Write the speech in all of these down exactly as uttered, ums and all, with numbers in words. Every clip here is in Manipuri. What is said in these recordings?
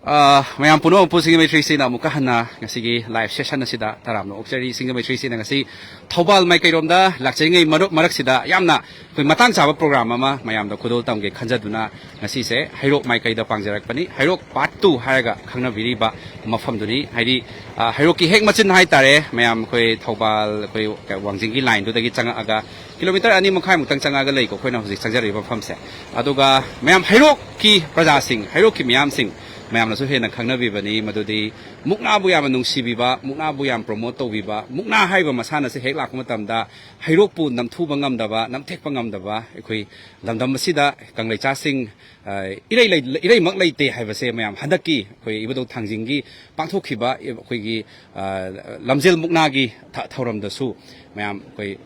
ꯑ, ꯃꯌꯥꯝ ꯄꯨꯝꯅꯃꯛꯄꯨ ꯁꯤꯡꯖꯃꯩ ꯊ꯭ꯔꯤ ꯁꯤꯛꯁꯇꯤꯅ ꯑꯃꯨꯛꯀ ꯍꯟꯅ ꯉꯁꯤꯒꯤ ꯂꯥꯏꯚ ꯁꯦꯁꯟ ꯑꯁꯤꯗ ꯇꯔꯥꯝꯅ ꯑꯣꯛꯆꯔꯤ꯫ ꯁꯤꯡꯖꯃꯩ ꯊ꯭ꯔꯤ ꯁꯤꯛꯁꯇꯤꯅ ꯉꯁꯤ ꯊꯧꯕꯥꯜ ꯃꯥꯏꯀꯩꯔꯣꯝꯗ ꯂꯥꯛꯆꯔꯤꯉꯩ ꯃꯔꯛ, ꯃꯔꯛꯁꯤꯗ ꯌꯥꯝꯅ ꯑꯩꯈꯣꯏ ꯃꯇꯥꯡ ꯆꯥꯕ ꯄ꯭ꯔꯣꯒ꯭ꯔꯥꯝ ꯑꯃ ꯃꯌꯥꯝꯗ ꯈꯨꯗꯣꯜ ꯇꯝꯒꯦ ꯈꯟꯖꯗꯨꯅ ꯉꯁꯤꯁꯦ ꯍꯩꯔꯣꯛ ꯃꯥꯏꯀꯩꯗ ꯄꯥꯡꯖꯔꯛꯄꯅꯤ꯫ ꯍꯩꯔꯣꯛ ꯄꯥꯔꯠ ꯇꯨ ꯍꯥꯏꯔꯒ ꯈꯪꯅꯕꯤꯔꯤꯕ ꯃꯐꯝꯗꯨꯅꯤ꯫ ꯍꯥꯏꯗꯤ, ꯑ, ꯍꯩꯔꯣꯛꯀꯤ ꯍꯦꯛ ꯃꯆꯤꯟ ꯍꯥꯏꯇꯥꯔꯦ, ꯃꯌꯥꯝ ꯑꯩꯈꯣꯏ ꯊꯧꯕꯥꯜ, ꯑꯩꯈꯣꯏ ꯋꯥꯡꯖꯤꯡꯒꯤ ꯂꯥꯏꯟꯗꯨꯗꯒꯤ ꯆꯪꯉꯛꯑꯒ ꯀꯤꯂꯣꯃꯤꯇꯔ ꯑꯅꯤ ꯃꯈꯥꯏꯃꯨꯛꯇꯪ ꯆꯪꯉꯛꯑꯒ ꯂꯩꯀꯣ, ꯑꯩꯈꯣꯏꯅ ꯍꯧꯖꯤꯛ ꯆꯪꯖꯔꯤꯕ ꯃꯐꯝꯁꯦ꯫ ꯑꯗꯨꯒ ꯃꯌꯥꯝ ꯍꯩꯔꯣꯛꯀꯤ ꯄ꯭ꯔꯖꯥꯁꯤꯡ, ꯍꯩꯔꯣꯛꯀꯤ ꯃꯤꯌꯥꯝꯁꯤꯡ, ꯃꯌꯥꯝꯅꯁꯨ ꯍꯦꯟꯅ ꯈꯪꯅꯕꯤꯕꯅꯤ ꯃꯗꯨꯗꯤ ꯃꯨꯛꯅꯥꯕꯨ ꯌꯥꯝꯅ ꯅꯨꯡꯁꯤꯕꯤꯕ, ꯃꯨꯛꯅꯥꯕꯨ ꯌꯥꯝ ꯄ꯭ꯔꯣꯃꯣꯠ ꯇꯧꯕꯤꯕ, ꯃꯨꯛꯅꯥ ꯍꯥꯏꯔꯤꯕ ꯃꯁꯥꯟꯅꯁꯦ ꯍꯦꯛ ꯂꯥꯛꯄ ꯃꯇꯝꯗ ꯍꯩꯔꯣꯛꯄꯨ ꯅꯝꯊꯨꯕ ꯉꯝꯗꯕ, ꯅꯝꯊꯦꯛꯄ ꯉꯝꯗꯕ ꯑꯩꯈꯣꯏ ꯂꯝꯗꯝ ꯑꯁꯤꯗ ꯀꯪꯂꯩꯆꯥꯁꯤꯡ, ꯑ, ꯏꯔꯩ ꯂꯩ-, ꯏꯔꯩꯃꯛ ꯂꯩꯇꯦ ꯍꯥꯏꯕꯁꯦ ꯃꯌꯥꯝ ꯍꯟꯗꯛꯀꯤ ꯑꯩꯈꯣꯏ ꯏꯕꯨꯙꯧ ꯊꯥꯡꯖꯤꯡꯒꯤ ꯄꯥꯡꯊꯣꯛꯈꯤꯕ ꯑꯩꯈꯣꯏꯒꯤ, ꯑ, ꯂꯝꯖꯦꯜ ꯃꯨꯛꯅꯥꯒꯤ ꯊ-, ꯊꯧꯔꯝꯗꯁꯨ ꯃꯌꯥꯝ ꯑꯩꯈꯣꯏ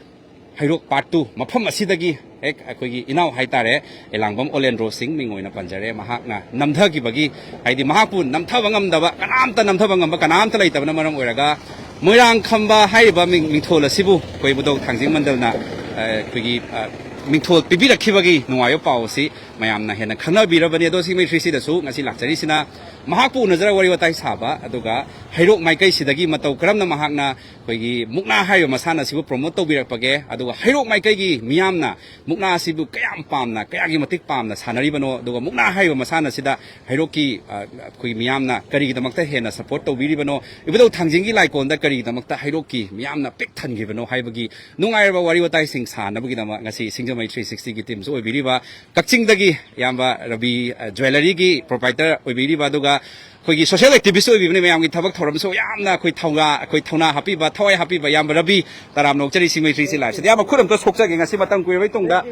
ꯍꯩꯔꯣꯛ ꯄꯥꯔꯠ ꯇꯨ ꯃꯐꯝ ꯑꯁꯤꯗꯒꯤ ꯍꯦꯛ ꯑꯩꯈꯣꯏꯒꯤ ꯏꯅꯥꯎ ꯍꯥꯏꯇꯥꯔꯦ, ꯑꯦꯂꯥꯡꯕꯝ ꯑꯣꯂꯦꯟꯗ꯭ꯔꯣ ꯁꯤꯡ ꯃꯤꯡ ꯑꯣꯏꯅ ꯄꯟꯖꯔꯦ, ꯃꯍꯥꯛꯅ ꯅꯝꯊꯈꯤꯕꯒꯤ, ꯍꯥꯏꯗꯤ ꯃꯍꯥꯛꯄꯨ ꯅꯝꯊꯕ ꯉꯝꯗꯕ, ꯀꯅꯥꯝꯇ ꯅꯝꯊꯕ ꯉꯝꯕ ꯀꯅꯥꯝꯇ ꯂꯩꯇꯕꯅ ꯃꯔꯝ ꯑꯣꯏꯔꯒ ꯃꯣꯏꯔꯥꯡ ꯈꯝꯕ ꯍꯥꯏꯔꯤꯕ ꯃꯤꯡ-, ꯃꯤꯡꯊꯣꯜ ꯑꯁꯤꯕꯨ ꯑꯩꯈꯣꯏ ꯏꯕꯨꯙꯧ ꯊꯥꯡꯖꯤꯡ ꯃꯟꯗꯜꯅ, ꯑ, ꯑꯩꯈꯣꯏꯒꯤ, ꯑ, ꯃꯤꯡꯊꯣꯜ ꯄꯤꯕꯤꯔꯛꯈꯤꯕꯒꯤ ꯅꯨꯡꯉꯥꯏꯕ ꯄꯥꯎ ꯑꯁꯤ ꯃꯌꯥꯝꯅ ꯍꯦꯟꯅ ꯈꯪꯅꯕꯤꯔꯕꯅꯤ꯫ ꯑꯗꯣ ꯁꯤꯡꯖꯃꯩ ꯊ꯭ꯔꯤ ꯁꯤꯛꯁꯇꯤꯗꯁꯨ ꯉꯁꯤ ꯂꯥꯛꯆꯔꯤꯁꯤꯅ ꯃꯍꯥꯛꯄꯨ ꯎꯅꯖꯔꯒ ꯋꯥꯔꯤ ꯋꯥꯇꯥꯏ ꯁꯥꯕ, ꯑꯗꯨꯒ ꯍꯩꯔꯣꯛ ꯃꯥꯏꯀꯩꯁꯤꯗꯒꯤ ꯃꯇꯧ ꯀꯔꯝꯅ ꯃꯍꯥꯛꯅ ꯑꯩꯈꯣꯏꯒꯤ ꯃꯨꯛꯅꯥ ꯍꯥꯏꯔꯤꯕ ꯃꯁꯥꯟꯅ ꯑꯁꯤꯕꯨ ꯄ꯭ꯔꯣꯃꯣꯠ ꯇꯧꯕꯤꯔꯛꯄꯒꯦ, ꯑꯗꯨꯒ ꯍꯩꯔꯣꯛ ꯃꯥꯏꯀꯩꯒꯤ ꯃꯤꯌꯥꯝꯅ ꯃꯨꯛꯅꯥ ꯑꯁꯤꯕꯨ ꯀꯌꯥꯝ ꯄꯥꯝꯅ, ꯀꯌꯥꯒꯤ ꯃꯇꯤꯛ ꯄꯥꯝꯅ ꯁꯥꯟꯅꯔꯤꯕꯅꯣ, ꯑꯗꯨꯒ ꯃꯨꯛꯅꯥ ꯍꯥꯏꯔꯤꯕ ꯃꯁꯥꯟꯅ ꯑꯁꯤꯗ ꯍꯩꯔꯣꯛꯀꯤ, ꯑ, ꯑꯩꯈꯣꯏ ꯃꯤꯌꯥꯝꯅ ꯀꯔꯤꯒꯤꯗꯃꯛꯇ ꯍꯦꯟꯅ ꯁꯄꯣꯔꯠ ꯇꯧꯕꯤꯔꯤꯕꯅꯣ, ꯏꯕꯨꯙꯧ ꯊꯥꯡꯖꯤꯡꯒꯤ ꯂꯥꯏꯀꯣꯟꯗ ꯀꯔꯤꯒꯤꯗꯃꯛꯇ ꯍꯩꯔꯣꯛꯀꯤ ꯃꯤꯌꯥꯝꯅ ꯄꯤꯛ ꯊꯟꯈꯤꯕꯅꯣ ꯍꯥꯏꯕꯒꯤ ꯅꯨꯡꯉꯥꯏꯔꯕ ꯋꯥꯔꯤ ꯋꯥꯇꯥꯏꯁꯤꯡ ꯁꯥꯟꯅꯕꯒꯤꯗꯃꯛ ꯉꯁꯤ ꯁꯤꯡꯖꯃꯩ ꯊ꯭ꯔꯤ ꯁꯤꯛꯁꯇꯤꯒꯤ ꯇꯤꯝꯁꯨ ꯑꯣꯏꯕꯤꯔꯤꯕ ꯀꯛꯆꯤꯡꯗꯒꯤ ꯏꯌꯥꯝꯕ ꯔꯕꯤ, ꯑ, ꯖ꯭ꯋꯦꯂꯔꯤꯒꯤ ꯄ꯭ꯔꯣꯄ꯭ꯔꯥꯏꯇꯔ ꯑꯣꯏꯕꯤꯔꯤꯕ, ꯑꯗꯨꯒ ꯑꯩꯈꯣꯏꯒꯤ ꯁꯣꯁꯤꯌꯦꯜ ꯑꯦꯛꯇꯤꯚꯤꯁ꯭ꯠ ꯑꯣꯏꯕꯤꯕꯅꯤ, ꯃꯌꯥꯝꯒꯤ ꯊꯕꯛ ꯊꯧꯔꯝꯁꯨ ꯌꯥꯝꯅ ꯑꯩꯈꯣꯏ ꯊꯧꯅꯥ, ꯑꯩꯈꯣꯏ ꯊꯧꯅꯥ ꯍꯥꯞꯄꯤꯕ, ꯊꯋꯥꯏ ꯍꯥꯞꯄꯤꯕ ꯏꯌꯥꯝꯕ ꯔꯕꯤ, ꯇꯔꯥꯝꯅ ꯑꯣꯛꯆꯔꯤ ꯁꯤꯡꯖꯃꯩ ꯊ꯭ꯔꯤ ꯁꯤꯛꯁꯇꯤ ꯂꯥꯏꯐꯁꯤꯗ꯫ ꯏꯌꯥꯝꯕ, ꯈꯨꯠ ꯑꯝꯇ ꯁꯣꯛꯆꯒꯦ, ꯉꯁꯤ ꯃꯇꯝ ꯀꯨꯏꯔꯕꯩ ꯇꯨꯡꯗ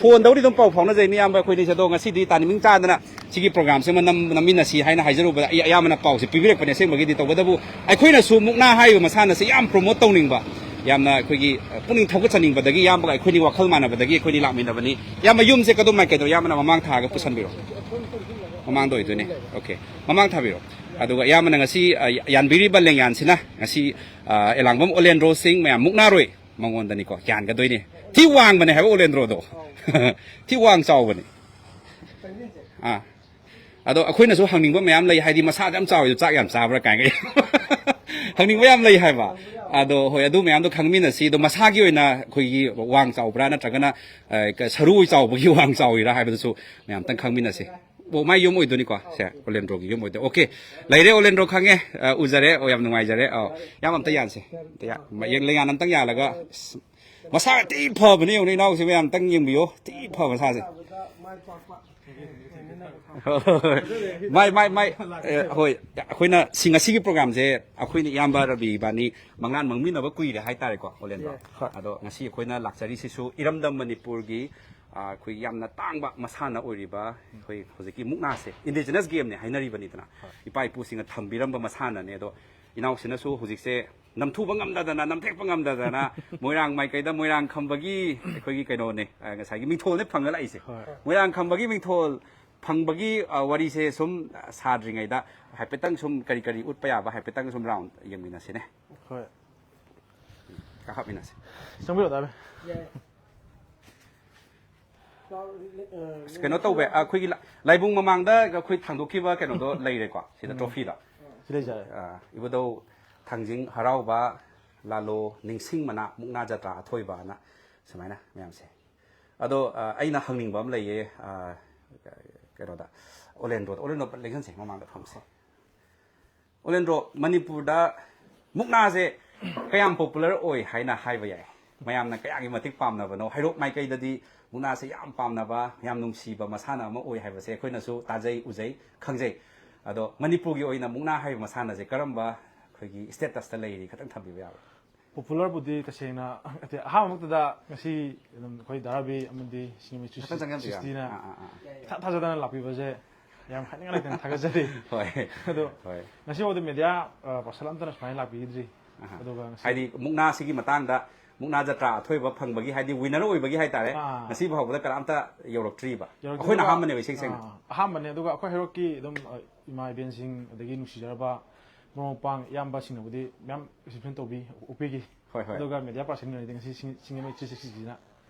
ꯐꯣꯟꯗꯕꯨꯗꯤ ꯑꯗꯨꯝ ꯄꯥꯎ ꯐꯥꯎꯅꯖꯩꯅꯤ ꯏꯌꯥꯝꯕ, ꯑꯩꯈꯣꯏꯅꯤꯁꯦ, ꯑꯗꯣ ꯉꯁꯤꯗꯤ ꯇꯥꯏꯃꯤꯡ ꯆꯥꯗꯅ ꯁꯤꯒꯤ ꯄ꯭ꯔꯣꯒ꯭ꯔꯥꯝꯁꯦ ꯑꯃ ꯅꯝ-, ꯅꯝꯃꯤꯟꯅꯁꯤ ꯍꯥꯏꯅ ꯍꯥꯏꯖꯔꯨꯕꯗ, ꯑꯩ ꯑꯌꯥꯝꯕꯅ ꯄꯥꯎꯁꯦ ꯄꯤꯕꯤꯔꯛꯄꯅꯦ꯫ ꯑꯁꯦꯡꯕꯒꯤꯗꯤ ꯇꯧꯕꯇꯕꯨ ꯑꯩꯈꯣꯏꯅꯁꯨ ꯃꯨꯛꯅꯥ ꯍꯥꯏꯔꯤꯕ ꯃꯁꯥꯟꯅꯁꯦ ꯌꯥꯝ ꯄ꯭ꯔꯣꯃꯣꯠ ꯇꯧꯅꯤꯡꯕ, ꯌꯥꯝꯅ ꯑꯩꯈꯣꯏꯒꯤ, ꯑ, ꯄꯨꯛꯅꯤꯡ ꯊꯧꯒꯠꯆꯅꯤꯡꯕꯗꯒꯤ ꯏꯌꯥꯝꯕꯒ ꯑꯩꯈꯣꯏꯅꯤ ꯋꯥꯈꯜ ꯃꯥꯟꯅꯕꯗꯒꯤ ꯑꯩꯈꯣꯏꯅꯤ ꯂꯥꯛꯃꯤꯟꯅꯕꯅꯤ꯫ ꯏꯌꯥꯝꯕ, ꯌꯨꯝꯁꯦ ꯀꯗꯣꯝ ꯃꯥꯏꯀꯩꯗꯣ? ꯏꯌꯥꯝꯕꯅ ꯃꯃꯥꯡ ꯊꯥꯔꯒ ꯄꯨꯁꯟꯕꯤꯔꯣ꯫ ꯃꯃꯥꯡꯗ ꯑꯣꯏꯗꯣꯏꯅꯦ꯫ ꯑꯣꯀꯦ꯫ ꯃꯃꯥꯡ ꯊꯥꯕꯤꯔꯣ꯫ ꯑꯗꯨꯒ ꯏꯌꯥꯝꯕꯅ ꯉꯁꯤ, ꯑ, ꯌꯥꯟꯕꯤꯔꯤꯕ ꯂꯦꯡꯌꯥꯟꯁꯤꯅ ꯉꯁꯤ, ꯑ, ꯑꯦꯂꯥꯡꯕꯝ ꯑꯣꯂꯦꯟꯗ꯭ꯔꯣ ꯁꯤꯡ, ꯃꯌꯥꯝ ꯃꯨꯛꯅꯥꯔꯣꯏ ꯃꯉꯣꯟꯗꯅꯤꯀꯣ ꯌꯥꯟꯒꯗꯣꯏꯅꯦ꯫ ꯊꯤ ꯋꯥꯡꯕꯅꯦ ꯍꯥꯏꯕ ꯑꯣꯂꯦꯟꯗ꯭ꯔꯣꯗꯣ꯫ ꯊꯤ ꯋꯥꯡ ꯆꯥꯎꯕꯅꯦ꯫ ꯑꯥ꯫ ꯑꯗꯣ ꯑꯩꯈꯣꯏꯅꯁꯨ ꯍꯪꯅꯤꯡꯕ ꯃꯌꯥꯝ ꯂꯩ, ꯍꯥꯏꯗꯤ ꯃꯁꯥꯁꯦ ꯌꯥꯝ ꯆꯥꯎꯋꯤꯗꯣ ꯆꯥꯛ ꯌꯥꯝ ꯆꯥꯕ꯭ꯔꯥ ꯀꯥꯏꯅ꯫ ꯍꯪꯅꯤꯡꯕ ꯌꯥꯝ ꯂꯩ ꯍꯥꯏꯕ꯫ ꯑꯗꯣ ꯍꯣꯏ, ꯑꯗꯨ ꯃꯌꯥꯝꯗꯣ ꯈꯪꯃꯤꯟꯅꯁꯤ꯫ ꯑꯗꯣ ꯃꯁꯥꯒꯤ ꯑꯣꯏꯅ ꯑꯩꯈꯣꯏꯒꯤ ꯋꯥꯡ ꯆꯥꯎꯕ꯭ꯔꯥ ꯅꯠꯇ꯭ꯔꯒꯅ, ꯑ, ꯀ-, ꯁꯔꯨ ꯆꯥꯎꯕꯒꯤ ꯋꯥꯡ ꯆꯥꯎꯔꯤꯔꯥ ꯍꯥꯏꯕꯗꯨꯁꯨ ꯃꯌꯥꯝꯇꯪ ꯈꯪꯃꯤꯟꯅꯁꯤ꯫ ꯑꯣ, ꯃꯥꯏ ꯌꯨꯝ ꯑꯣꯏꯗꯣꯏꯅꯤꯀꯣ ꯁꯦ, ꯑꯣꯂꯦꯟꯗ꯭ꯔꯣꯒꯤ ꯌꯨꯝ ꯑꯣꯏꯗꯣꯏ꯫ ꯑꯣꯀꯦ, ꯂꯩꯔꯦ ꯑꯣꯂꯦꯟꯗ꯭ꯔꯣ, ꯈꯪꯉꯦ꯫ ꯑ, ꯎꯖꯔꯦ꯫ ꯑꯣ, ꯌꯥꯝ ꯅꯨꯡꯉꯥꯏꯖꯔꯦ꯫ ꯑꯧ, ꯌꯥꯝ ꯑꯝꯇ ꯌꯥꯟꯁꯦ꯫ ꯑꯝꯇ ꯌꯥ-, ꯃ-, ꯌꯦꯡ-, ꯂꯩꯉꯥꯟ ꯑꯝꯇꯪ ꯌꯥꯜꯂꯒ꯫ ꯑꯁ, ꯃꯁꯥ ꯊꯤ ꯐꯕꯅꯦ ꯌꯦꯡꯉꯨꯅꯦ, ꯏꯅꯥꯎꯁꯦ ꯃꯌꯥꯝ ꯑꯝꯇꯪ ꯌꯦꯡꯕꯤꯌꯣ, ꯊꯤ ꯐꯕ ꯃꯁꯥꯁꯦ꯫ ꯃꯥꯏ, ꯃꯥꯏ, ꯃꯥꯏ꯫ ꯑꯦ, ꯍꯣꯏ, ꯑꯩꯈꯣꯏꯅ ꯁꯤ ꯉꯁꯤꯒꯤ ꯄ꯭ꯔꯣꯒ꯭ꯔꯥꯝꯁꯦ ꯑꯩꯈꯣꯏꯅ ꯏꯌꯥꯝꯕ ꯔꯕꯤ ꯏꯕꯥꯅꯤ ꯃꯉꯥꯟ ꯃꯪꯃꯤꯟꯅꯕ ꯀꯨꯏꯔꯦ ꯍꯥꯏꯇꯥꯔꯦꯀꯣ, ꯑꯣꯂꯦꯟꯗ꯭ꯔꯣ꯫ ꯍꯣꯏ꯫ ꯑꯗꯣ ꯉꯁꯤ ꯑꯩꯈꯣꯏꯅ ꯂꯥꯛꯆꯔꯤꯁꯤꯁꯨ ꯏꯔꯝꯗꯝ ꯃꯅꯤꯄꯨꯔꯒꯤ, ꯑ, ꯑꯩꯈꯣꯏ ꯌꯥꯝꯅ ꯇꯥꯡꯕ ꯃꯁꯥꯟꯅ ꯑꯣꯏꯔꯤꯕ ꯑꯩꯈꯣꯏ ꯍꯧꯖꯤꯛꯀꯤ ꯃꯨꯛꯅꯥꯁꯦ, ꯏꯟꯗꯤꯖꯤꯅꯁ ꯒꯦꯝꯅꯦ ꯍꯥꯏꯅꯔꯤꯕꯅꯤꯗꯅ꯫ ꯍꯣꯏ꯫ ꯏꯄꯥ ꯏꯄꯨꯁꯤꯡꯅ ꯊꯝꯕꯤꯔꯝꯕ ꯃꯁꯥꯟꯅꯅꯦ꯫ ꯑꯗꯣ ꯏꯅꯥꯎꯁꯤꯅꯁꯨ ꯍꯧꯖꯤꯛꯁꯦ ꯅꯝꯊꯨꯕ ꯉꯝꯗꯗꯅ, ꯅꯝꯊꯦꯛꯄ ꯉꯝꯗꯗꯅ ꯃꯣꯏꯔꯥꯡ ꯃꯥꯏꯀꯩꯗ ꯃꯣꯏꯔꯥꯡ ꯈꯝꯕꯒꯤ ꯑꯩꯈꯣꯏꯒꯤ ꯀꯩꯅꯣꯅꯦ, ꯑ, ꯉꯁꯥꯏꯒꯤ ꯃꯤꯡꯊꯣꯜꯅꯦ ꯐꯪꯉ ꯂꯥꯛꯏꯁꯦ꯫ ꯍꯣꯏ꯫ ꯃꯣꯏꯔꯥꯡ ꯈꯝꯕꯒꯤ ꯃꯤꯡꯊꯣꯜ ꯐꯪꯕꯒꯤ, ꯑ, ꯋꯥꯔꯤꯁꯦ ꯁꯨꯝ, ꯑ, ꯁꯥꯗ꯭ꯔꯤꯉꯩꯗ ꯍꯥꯏꯐꯦꯠꯇꯪ ꯁꯨꯝ ꯀꯔꯤ ꯀꯔꯤ ꯎꯠꯄ ꯌꯥꯕ ꯍꯥꯏꯐꯦꯠꯇꯪ ꯁꯨꯝ ꯔꯥꯎꯟ ꯌꯦꯡꯃꯤꯟꯅꯁꯤꯅꯦ꯫ ꯍꯣꯏ꯫ ꯀꯥꯈꯠꯃꯤꯟꯅꯁꯤ꯫ ꯆꯪꯕꯤꯔꯣ, ꯗꯥ ꯕꯤ꯫ ꯑꯁ, ꯀꯩꯅꯣ ꯇꯧꯋꯦ, ꯑꯩꯈꯣꯏꯒꯤ ꯂꯥ-, ꯂꯥꯏꯕꯨꯡ ꯃꯃꯥꯡꯗ ꯑꯩꯈꯣꯏ ꯊꯥꯡꯗꯣꯛꯈꯤꯕ ꯀꯩꯅꯣꯗꯣ ꯂꯩꯔꯦꯀꯣ, ꯁꯤꯗ ꯎꯝ꯫ ꯇ꯭ꯔꯣꯐꯤꯗꯣ꯫ ꯁꯤ ꯂꯩꯖꯔꯦ꯫ ꯑ, ꯏꯕꯨꯙꯧ ꯊꯥꯡꯖꯤꯡ ꯍꯔꯥꯎꯕ, ꯂꯥꯂꯣ ꯅꯤꯡꯁꯤꯡ ꯃꯅꯥ, ꯃꯨꯛꯅꯥ ꯖꯇ꯭ꯔꯥ ꯑꯊꯣꯏꯕꯅ ꯁꯨꯃꯥꯏꯅ ꯃꯌꯥꯝꯁꯦ꯫ ꯑꯗꯣ, ꯑ, ꯑꯩꯅ ꯍꯪꯅꯤꯡꯕ ꯑꯃ ꯂꯩꯌꯦ, ꯑ, ꯀꯩꯅꯣꯗ, ꯑꯣꯂꯦꯟꯗ꯭ꯔꯣꯗ, ꯑꯣꯂꯦꯟꯗ꯭ꯔꯣ ꯂꯦꯡꯁꯟꯁꯦ, ꯃꯃꯥꯡꯗ ꯐꯝꯁꯦ꯫ ꯑꯣꯂꯦꯟꯗ꯭ꯔꯣ, ꯃꯅꯤꯄꯨꯔꯗ ꯃꯨꯛꯅꯥꯁꯦ ꯀꯌꯥꯝ ꯄꯣꯄꯨꯂꯔ ꯑꯣꯏ ꯍꯥꯏꯅ ꯍꯥꯏꯕ ꯌꯥꯏ? ꯃꯌꯥꯝꯅ ꯀꯌꯥꯒꯤ ꯃꯇꯤꯛ ꯄꯥꯝꯅꯕꯅꯣ? ꯍꯩꯔꯣꯛ ꯃꯥꯏꯀꯩꯗꯗꯤ ꯃꯨꯛꯅꯥꯁꯦ ꯌꯥꯝ ꯄꯥꯝꯅꯕ, ꯌꯥꯝ ꯅꯨꯡꯁꯤꯕ ꯃꯁꯥꯟꯅ ꯑꯃ ꯑꯣꯏ ꯍꯥꯏꯕꯁꯦ ꯑꯩꯈꯣꯏꯅꯁꯨ ꯇꯥꯖꯩ, ꯎꯖꯩ, ꯈꯪꯖꯩ꯫ ꯑꯗꯣ ꯃꯅꯤꯄꯨꯔꯒꯤ ꯑꯣꯏꯅ ꯃꯨꯛꯅꯥ ꯍꯥꯏꯕ ꯃꯁꯥꯟꯅꯁꯦ ꯀꯔꯝꯕ ꯑꯩꯈꯣꯏꯒꯤ ꯁ꯭ꯇꯦꯇꯁꯇ ꯂꯩꯔꯤ, ꯈꯤꯇꯪ ꯊꯝꯕꯤꯕ ꯌꯥꯕ꯭ꯔꯥ? ꯄꯣꯄꯨꯂꯔꯕꯨꯗꯤ ꯇꯁꯦꯡꯅ, ꯅꯠꯇꯦ, ꯑꯍꯥꯟꯕꯃꯛꯇꯗ ꯉꯁꯤ ꯑꯗꯨꯝ ꯑꯩꯈꯣꯏ ꯗꯥ ꯔꯕꯤ ꯑꯃꯗꯤ ꯁꯤꯡꯖꯃꯩ ꯈꯤꯇꯪ ꯆꯪꯁꯤꯟꯕꯤꯌꯨ꯫ ꯊ꯭ꯔꯤ ꯁꯤꯛꯁꯇꯤꯅ ꯑꯥ, ꯑꯥ, ꯑꯥ꯫ ꯏꯊꯥ ꯊꯥꯖꯗꯅ ꯂꯥꯛꯄꯤꯕꯁꯦ ꯌꯥꯝ ꯍꯥꯏꯅꯤꯡꯉꯥꯏ ꯂꯩꯇꯅ ꯊꯥꯒꯠꯆꯔꯤ꯫ ꯍꯣꯏ꯫ ꯑꯗꯣ ꯍꯣꯏ꯫ ꯉꯁꯤꯐꯥꯎꯗꯤ ꯃꯦꯗꯤꯌꯥ, ꯑ, ꯄꯥꯔꯁꯟ ꯑꯝꯇꯅ ꯁꯨꯃꯥꯏꯅ ꯂꯥꯛꯄꯤꯈꯤꯗ꯭ꯔꯤ꯫ ꯑꯍꯥ꯫ ꯑꯗꯨꯒ ꯉꯁꯤ ꯍꯥꯏꯗꯤ ꯃꯨꯛꯅꯥꯁꯤꯒꯤ ꯃꯇꯥꯡꯗ ꯃꯨꯛꯅꯥ ꯖꯇ꯭ꯔꯥ ꯑꯊꯣꯏꯕ ꯐꯪꯕꯒꯤ, ꯍꯥꯏꯗꯤ ꯋꯤꯟꯅꯔ ꯑꯣꯏꯕꯒꯤ ꯍꯥꯏꯇꯥꯔꯦ, ꯑꯥ꯫ ꯉꯁꯤ ꯐꯥꯎꯕꯗ ꯀꯅꯥꯝꯇ ꯌꯧꯔꯛꯇ꯭ꯔꯤꯕ꯫ ꯌꯧꯔꯛꯇ꯭ꯔꯤꯕ꯫ ꯑꯩꯈꯣꯏꯅ ꯑꯍꯥꯟꯕꯅꯦꯕ, ꯏꯁꯦꯡ ꯁꯦꯡꯅ꯫ ꯑꯥ, ꯑꯍꯥꯟꯕꯅꯦ꯫ ꯑꯗꯨꯒ ꯑꯩꯈꯣꯏ ꯍꯩꯔꯣꯛꯀꯤ ꯑꯗꯨꯝ, ꯑ, ꯏꯃꯥ ꯏꯕꯦꯟꯁꯤꯡ, ꯑꯗꯒꯤ ꯅꯨꯡꯁꯤꯖꯔꯕ ꯃꯔꯨꯞ ꯃꯄꯥꯡ ꯏꯌꯥꯝꯕꯁꯤꯡꯅꯕꯨꯗꯤ ꯃꯌꯥꯝ ꯔꯤꯁꯤꯞꯁꯟ ꯇꯧꯕꯤ, ꯑꯣꯛꯄꯤꯈꯤ꯫ ꯍꯣꯏ, ꯍꯣꯏ꯫ ꯑꯗꯨꯒ ꯃꯦꯗꯤꯌꯥ ꯄꯥꯔꯁꯟꯒꯤ ꯑꯣꯏꯅꯗꯤ ꯉꯁꯤ ꯁꯤꯡ-, ꯁꯤꯡꯖꯃꯩ ꯊ꯭ꯔꯤ ꯁꯤꯛꯁꯇꯤꯁꯤꯅ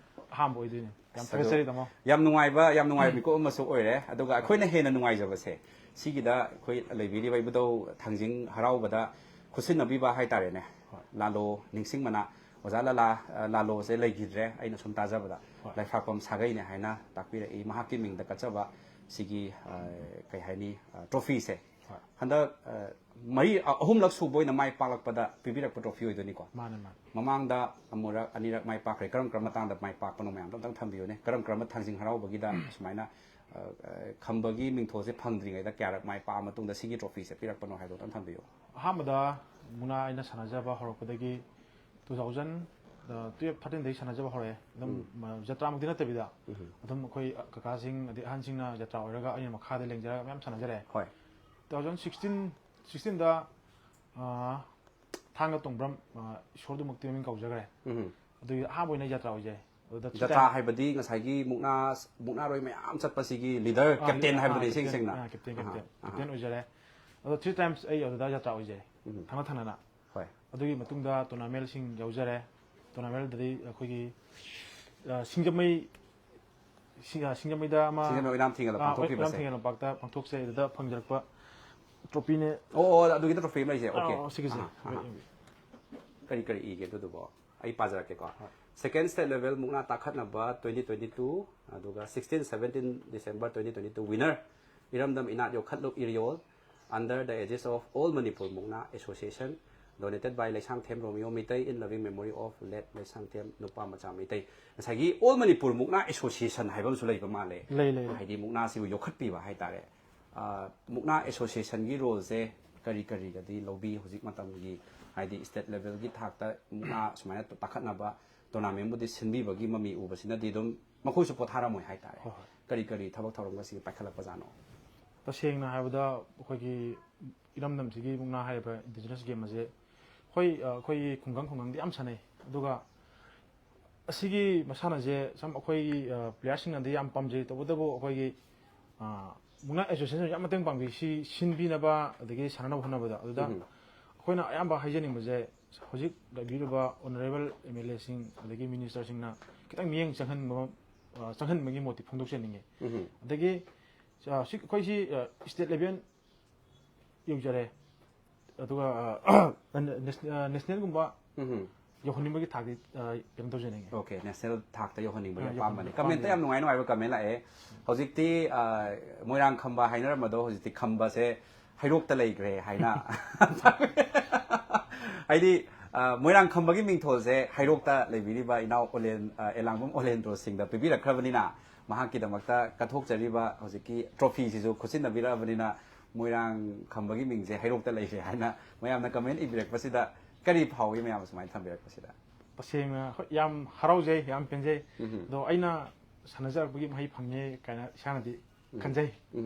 ꯑꯍꯥꯟꯕ ꯑꯣꯏꯗꯣꯏꯅꯦ꯫ ꯌꯥꯝ ꯑꯁ, ꯑꯗꯣ ꯊꯥꯒꯠꯆꯔꯤ, ꯇꯥꯃꯣ꯫ ꯌꯥꯝ ꯅꯨꯡꯉꯥꯏꯕ, ꯌꯥꯝ ꯅꯨꯡꯉꯥꯏꯕ ꯃꯤꯀꯨꯞ ꯑꯃꯁꯨ ꯑꯣꯏꯔꯦ꯫ ꯑꯗꯨꯒ ꯑꯩꯈꯣꯏꯅ ꯍꯦꯟꯅ ꯅꯨꯡꯉꯥꯏꯖꯕꯁꯦ, ꯁꯤꯒꯤꯗ ꯑꯩꯈꯣꯏ ꯂꯩꯕꯤꯔꯤꯕ ꯏꯕꯨꯙꯧ ꯊꯥꯡꯖꯤꯡ ꯍꯔꯥꯎꯕꯗ ꯈꯨꯠꯁꯤꯟꯅꯕꯤꯕ ꯍꯥꯏꯇꯥꯔꯦꯅꯦ꯫ ꯍꯣꯏ꯫ ꯂꯥꯂꯣ ꯅꯤꯡꯁꯤꯡꯕꯅ, ꯑꯣꯖꯥ ꯂꯥꯂꯥ, ꯑ, ꯂꯥꯂꯣꯁꯦ ꯂꯩꯈꯤꯗ꯭ꯔꯦ, ꯑꯩꯅ ꯁꯨꯝ ꯇꯥꯖꯕꯗ꯫ ꯍꯣꯏ꯫ ꯂꯩꯐꯥꯛꯄꯝ ꯁꯥꯒꯩꯅꯦ ꯍꯥꯏꯅ ꯇꯥꯛꯄꯤꯔꯛꯏ꯫ ꯃꯍꯥꯛꯀꯤ ꯃꯤꯡꯗ ꯀꯠꯆꯕ ꯁꯤꯒꯤ, ꯑ, ꯀꯩ ꯍꯥꯏꯅꯤ, ꯑ, ꯇ꯭ꯔꯣꯐꯤꯁꯦ ꯍꯣꯏ꯫ ꯍꯟꯗꯛ, ꯑ, ꯃꯔꯤ, ꯑ, ꯑꯍꯨꯝꯂꯛ ꯁꯨꯕ ꯑꯣꯏꯅ ꯃꯥꯏ ꯄꯥꯛꯂꯛꯄꯗ ꯄꯤꯕꯤꯔꯛꯄ ꯇ꯭ꯔꯣꯐꯤ ꯑꯣꯏꯗꯣꯏꯅꯤꯀꯣ꯫ ꯃꯥꯅꯦ, ꯃꯥꯅꯦ꯫ ꯃꯃꯥꯡꯗ ꯑꯃꯨꯔꯛ, ꯑꯅꯤꯔꯛ ꯃꯥꯏ ꯄꯥꯛꯈ꯭ꯔꯦ꯫ ꯀꯔꯝ ꯀꯔꯝꯕ ꯃꯇꯥꯡꯗ ꯃꯥꯏ ꯄꯥꯛꯄꯅꯣ, ꯃꯌꯥꯝꯗꯣ ꯑꯝꯇꯪ ꯊꯝꯕꯤꯌꯨꯅꯦ꯫ ꯀꯔꯝ ꯀꯔꯝꯕ ꯊꯥꯡꯖꯤꯡ ꯍꯔꯥꯎꯕꯒꯤꯗ ꯁꯨꯃꯥꯏꯅ, ꯑ, ꯑ, ꯈꯝꯕꯒꯤ ꯃꯤꯡꯊꯣꯜꯁꯦ ꯐꯪꯗ꯭ꯔꯤꯉꯩꯗ ꯀꯌꯥꯔꯛ ꯃꯥꯏ ꯄꯥꯛꯑ ꯃꯇꯨꯡꯗ ꯁꯤꯒꯤ ꯇ꯭ꯔꯣꯐꯤꯁꯦ ꯄꯤꯔꯛꯄꯅꯣ ꯍꯥꯏꯕꯗꯣ ꯑꯝꯇꯪ ꯊꯝꯕꯤꯌꯨ꯫ ꯑꯍꯥꯟꯕꯗ ꯃꯨꯛꯅꯥ ꯑꯩꯅ ꯁꯥꯟꯅꯖꯕ ꯍꯧꯔꯛꯄꯗꯒꯤ two thousand twelve thirteenꯗꯒꯤ ꯁꯥꯟꯅꯖꯕ ꯍꯧꯔꯛꯑꯦ꯫ ꯑꯗꯨꯝ, ꯃ-, ꯖꯇ꯭ꯔꯥꯃꯛꯇꯤ ꯅꯠꯇꯕꯤꯗ, ꯑꯗꯨꯝ ꯑꯩꯈꯣꯏ ꯀꯀꯥꯁꯤꯡ ꯑꯗꯩ ꯑꯍꯟꯁꯤꯡꯅ ꯖꯇ꯭ꯔꯥ ꯑꯣꯏꯔꯒ ꯑꯩꯅ ꯃꯈꯥꯗ ꯂꯦꯡꯖꯔꯒ ꯃꯌꯥꯝ ꯁꯥꯟꯅꯖꯔꯦ꯫ ꯍꯣꯏ꯫ Two thousand sixteen, sixteenꯗ, ꯑ, ꯊꯥꯡꯒ ꯇꯣꯡꯕ꯭ꯔꯝ, ꯑ, ꯏꯁꯣꯔꯗꯨꯃꯛꯇꯤ ꯃꯃꯤꯡ ꯀꯧꯖꯈ꯭ꯔꯦ꯫ ꯎꯝ꯫ ꯑꯗꯨꯒꯤ ꯑꯍꯥꯟꯕ ꯑꯣꯏꯅ ꯖꯇ꯭ꯔꯥ ꯑꯣꯏꯖꯩ꯫ ꯑꯗꯨꯗ three ꯖꯇ꯭ꯔꯥ time- ꯍꯥꯏꯕꯗꯤ ꯉꯁꯥꯏꯒꯤ ꯃꯨꯛꯅꯥ, ꯃꯨꯛꯅꯥ ꯔꯣꯏ ꯃꯌꯥꯝ ꯆꯠꯄꯁꯤꯒꯤ ꯂꯤꯗꯔ, ꯑꯥ, ꯀꯦꯞꯇꯦꯟ ꯑꯥ, ꯍꯥꯏꯕꯗꯨꯅꯦ ꯀꯦꯞꯇꯦꯟ, ꯏꯁꯦꯡ ꯁꯦꯡꯅ꯫ ꯑꯥ, ꯀꯦꯞꯇꯦꯟ, ꯑꯍꯥ, ꯀꯦꯞꯇꯦꯟ꯫ ꯑꯍꯥ꯫ ꯀꯦꯞꯇꯦꯟ ꯑꯣꯏꯖꯔꯦ꯫ ꯑꯗꯣ three times ꯑꯩ ꯑꯗꯨꯗ ꯖꯇ꯭ꯔꯥ ꯑꯣꯏꯖꯩ꯫ ꯎꯝ꯫ ꯊꯪꯅ ꯊꯪꯅꯅ꯫ ꯍꯣꯏ꯫ ꯑꯗꯨꯒꯤ ꯃꯇꯨꯡꯗ tournamentꯁꯤꯡ ꯌꯥꯎꯖꯔꯦ꯫ Tournamentꯗꯗꯤ ꯑꯩꯈꯣꯏꯒꯤ, ꯑ, ꯁꯤꯡꯖꯃꯩ, ꯁꯤ-, ꯑ, ꯁꯤꯡꯖꯃꯩꯗ ꯑꯃ, ꯁꯤꯡꯖꯃꯩ ꯑꯣꯏꯅꯥꯝ ꯊꯤꯡꯒ ꯑ, ꯄꯥꯡꯊꯣꯛꯈꯤꯕꯁꯦ꯫ ꯑꯣꯏꯅꯥꯝ ꯊꯤꯡꯒ ꯂꯝꯄꯥꯛꯇ ꯄꯥꯡꯊꯣꯛꯆꯩ꯫ ꯑꯗꯨꯗ ꯐꯪꯖꯔꯛꯄ trophyꯅꯦ꯫ ꯑꯣ, ꯑꯣ, ꯑꯗꯨꯒꯤꯗ trophy ꯑꯃ ꯂꯩꯖꯩ꯫ Okay꯫ ꯑ, ꯁꯤꯒꯤꯁꯦ꯫ ꯑꯍꯥ, ꯑꯍꯥ꯫ ꯀꯔꯤ ꯀꯔꯤ ꯏꯒꯦ ꯑꯗꯨꯗꯨꯕꯣ? ꯑꯩ ꯄꯥꯖꯔꯛꯀꯦꯀꯣ꯫ Second State Level ꯃꯨꯛꯅꯥ ꯇꯥꯈꯠꯅꯕ twenty twenty-two, ꯑꯗꯨꯒ sixteen seventeen December twenty twenty-two winner, ꯏꯔꯝꯗꯝ ꯏꯅꯥꯠ ꯌꯣꯛꯈꯠꯂꯨ ꯏꯔꯤꯌꯣꯜ, under the aegis of All Manipur Mukna Association, donated by Leishangthem ꯔꯣꯃꯤꯌꯣ Meitei, in loving memory of late Leishangthem ꯅꯨꯄꯥ ꯃꯆꯥ ꯃꯩꯇꯩ꯫ ꯉꯁꯥꯏꯒꯤ All Manipur Mukna Association ꯍꯥꯏꯕ ꯑꯃꯁꯨ ꯂꯩꯕ ꯃꯥꯜꯂꯦ꯫ ꯂꯩ, ꯂꯩ, ꯂꯩ꯫ ꯍꯥꯏꯗꯤ ꯃꯨꯛꯅꯥꯁꯤꯕꯨ ꯌꯣꯛꯈꯠꯄꯤꯕ ꯍꯥꯏꯇꯥꯔꯦ꯫ ꯑ, ꯃꯨꯛꯅꯥ Associationꯒꯤ roleꯁꯦ ꯀꯔꯤ ꯀꯔꯤꯒꯗꯤ ꯂꯧꯕꯤ ꯍꯧꯖꯤꯛ ꯃꯇꯝꯒꯤ, ꯍꯥꯏꯗꯤ state levelꯒꯤ ꯊꯥꯛꯇ ꯃꯨꯛꯅꯥ ꯁꯨꯃꯥꯏꯅ ꯇꯥꯈꯠꯅꯕ tournamentꯕꯨꯗꯤ ꯁꯤꯟꯕꯤꯕꯒꯤ ꯃꯃꯤ ꯎꯕꯁꯤꯅꯗꯤ ꯑꯗꯨꯝ ꯃꯈꯣꯏꯁꯨ ꯄꯣꯊꯥꯔꯝꯃꯣꯏ ꯍꯥꯏꯇꯥꯔꯦ꯫ ꯍꯣꯏ, ꯍꯣꯏ꯫ ꯀꯔꯤ ꯀꯔꯤ ꯊꯕꯛ ꯊꯧꯔꯝꯒꯁꯤꯡ ꯄꯥꯏꯈꯠꯂꯛꯄꯖꯥꯠꯅꯣ? ꯇꯁꯦꯡꯅ ꯍꯥꯏꯕꯗ ꯑꯩꯈꯣꯏꯒꯤ ꯏꯔꯝꯗꯝꯁꯤꯒꯤ ꯃꯨꯛꯅꯥ ꯍꯥꯏꯔꯤꯕ indigenous game ꯑꯁꯦ ꯑꯩꯈꯣꯏ, ꯑ, ꯑꯩꯈꯣꯏꯒꯤ ꯈꯨꯡꯒꯪ ꯈꯨꯡꯒꯪꯗꯤ ꯌꯥꯝ ꯁꯥꯟꯅꯩ꯫ ꯑꯗꯨꯒ ꯑꯁꯤꯒꯤ ꯃꯁꯥꯟꯅꯁꯦ ꯁꯨꯝ ꯑꯩꯈꯣꯏꯒꯤ, ꯑ, playerꯁꯤꯡꯅꯗꯤ ꯌꯥꯝ ꯄꯥꯝꯖꯩ꯫ ꯇꯧꯕꯇꯕꯨ ꯑꯩꯈꯣꯏꯒꯤ, ꯑ, ꯃꯨꯛꯅꯥ Association ꯌꯥꯝ ꯃꯇꯦꯡ ꯄꯥꯡꯕꯤ꯫ ꯁꯤ ꯁꯤꯟꯕꯤꯅꯕ ꯑꯗꯒꯤ ꯁꯥꯟꯅꯅꯕ ꯍꯣꯠꯅꯕꯗ꯫ ꯑꯗꯨꯗ ꯎꯝ꯫ ꯑꯩꯈꯣꯏꯅ ꯑꯌꯥꯝꯕ ꯍꯥꯏꯖꯅꯤꯡꯕꯁꯦ ꯍꯧꯖꯤꯛ ꯂꯩꯕꯤꯔꯤꯕ honourable MLAꯁꯤꯡ ꯑꯗꯒꯤ ministerꯁꯤꯡꯅ ꯈꯤꯇꯪ ꯃꯤꯠꯌꯦꯡ ꯆꯪꯍꯟꯕ, ꯑ, ꯆꯪꯍꯟꯕꯒꯤ ꯃꯣꯠꯇꯤ ꯐꯣꯡꯗꯣꯛꯆꯅꯤꯡꯉꯤ꯫ ꯑꯗꯒꯤ, ꯑ, ꯁꯤ, ꯑꯩꯈꯣꯏꯁꯤ, ꯑ, state level ꯌꯧꯖꯔꯦ꯫ ꯑꯗꯨꯒ, ꯑ, ꯅꯦꯁ-, ꯑ, national ꯒꯨꯝꯕ ꯌꯧꯍꯟꯅꯤꯡꯕꯒꯤ ꯊꯥꯛꯇꯤ, ꯑ, ꯀꯩꯅꯣ ꯇꯧꯖꯅꯤꯡꯉꯤ꯫ Okay, national ꯊꯥꯛꯇ ꯌꯧꯍꯟꯅꯤꯡꯕꯒꯤ ꯑꯄꯥꯝꯕꯅꯤ꯫ Comment ꯇ ꯌꯥꯝ ꯅꯨꯡꯉꯥꯏ ꯅꯨꯡꯉꯥꯏꯕ comment ꯂꯥꯛꯑꯦ꯫ ꯍꯧꯖꯤꯛꯇꯤ, ꯑ, ꯃꯣꯏꯔꯥꯡ ꯈꯝꯕ ꯍꯥꯏꯅꯔꯝꯕꯗꯣ ꯍꯧꯖꯤꯛꯇꯤ ꯈꯝꯕꯁꯦ ꯍꯩꯔꯣꯛꯇ ꯂꯩꯈ꯭ꯔꯦ ꯍꯥꯏꯅ꯫ ꯍꯥꯏꯗꯤ, ꯑ, ꯃꯣꯏꯔꯥꯡ ꯈꯝꯕꯒꯤ ꯃꯤꯡꯊꯣꯜꯁꯦ ꯍꯩꯔꯣꯛꯇ ꯂꯩꯕꯤꯔꯤꯕ ꯏꯅꯥꯎ ꯑꯣꯂꯦꯟ-, ꯑ, ꯑꯦꯂꯥꯡꯕꯝ ꯑꯣꯂꯦꯟꯗ꯭ꯔꯣ ꯁꯤꯡꯗ ꯄꯤꯕꯤꯔꯛꯈ꯭ꯔꯕꯅꯤꯅ, ꯃꯍꯥꯛꯀꯤꯗꯃꯛꯇ ꯀꯠꯊꯣꯛꯆꯔꯤꯕ ꯍꯧꯖꯤꯛꯀꯤ trophy ꯁꯤꯁꯨ ꯈꯨꯠꯁꯤꯟꯅꯕꯤꯔꯛꯑꯕꯅꯤꯅ, ꯃꯣꯏꯔꯥꯡ ꯈꯝꯕꯒꯤ ꯃꯤꯡꯁꯦ ꯍꯩꯔꯣꯛꯇ ꯂꯩꯈ꯭ꯔꯦ ꯍꯥꯏꯅ ꯃꯌꯥꯝꯅ comment ꯏꯕꯤꯔꯛꯄꯁꯤꯗ ꯀꯔꯤ ꯐꯥꯎꯏ, ꯃꯌꯥꯝ ꯑꯁꯨꯃꯥꯏꯅ ꯊꯝꯕꯤꯔꯛꯄꯁꯤꯗ? ꯇꯁꯦꯡꯅ ꯍꯣꯏ, ꯌꯥꯝ ꯍꯔꯥꯎꯖꯩ, ꯌꯥꯝ ꯄꯦꯟꯖꯩ꯫ ꯑꯗꯣ ꯑꯩꯅ ꯁꯥꯟꯅꯖꯔꯛꯄꯒꯤ ꯃꯍꯩ ꯐꯪꯉꯦ ꯀꯥꯏꯅ ꯏꯁꯥꯅꯗꯤ ꯈꯟꯖꯩ꯫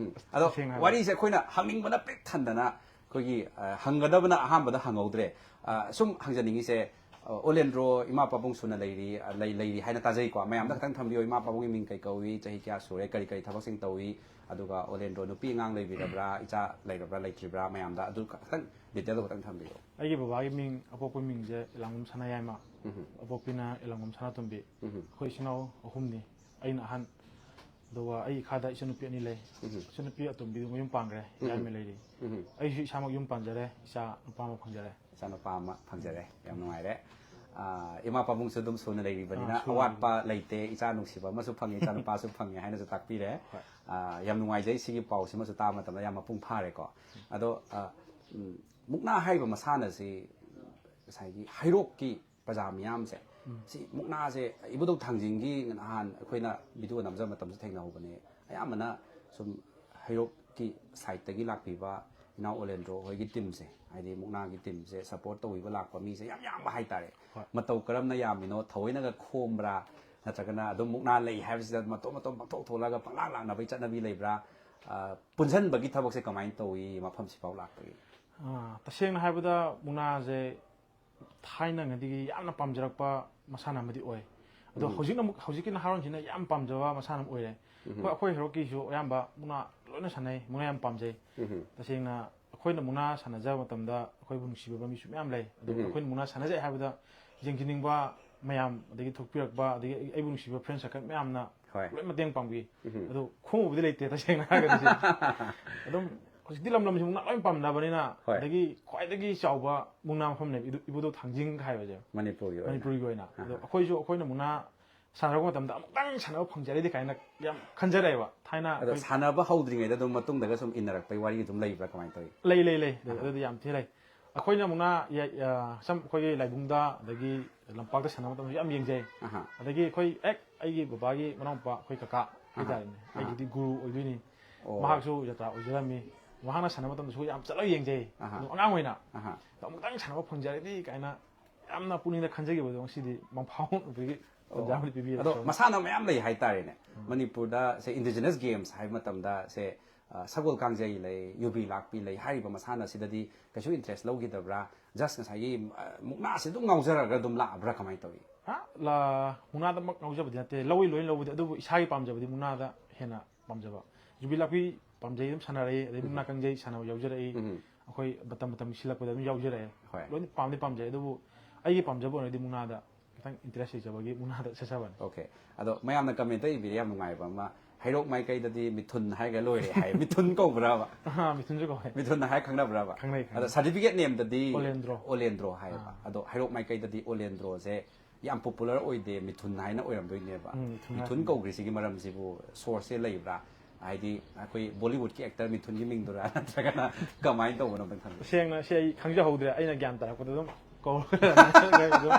ꯑꯗꯣ ꯇꯁꯦꯡꯅ ꯍꯥꯏꯔꯕꯗ꯫ ꯋꯥꯔꯤꯁꯦ ꯑꯩꯈꯣꯏꯅ ꯍꯪꯅꯤꯡꯕꯅ ꯄꯤꯛ ꯊꯟꯗꯅ ꯑꯩꯈꯣꯏꯒꯤ, ꯑ, ꯍꯪꯒꯗꯕꯅ ꯑꯍꯥꯟꯕꯗ ꯍꯪꯍꯧꯗ꯭ꯔꯦ꯫ ꯑ, ꯁꯨꯝ ꯍꯪꯖꯅꯤꯡꯉꯤꯁꯦ, ꯑ, ꯑꯣꯂꯦꯟꯗ꯭ꯔꯣ ꯏꯃꯥ ꯄꯥꯕꯨꯡ ꯁꯨꯅ ꯂꯩꯔꯤ, ꯑ, ꯂꯩ-, ꯂꯩꯔꯤ ꯍꯥꯏꯅ ꯇꯥꯖꯩꯀꯣ꯫ ꯃꯌꯥꯝꯗ ꯈꯤꯇꯪ ꯊꯝꯕꯤꯌꯨ, ꯏꯃꯥ ꯄꯥꯕꯨꯡꯒꯤ ꯃꯤꯡ ꯀꯩ ꯀꯧꯏ, ꯆꯍꯤ ꯀꯌꯥ ꯁꯨꯔꯦ, ꯀꯔꯤ ꯀꯔꯤ ꯊꯕꯛꯁꯤꯡ ꯇꯧꯏ, ꯑꯗꯨꯒ ꯑꯣꯂꯦꯟꯗ꯭ꯔꯣ ꯅꯨꯄꯤ ꯑꯉꯥꯡ ꯂꯩꯕꯤꯔꯕ꯭ꯔꯥ, ꯏꯆꯥ ꯂꯩꯔꯕ꯭ꯔꯥ ꯂꯩꯇ꯭ꯔꯤꯕ꯭ꯔꯥ, ꯃꯌꯥꯝꯗ ꯑꯗꯨ ꯈꯤꯇꯪ detail ꯗꯣ ꯈꯤꯇꯪ ꯊꯝꯕꯤꯌꯨ꯫ ꯑꯩꯒꯤ ꯕꯕꯥꯒꯤ ꯃꯤꯡ, ꯑꯄꯣꯛꯄ ꯃꯤꯡꯁꯦ ꯏꯂꯥꯡꯕꯝ ꯁꯅꯥꯌꯥꯏꯃ, ꯑꯄꯣꯛꯄꯤꯅ ꯏꯂꯥꯡꯕꯝ ꯁꯅꯥꯇꯣꯝꯕꯤ꯫ ꯑꯩꯈꯣꯏ ꯏꯆꯤꯟ ꯏꯅꯥꯎ ꯑꯍꯨꯝꯅꯤ, ꯑꯩꯅ ꯑꯍꯟ, ꯑꯗꯨꯒ ꯑꯩ ꯏꯈꯥꯗ ꯏꯆꯟꯅꯨꯄꯤ ꯑꯅꯤ ꯂꯩ꯫ ꯏꯆꯟꯅꯨꯄꯤ ꯑꯇꯣꯝꯕꯤꯗꯨ ꯃꯌꯨꯝ ꯄꯥꯟꯈ꯭ꯔꯦ, ꯌꯥꯏꯃ ꯂꯩꯔꯤ꯫ ꯑꯩꯁꯨ ꯏꯁꯥꯃꯛ ꯌꯨꯝ ꯄꯥꯟꯖꯔꯦ, ꯏꯆꯥ ꯅꯨꯄꯥ ꯑꯃ ꯐꯪꯖꯔꯦ꯫ ꯏꯆꯥꯅꯨꯄꯥ ꯑꯃ ꯐꯪꯖꯔꯦ, ꯌꯥꯝ ꯅꯨꯡꯉꯥꯏꯔꯦ꯫ ꯑ, ꯏꯃꯥ ꯄꯥꯕꯨꯡꯁꯨ ꯑꯗꯨꯝ ꯁꯨꯅ ꯂꯩꯔꯤꯕꯅꯤꯅ ꯑ, ꯁꯨꯅ ꯑꯋꯥꯠꯄ ꯂꯩꯇꯦ, ꯏꯆꯥ ꯅꯨꯡꯁꯤꯕ ꯑꯃꯁꯨ ꯐꯪꯉꯦ, ꯏꯆꯥꯅꯨꯄꯥꯁꯨ ꯐꯪꯉꯦ ꯍꯥꯏꯅꯁꯨ ꯇꯥꯛꯄꯤꯔꯦ꯫ ꯑ, ꯌꯥꯝ ꯅꯨꯡꯉꯥꯏꯖꯩ, ꯁꯤꯒꯤ ꯄꯥꯎꯁꯤꯃꯁꯨ ꯇꯥꯕ ꯃꯇꯝꯗ ꯌꯥꯝ ꯃꯄꯨꯡ ꯐꯥꯔꯦꯀꯣ꯫ ꯑꯗꯣ, ꯑ, ꯎꯝ, ꯃꯨꯛꯅꯥ ꯍꯥꯏꯔꯤꯕ ꯃꯁꯥꯟꯅꯁꯤ ꯉꯁꯥꯏꯒꯤ ꯍꯩꯔꯣꯛꯀꯤ ꯄ꯭ꯔꯖꯥ ꯃꯤꯌꯥꯝꯁꯦ, ꯁꯤ ꯃꯨꯛꯅꯥꯁꯦ ꯏꯕꯨꯙꯧ ꯊꯥꯡꯖꯤꯡꯒꯤ ꯅꯍꯥꯟ ꯑꯩꯈꯣꯏꯅ video ꯅꯝꯖꯕ ꯃꯇꯝꯁꯨ ꯊꯦꯡꯅꯍꯧꯕꯅꯦ꯫ ꯑꯌꯥꯝꯕꯅ ꯁꯨꯝ ꯍꯩꯔꯣꯛꯀꯤ side ꯇꯒꯤ ꯂꯥꯛꯄꯤꯕ ꯏꯅꯥꯎ ꯑꯣꯂꯦꯟꯗ꯭ꯔꯣ ꯍꯣꯏꯒꯤ team ꯁꯦ, ꯍꯥꯏꯗꯤ ꯃꯨꯛꯅꯥꯒꯤ team ꯁꯦ support ꯇꯧꯕꯤꯕ ꯂꯥꯛꯄ ꯃꯤꯁꯦ ꯌꯥꯝ ꯌꯥꯝꯕ ꯍꯥꯏꯇꯥꯔꯦ꯫ ꯃꯇꯧ ꯀꯔꯝꯅ ꯌꯥꯝꯃꯤꯅꯣ? ꯊꯑꯣꯏꯅꯒ ꯈꯣꯝꯕ꯭ꯔꯥ? ꯅꯠꯇ꯭ꯔꯒꯅ ꯑꯗꯨꯝ ꯃꯨꯛꯅꯥ ꯂꯩ ꯍꯥꯏꯕꯁꯤꯗ ꯃꯇꯣꯝ ꯃꯇꯣꯝ ꯄꯪꯊꯣꯛ ꯊꯣꯛꯂꯒ ꯄꯪꯂꯥꯛ ꯂꯥꯛꯅꯕꯒꯤ ꯆꯠꯅꯕꯤ ꯂꯩꯕ꯭ꯔꯥ? ꯑ, ꯄꯨꯟꯁꯤꯟꯕꯒꯤ ꯊꯕꯛꯁꯦ ꯀꯃꯥꯏꯅ ꯇꯧꯏ ꯃꯐꯝꯁꯤꯐꯥꯎ ꯂꯥꯛꯄꯒꯤ? ꯑ, ꯇꯁꯦꯡꯅ ꯍꯥꯏꯕꯗ ꯃꯨꯛꯅꯥꯁꯦ ꯊꯥꯏꯅꯉꯩꯗꯒꯤ ꯌꯥꯝꯅ ꯄꯥꯝꯖꯔꯛꯄ ꯃꯁꯥꯟꯅ ꯑꯃꯗꯤ ꯑꯣꯏ꯫ ꯑꯗꯣ ꯍꯧꯖꯤꯛꯅ ꯑꯃꯨꯛ, ꯍꯧꯖꯤꯛꯀꯤ ꯅꯍꯥꯔꯣꯟꯁꯤꯅ ꯌꯥꯝ ꯄꯥꯝꯖꯕ ꯃꯁꯥꯟꯅ ꯑꯃ ꯑꯣꯏꯔꯦ꯫ ꯑꯩꯈꯣꯏ, ꯑꯩꯈꯣꯏ ꯍꯩꯔꯣꯛꯀꯤꯁꯨ ꯑꯌꯥꯝꯕ ꯃꯨꯛꯅꯥ ꯂꯣꯏꯅ ꯁꯥꯟꯅꯩ, ꯃꯨꯛꯅꯥ ꯌꯥꯝ ꯄꯥꯝꯖꯩ꯫ ꯇꯁꯦꯡꯅ ꯑꯩꯈꯣꯏꯅ ꯃꯨꯛꯅꯥ ꯁꯥꯟꯅꯖꯕ ꯃꯇꯝꯗ ꯑꯩꯈꯣꯏꯕꯨ ꯅꯨꯡꯁꯤꯕꯤꯕ ꯃꯤꯁꯨ ꯃꯌꯥꯝ ꯂꯩ꯫ ꯑꯗꯨꯒ ꯑꯩꯈꯣꯏꯅ ꯃꯨꯛꯅꯥ ꯁꯥꯟꯅꯖꯩ ꯍꯥꯏꯕꯗ ꯌꯦꯡꯖꯅꯤꯡꯕ ꯃꯌꯥꯝ, ꯑꯗꯒꯤ ꯊꯣꯛꯄꯤꯔꯛꯄ, ꯑꯗꯒꯤ ꯑꯩ- ꯑꯩꯕꯨ ꯅꯨꯡꯁꯤꯕ friend circle ꯃꯌꯥꯝꯅ ꯍꯣꯏ꯫ ꯂꯣꯏ ꯃꯇꯦꯡ ꯄꯥꯡꯕꯤ꯫ ꯎꯝ꯫ ꯑꯗꯣ ꯈꯣꯡꯎꯞꯕꯨꯗꯤ ꯂꯩꯇꯦ, ꯇꯁꯦꯡꯅ ꯍꯥꯏꯔꯒꯗꯤ꯫ ꯑꯗꯨꯝ ꯍꯧꯖꯤꯛꯇꯤ ꯂꯝ ꯂꯝꯁꯤ ꯃꯨꯛꯅꯥ ꯂꯣꯏ ꯄꯥꯝꯅꯕꯅꯤꯅ꯫ ꯍꯣꯏ꯫ ꯑꯗꯒꯤ ꯈ꯭ꯋꯥꯏꯗꯒꯤ ꯆꯥꯎꯕ ꯃꯨꯛꯅꯥ ꯃꯐꯝꯅꯦꯕ ꯏꯗꯨ- ꯏꯕꯨꯙꯧ ꯊꯥꯡꯖꯤꯡ ꯍꯥꯏꯕꯁꯦ꯫ ꯃꯅꯤꯄꯨꯔꯒꯤ ꯑꯣꯏꯅ꯫ ꯃꯅꯤꯄꯨꯔꯒꯤ ꯑꯣꯏꯅ꯫ ꯑꯍꯥ꯫ ꯑꯗꯣ ꯑꯩꯈꯣꯏꯁꯨ ꯑꯩꯈꯣꯏꯅ ꯃꯨꯛꯅꯥ ꯁꯥꯟꯅꯔꯛꯄ ꯃꯇꯝꯗ ꯑꯃꯨꯛꯇꯪ ꯁꯥꯟꯅꯕ ꯐꯪꯖꯔꯗꯤ ꯀꯥꯏꯅ ꯌꯥꯝ ꯈꯟꯖꯔꯛꯑꯦꯕ ꯊꯥꯏꯅ ꯑꯗꯣ ꯑꯩꯈꯣꯏ ꯁꯥꯟꯅꯕ ꯍꯧꯗ꯭ꯔꯤꯉꯩꯗ ꯑꯗꯨꯝ ꯃꯇꯨꯡꯗꯒ ꯁꯨꯝ ꯏꯟꯅꯔꯛꯄꯩ ꯋꯥꯔꯤ ꯑꯗꯨꯝ ꯂꯩꯕ꯭ꯔꯥ, ꯀꯃꯥꯏꯅ ꯇꯧꯏ? ꯂꯩ ꯂꯩ ꯂꯩ꯫ ꯑꯍꯥ꯫ ꯑꯗꯨꯗꯤ ꯌꯥꯝ ꯊꯤ ꯂꯩ꯫ ꯑꯩꯈꯣꯏꯅ ꯃꯨꯛꯅꯥ ꯌ- ꯑ, ꯁꯝ ꯑꯩꯈꯣꯏꯒꯤ ꯂꯥꯏꯕꯨꯡꯗ ꯑꯗꯒꯤ ꯂꯝꯄꯥꯛꯇ ꯁꯥꯟꯅꯕ ꯃꯇꯝꯗꯁꯨ ꯌꯥꯝ ꯌꯦꯡꯖꯩ꯫ ꯑꯍꯥ꯫ ꯑꯗꯒꯤ ꯑꯩꯈꯣꯏ ꯍꯦꯛ ꯑꯩꯒꯤ ꯕꯕꯥꯒꯤ ꯃꯅꯥꯎꯄꯥ ꯑꯩꯈꯣꯏ ꯀꯀꯥ ꯍꯥꯏꯇꯥꯔꯦꯅꯦ, ꯑꯍꯥ꯫ ꯑꯩꯒꯤꯗꯤ ꯒꯨꯔꯨ ꯑꯣꯏꯗꯣꯏꯅꯤ꯫ ꯑꯣ꯫ ꯃꯍꯥꯛꯁꯨ ꯖꯇ꯭ꯔꯥ ꯑꯣꯏꯖꯔꯝꯃꯤ꯫ ꯃꯍꯥꯛꯅ ꯁꯥꯟꯅꯕ ꯃꯇꯝꯗꯁꯨ ꯌꯥꯝ ꯆꯠꯂꯒ ꯌꯦꯡꯖꯩ꯫ ꯑꯍꯥ꯫ ꯑꯗꯨꯝ ꯑꯉꯥꯡ ꯑꯣꯏꯅ ꯑꯍꯥ꯫ ꯑꯃꯨꯛꯇꯪ ꯁꯥꯟꯅꯕ ꯐꯪꯖꯔꯗꯤ ꯀꯥꯏꯅ ꯌꯥꯝꯅ ꯄꯨꯛꯅꯤꯡꯗ ꯈꯟꯖꯈꯤꯕꯗꯣ ꯉꯁꯤꯗꯤ ꯃꯪꯐꯥꯎꯅꯕꯒꯤ ꯑꯣ꯫ ꯇꯟꯖꯥ ꯑꯃꯗꯤ ꯄꯤꯕꯤꯔꯦ꯫ ꯑꯗꯣ ꯃꯁꯥꯟꯅ ꯃꯌꯥꯝ ꯂꯩ ꯍꯥꯏꯇꯥꯔꯦꯅꯦ꯫ ꯃꯅꯤꯄꯨꯔꯗ ꯁꯦ indigenous games ꯍꯥꯏꯕ ꯃꯇꯝꯗ ꯁꯦ, ꯑ, ꯁꯒꯣꯜ ꯀꯥꯡꯖꯩ ꯂꯩ, ꯌꯨꯕꯤ ꯂꯥꯛꯄꯤ ꯂꯩ, ꯍꯥꯏꯔꯤꯕ ꯃꯁꯥꯟꯅꯁꯤꯗꯗꯤ ꯀꯩꯁꯨ interest ꯂꯧꯈꯤꯗꯕ꯭ꯔꯥ? Just ꯉꯁꯥꯏꯒꯤ, ꯑ, ꯃꯨꯛꯅꯥꯁꯤ ꯑꯗꯨꯝ ꯉꯥꯎꯖꯔꯒ ꯑꯗꯨꯝ ꯂꯥꯛꯑꯕ꯭ꯔꯥ, ꯀꯃꯥꯏꯅ ꯇꯧꯏ? ꯍꯥ? ꯂ- ꯃꯨꯛꯅꯥꯗꯃꯛ ꯉꯥꯎꯖꯕꯗꯤ ꯅꯠꯇꯦ, ꯂꯧꯏ ꯂꯣꯏꯅ ꯂꯧꯕꯗꯤ, ꯑꯗꯨꯕꯨ ꯏꯁꯥꯒꯤ ꯄꯥꯝꯖꯕꯗꯤ ꯃꯨꯛꯅꯥꯗ ꯍꯦꯟꯅ ꯄꯥꯝꯖꯕ꯫ ꯌꯨꯕꯤ ꯂꯥꯛꯄꯤ ꯄꯥꯝꯖꯩ, ꯑꯗꯨꯝ ꯁꯥꯟꯅꯔꯛꯏ, ꯑꯗꯩ ꯃꯨꯛꯅꯥ ꯀꯥꯡꯖꯩ ꯁꯥꯟꯅꯕ ꯌꯥꯎꯖꯔꯛꯏ꯫ ꯎꯝ꯫ ꯑꯩꯈꯣꯏ ꯃꯇꯝ ꯃꯇꯝꯒꯤ ꯁꯤꯜꯂꯛꯄꯗ ꯑꯗꯨꯝ ꯌꯥꯎꯖꯔꯛꯑꯦ꯫ ꯍꯣꯏ꯫ ꯂꯣꯏꯅ ꯄꯥꯝꯗꯤ ꯄꯥꯝꯖꯩ, ꯑꯗꯨꯕꯨ ꯑꯩꯒꯤ ꯄꯥꯝꯖꯕ ꯑꯣꯏꯔꯗꯤ ꯃꯨꯛꯅꯥꯗ ꯈꯤꯇꯪ interest ꯂꯩꯖꯕꯒꯤ ꯃꯨꯛꯅꯥꯗ ꯆꯠꯆꯕꯅꯤ꯫ Okay꯫ ꯑꯗꯣ ꯃꯌꯥꯝꯅ comment ꯏꯕꯤꯔꯦ ꯌꯥꯝ ꯅꯨꯡꯉꯥꯏꯕ ꯑꯃ, "ꯍꯩꯔꯣꯛ ꯃꯥꯏꯀꯩꯗꯗꯤ ꯃꯤꯊꯨꯟ ꯍꯥꯏꯔꯒ ꯂꯣꯏꯔꯦ" ꯍꯥꯏ꯫ ꯃꯤꯊꯨꯟ ꯀꯧꯕ꯭ꯔꯕ? ꯑꯥ, ꯃꯤꯊꯨꯟꯁꯨ ꯀꯧꯋꯦ꯫ ꯃꯤꯊꯨꯟ ꯍꯥꯏ ꯈꯪꯅꯕ꯭ꯔꯕ? ꯈꯪꯅꯩ, ꯈꯪꯅꯩ꯫ ꯑꯗꯣ certificate name ꯗꯗꯤ ꯑꯣꯂꯦꯟꯗ꯭ꯔꯣ꯫ ꯑꯣꯂꯦꯟꯗ꯭ꯔꯣ ꯍꯥꯏꯌꯦꯕ꯫ ꯑꯥ꯫ ꯑꯗꯣ ꯍꯩꯔꯣꯛ ꯃꯥꯏꯀꯩꯗꯗꯤ ꯑꯣꯂꯦꯟꯗ꯭ꯔꯣꯁꯦ ꯌꯥꯝ popular ꯑꯣꯏꯗꯦ, ꯃꯤꯊꯨꯟ ꯍꯥꯏꯅ ꯑꯣꯏꯔꯝꯗꯣꯏꯅꯦꯕ꯫ ꯎꯝ, ꯃꯤꯊꯨꯟ ꯃꯤꯊꯨꯟ ꯍꯥꯏꯅ꯫ ꯀꯧꯈ꯭ꯔꯤꯁꯤꯒꯤ ꯃꯔꯝꯁꯤꯕꯨ source ꯁꯦ ꯂꯩꯕ꯭ꯔꯥ? ꯍꯥꯏꯗꯤ ꯑꯩꯈꯣꯏ Bollywood ꯀꯤ actor ꯃꯤꯊꯨꯟꯒꯤ ꯃꯤꯡꯗꯨꯔꯥ, ꯅꯠꯇ꯭ꯔꯒꯅ ꯀꯃꯥꯏꯅ ꯇꯧꯕꯅꯣ ꯑꯝꯇꯪ ꯈꯪꯕꯤꯌꯨ꯫ ꯇꯁꯦꯡꯅ ꯁꯤ ꯑꯩ ꯈꯪꯖꯍꯧꯗ꯭ꯔꯦ, ꯑꯩꯅ ꯒ꯭ꯌꯥꯟ ꯇꯥꯔꯛꯄꯗ ꯑꯗꯨꯝ ꯀꯧꯔꯒ ꯑꯗꯨꯝ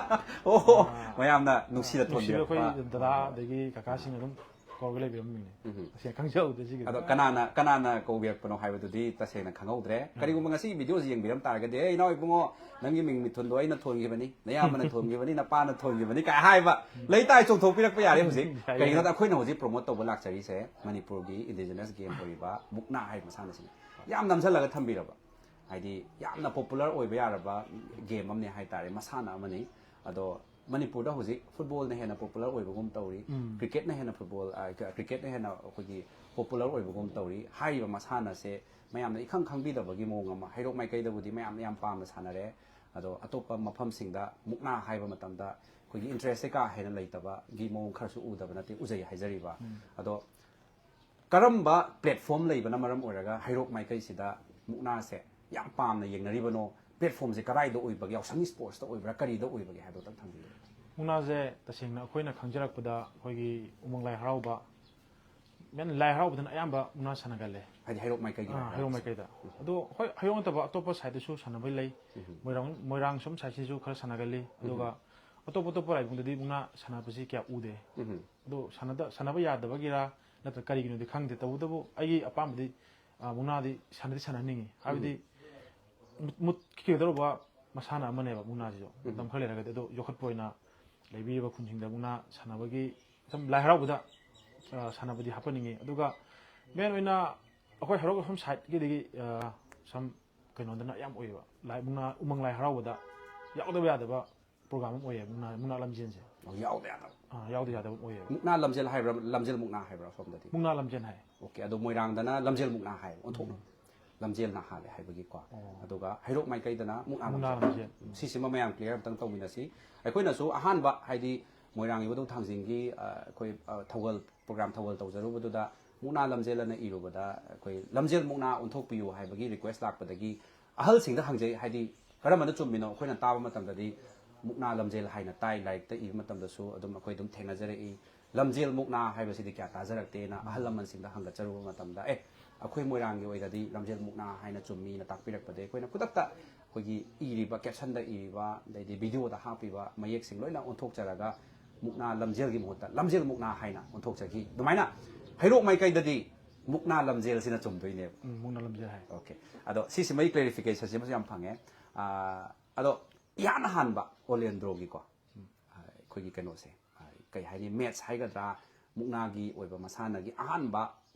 ꯑꯣ, ꯑꯥ꯫ ꯃꯌꯥꯝꯅ ꯅꯨꯡꯁꯤꯅ ꯅꯨꯡꯁꯤꯕ ꯑꯩꯈꯣꯏ ꯊꯣꯟꯕꯤꯔꯛꯄ꯫ ꯗꯗꯥ ꯑꯗꯒꯤ ꯀꯀꯥꯁꯤꯡꯅ ꯑꯗꯨꯝ ꯀꯧꯔꯒ ꯂꯩꯕꯤꯔꯝꯃꯤꯅꯦ꯫ ꯎꯝ꯫ ꯇꯁꯦꯡꯅ ꯈꯪꯖꯍꯧꯗ꯭ꯔꯦ ꯁꯤꯒꯤꯗꯤ꯫ ꯑꯗꯣ ꯀꯅꯥꯅ ꯀꯅꯥꯅ ꯀꯧꯕꯤꯔꯛꯄꯅꯣ ꯍꯥꯏꯕꯗꯨꯗꯤ ꯇꯁꯦꯡꯅ ꯈꯪꯍꯧꯗ꯭ꯔꯦ꯫ ꯀꯔꯤꯒꯨꯝꯕ ꯉꯁꯤꯒꯤ video ꯁꯤ ꯌꯦꯡꯕꯤꯔꯝ ꯇꯥꯔꯒꯗꯤ, "ꯑꯦ, ꯏꯅꯥꯎ ꯏꯕꯨꯡꯉꯣ, ꯅꯪꯒꯤ ꯃꯤꯡ ꯃꯤꯊꯨꯟꯗꯣ ꯑꯩꯅ ꯊꯣꯟꯈꯤꯕꯅꯤ, ꯅꯌꯥꯝꯕꯅ ꯊꯣꯟꯈꯤꯕꯅꯤ, ꯅꯄꯥꯅ ꯊꯣꯟꯈꯤꯕꯅꯤ" ꯀꯥꯏ ꯍꯥꯏꯕ ꯂꯩꯇꯥꯔꯦ, ꯆꯣꯡꯊꯣꯛꯄꯤꯔꯛꯄ ꯌꯥꯔꯦ ꯍꯧꯖꯤꯛ꯫ ꯌꯥꯏ, ꯌꯥꯏ꯫ ꯀꯩꯒꯤꯅꯣꯗ ꯑꯩꯈꯣꯏꯅ ꯍꯧꯖꯤꯛ promote ꯇꯧꯕ ꯂꯥꯛꯆꯔꯤꯁꯦ ꯃꯅꯤꯄꯨꯔꯒꯤ indigenous game ꯑꯣꯏꯔꯤꯕ ꯃꯨꯛꯅꯥ ꯍꯥꯏꯕ ꯃꯁꯥꯟꯅꯁꯤꯅꯤ꯫ ꯌꯥꯝ ꯅꯝꯁꯤꯜꯂꯒ ꯊꯝꯕꯤꯔꯕ, ꯍꯥꯏꯗꯤ ꯌꯥꯝꯅ popular ꯑꯣꯏꯕ ꯌꯥꯔꯕ game ꯑꯃꯅꯤ ꯍꯥꯏꯇꯥꯔꯦ, ꯃꯁꯥꯟꯅ ꯑꯃꯅꯤ꯫ ꯑꯗꯣ ꯃꯅꯤꯄꯨꯔꯗ ꯍꯧꯖꯤꯛ football ꯅ ꯍꯦꯟꯅ popular ꯑꯣꯏꯕꯒꯨꯝ ꯇꯧꯔꯤ, ꯎꯝ꯫ Cricket ꯅ ꯍꯦꯟꯅ football, ꯑ, Cricket ꯅ ꯍꯦꯟꯅ ꯑꯩꯈꯣꯏꯒꯤ popular ꯑꯣꯏꯕꯒꯨꯝ ꯇꯧꯔꯤ꯫ ꯍꯥꯏꯔꯤꯕ ꯃꯁꯥꯟꯅꯁꯦ ꯃꯌꯥꯝꯅ ꯏꯈꯪ ꯈꯪꯕꯤꯗꯕꯒꯤ ꯃꯑꯣꯡ ꯑꯃ, ꯍꯩꯔꯣꯛ ꯃꯥꯏꯀꯩꯗꯕꯨꯗꯤ ꯃꯌꯥꯝꯅ ꯌꯥꯝ ꯄꯥꯝꯅ ꯁꯥꯟꯅꯔꯦ꯫ ꯑꯗꯣ ꯑꯇꯣꯞꯄ ꯃꯐꯝꯁꯤꯡꯗ ꯃꯨꯛꯅꯥ ꯍꯥꯏꯕ ꯃꯇꯝꯗ ꯑꯩꯈꯣꯏꯒꯤ ꯏꯟꯇꯔꯦꯁꯁꯦ ꯀꯥ ꯍꯦꯟꯅ ꯂꯩꯇꯕꯒꯤ ꯃꯑꯣꯡ ꯈꯔꯁꯨ ꯎꯗꯕ ꯅꯠꯇꯦ, ꯎꯖꯩ ꯍꯥꯏꯖꯔꯤꯕ꯫ ꯑꯗꯣ ꯀꯔꯝꯕ ꯄ꯭ꯂꯦꯠꯐꯣꯝ ꯂꯩꯕꯅ ꯃꯔꯝ ꯑꯣꯏꯔꯒ ꯍꯩꯔꯣꯛ ꯃꯥꯏꯀꯩꯁꯤꯗ ꯃꯨꯛꯅꯥꯁꯦ ꯌꯥꯝ ꯄꯥꯝꯅ ꯌꯦꯡꯅꯔꯤꯕꯅꯣ? ꯄ꯭ꯂꯦꯠꯐꯣꯝꯁꯦ ꯀꯗꯥꯏꯗ ꯑꯣꯏꯕꯒꯦ? ꯌꯥꯎꯁꯪꯒꯤ ꯁ꯭ꯄꯣꯔꯠꯁꯇ ꯑꯣꯏꯕ꯭ꯔꯥ, ꯀꯔꯤꯗ ꯑꯣꯏꯕꯒꯦ ꯍꯥꯏꯕꯗꯣ ꯑꯝꯇꯪ ꯊꯝꯕꯤꯌꯨ꯫ ꯃꯨꯛꯅꯥꯁꯦ ꯇꯁꯦꯡꯅ ꯑꯩꯈꯣꯏꯅ ꯈꯪꯖꯔꯛꯄꯗ ꯑꯩꯈꯣꯏꯒꯤ ꯎꯃꯪ ꯂꯥꯏ ꯍꯔꯥꯎꯕ, ꯃꯦꯟ ꯂꯥꯏ ꯍꯔꯥꯎꯕꯗꯅ ꯑꯌꯥꯝꯕ ꯃꯨꯛꯅꯥ ꯁꯥꯟꯅꯒꯜꯂꯦ꯫ ꯍꯥꯏꯗꯤ ꯍꯩꯔꯣꯛ ꯃꯥꯏꯀꯩꯒꯤ ꯑꯥ, ꯍꯩꯔꯣꯛ ꯃꯥꯏꯀꯩꯗ꯫ ꯑꯗꯣ ꯍꯣꯏ, ꯍꯩꯔꯣꯛ ꯅꯠꯇꯕ ꯑꯇꯣꯞꯄ ꯁꯥꯏꯠꯇꯁꯨ ꯁꯥꯟꯅꯕ ꯂꯩ꯫ ꯃꯣꯏꯔꯥꯡ, ꯃꯣꯏꯔꯥꯡ ꯁꯨꯝ ꯁꯥꯏꯠꯁꯤꯁꯨ ꯈꯔ ꯁꯥꯟꯅꯒꯜꯂꯤ꯫ ꯑꯗꯨꯒ ꯑꯇꯣꯞ ꯑꯇꯣꯞꯄ ꯂꯥꯏꯕꯨꯡꯗꯗꯤ ꯃꯨꯛꯅꯥ ꯁꯥꯟꯅꯕꯁꯤ ꯀꯌꯥ ꯎꯗꯦ꯫ ꯑꯗꯣ ꯁꯥꯟꯅꯗ-, ꯁꯥꯟꯅꯕ ꯌꯥꯗꯕꯒꯤꯔꯥ ꯅꯠꯇ꯭ꯔꯒ ꯀꯔꯤꯒꯤꯅꯣꯗꯤ ꯈꯪꯗꯦ꯫ ꯇꯧꯕꯇꯕꯨ ꯑꯩꯒꯤ ꯑꯄꯥꯝꯕꯗꯤ, ꯑ, ꯃꯨꯛꯅꯥꯗꯤ ꯁꯥꯟꯅꯗꯤ ꯁꯥꯟꯅꯍꯟꯅꯤꯡꯉꯤ꯫ ꯍꯥꯏꯕꯗꯤ ꯃꯨꯠ-, ꯃꯨꯠꯈꯤꯒꯗꯧꯔꯕ ꯃꯁꯥꯟꯅ ꯑꯃꯅꯦꯕ ꯃꯨꯛꯅꯥꯁꯤꯁꯨ꯫ ꯃꯇꯝ ꯈꯔ ꯂꯩꯔꯒꯗꯤ꯫ ꯑꯗꯣ ꯌꯣꯛꯈꯠꯄ ꯑꯣꯏꯅ ꯂꯩꯕꯤꯔꯤꯕ ꯈꯨꯟꯁꯤꯡꯗ ꯃꯨꯛꯅꯥ ꯁꯥꯟꯅꯕꯒꯤ ꯁꯨꯝ ꯂꯥꯏ ꯍꯔꯥꯎꯕꯗ, ꯑ, ꯁꯥꯟꯅꯕꯗꯤ ꯍꯥꯞꯄꯟꯅꯤꯡꯉꯤ꯫ ꯑꯗꯨꯒ ꯃꯦꯟ ꯑꯣꯏꯅ ꯑꯩꯈꯣꯏ ꯍꯩꯔꯣꯛ ꯑꯁꯣꯝ ꯁꯥꯏꯠꯀꯤꯗꯒꯤ, ꯑ, ꯁꯨꯝ ꯀꯩꯅꯣꯗꯅ ꯑꯌꯥꯝꯕ ꯑꯣꯏꯌꯦꯕ꯫ ꯂꯥꯏ ꯃꯨꯛꯅꯥ, ꯎꯃꯪ ꯂꯥꯏ ꯍꯔꯥꯎꯕꯗ ꯌꯥꯎꯗꯕ ꯌꯥꯗꯕ ꯄ꯭ꯔꯣꯒ꯭ꯔꯥꯝ ꯑꯃ ꯑꯣꯏꯌꯦꯕ ꯃꯨꯛꯅꯥ, ꯃꯨꯛꯅꯥ ꯂꯝꯖꯦꯟꯁꯦ꯫ ꯑꯣ, ꯌꯥꯎꯗ ꯌꯥꯗꯕ꯫ ꯑꯥ, ꯌꯥꯎꯗ ꯌꯥꯗꯕ ꯑꯃ ꯑꯣꯏꯌꯦꯕ꯫ ꯃꯨꯛꯅꯥ ꯂꯝꯖꯦꯜ ꯍꯥꯏꯕ꯭ꯔꯥ, ꯂꯝꯖꯦꯜ ꯃꯨꯛꯅꯥ ꯍꯥꯏꯕ꯭ꯔꯥ ꯁꯣꯝꯗꯗꯤ? ꯃꯨꯛꯅꯥ ꯂꯝꯖꯦꯜ ꯍꯥꯏ꯫ ꯑꯣꯀꯦ, ꯑꯗꯣ ꯃꯣꯏꯔꯥꯡꯗꯅ ꯂꯝꯖꯦꯜ ꯃꯨꯛꯅꯥ ꯍꯥꯏ, ꯑꯣꯟꯊꯣꯛꯅ꯫ ꯂꯝꯖꯦꯜꯅ ꯍꯥꯜꯂꯦ ꯍꯥꯏꯕꯒꯤꯀꯣ꯫ ꯑꯣ꯫ ꯑꯗꯨꯒ ꯍꯩꯔꯣꯛ ꯃꯥꯏꯀꯩꯗꯅ ꯃꯨꯛꯅꯥ ꯃꯨꯛꯅꯥ ꯂꯝꯖꯦꯜ꯫ ꯂꯝꯖꯦꯜ꯫ ꯎꯝ, ꯁꯤꯁꯤꯃ ꯃꯌꯥꯝ ꯀ꯭ꯂꯤꯌꯥꯔ ꯑꯝꯇꯪ ꯇꯧꯃꯤꯟꯅꯁꯤ꯫ ꯑꯩꯈꯣꯏꯅꯁꯨ ꯑꯍꯥꯟꯕ, ꯍꯥꯏꯗꯤ ꯃꯣꯏꯔꯥꯡ ꯏꯕꯨꯙꯧ ꯊꯥꯡꯖꯤꯡꯒꯤ, ꯑ, ꯑꯩꯈꯣꯏ, ꯑ, ꯊꯧꯒꯜ, ꯄ꯭ꯔꯣꯒ꯭ꯔꯥꯝ ꯊꯧꯒꯜ ꯇꯧꯖꯔꯨꯕꯗꯨꯗ ꯃꯨꯛꯅꯥ ꯂꯝꯖꯦꯜ ꯑꯅ ꯏꯔꯨꯕꯗ ꯑꯩꯈꯣꯏ ꯂꯝꯖꯦꯜ ꯃꯨꯛꯅꯥ ꯑꯣꯟꯊꯣꯛꯄꯤꯌꯨ ꯍꯥꯏꯕꯒꯤ ꯔꯤꯀ꯭ꯋꯦꯁ ꯂꯥꯛꯄꯗꯒꯤ ꯑꯍꯜꯁꯤꯡꯗ ꯍꯪꯖꯩ, ꯍꯥꯏꯗꯤ ꯀꯔꯝꯕꯅ ꯆꯨꯝꯃꯤꯅꯣ? ꯑꯩꯈꯣꯏꯅ ꯇꯥꯕ ꯃꯇꯝꯗꯗꯤ ꯃꯨꯛꯅꯥ ꯂꯝꯖꯦꯜ ꯍꯥꯏꯅ ꯇꯥꯏ, ꯂꯥꯏꯔꯤꯛꯇ ꯏꯕ ꯃꯇꯝꯗꯁꯨ ꯑꯗꯨꯝ ꯑꯩꯈꯣꯏ ꯑꯗꯨꯝ ꯊꯦꯡꯅꯖꯔꯛꯏ꯫ ꯂꯝꯖꯦꯜ ꯃꯨꯛꯅꯥ ꯍꯥꯏꯕꯁꯤꯗꯤ ꯀꯌꯥ ꯇꯥꯖꯔꯛꯇꯦꯅ ꯑꯍꯜ ꯂꯃꯟꯁꯤꯡꯗ ꯍꯪꯒꯠꯆꯔꯨꯕ ꯃꯇꯝꯗ, "ꯑꯦ, ꯑꯩꯈꯣꯏ ꯃꯣꯏꯔꯥꯡꯒꯤ ꯑꯣꯏꯅꯗꯤ ꯂꯝꯖꯦꯜ ꯃꯨꯛꯅꯥ ꯍꯥꯏꯅ ꯆꯨꯝꯃꯤꯅ" ꯇꯥꯛꯄꯤꯔꯛꯄꯗꯒꯤ ꯑꯩꯈꯣꯏꯅ ꯈꯨꯗꯛꯇ ꯑꯩꯈꯣꯏꯒꯤ ꯏꯔꯤꯕ, ꯀꯦꯞꯁꯟꯗ ꯏꯔꯤꯕ, ꯑꯗꯩꯗꯤ ꯚꯤꯗꯤꯑꯣꯗ ꯍꯥꯞꯄꯤꯕ ꯃꯌꯦꯛꯁꯤꯡ ꯂꯣꯏꯅ ꯑꯣꯟꯊꯣꯛꯆꯔꯒ ꯃꯨꯛꯅꯥ ꯂꯝꯖꯦꯜꯒꯤ ꯃꯍꯨꯠꯇ ꯂꯝꯖꯦꯜ ꯃꯨꯛꯅꯥ ꯍꯥꯏꯅ ꯑꯣꯟꯊꯣꯛꯆꯈꯤ꯫ ꯑꯗꯨꯃꯥꯏꯅ ꯍꯩꯔꯣꯛ ꯃꯥꯏꯀꯩꯗꯗꯤ ꯃꯨꯛꯅꯥ ꯂꯝꯖꯦꯜꯁꯤꯅ ꯆꯨꯝꯗꯣꯏꯅꯦꯕ꯫ ꯎꯝ, ꯃꯨꯛꯅꯥ ꯂꯝꯖꯦꯜ ꯍꯥꯏ꯫ ꯑꯣꯀꯦ꯫ ꯑꯗꯣ ꯁꯤꯁꯤꯃꯒꯤ ꯀ꯭ꯂꯦꯔꯤꯐꯤꯀꯦꯁꯟꯁꯤꯃꯁꯨ ꯌꯥꯝ ꯐꯪꯉꯦ꯫ ꯑꯥ, ꯑꯗꯣ ꯏꯍꯥꯟ ꯍꯥꯟꯕ ꯑꯣꯂꯦꯟꯗ꯭ꯔꯣꯒꯤꯀꯣ, ꯑꯥ, ꯑꯩꯈꯣꯏꯒꯤ ꯀꯩꯅꯣꯁꯦ, ꯑꯥ, ꯀꯩ ꯍꯥꯏꯅꯤ, ꯃꯦꯠꯁ ꯍꯥꯏꯒꯗ꯭ꯔꯥ, ꯃꯨꯛꯅꯥꯒꯤ ꯑꯣꯏꯕ ꯃꯁꯥꯟꯅꯒꯤ ꯑꯍꯥꯟꯕ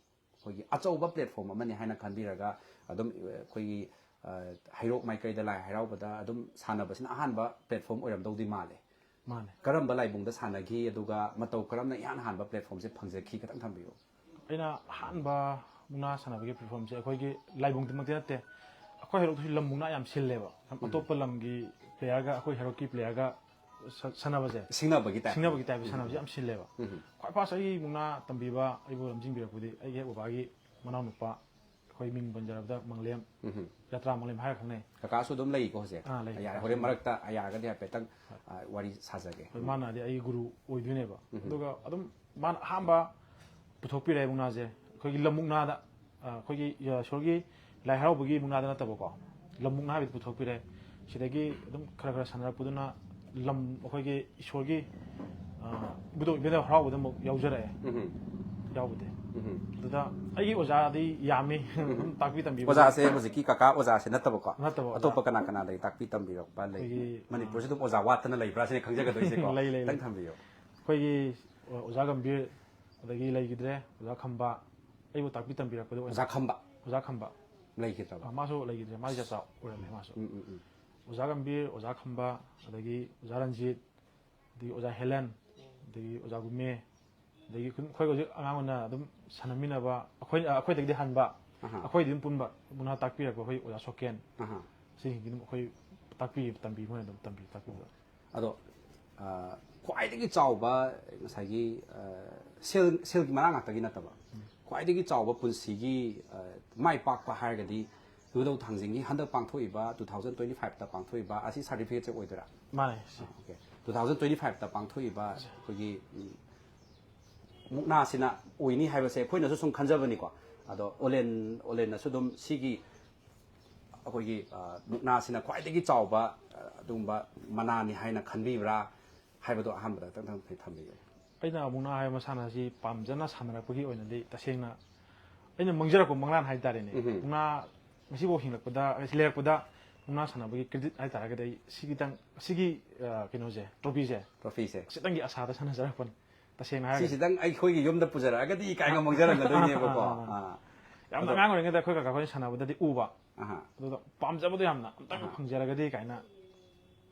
ꯑꯩꯈꯣꯏꯒꯤ ꯑꯆꯧꯕ ꯄ꯭ꯂꯦꯠꯐꯣꯝ ꯑꯃꯅꯤ ꯍꯥꯏꯅ ꯈꯟꯕꯤꯔꯒ ꯑꯗꯨꯝ ꯑꯩꯈꯣꯏꯒꯤ, ꯑ, ꯍꯩꯔꯣꯛ ꯃꯥꯏꯀꯩꯗ ꯂꯥꯏ ꯍꯔꯥꯎꯕꯗ ꯑꯗꯨꯝ ꯁꯥꯟꯅꯕꯁꯤꯅ ꯑꯍꯥꯟꯕ ꯄ꯭ꯂꯦꯠꯐꯣꯝ ꯑꯣꯏꯔꯝꯗꯧꯗꯤ ꯃꯥꯜꯂꯦ꯫ ꯃꯥꯅꯦ꯫ ꯀꯔꯝꯕ ꯂꯥꯏꯕꯨꯡꯗ ꯁꯥꯟꯅꯈꯤ, ꯑꯗꯨꯒ ꯃꯇꯧ ꯀꯔꯝꯅ ꯏꯍꯥꯟ ꯍꯥꯟꯕ ꯄ꯭ꯂꯦꯠꯐꯣꯝꯁꯦ ꯐꯪꯖꯈꯤ, ꯈꯤꯇꯪ ꯊꯝꯕꯤꯌꯨ꯫ ꯑꯩꯅ ꯑꯍꯥꯟꯕ ꯃꯨꯛꯅꯥ ꯁꯥꯟꯅꯕꯒꯤ ꯄ꯭ꯂꯦꯠꯐꯣꯝꯁꯦ ꯑꯩꯈꯣꯏꯒꯤ ꯂꯥꯏꯕꯨꯡꯗꯃꯛꯇꯤ ꯅꯠꯇꯦ, ꯑꯩꯈꯣꯏ ꯍꯩꯔꯣꯛꯇꯁꯨ ꯂꯝ ꯃꯨꯛꯅꯥ ꯌꯥꯝ ꯁꯤꯜꯂꯦꯕ꯫ ꯑꯇꯣꯞꯄ ꯂꯝꯒꯤ ꯄ꯭ꯂꯦꯌꯔꯒ ꯑꯩꯈꯣꯏ ꯍꯩꯔꯣꯛꯀꯤ ꯄ꯭ꯂꯦꯌꯔꯒ ꯁꯥꯟꯅꯕꯁꯦ, ꯁꯤꯡꯅꯕꯒꯤ ꯇꯥꯏꯞ ꯁꯤꯡꯅꯕꯒꯤ ꯇꯥꯏꯞꯇ ꯁꯥꯟꯅꯕꯁꯦ ꯌꯥꯝ ꯁꯤꯜꯂꯦꯕ꯫ ꯈ꯭ꯋꯥꯏ ꯐꯥꯔꯁ ꯑꯩꯒꯤ ꯃꯨꯛꯅꯥ ꯇꯝꯕꯤꯕ, ꯑꯩꯕꯨ ꯂꯝꯖꯤꯡꯕꯤꯔꯛꯄꯗꯤ ꯑꯩꯒꯤ ꯍꯦꯛ ꯕꯕꯥꯒꯤ ꯃꯅꯥꯎꯅꯨꯄꯥ, ꯑꯩꯈꯣꯏ ꯃꯤꯡ ꯄꯟꯖꯔꯕꯗ ꯃꯪꯂꯦꯝ, ꯌꯥꯇ꯭ꯔꯥ ꯃꯪꯂꯦꯝ ꯍꯥꯏꯔ ꯈꯪꯅꯩ꯫ ꯀꯀꯥꯁꯨ ꯑꯗꯨꯝ ꯂꯩꯀꯣ ꯍꯧꯖꯤꯛ? ꯑꯥ, ꯂꯩ, ꯌꯥꯔꯦ, ꯀꯀꯥꯁꯨ ꯍꯣꯔꯦꯟ ꯂꯩ꯫ ꯃꯔꯛꯇ ꯌꯥꯔꯒꯗꯤ ꯍꯥꯏꯐꯦꯠꯇꯪ ꯑ, ꯋꯥꯔꯤ ꯁꯥꯖꯒꯦ꯫ ꯍꯣꯏ, ꯃꯥꯅꯗꯤ ꯑꯩꯒꯤ ꯒꯨꯔꯨ ꯑꯣꯏꯗꯣꯏꯅꯦꯕ꯫ ꯑꯗꯨꯒ ꯑꯗꯨꯝ ꯃꯥꯅ ꯑꯍꯥꯟꯕ ꯄꯨꯊꯣꯛꯄꯤꯔꯛꯑꯦ ꯃꯨꯛꯅꯥꯁꯦ꯫ ꯑꯩꯈꯣꯏꯒꯤ ꯂꯝ ꯃꯨꯛꯅꯥꯗ, ꯑ, ꯑꯩꯈꯣꯏꯒꯤ ꯏꯁꯣꯔꯒꯤ ꯂꯥꯏ ꯍꯔꯥꯎꯕꯒꯤ ꯃꯨꯛꯅꯥꯗ ꯅꯠꯇꯕꯀꯣ, ꯂꯝ ꯃꯨꯛꯅꯥ ꯍꯥꯏꯕꯗꯨ ꯄꯨꯊꯣꯛꯄꯤꯔꯛꯑꯦ꯫ ꯁꯤꯗꯒꯤ ꯑꯗꯨꯝ ꯈꯔ ꯈꯔ ꯁꯥꯟꯅꯔꯛꯄꯗꯨꯅ ꯂꯝ, ꯑꯩꯈꯣꯏꯒꯤ ꯏꯁꯣꯔꯒꯤ, ꯑ, ꯏꯕꯨꯙꯧ ꯏꯕꯦꯟꯗꯧ ꯍꯔꯥꯎꯕꯗ ꯑꯃꯨꯛ ꯌꯥꯎꯖꯔꯛꯑꯦ꯫ ꯌꯥꯎꯕꯗꯤ ꯑꯗꯨꯗ ꯑꯩꯒꯤ ꯑꯣꯖꯥꯗꯤ ꯌꯥꯝꯃꯤ꯫ ꯑꯗꯨꯝ ꯇꯥꯛꯄꯤ ꯇꯝꯕꯤꯕ꯫ ꯑꯣꯖꯥꯁꯦ ꯍꯧꯖꯤꯛꯀꯤ ꯀꯀꯥ ꯑꯣꯖꯥꯁꯦ ꯅꯠꯇꯕꯀꯣ? ꯅꯠꯇꯕ ꯑꯣꯖꯥ꯫ ꯑꯇꯣꯞꯄ ꯀꯅꯥ ꯀꯅꯥꯗꯒꯤ ꯇꯥꯛꯄꯤ ꯇꯝꯕꯤꯔꯛꯄ ꯂꯩ? ꯑꯩꯈꯣꯏꯒꯤ, ꯃꯅꯤꯄꯨꯔꯁꯤ ꯑꯗꯨꯝ ꯑꯣꯖꯥ ꯋꯥꯠꯇꯅ ꯂꯩꯕ꯭ꯔꯥ ꯁꯤꯅꯦ ꯈꯪꯖꯒꯗꯣꯏꯁꯦꯀꯣ? ꯂꯩ, ꯂꯩ, ꯂꯩ꯫ ꯈꯤꯇꯪ ꯊꯝꯕꯤꯌꯨ꯫ ꯑꯩꯈꯣꯏꯒꯤ ꯑꯣꯖꯥ ꯒꯝꯚꯤꯔ, ꯑꯗꯒꯤ ꯂꯩꯈꯤꯗ꯭ꯔꯦ ꯑꯣꯖꯥ ꯈꯝꯕ, ꯑꯩꯕꯨ ꯇꯥꯛꯄꯤ ꯇꯝꯕꯤꯔꯛꯄꯗ ꯑꯣꯏꯅ꯫ ꯑꯣꯖꯥ ꯈꯝꯕ ꯑꯣꯖꯥ ꯈꯝꯕ꯫ ꯂꯩꯈꯤꯗ꯭ꯔꯕ? ꯑ, ꯃꯥꯁꯨ ꯂꯩꯈꯤꯗ꯭ꯔꯦ, ꯃꯥꯁꯨ ꯌꯥꯆꯥ ꯑꯣꯏꯔꯝꯃꯦ ꯃꯥꯁꯨ꯫ ꯎꯝ ꯎꯝ ꯎꯝ꯫ ꯑꯣꯖꯥ ꯒꯝꯚꯤꯔ, ꯑꯣꯖꯥ ꯈꯝꯕ, ꯑꯗꯒꯤ ꯑꯣꯖꯥ ꯔꯟꯖꯤꯠ, ꯑꯗꯒꯤ ꯑꯣꯖꯥ ꯍꯦꯂꯟ, ꯑꯗꯒꯤ ꯑꯣꯖꯥ ꯒꯨꯝꯃꯦ, ꯑꯗꯒꯤ ꯑꯩꯈꯣꯏ ꯍꯧꯖꯤꯛ ꯑꯉꯥꯡ ꯑꯣꯏꯅ ꯑꯗꯨꯝ ꯁꯥꯟꯅꯃꯤꯟꯅꯕ, ꯑꯩꯈꯣꯏ, ꯑꯩꯈꯣꯏꯗꯒꯤꯗꯤ ꯍꯟꯕ, ꯑꯍꯥ꯫ ꯑꯩꯈꯣꯏꯗꯤ ꯑꯗꯨꯝ ꯄꯨꯟꯕ, ꯃꯨꯛꯅꯥ ꯇꯥꯛꯄꯤꯔꯛꯄ ꯑꯩꯈꯣꯏ ꯑꯣꯖꯥ ꯁꯣꯀꯦꯟ, ꯑꯍꯥ꯫ ꯁꯤꯁꯤꯡꯁꯤ ꯑꯗꯨꯝ ꯑꯩꯈꯣꯏ ꯇꯥꯛꯄꯤ ꯇꯝꯕꯤ, ꯃꯣꯏꯅ ꯑꯗꯨꯝ ꯇꯝꯕꯤ ꯇꯥꯛꯄꯤꯕꯗ꯫ ꯑꯗꯣ ꯑ, ꯈ꯭ꯋꯥꯏꯗꯒꯤ ꯆꯥꯎꯕ ꯉꯁꯥꯏꯒꯤ, ꯑ, ꯁꯦꯜ, ꯁꯦꯜꯒꯤ ꯃꯔꯥꯡ ꯉꯥꯛꯇꯒꯤ ꯅꯠꯇꯕ, ꯈ꯭ꯋꯥꯏꯗꯒꯤ ꯆꯥꯎꯕ ꯄꯨꯟꯁꯤꯒꯤ, ꯑ, ꯃꯥꯏ ꯄꯥꯛꯄ ꯍꯥꯏꯔꯒꯗꯤ ꯏꯕꯨꯙꯧ ꯊꯥꯡꯖꯤꯡꯒꯤ ꯍꯟꯗꯛ ꯄꯥꯡꯊꯣꯛꯏꯕ, two thousand twenty five ꯇ ꯄꯥꯡꯊꯣꯛꯏꯕ ꯑꯁꯤ ꯁꯥꯔꯇꯤꯐꯤꯀꯦꯠꯁꯦ ꯑꯣꯏꯗꯣꯏꯔꯥ? ꯃꯥꯅꯦ, ꯁꯤ꯫ Okay. Two thousand twenty five ꯇ ꯄꯥꯡꯊꯣꯛꯏꯕ ꯑꯩꯈꯣꯏꯒꯤ, ꯎꯝ, ꯃꯨꯛꯅꯥꯁꯤꯅ ꯑꯣꯏꯅꯤ ꯍꯥꯏꯕꯁꯦ ꯑꯩꯈꯣꯏꯅꯁꯨ ꯁꯨꯝ ꯈꯟꯖꯕꯅꯤꯀꯣ꯫ ꯑꯗꯣ ꯑꯣꯂꯦꯟ, ꯑꯣꯂꯦꯟꯅꯁꯨ ꯑꯗꯨꯝ ꯁꯤꯒꯤ ꯑꯩꯈꯣꯏꯒꯤ, ꯑ, ꯃꯨꯛꯅꯥꯁꯤꯅ ꯈ꯭ꯋꯥꯏꯗꯒꯤ ꯆꯥꯎꯕ, ꯑ, ꯑꯗꯨꯒꯨꯝꯕ ꯃꯅꯥꯅꯤ ꯍꯥꯏꯅ ꯈꯟꯕꯤꯕ꯭ꯔꯥ ꯍꯥꯏꯕꯗꯣ ꯑꯍꯥꯟꯕꯗ ꯈꯤꯇꯪ ꯊꯝꯕꯤꯌꯨ꯫ ꯑꯩꯅ ꯃꯨꯛꯅꯥ ꯍꯥꯏꯕ ꯃꯁꯥꯟꯅ ꯑꯁꯤ ꯄꯥꯝꯖꯅ ꯁꯥꯟꯅꯔꯛꯄꯒꯤ ꯑꯣꯏꯅꯗꯤ ꯇꯁꯦꯡꯅ ꯑꯩꯅ ꯃꯪꯖꯔꯛꯄ ꯃꯪꯂꯥꯟ ꯍꯥꯏꯇꯥꯔꯦꯅꯦ꯫ ꯎꯝ꯫ ꯃꯨꯛꯅꯥ ꯉꯁꯤꯐꯥꯎ ꯍꯤꯡꯂꯛꯄꯗ, ꯂꯩꯔꯛꯄꯗ ꯃꯨꯛꯅꯥ ꯁꯥꯟꯅꯕꯒꯤ ꯀ꯭ꯔꯦꯗꯤꯠ ꯍꯥꯏꯇꯥꯔꯒꯗꯤ ꯑꯩ ꯁꯤꯒꯤꯇꯪ, ꯁꯤꯒꯤ, ꯑ, ꯀꯩꯅꯣꯁꯦ, ꯇ꯭ꯔꯣꯐꯤꯁꯦ ꯇ꯭ꯔꯣꯐꯤꯁꯦ꯫ ꯈꯤꯇꯪꯒꯤ ꯑꯁꯥꯗ ꯁꯥꯟꯅꯖꯔꯛꯄꯅꯤ꯫ ꯇꯁꯦꯡꯅ ꯍꯥꯏꯔꯒꯗꯤ꯫ ꯁꯤꯁꯤꯗꯪ ꯑꯩꯈꯣꯏꯒꯤ ꯌꯨꯝꯗ ꯄꯨꯖꯔꯛꯑꯒꯗꯤ ꯀꯥꯏꯅ ꯃꯪꯖꯔꯝꯒꯗꯣꯏꯅꯦꯕꯀꯣ꯫ ꯑꯥ, ꯑꯥ, ꯑꯥ꯫ ꯑꯥ꯫ ꯌꯥꯝꯅ ꯑꯗꯣ ꯑꯉꯥꯡ ꯑꯣꯏꯔꯤꯉꯩꯗ ꯑꯩꯈꯣꯏ ꯀꯀꯥ ꯑꯩꯈꯣꯏꯅ ꯁꯥꯟꯅꯕꯗꯗꯤ ꯎꯕ꯫ ꯑꯍꯥ꯫ ꯑꯗꯨꯗ ꯄꯥꯝꯖꯕꯗꯣ ꯌꯥꯝꯅ ꯑꯝꯇꯪ ꯑꯍꯥ꯫ ꯐꯪꯖꯔꯒꯗꯤ ꯀꯥꯏꯅ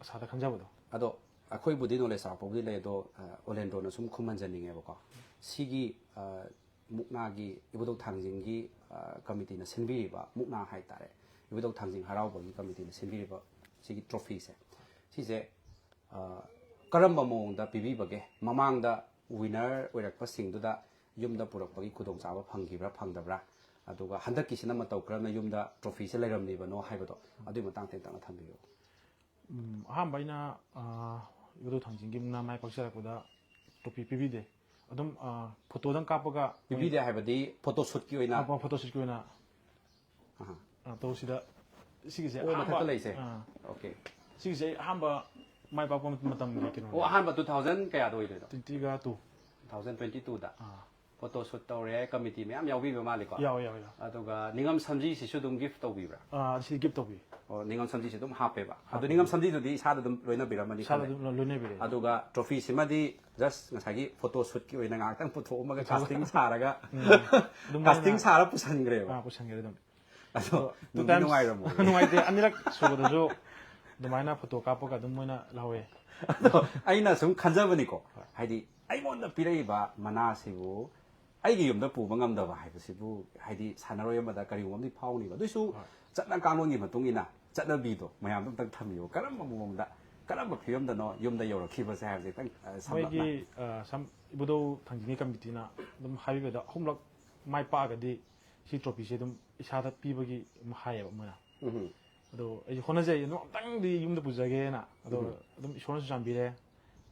ꯑꯁꯥꯗ ꯈꯟꯖꯕꯗꯣ꯫ ꯑꯗꯣ ꯑꯩꯈꯣꯏꯕꯨꯗꯤ ꯅꯣꯂꯦꯖ ꯆꯥꯎꯔꯥꯛꯄꯕꯨꯗꯤ ꯂꯩ, ꯑꯗꯣ, ꯑ, ꯑꯣꯂꯦꯟꯗ꯭ꯔꯣꯅ ꯁꯨꯝ ꯈꯨꯝꯍꯟꯖꯅꯤꯡꯉꯦꯕꯀꯣ꯫ ꯁꯤꯒꯤ, ꯑ, ꯃꯨꯛꯅꯥꯒꯤ ꯏꯕꯨꯙꯧ ꯊꯥꯡꯖꯤꯡꯒꯤ, ꯑ, ꯀꯃꯤꯇꯤꯅ ꯁꯤꯟꯕꯤꯔꯤꯕ ꯃꯨꯛꯅꯥ ꯍꯥꯏꯇꯥꯔꯦ, ꯏꯕꯨꯙꯧ ꯊꯥꯡꯖꯤꯡ ꯍꯔꯥꯎꯕꯒꯤ ꯀꯃꯤꯇꯤꯅ ꯁꯤꯟꯕꯤꯔꯤꯕ ꯁꯤꯒꯤ ꯇ꯭ꯔꯣꯐꯤꯁꯦ, ꯁꯤꯁꯦ, ꯑ, ꯀꯔꯝꯕ ꯃꯑꯣꯡꯗ ꯄꯤꯕꯤꯕꯒꯦ? ꯃꯃꯥꯡꯗ ꯋꯤꯅꯔ ꯑꯣꯏꯔꯛꯄꯁꯤꯡꯗꯨꯗ ꯌꯨꯝꯗ ꯄꯨꯔꯛꯄꯒꯤ ꯈꯨꯗꯣꯡꯆꯥꯕ ꯐꯪꯈꯤꯕ꯭ꯔꯥ, ꯐꯪꯗꯕ꯭ꯔꯥ? ꯑꯗꯨꯒ ꯍꯟꯗꯛꯀꯤꯁꯤꯅ ꯃꯇꯧ ꯀꯔꯝꯅ ꯌꯨꯝꯗ ꯇ꯭ꯔꯣꯐꯤꯁꯦ ꯂꯩꯔꯝꯂꯤꯕꯅꯣ ꯍꯥꯏꯕꯗꯣ, ꯑꯗꯨꯒꯤ ꯃꯇꯥꯡ ꯇꯦꯟꯇꯛꯅ ꯊꯝꯕꯤꯌꯨ꯫ ꯎꯝ, ꯑꯍꯥꯟꯕ ꯑꯩꯅ, ꯑ, ꯏꯕꯨꯙꯧ ꯊꯥꯡꯖꯤꯡꯒꯤ ꯃꯨꯛꯅꯥ ꯃꯥꯏ ꯄꯥꯛꯆꯔꯛꯄꯗ ꯇ꯭ꯔꯣꯐꯤ ꯄꯤꯕꯤꯗꯦ꯫ ꯑꯗꯨꯝ, ꯑ, ꯐꯣꯇꯣꯗꯪ ꯀꯥꯞꯄꯒ ꯄꯤꯕꯤꯗꯦ ꯍꯥꯏꯕꯗꯤ ꯐꯣꯇꯣ ꯁꯨꯠꯀꯤ ꯑꯣꯏꯅ? ꯑ, ꯐꯣꯇꯣ ꯁꯨꯠꯀꯤ ꯑꯣꯏꯅ꯫ ꯑꯍꯥ꯫ ꯑ, ꯇꯧꯁꯤꯗ ꯁꯤꯒꯤꯁꯦ ꯑꯣ, ꯑꯍꯥꯟꯕ, ꯃꯊꯛꯇ ꯂꯩꯁꯦ? ꯑ, ꯑꯣꯀꯦ꯫ ꯁꯤꯒꯤꯁꯦ ꯑꯩ ꯑꯍꯥꯟꯕ ꯃꯥꯏ ꯄꯥꯛꯄ ꯃꯇꯝꯒꯤ ꯀꯩꯅꯣꯅꯦ꯫ ꯑꯣ, ꯑꯍꯥꯟꯕ two thousand ꯀꯌꯥꯗ ꯑꯣꯏꯗꯣꯏꯅꯣ? Twenty-two꯫ Two thousand twenty-twoꯗ? ꯑꯥ꯫ ꯐꯣꯇꯣ ꯁꯨꯠ ꯇꯧꯔꯦ, ꯀꯃꯤꯇꯤ ꯃꯌꯥꯝ ꯌꯥꯎꯕꯤꯕ ꯃꯥꯜꯂꯤꯀꯣ? ꯌꯥꯎꯋꯦ, ꯌꯥꯎꯋꯦ, ꯌꯥꯎꯋꯦ꯫ ꯑꯗꯨꯒ ꯅꯤꯉꯝ ꯁꯝꯖꯤꯁꯤꯁꯨ ꯑꯗꯨꯝ ꯒꯤꯐ ꯇꯧꯕꯤꯕ꯭ꯔꯥ? ꯑꯥ, ꯁꯤ ꯒꯤꯐ ꯇꯧꯕꯤ꯫ ꯑꯣ, ꯅꯤꯉꯝ ꯁꯝꯖꯤꯁꯤ ꯑꯗꯨꯝ ꯍꯥꯞꯄꯦꯕ꯫ ꯑꯗꯨ ꯍꯥꯞꯄꯦ꯫ ꯅꯤꯉꯝ ꯁꯝꯖꯤꯗꯨꯗꯤ ꯏꯁꯥꯗ ꯑꯗꯨꯝ ꯂꯣꯏꯅꯕꯤꯔꯝꯃꯅꯤ ꯏꯁꯥꯗ ꯈꯜꯂꯦ꯫ ꯑꯗꯨꯝ ꯂꯣꯏꯅꯕꯤꯔꯦ꯫ ꯑꯗꯨꯒ ꯇ꯭ꯔꯣꯐꯤꯁꯤꯃꯗꯤ ꯖꯁ ꯉꯁꯥꯏꯒꯤ ꯐꯣꯇꯣ ꯁꯨꯠꯀꯤ ꯑꯣꯏꯅ ꯉꯥꯏꯍꯥꯛꯇꯪ ꯄꯨꯊꯣꯛꯑꯝꯃꯒ ꯄꯨꯊꯣꯛꯑꯒ꯫ ꯀꯥꯁꯇꯤꯡ ꯁꯥꯔꯒ, ꯎꯝ꯫ ꯑꯗꯨꯝ ꯀꯥꯁꯇꯤꯡ ꯃꯣꯏꯅ ꯁꯥꯔ ꯄꯨꯁꯟꯈ꯭ꯔꯦꯕ꯫ ꯑꯥ, ꯄꯨꯁꯟꯈ꯭ꯔꯦ ꯑꯗꯨꯝ꯫ ꯑꯗꯣ ꯑꯗꯣ two ꯅꯨꯡꯗꯤ times ꯅꯨꯡꯉꯥꯏꯔꯝꯃꯣꯏ꯫ ꯅꯨꯡꯉꯥꯏꯇꯦ, ꯑꯅꯤꯔꯛ ꯁꯨꯕꯗꯁꯨ ꯑꯗꯨꯃꯥꯏꯅ ꯐꯣꯇꯣ ꯀꯥꯞꯄꯒ ꯑꯗꯨꯝ ꯃꯣꯏꯅ ꯂꯧꯍꯧꯋꯦ꯫ ꯑꯗꯣ ꯑꯩꯅ ꯁꯨꯝ ꯈꯟꯖꯕꯅꯤꯀꯣ, ꯍꯣꯏ꯫ ꯍꯥꯏꯗꯤ ꯑꯩꯉꯣꯟꯗ ꯄꯤꯔꯛꯏꯕ ꯃꯅꯥꯁꯤꯕꯨ ꯑꯩꯒꯤ ꯌꯨꯝꯗ ꯄꯨꯕ ꯉꯝꯗꯕ ꯍꯥꯏꯕꯁꯤꯕꯨ, ꯍꯥꯏꯗꯤ ꯁꯥꯟꯅꯔꯣꯏ ꯑꯃꯗ ꯀꯔꯤꯒꯨꯝꯕ ꯑꯃꯗꯤ ꯐꯥꯎꯅꯤꯕ꯫ ꯑꯗꯨꯏꯁꯨ ꯍꯣꯏ꯫ ꯆꯠꯅ ꯀꯥꯡꯂꯣꯟꯒꯤ ꯃꯇꯨꯡ ꯏꯟꯅ ꯆꯠꯅꯕꯤꯗꯣ ꯃꯌꯥꯝꯗꯣ ꯑꯝꯇꯪ ꯊꯝꯕꯤꯌꯨ꯫ ꯀꯔꯝꯕ ꯃꯑꯣꯡꯗ, ꯀꯔꯝꯕ ꯐꯤꯕꯝꯗꯅꯣ ꯌꯨꯝꯗ ꯌꯧꯔꯛꯈꯤꯕꯁꯦ ꯍꯥꯏꯕꯁꯦ ꯈꯤꯇꯪ, ꯑ, ꯁꯝꯂꯞꯅ꯫ ꯃꯣꯏꯒꯤ, ꯑ, ꯁꯝ-, ꯏꯕꯨꯙꯧ ꯊꯥꯡꯖꯤꯡꯒꯤ ꯀꯃꯤꯇꯤꯅ ꯑꯗꯨꯝ ꯍꯥꯏꯕꯤꯕꯗ ꯑꯍꯨꯝꯂꯛ ꯃꯥꯏ ꯄꯥꯛꯑꯒꯗꯤ ꯁꯤ ꯇ꯭ꯔꯣꯐꯤꯁꯦ ꯑꯗꯨꯝ ꯏꯁꯥꯗ ꯄꯤꯕꯒꯤ ꯑꯗꯨꯝ ꯍꯥꯏꯌꯦꯕ ꯃꯣꯏꯅ꯫ ꯎꯝ꯫ ꯑꯗꯣ ꯑꯩꯁꯨ ꯍꯣꯠꯅꯖꯩ, ꯑꯗꯨꯝ ꯑꯝꯇꯪꯗꯤ ꯌꯨꯝꯗ ꯄꯨꯖꯒꯦꯅ꯫ ꯑꯗꯣ ꯎꯝ꯫ ꯑꯗꯨꯝ ꯏꯁꯣꯔꯅꯁꯨ ꯆꯥꯟꯕꯤꯔꯦ꯫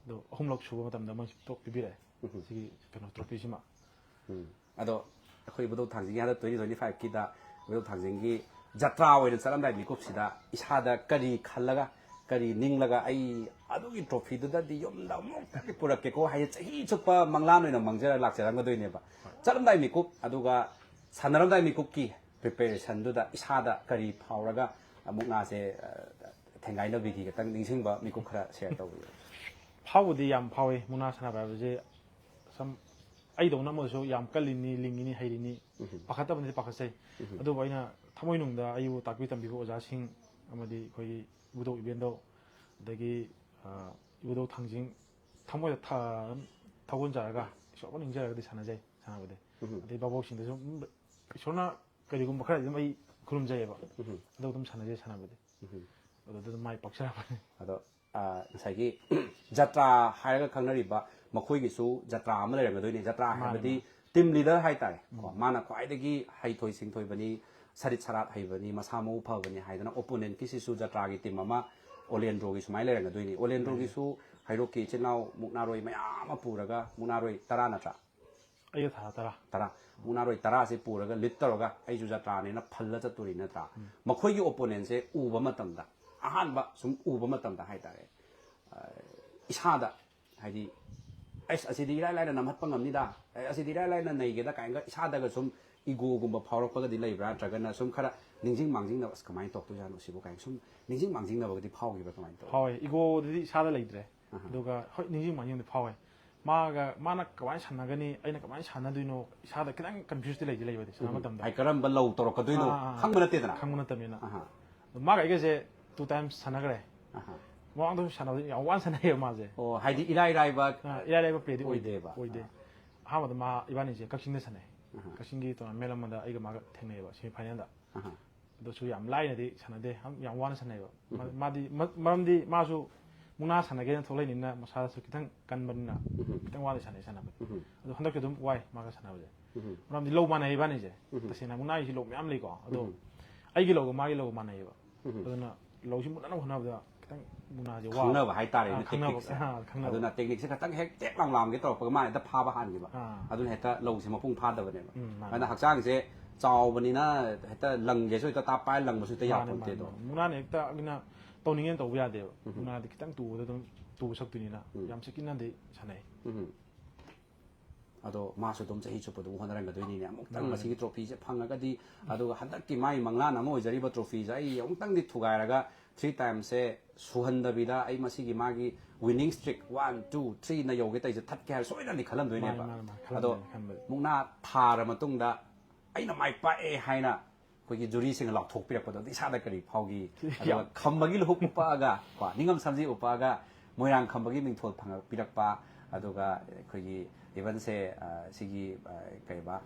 ꯑꯗꯣ ꯑꯍꯨꯝꯂꯛ ꯁꯨꯕ ꯃꯇꯝꯗ ꯃꯣꯏ ꯇꯣꯛ ꯄꯤꯕꯤꯔꯛꯑꯦ꯫ ꯎꯝ꯫ ꯁꯤꯒꯤ ꯀꯩꯅꯣ ꯇ꯭ꯔꯣꯐꯤꯁꯤꯃ꯫ ꯎꯝ꯫ ꯑꯗꯣ ꯑꯩꯈꯣꯏ ꯏꯕꯨꯙꯧ ꯊꯥꯡꯖꯤꯡꯒꯤ ꯍꯟꯗꯛ twenty twenty-fiveꯀꯤꯗ ꯏꯕꯨꯙꯧ ꯊꯥꯡꯖꯤꯡꯒꯤ ꯖꯇ꯭ꯔꯥ ꯑꯣꯏꯅ ꯆꯠꯂꯝꯗꯥꯏ ꯃꯤꯀꯨꯞꯁꯤꯗ ꯏꯁꯥꯗ ꯀꯔꯤ ꯈꯜꯂꯒ, ꯀꯔꯤ ꯅꯤꯡꯂꯒ ꯑꯩ ꯑꯗꯨꯒꯤ ꯇ꯭ꯔꯣꯐꯤꯗꯨꯗꯗꯤ ꯌꯨꯝꯗ ꯑꯃꯨꯛꯇꯗꯤ ꯄꯨꯔꯛꯀꯦꯀꯣ ꯍꯥꯏꯌꯦ, ꯆꯍꯤ ꯆꯨꯞꯄ ꯃꯪꯂꯥꯟ ꯑꯣꯏꯅ ꯃꯪꯖꯔ ꯂꯥꯛꯆꯔꯝꯒꯗꯣꯏꯅꯦꯕ꯫ ꯆꯠꯂꯝꯗꯥꯏ ꯃꯤꯀꯨꯞ, ꯑꯗꯨꯒ ꯁꯥꯟꯅꯔꯝꯗꯥꯏ ꯃꯤꯀꯨꯞꯀꯤ ꯄ꯭ꯔꯤꯄꯦꯔꯦꯁꯟꯗꯨꯗ ꯏꯁꯥꯗ ꯀꯔꯤ ꯐꯥꯎꯔꯒ ꯃꯨꯛꯅꯥꯁꯦ, ꯑ, ꯊꯦꯡꯒꯥꯏꯅꯕꯤꯈꯤ? ꯈꯤꯇꯪ ꯅꯤꯡꯁꯤꯡꯕ ꯃꯤꯀꯨꯞ ꯈꯔ ꯁꯤꯌꯔ ꯇꯧꯕꯤꯌꯨ꯫ ꯐꯥꯎꯕꯗꯤ ꯌꯥꯝ ꯐꯥꯎꯋꯤ꯫ ꯃꯨꯛꯅꯥ ꯁꯥꯟꯅꯕ ꯍꯥꯏꯕꯁꯦ ꯁꯝ, ꯑꯩꯗꯧꯅ ꯑꯃꯗꯁꯨ ꯌꯥꯝ ꯀꯜꯂꯤꯅꯤ, ꯂꯤꯡꯉꯤꯅꯤ, ꯍꯩꯔꯤꯅꯤ, ꯎꯝ꯫ ꯄꯥꯈꯠꯇꯕꯅꯗꯤ ꯄꯥꯈꯠꯆꯩ꯫ ꯎꯝ꯫ ꯑꯗꯨꯕꯨ ꯑꯩꯅ ꯊꯃꯣꯏꯅꯨꯡꯗ ꯑꯩꯕꯨ ꯇꯥꯛꯄꯤ ꯇꯝꯕꯤꯕ ꯑꯣꯖꯥꯁꯤꯡ ꯑꯃꯗꯤ ꯑꯩꯈꯣꯏꯒꯤ ꯏꯕꯨꯙꯧ ꯏꯕꯦꯟꯗꯧ, ꯑꯗꯒꯤ, ꯑ, ꯏꯕꯨꯙꯧ ꯊꯥꯡꯖꯤꯡ ꯊꯃꯣꯏꯗ ꯊ-, ꯊꯧꯒꯣꯟꯖꯔꯒ ꯏꯁꯣꯔꯕꯨ ꯅꯤꯡꯖꯔꯒꯗꯤ ꯁꯥꯟꯅꯖꯩ, ꯁꯥꯟꯅꯕꯗꯤ꯫ ꯎꯝ꯫ ꯑꯗꯩ ꯚꯥꯕꯣꯛꯁꯤꯡꯗꯁꯨ, ꯎꯝ, ꯏꯁꯣꯔꯅ ꯀꯔꯤꯒꯨꯝꯕ ꯈꯔꯗꯤ ꯑꯗꯨꯝ ꯑꯩ ꯈꯨꯔꯨꯝꯖꯩꯌꯦꯕ꯫ ꯑꯗꯨ ꯑꯗꯨꯝ ꯁꯥꯟꯅꯖꯩ ꯁꯥꯟꯅꯕꯗꯤ꯫ ꯑꯗꯨꯗ ꯑꯗꯨꯝ ꯃꯥꯏ ꯄꯥꯛꯆꯔꯛꯄꯅꯤ꯫ ꯑꯗꯣ, ꯑ, ꯉꯁꯥꯏꯒꯤ ꯖꯇ꯭ꯔꯥ ꯍꯥꯏꯔꯒ ꯈꯪꯅꯔꯤꯕ ꯃꯈꯣꯏꯒꯤꯁꯨ ꯖꯇ꯭ꯔꯥ ꯑꯃ ꯂꯩꯔꯝꯒꯗꯣꯏꯅꯤ꯫ ꯖꯇ꯭ꯔꯥ ꯃꯥꯅꯦ, ꯍꯥꯏꯕꯗꯤ ꯃꯥꯅꯦ꯫ Team leader ꯍꯥꯏꯇꯥꯔꯦ꯫ ꯀꯣ, ꯃꯥꯅ ꯈ꯭ꯋꯥꯏꯗꯒꯤ ꯍꯩꯊꯣꯏ ꯁꯤꯡꯊꯣꯏꯕꯅꯤ, ꯁꯔꯤꯠ ꯁꯔꯥꯠ ꯍꯩꯕꯅꯤ, ꯃꯁꯥ ꯃꯎ ꯐꯕꯅꯤ ꯍꯥꯏꯗꯅ opponentꯀꯤꯁꯤꯁꯨ ꯖꯇ꯭ꯔꯥꯒꯤ team ꯑꯃ ꯑꯣꯂꯦꯟꯗ꯭ꯔꯣꯒꯤ ꯁꯨꯃꯥꯏꯅ ꯂꯩꯔꯝꯒꯗꯣꯏꯅꯤ꯫ ꯑꯣꯂꯦꯟꯗ꯭ꯔꯣꯒꯤꯁꯨ ꯍꯩꯔꯣꯛꯀꯤ ꯏꯆꯤꯜ ꯏꯅꯥꯎ ꯃꯨꯛꯅꯥꯔꯣꯏ ꯃꯌꯥꯝ ꯑꯃ ꯄꯨꯔꯒ, ꯃꯨꯛꯅꯥꯔꯣꯏ ꯇꯔꯥ ꯅꯠꯇ꯭ꯔꯥ? ꯑꯩꯒ ꯊꯥ ꯇꯔꯥ꯫ ꯇꯔꯥ꯫ ꯃꯨꯛꯅꯥꯔꯣꯏ ꯇꯔꯥꯁꯦ ꯄꯨꯔꯒ lead ꯇꯧꯔꯒ ꯑꯩꯁꯨ ꯖꯇ꯭ꯔꯥꯅꯦꯅ ꯐꯜꯂ ꯆꯠꯇꯣꯔꯤ ꯅꯠꯇ꯭ꯔꯥ? ꯃꯈꯣꯏꯒꯤ opponentꯁꯦ ꯎꯕ ꯃꯇꯝꯗ, ꯑꯍꯥꯟꯕ ꯁꯨꯝ ꯎꯕ ꯃꯇꯝꯗ ꯍꯥꯏꯇꯥꯔꯦ, ꯑ, ꯏꯁꯥꯗ ꯍꯥꯏꯗꯤ, "ꯑꯁ, ꯑꯁꯤꯗꯤ ꯏꯔꯥꯏ ꯂꯥꯏꯅ ꯅꯝꯍꯠꯄ ꯉꯝꯅꯤꯗ, ꯑꯦ, ꯑꯁꯤꯗꯤ ꯏꯔꯥꯏ ꯂꯥꯏꯅ ꯅꯩꯒꯦꯗ" ꯀꯥꯏꯅꯒ ꯏꯁꯥꯗꯒ ꯁꯨꯝ egoꯒꯨꯝꯕ ꯐꯥꯎꯔꯛꯄꯒꯗꯤ ꯂꯩꯕ꯭ꯔꯥ? ꯅꯠꯇ꯭ꯔꯒꯅ ꯁꯨꯝ ꯈꯔ ꯅꯤꯡꯁꯤꯡ ꯃꯥꯡꯖꯤꯡꯅꯕ, "ꯑꯁ, ꯀꯃꯥꯏꯅ ꯇꯧꯔꯛꯇꯣꯏꯖꯥꯠꯅꯣ ꯁꯤꯕꯨ?" ꯀꯥꯏꯅ ꯁꯨꯝ ꯅꯤꯡꯁꯤꯡ ꯃꯥꯡꯖꯤꯡꯅꯕꯒꯗꯤ ꯐꯥꯎꯈꯤꯕ꯭ꯔꯥ? ꯀꯃꯥꯏꯅ ꯇꯧꯋꯤ? ꯐꯥꯎꯋꯦ꯫ Egoꯗꯨꯗꯤ ꯏꯁꯥꯗ ꯂꯩꯇ꯭ꯔꯦ꯫ ꯑꯗꯨꯒ ꯍꯣꯏ, ꯅꯤꯡꯁꯤꯡ ꯃꯥꯡꯖꯤꯡꯗꯤ ꯐꯥꯎꯋꯦ꯫ ꯃꯥꯒ, ꯃꯥꯅ ꯀꯃꯥꯏꯅ ꯁꯥꯟꯅꯒꯅꯤ, ꯑꯩꯅ ꯀꯃꯥꯏꯅ ꯁꯥꯟꯅꯗꯣꯏꯅꯣ, ꯏꯁꯥꯗ ꯈꯤꯇꯪ confuseꯇꯤ ꯂꯩꯗꯤ ꯂꯩꯕꯗꯤ ꯁꯥꯟꯅꯕ ꯃꯇꯝꯗ꯫ ꯍꯥꯏ, ꯀꯔꯝꯕ ꯂꯧ ꯇꯧꯔꯛꯀꯗꯣꯏꯅꯣ ꯑꯥ, ꯑꯥ, ꯑꯥ꯫ ꯈꯪꯕ ꯅꯠꯇꯦꯗꯅ꯫ ꯈꯪꯕ ꯅꯠꯇꯕꯅꯤꯅ꯫ ꯑꯍꯥ꯫ ꯑꯗꯣ ꯃꯥꯒ ꯑꯩꯒꯁꯦ two times ꯁꯥꯟꯅꯈ꯭ꯔꯦ꯫ ꯑꯍꯥ꯫ ꯃꯃꯥꯡꯗꯁꯨ ꯁꯥꯟꯅꯕꯗꯤ ꯌꯥꯝ ꯋꯥꯅ ꯁꯥꯟꯅꯩꯌꯦꯕ ꯃꯥꯁꯦ꯫ ꯑꯣ, ꯍꯥꯏꯗꯤ ꯏꯔꯥꯏ ꯂꯥꯏꯕ ꯑꯥ, ꯏꯔꯥꯏ ꯂꯥꯏꯕ playꯗꯤ ꯑꯣꯏꯗꯦ꯫ ꯑꯣꯏꯗꯦꯕ꯫ ꯑꯣꯏꯗꯦ꯫ ꯑꯥ꯫ ꯑꯍꯥꯟꯕꯗ ꯃꯥ ꯏꯕꯥꯅꯤꯁꯦ ꯀꯛꯆꯤꯡꯗ ꯁꯥꯟꯅꯩ꯫ ꯑꯍꯥ꯫ ꯀꯛꯆꯤꯡꯒꯤ tournament ꯑꯃꯗ ꯑꯩꯒ ꯃꯥꯒ ꯊꯦꯡꯅꯩꯌꯦꯕ semifinalꯗ꯫ ꯑꯍꯥ꯫ ꯑꯗꯨꯁꯨ ꯌꯥꯝ ꯂꯥꯏꯅꯗꯤ ꯁꯥꯟꯅꯗꯦ, ꯌꯥꯝ, ꯌꯥꯝ ꯋꯥꯅ ꯁꯥꯟꯅꯩꯕ꯫ ꯃꯥ-, ꯎꯝ꯫ ꯃꯥꯗꯤ ꯃ-, ꯃꯔꯝꯗꯤ ꯃꯥꯁꯨ ꯃꯨꯛꯅꯥ ꯁꯥꯟꯅꯒꯦꯅ ꯊꯣꯛꯂꯛꯏꯅꯤꯅ ꯃꯁꯥꯗꯁꯨ ꯈꯤꯇꯪ ꯀꯟꯕꯅꯤꯅ ꯎꯝ꯫ ꯈꯤꯇꯪ ꯋꯥꯅ ꯁꯥꯟꯅꯩ ꯁꯥꯟꯅꯕꯗꯤ꯫ ꯎꯝ꯫ ꯑꯗꯣ ꯍꯟꯗꯛꯁꯨ ꯑꯗꯨꯝ ꯋꯥꯏ ꯃꯥꯒ ꯁꯥꯟꯅꯕꯁꯦ꯫ ꯎꯝ꯫ ꯃꯔꯝꯗꯤ ꯂꯧ ꯃꯥꯟꯅꯩ ꯏꯕꯥꯅꯤꯁꯦ꯫ ꯎꯝ꯫ ꯇꯁꯦꯡꯅ ꯃꯨꯛꯅꯥꯒꯤꯁꯤ ꯂꯧ ꯃꯌꯥꯝ ꯂꯩꯀꯣ꯫ ꯑꯗꯣ ꯎꯝ꯫ ꯑꯩꯒꯤ ꯂꯧꯒ ꯃꯥꯒꯤ ꯂꯧꯒ ꯃꯥꯟꯅꯩꯌꯦꯕ꯫ ꯎꯝ꯫ ꯑꯗꯨꯅ ꯂꯧꯁꯤ ꯃꯨꯟꯅꯅꯕ ꯍꯣꯠꯅꯕꯗ ꯈꯤꯇꯪ ꯃꯨꯛꯅꯥꯁꯦ ꯋꯥꯕ꯫ ꯈꯪꯅꯕ ꯍꯥꯏꯇꯥꯔꯦꯅꯦ, ꯑꯥ, ꯈꯪꯅꯕ꯫ Tacticꯁꯦ꯫ ꯑꯥ, ꯈꯪꯅꯕ꯫ ꯑꯗꯨꯅ Tacticꯁꯦ ꯈꯤꯇꯪ ꯍꯦꯛ ꯇꯦꯛ ꯂꯥꯎ ꯂꯥꯝꯒꯦ ꯇꯧꯔꯛꯄꯒ ꯃꯥꯅ ꯍꯦꯛꯇ ꯐꯥꯕ ꯍꯥꯟꯈꯤꯕ꯫ ꯑꯥ꯫ ꯑꯗꯨꯅ ꯍꯦꯛꯇ ꯂꯧꯁꯦ ꯃꯄꯨꯡ ꯐꯥꯗꯕꯅꯦꯕ꯫ ꯎꯝ, ꯃꯥꯅꯦ꯫ ꯑꯗꯨꯅ ꯍꯛꯆꯥꯡꯁꯦ ꯆꯥꯎꯕꯅꯤꯅ ꯍꯦꯛꯇ ꯂꯪꯒꯦꯁꯨ ꯍꯦꯛꯇ ꯇꯥꯞ ꯄꯥꯏꯔ ꯂꯪꯕꯁꯨ ꯍꯦꯛꯇ ꯃꯥꯅꯦ, ꯌꯥꯄꯣꯟꯇꯦ ꯃꯥꯅꯦ, ꯑꯗꯣ꯫ ꯃꯥꯅꯦ꯫ ꯃꯨꯛꯅꯥꯅ ꯍꯦꯛꯇ ꯑꯩꯅ ꯇꯧꯅꯤꯡꯉꯦꯅ ꯇꯧꯕ ꯌꯥꯗꯦꯕ꯫ ꯎꯝ꯫ ꯃꯨꯛꯅꯥꯗꯤ ꯈꯤꯇꯪ ꯇꯨꯕꯗ ꯑꯗꯨꯝ ꯇꯨꯕ ꯁꯛꯇꯣꯏꯅꯤꯅ ꯎꯝ꯫ ꯌꯥꯝ ꯆꯦꯛꯁꯤꯟꯅꯗꯤ ꯁꯥꯟꯅꯩ꯫ ꯎꯝ꯫ ꯑꯗꯣ ꯃꯥꯁꯨ ꯑꯗꯨꯝ ꯆꯍꯤ ꯆꯨꯞꯄ ꯑꯗꯨꯝ ꯍꯣꯠꯅꯔꯝꯒꯗꯣꯏꯅꯤꯅꯦ꯫ ꯑꯃꯨꯛꯇꯪ ꯃꯥꯅꯦ꯫ ꯃꯁꯤꯒꯤ trophyꯁꯦ ꯐꯪꯉꯒꯗꯤ, ꯑꯗꯨꯒ ꯍꯟꯗꯛꯀꯤ ꯃꯥꯒꯤ ꯃꯪꯂꯥꯟ ꯑꯃ ꯑꯣꯏꯖꯔꯤꯕ trophyꯁꯦ ꯑꯩ ꯑꯃꯨꯛꯇꯪꯗꯤ ꯊꯨꯒꯥꯏꯔꯒ three timesꯁꯦ ꯁꯨꯍꯟꯗꯕꯤꯗ ꯑꯩ ꯃꯁꯤꯒꯤ ꯃꯥꯒꯤ winning streak one, two, threeꯅ ꯌꯧꯒꯦ ꯇꯧꯔꯤꯁꯦ ꯊꯠꯀꯦ ꯍꯥꯏꯔ ꯁꯣꯏꯗꯅꯗꯤ ꯈꯜꯂꯝꯗꯣꯏꯅꯦꯕ꯫ ꯃꯥꯅꯦ, ꯃꯥꯅꯦ, ꯃꯥꯅꯦ꯫ ꯑꯗꯣ ꯈꯜꯂꯝꯗꯣꯏꯅꯦ, ꯈꯟꯕꯗꯤ꯫ ꯃꯨꯛꯅꯥ ꯊꯥꯔ ꯃꯇꯨꯡꯗ ꯑꯩꯅ ꯃꯥꯏ ꯄꯥꯛꯑꯦ ꯍꯥꯏꯅ ꯑꯩꯈꯣꯏꯒꯤ ꯖꯨꯔꯤꯁꯤꯡꯅ ꯂꯥꯎꯊꯣꯛꯄꯤꯔꯛꯄꯗꯣ, ꯑꯗꯨ ꯏꯁꯥꯗ ꯀꯔꯤ ꯐꯥꯎꯈꯤ? ꯑꯗꯨꯒ ꯌꯥꯝ ꯈꯝꯕꯒꯤ ꯂꯨꯍꯨꯞ ꯎꯞꯄꯛꯑꯒ, ꯀꯣ, ꯅꯤꯡꯉꯝ ꯁꯝꯖꯤ ꯎꯞꯄꯛꯑꯒ, ꯃꯣꯏꯔꯥꯡ ꯈꯝꯕꯒꯤ ꯃꯤꯡꯊꯣꯜ ꯐꯪꯉꯛꯄꯤꯔꯛꯄ, ꯑꯗꯨꯒ ꯑꯩꯈꯣꯏꯒꯤ even ꯁꯦ, ꯑ, ꯁꯤꯒꯤ, ꯑ, ꯀꯩꯕ,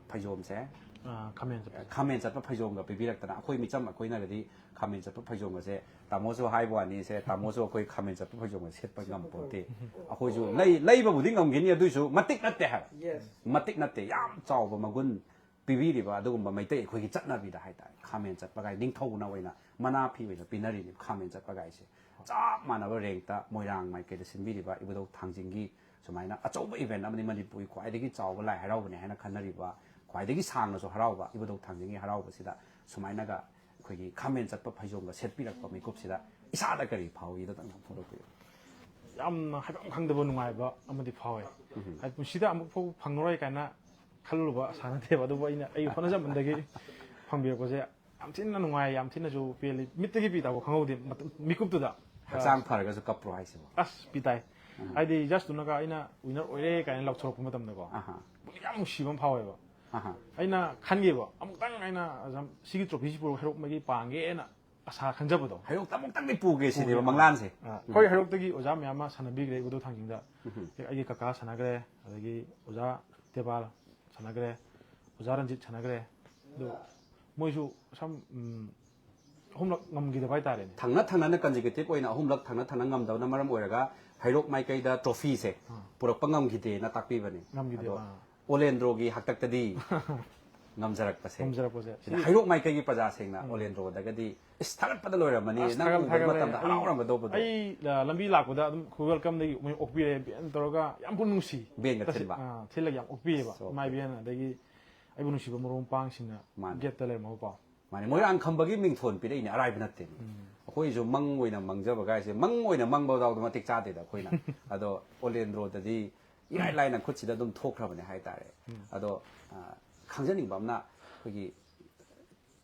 ꯐꯩꯖꯣꯝꯁꯦ, ꯑꯥ, ꯈꯥꯃꯦꯟ ꯆꯠꯄ꯫ ꯈꯥꯃꯦꯟ ꯆꯠꯄ ꯐꯩꯖꯣꯝꯒ ꯄꯤꯕꯤꯔꯛꯇꯅ, ꯑꯩꯈꯣꯏ ꯃꯤꯆꯝ ꯑꯩꯈꯣꯏꯅꯒꯗꯤ ꯈꯥꯃꯦꯟ ꯆꯠꯄ ꯐꯩꯖꯣꯝꯒꯁꯦ, ꯇꯥꯃꯣꯁꯨ ꯍꯥꯏꯕ ꯋꯥꯅꯤ, ꯁꯦ ꯇꯥꯃꯣꯁꯨ ꯑꯩꯈꯣꯏ ꯈꯥꯃꯦꯟ ꯆꯠꯄ ꯐꯩꯖꯣꯝꯒ ꯁꯦꯠꯄ ꯉꯝꯄꯣꯠꯇꯦ꯫ ꯑꯩꯈꯣꯏꯁꯨ ꯂꯩ, ꯂꯩꯕꯕꯨꯗꯤ ꯉꯝꯈꯤꯅꯤ, ꯑꯗꯨꯏꯁꯨ ꯃꯇꯤꯛ ꯅꯠꯇꯦ ꯍꯥꯏꯕ꯫ Yes. ꯃꯇꯤꯛ ꯅꯠꯇꯦ, ꯌꯥꯝ ꯆꯥꯎꯕ ꯃꯒꯨꯟ ꯄꯤꯕꯤꯔꯤꯕ ꯑꯗꯨꯒꯨꯝꯕ ꯃꯩꯇꯩ ꯑꯩꯈꯣꯏꯒꯤ ꯆꯠꯅꯕꯤꯗ ꯍꯥꯏꯇꯥꯔꯦ꯫ ꯈꯥꯃꯦꯟ ꯆꯠꯄ ꯀꯥꯏ ꯅꯤꯡꯊꯧꯅ ꯑꯣꯏꯅ ꯃꯅꯥ ꯐꯤ ꯑꯣꯏꯅ ꯄꯤꯅꯔꯤꯅꯤ ꯈꯥꯃꯦꯟ ꯆꯠꯄ ꯀꯥꯏꯁꯦ꯫ ꯆꯞ ꯃꯥꯟꯅꯕ ꯔꯦꯡꯇ ꯃꯣꯏꯔꯥꯡ ꯃꯥꯏꯀꯩꯗ ꯁꯤꯟꯕꯤꯔꯤꯕ ꯏꯕꯨꯙꯧ ꯊꯥꯡꯖꯤꯡꯒꯤ ꯁꯨꯃꯥꯏꯅ ꯑꯆꯧꯕ ꯏꯚꯦꯟ ꯑꯃꯅꯤ, ꯃꯅꯤꯄꯨꯔꯒꯤ ꯈ꯭ꯋꯥꯏꯗꯒꯤ ꯆꯥꯎꯕ ꯂꯥꯏ ꯍꯔꯥꯎꯕꯅꯤ ꯍꯥꯏꯅ ꯈꯟꯅꯔꯤꯕ, ꯈ꯭ꯋꯥꯏꯗꯒꯤ ꯁꯥꯡꯅꯁꯨ ꯍꯔꯥꯎꯕ ꯏꯕꯨꯙꯧ ꯊꯥꯡꯖꯤꯡꯒꯤ ꯍꯔꯥꯎꯕꯁꯤꯗ ꯁꯨꯃꯥꯏꯅꯒ ꯑꯩꯈꯣꯏꯒꯤ ꯈꯥꯃꯦꯟ ꯆꯠꯄ ꯐꯩꯖꯣꯝꯒ ꯁꯦꯠꯄꯤꯔꯛꯄ ꯃꯤꯀꯨꯞꯁꯤꯗ ꯏꯁꯥꯗ ꯀꯔꯤ ꯐꯥꯎꯏꯗꯣ ꯇꯪ ꯐꯣꯡꯗꯣꯛꯄꯤꯌꯨ꯫ ꯌꯥꯝꯅ ꯍꯥꯏꯐꯝ ꯈꯪꯗꯕ ꯅꯨꯡꯉꯥꯏꯕ ꯑꯃꯗꯤ ꯐꯥꯎꯋꯦ꯫ ꯍꯥꯏꯗꯤ ꯄꯨꯟꯁꯤꯗ ꯑꯃꯨꯛ ꯐꯥꯎ ꯐꯪꯉꯔꯣꯏ ꯀꯥꯏꯅ ꯈꯜꯂꯨꯕ ꯑꯁꯥ ꯅꯠꯇꯦꯕ, ꯑꯗꯨꯕꯨ ꯑꯩꯅ ꯑꯩ ꯍꯣꯠꯅꯖꯃꯟꯗꯒꯤ ꯐꯪꯕꯤꯔꯛꯄꯁꯦ ꯌꯥꯝ ꯊꯤꯅ ꯅꯨꯡꯉꯥꯏ, ꯌꯥꯝ ꯊꯤꯅꯁꯨ ꯄꯦꯜꯂꯤ꯫ ꯃꯤꯠꯇꯒꯤ ꯄꯤ ꯇꯥꯕ ꯈꯪꯍꯧꯗꯦ ꯃꯇꯝ- ꯃꯤꯀꯨꯞꯇꯨꯗ꯫ ꯍꯛꯆꯥꯡ ꯐꯔꯒꯁꯨ ꯀꯞꯄ꯭ꯔꯣ ꯍꯥꯏꯁꯤꯕꯣ? ꯑꯁ ꯄꯤ ꯇꯥꯏ꯫ ꯍꯥꯏꯗꯤ ꯖꯁꯇꯨꯅꯒ ꯑꯩꯅ ꯋꯤꯅꯔ ꯑꯣꯏꯔꯦ ꯀꯥꯏꯅ ꯂꯥꯎꯊꯣꯔꯛꯄ ꯃꯇꯝꯗꯀꯣ, ꯑꯍꯥ, ꯄꯨꯛꯅꯤꯡ ꯌꯥꯝ ꯅꯨꯡꯁꯤꯕ ꯑꯃ ꯐꯥꯎꯋꯦꯕ꯫ ꯑꯍꯥ, ꯑꯩꯅ ꯈꯟꯒꯦꯕ, ꯑꯃꯨꯛꯇꯪ ꯑꯩꯅ ꯑꯗꯨꯝ ꯁꯤꯒꯤ ꯇ꯭ꯔꯣꯐꯤꯁꯤ ꯄꯨꯔꯒ ꯍꯩꯔꯣꯛ ꯃꯩꯒꯤ ꯄꯥꯡꯒꯦꯅ ꯑꯁꯥ ꯈꯟꯖꯕꯗꯣ꯫ ꯍꯩꯔꯣꯛꯇ ꯑꯃꯨꯛꯇꯪꯗꯤ ꯄꯨꯒꯦ ꯁꯤꯅꯦꯕ ꯃꯪꯂꯥꯟꯁꯦ꯫ ꯑꯥ, ꯑꯩꯈꯣꯏ ꯍꯩꯔꯣꯛꯇꯒꯤ ꯑꯣꯖꯥ ꯃꯌꯥꯝ ꯑꯃ ꯁꯥꯟꯅꯕꯤꯈ꯭ꯔꯦ ꯏꯕꯨꯙꯧ ꯊꯥꯡꯖꯤꯡꯗ꯫ ꯑꯩꯒꯤ ꯀꯀꯥ ꯁꯥꯟꯅꯈ꯭ꯔꯦ, ꯑꯗꯒꯤ ꯑꯣꯖꯥ ꯇꯦꯕꯥꯜ ꯁꯥꯟꯅꯈ꯭ꯔꯦ, ꯑꯣꯖꯥ ꯔꯟꯖꯤꯠ ꯁꯥꯟꯅꯈ꯭ꯔꯦ꯫ ꯑꯗꯨ ꯃꯣꯏꯁꯨ ꯁꯝ ꯎꯝ, ꯑꯍꯨꯝꯂꯛ ꯉꯝꯈꯤꯗꯕ ꯍꯥꯏꯇꯥꯔꯦꯅꯦ꯫ ꯊꯪꯅ ꯊꯪꯅꯅ ꯀꯟꯖꯤꯀꯦꯇꯤꯞ ꯑꯣꯏꯅ ꯑꯍꯨꯝꯂꯛ ꯊꯪꯅ ꯊꯪꯅ ꯉꯝꯗꯕꯅ ꯃꯔꯝ ꯑꯣꯏꯔꯒ ꯍꯩꯔꯣꯛ ꯃꯥꯏꯀꯩꯗ ꯇ꯭ꯔꯣꯐꯤꯁꯦ ꯄꯨꯔꯛꯄ ꯉꯝꯈꯤꯗꯦꯅ ꯇꯥꯛꯄꯤꯕꯅꯤ꯫ ꯉꯝꯈꯤꯗꯦ, ꯑꯗꯣ ꯑꯥ꯫ ꯑꯣꯂꯦꯟꯗ꯭ꯔꯣꯒꯤ ꯍꯥꯛꯇꯛꯇꯗꯤ ꯉꯝꯖꯔꯛꯄꯁꯦ, ꯉꯝꯖꯔꯛꯄꯁꯦ꯫ ꯁꯤꯗ ꯍꯩꯔꯣꯛ ꯃꯥꯏꯀꯩꯒꯤ ꯄ꯭ꯔꯖꯥꯁꯤꯡꯅ ꯑꯣꯂꯦꯟꯗ꯭ꯔꯣꯗꯒꯗꯤ ꯏꯁ ꯊꯥꯒꯠꯄꯗ ꯂꯣꯏꯔꯝꯃꯅꯤ꯫ ꯑꯁ, ꯅꯪ ꯊꯥꯒꯠꯂꯦ, ꯎꯕ ꯊꯥꯒꯠꯂꯦ꯫ ꯃꯇꯝꯗ ꯑꯩ- ꯍꯔꯥꯎꯔꯝꯒꯗꯧꯕꯗꯣ꯫ ꯑꯩ ꯑ, ꯂꯝꯕꯤ ꯂꯥꯛꯄꯗ ꯑꯗꯨꯝ ꯈꯨꯕꯦꯜꯀꯝꯗꯒꯤ ꯃꯣꯏ ꯑꯣꯛꯄꯤꯔꯦ, ꯕꯦꯟ ꯇꯧꯔꯒ ꯌꯥꯝ ꯄꯨꯛꯅꯤꯡ ꯅꯨꯡꯁꯤ꯫ ꯕꯦꯟꯒ ꯇꯁꯦ- ꯊꯤꯟꯕ? ꯑ, ꯊꯤꯜꯂꯒ ꯌꯥꯝ ꯑꯣꯛꯄꯤꯌꯦꯕ, So ꯏꯃꯥ ꯏꯕꯦꯟ ꯑꯗꯒꯤ ꯑꯩꯕꯨ ꯅꯨꯡꯁꯤꯕ ꯃꯔꯨꯞ ꯃꯄꯥꯡꯁꯤꯡꯅ ꯃꯥꯅꯦ꯫ ꯒꯦꯠꯇ ꯂꯩꯔꯝꯃꯒꯀꯣ꯫ ꯃꯥꯅꯦ, ꯃꯣꯏꯔꯥꯡ ꯈꯝꯕꯒꯤ ꯃꯤꯡꯊꯣꯟ ꯄꯤꯔꯛꯏꯅꯦ, ꯑꯔꯥꯏꯕ ꯅꯠꯇꯦꯅꯦ꯫ ꯑꯩꯈꯣꯏꯁꯨ ꯃꯪ ꯑꯣꯏꯅ ꯃꯪꯖꯕ ꯀꯥꯏꯁꯦ, ꯃꯪ ꯑꯣꯏꯅ ꯃꯪꯕ ꯌꯥꯎꯗ ꯃꯇꯤꯛ ꯆꯥꯗꯦꯗ ꯑꯩꯈꯣꯏꯅ꯫ ꯑꯗꯣ ꯑꯣꯂꯦꯟꯗ꯭ꯔꯣꯗꯗꯤ ꯏꯔꯥꯏ ꯂꯥꯏꯅ ꯈꯨꯠꯁꯤꯗ ꯑꯗꯨꯝ ꯊꯣꯛꯈ꯭ꯔꯕꯅꯦ ꯍꯥꯏꯇꯥꯔꯦ꯫ ꯑꯗꯣ ꯑ, ꯈꯪꯖꯅꯤꯡꯕ ꯑꯃꯅ, ꯑꯩꯈꯣꯏꯒꯤ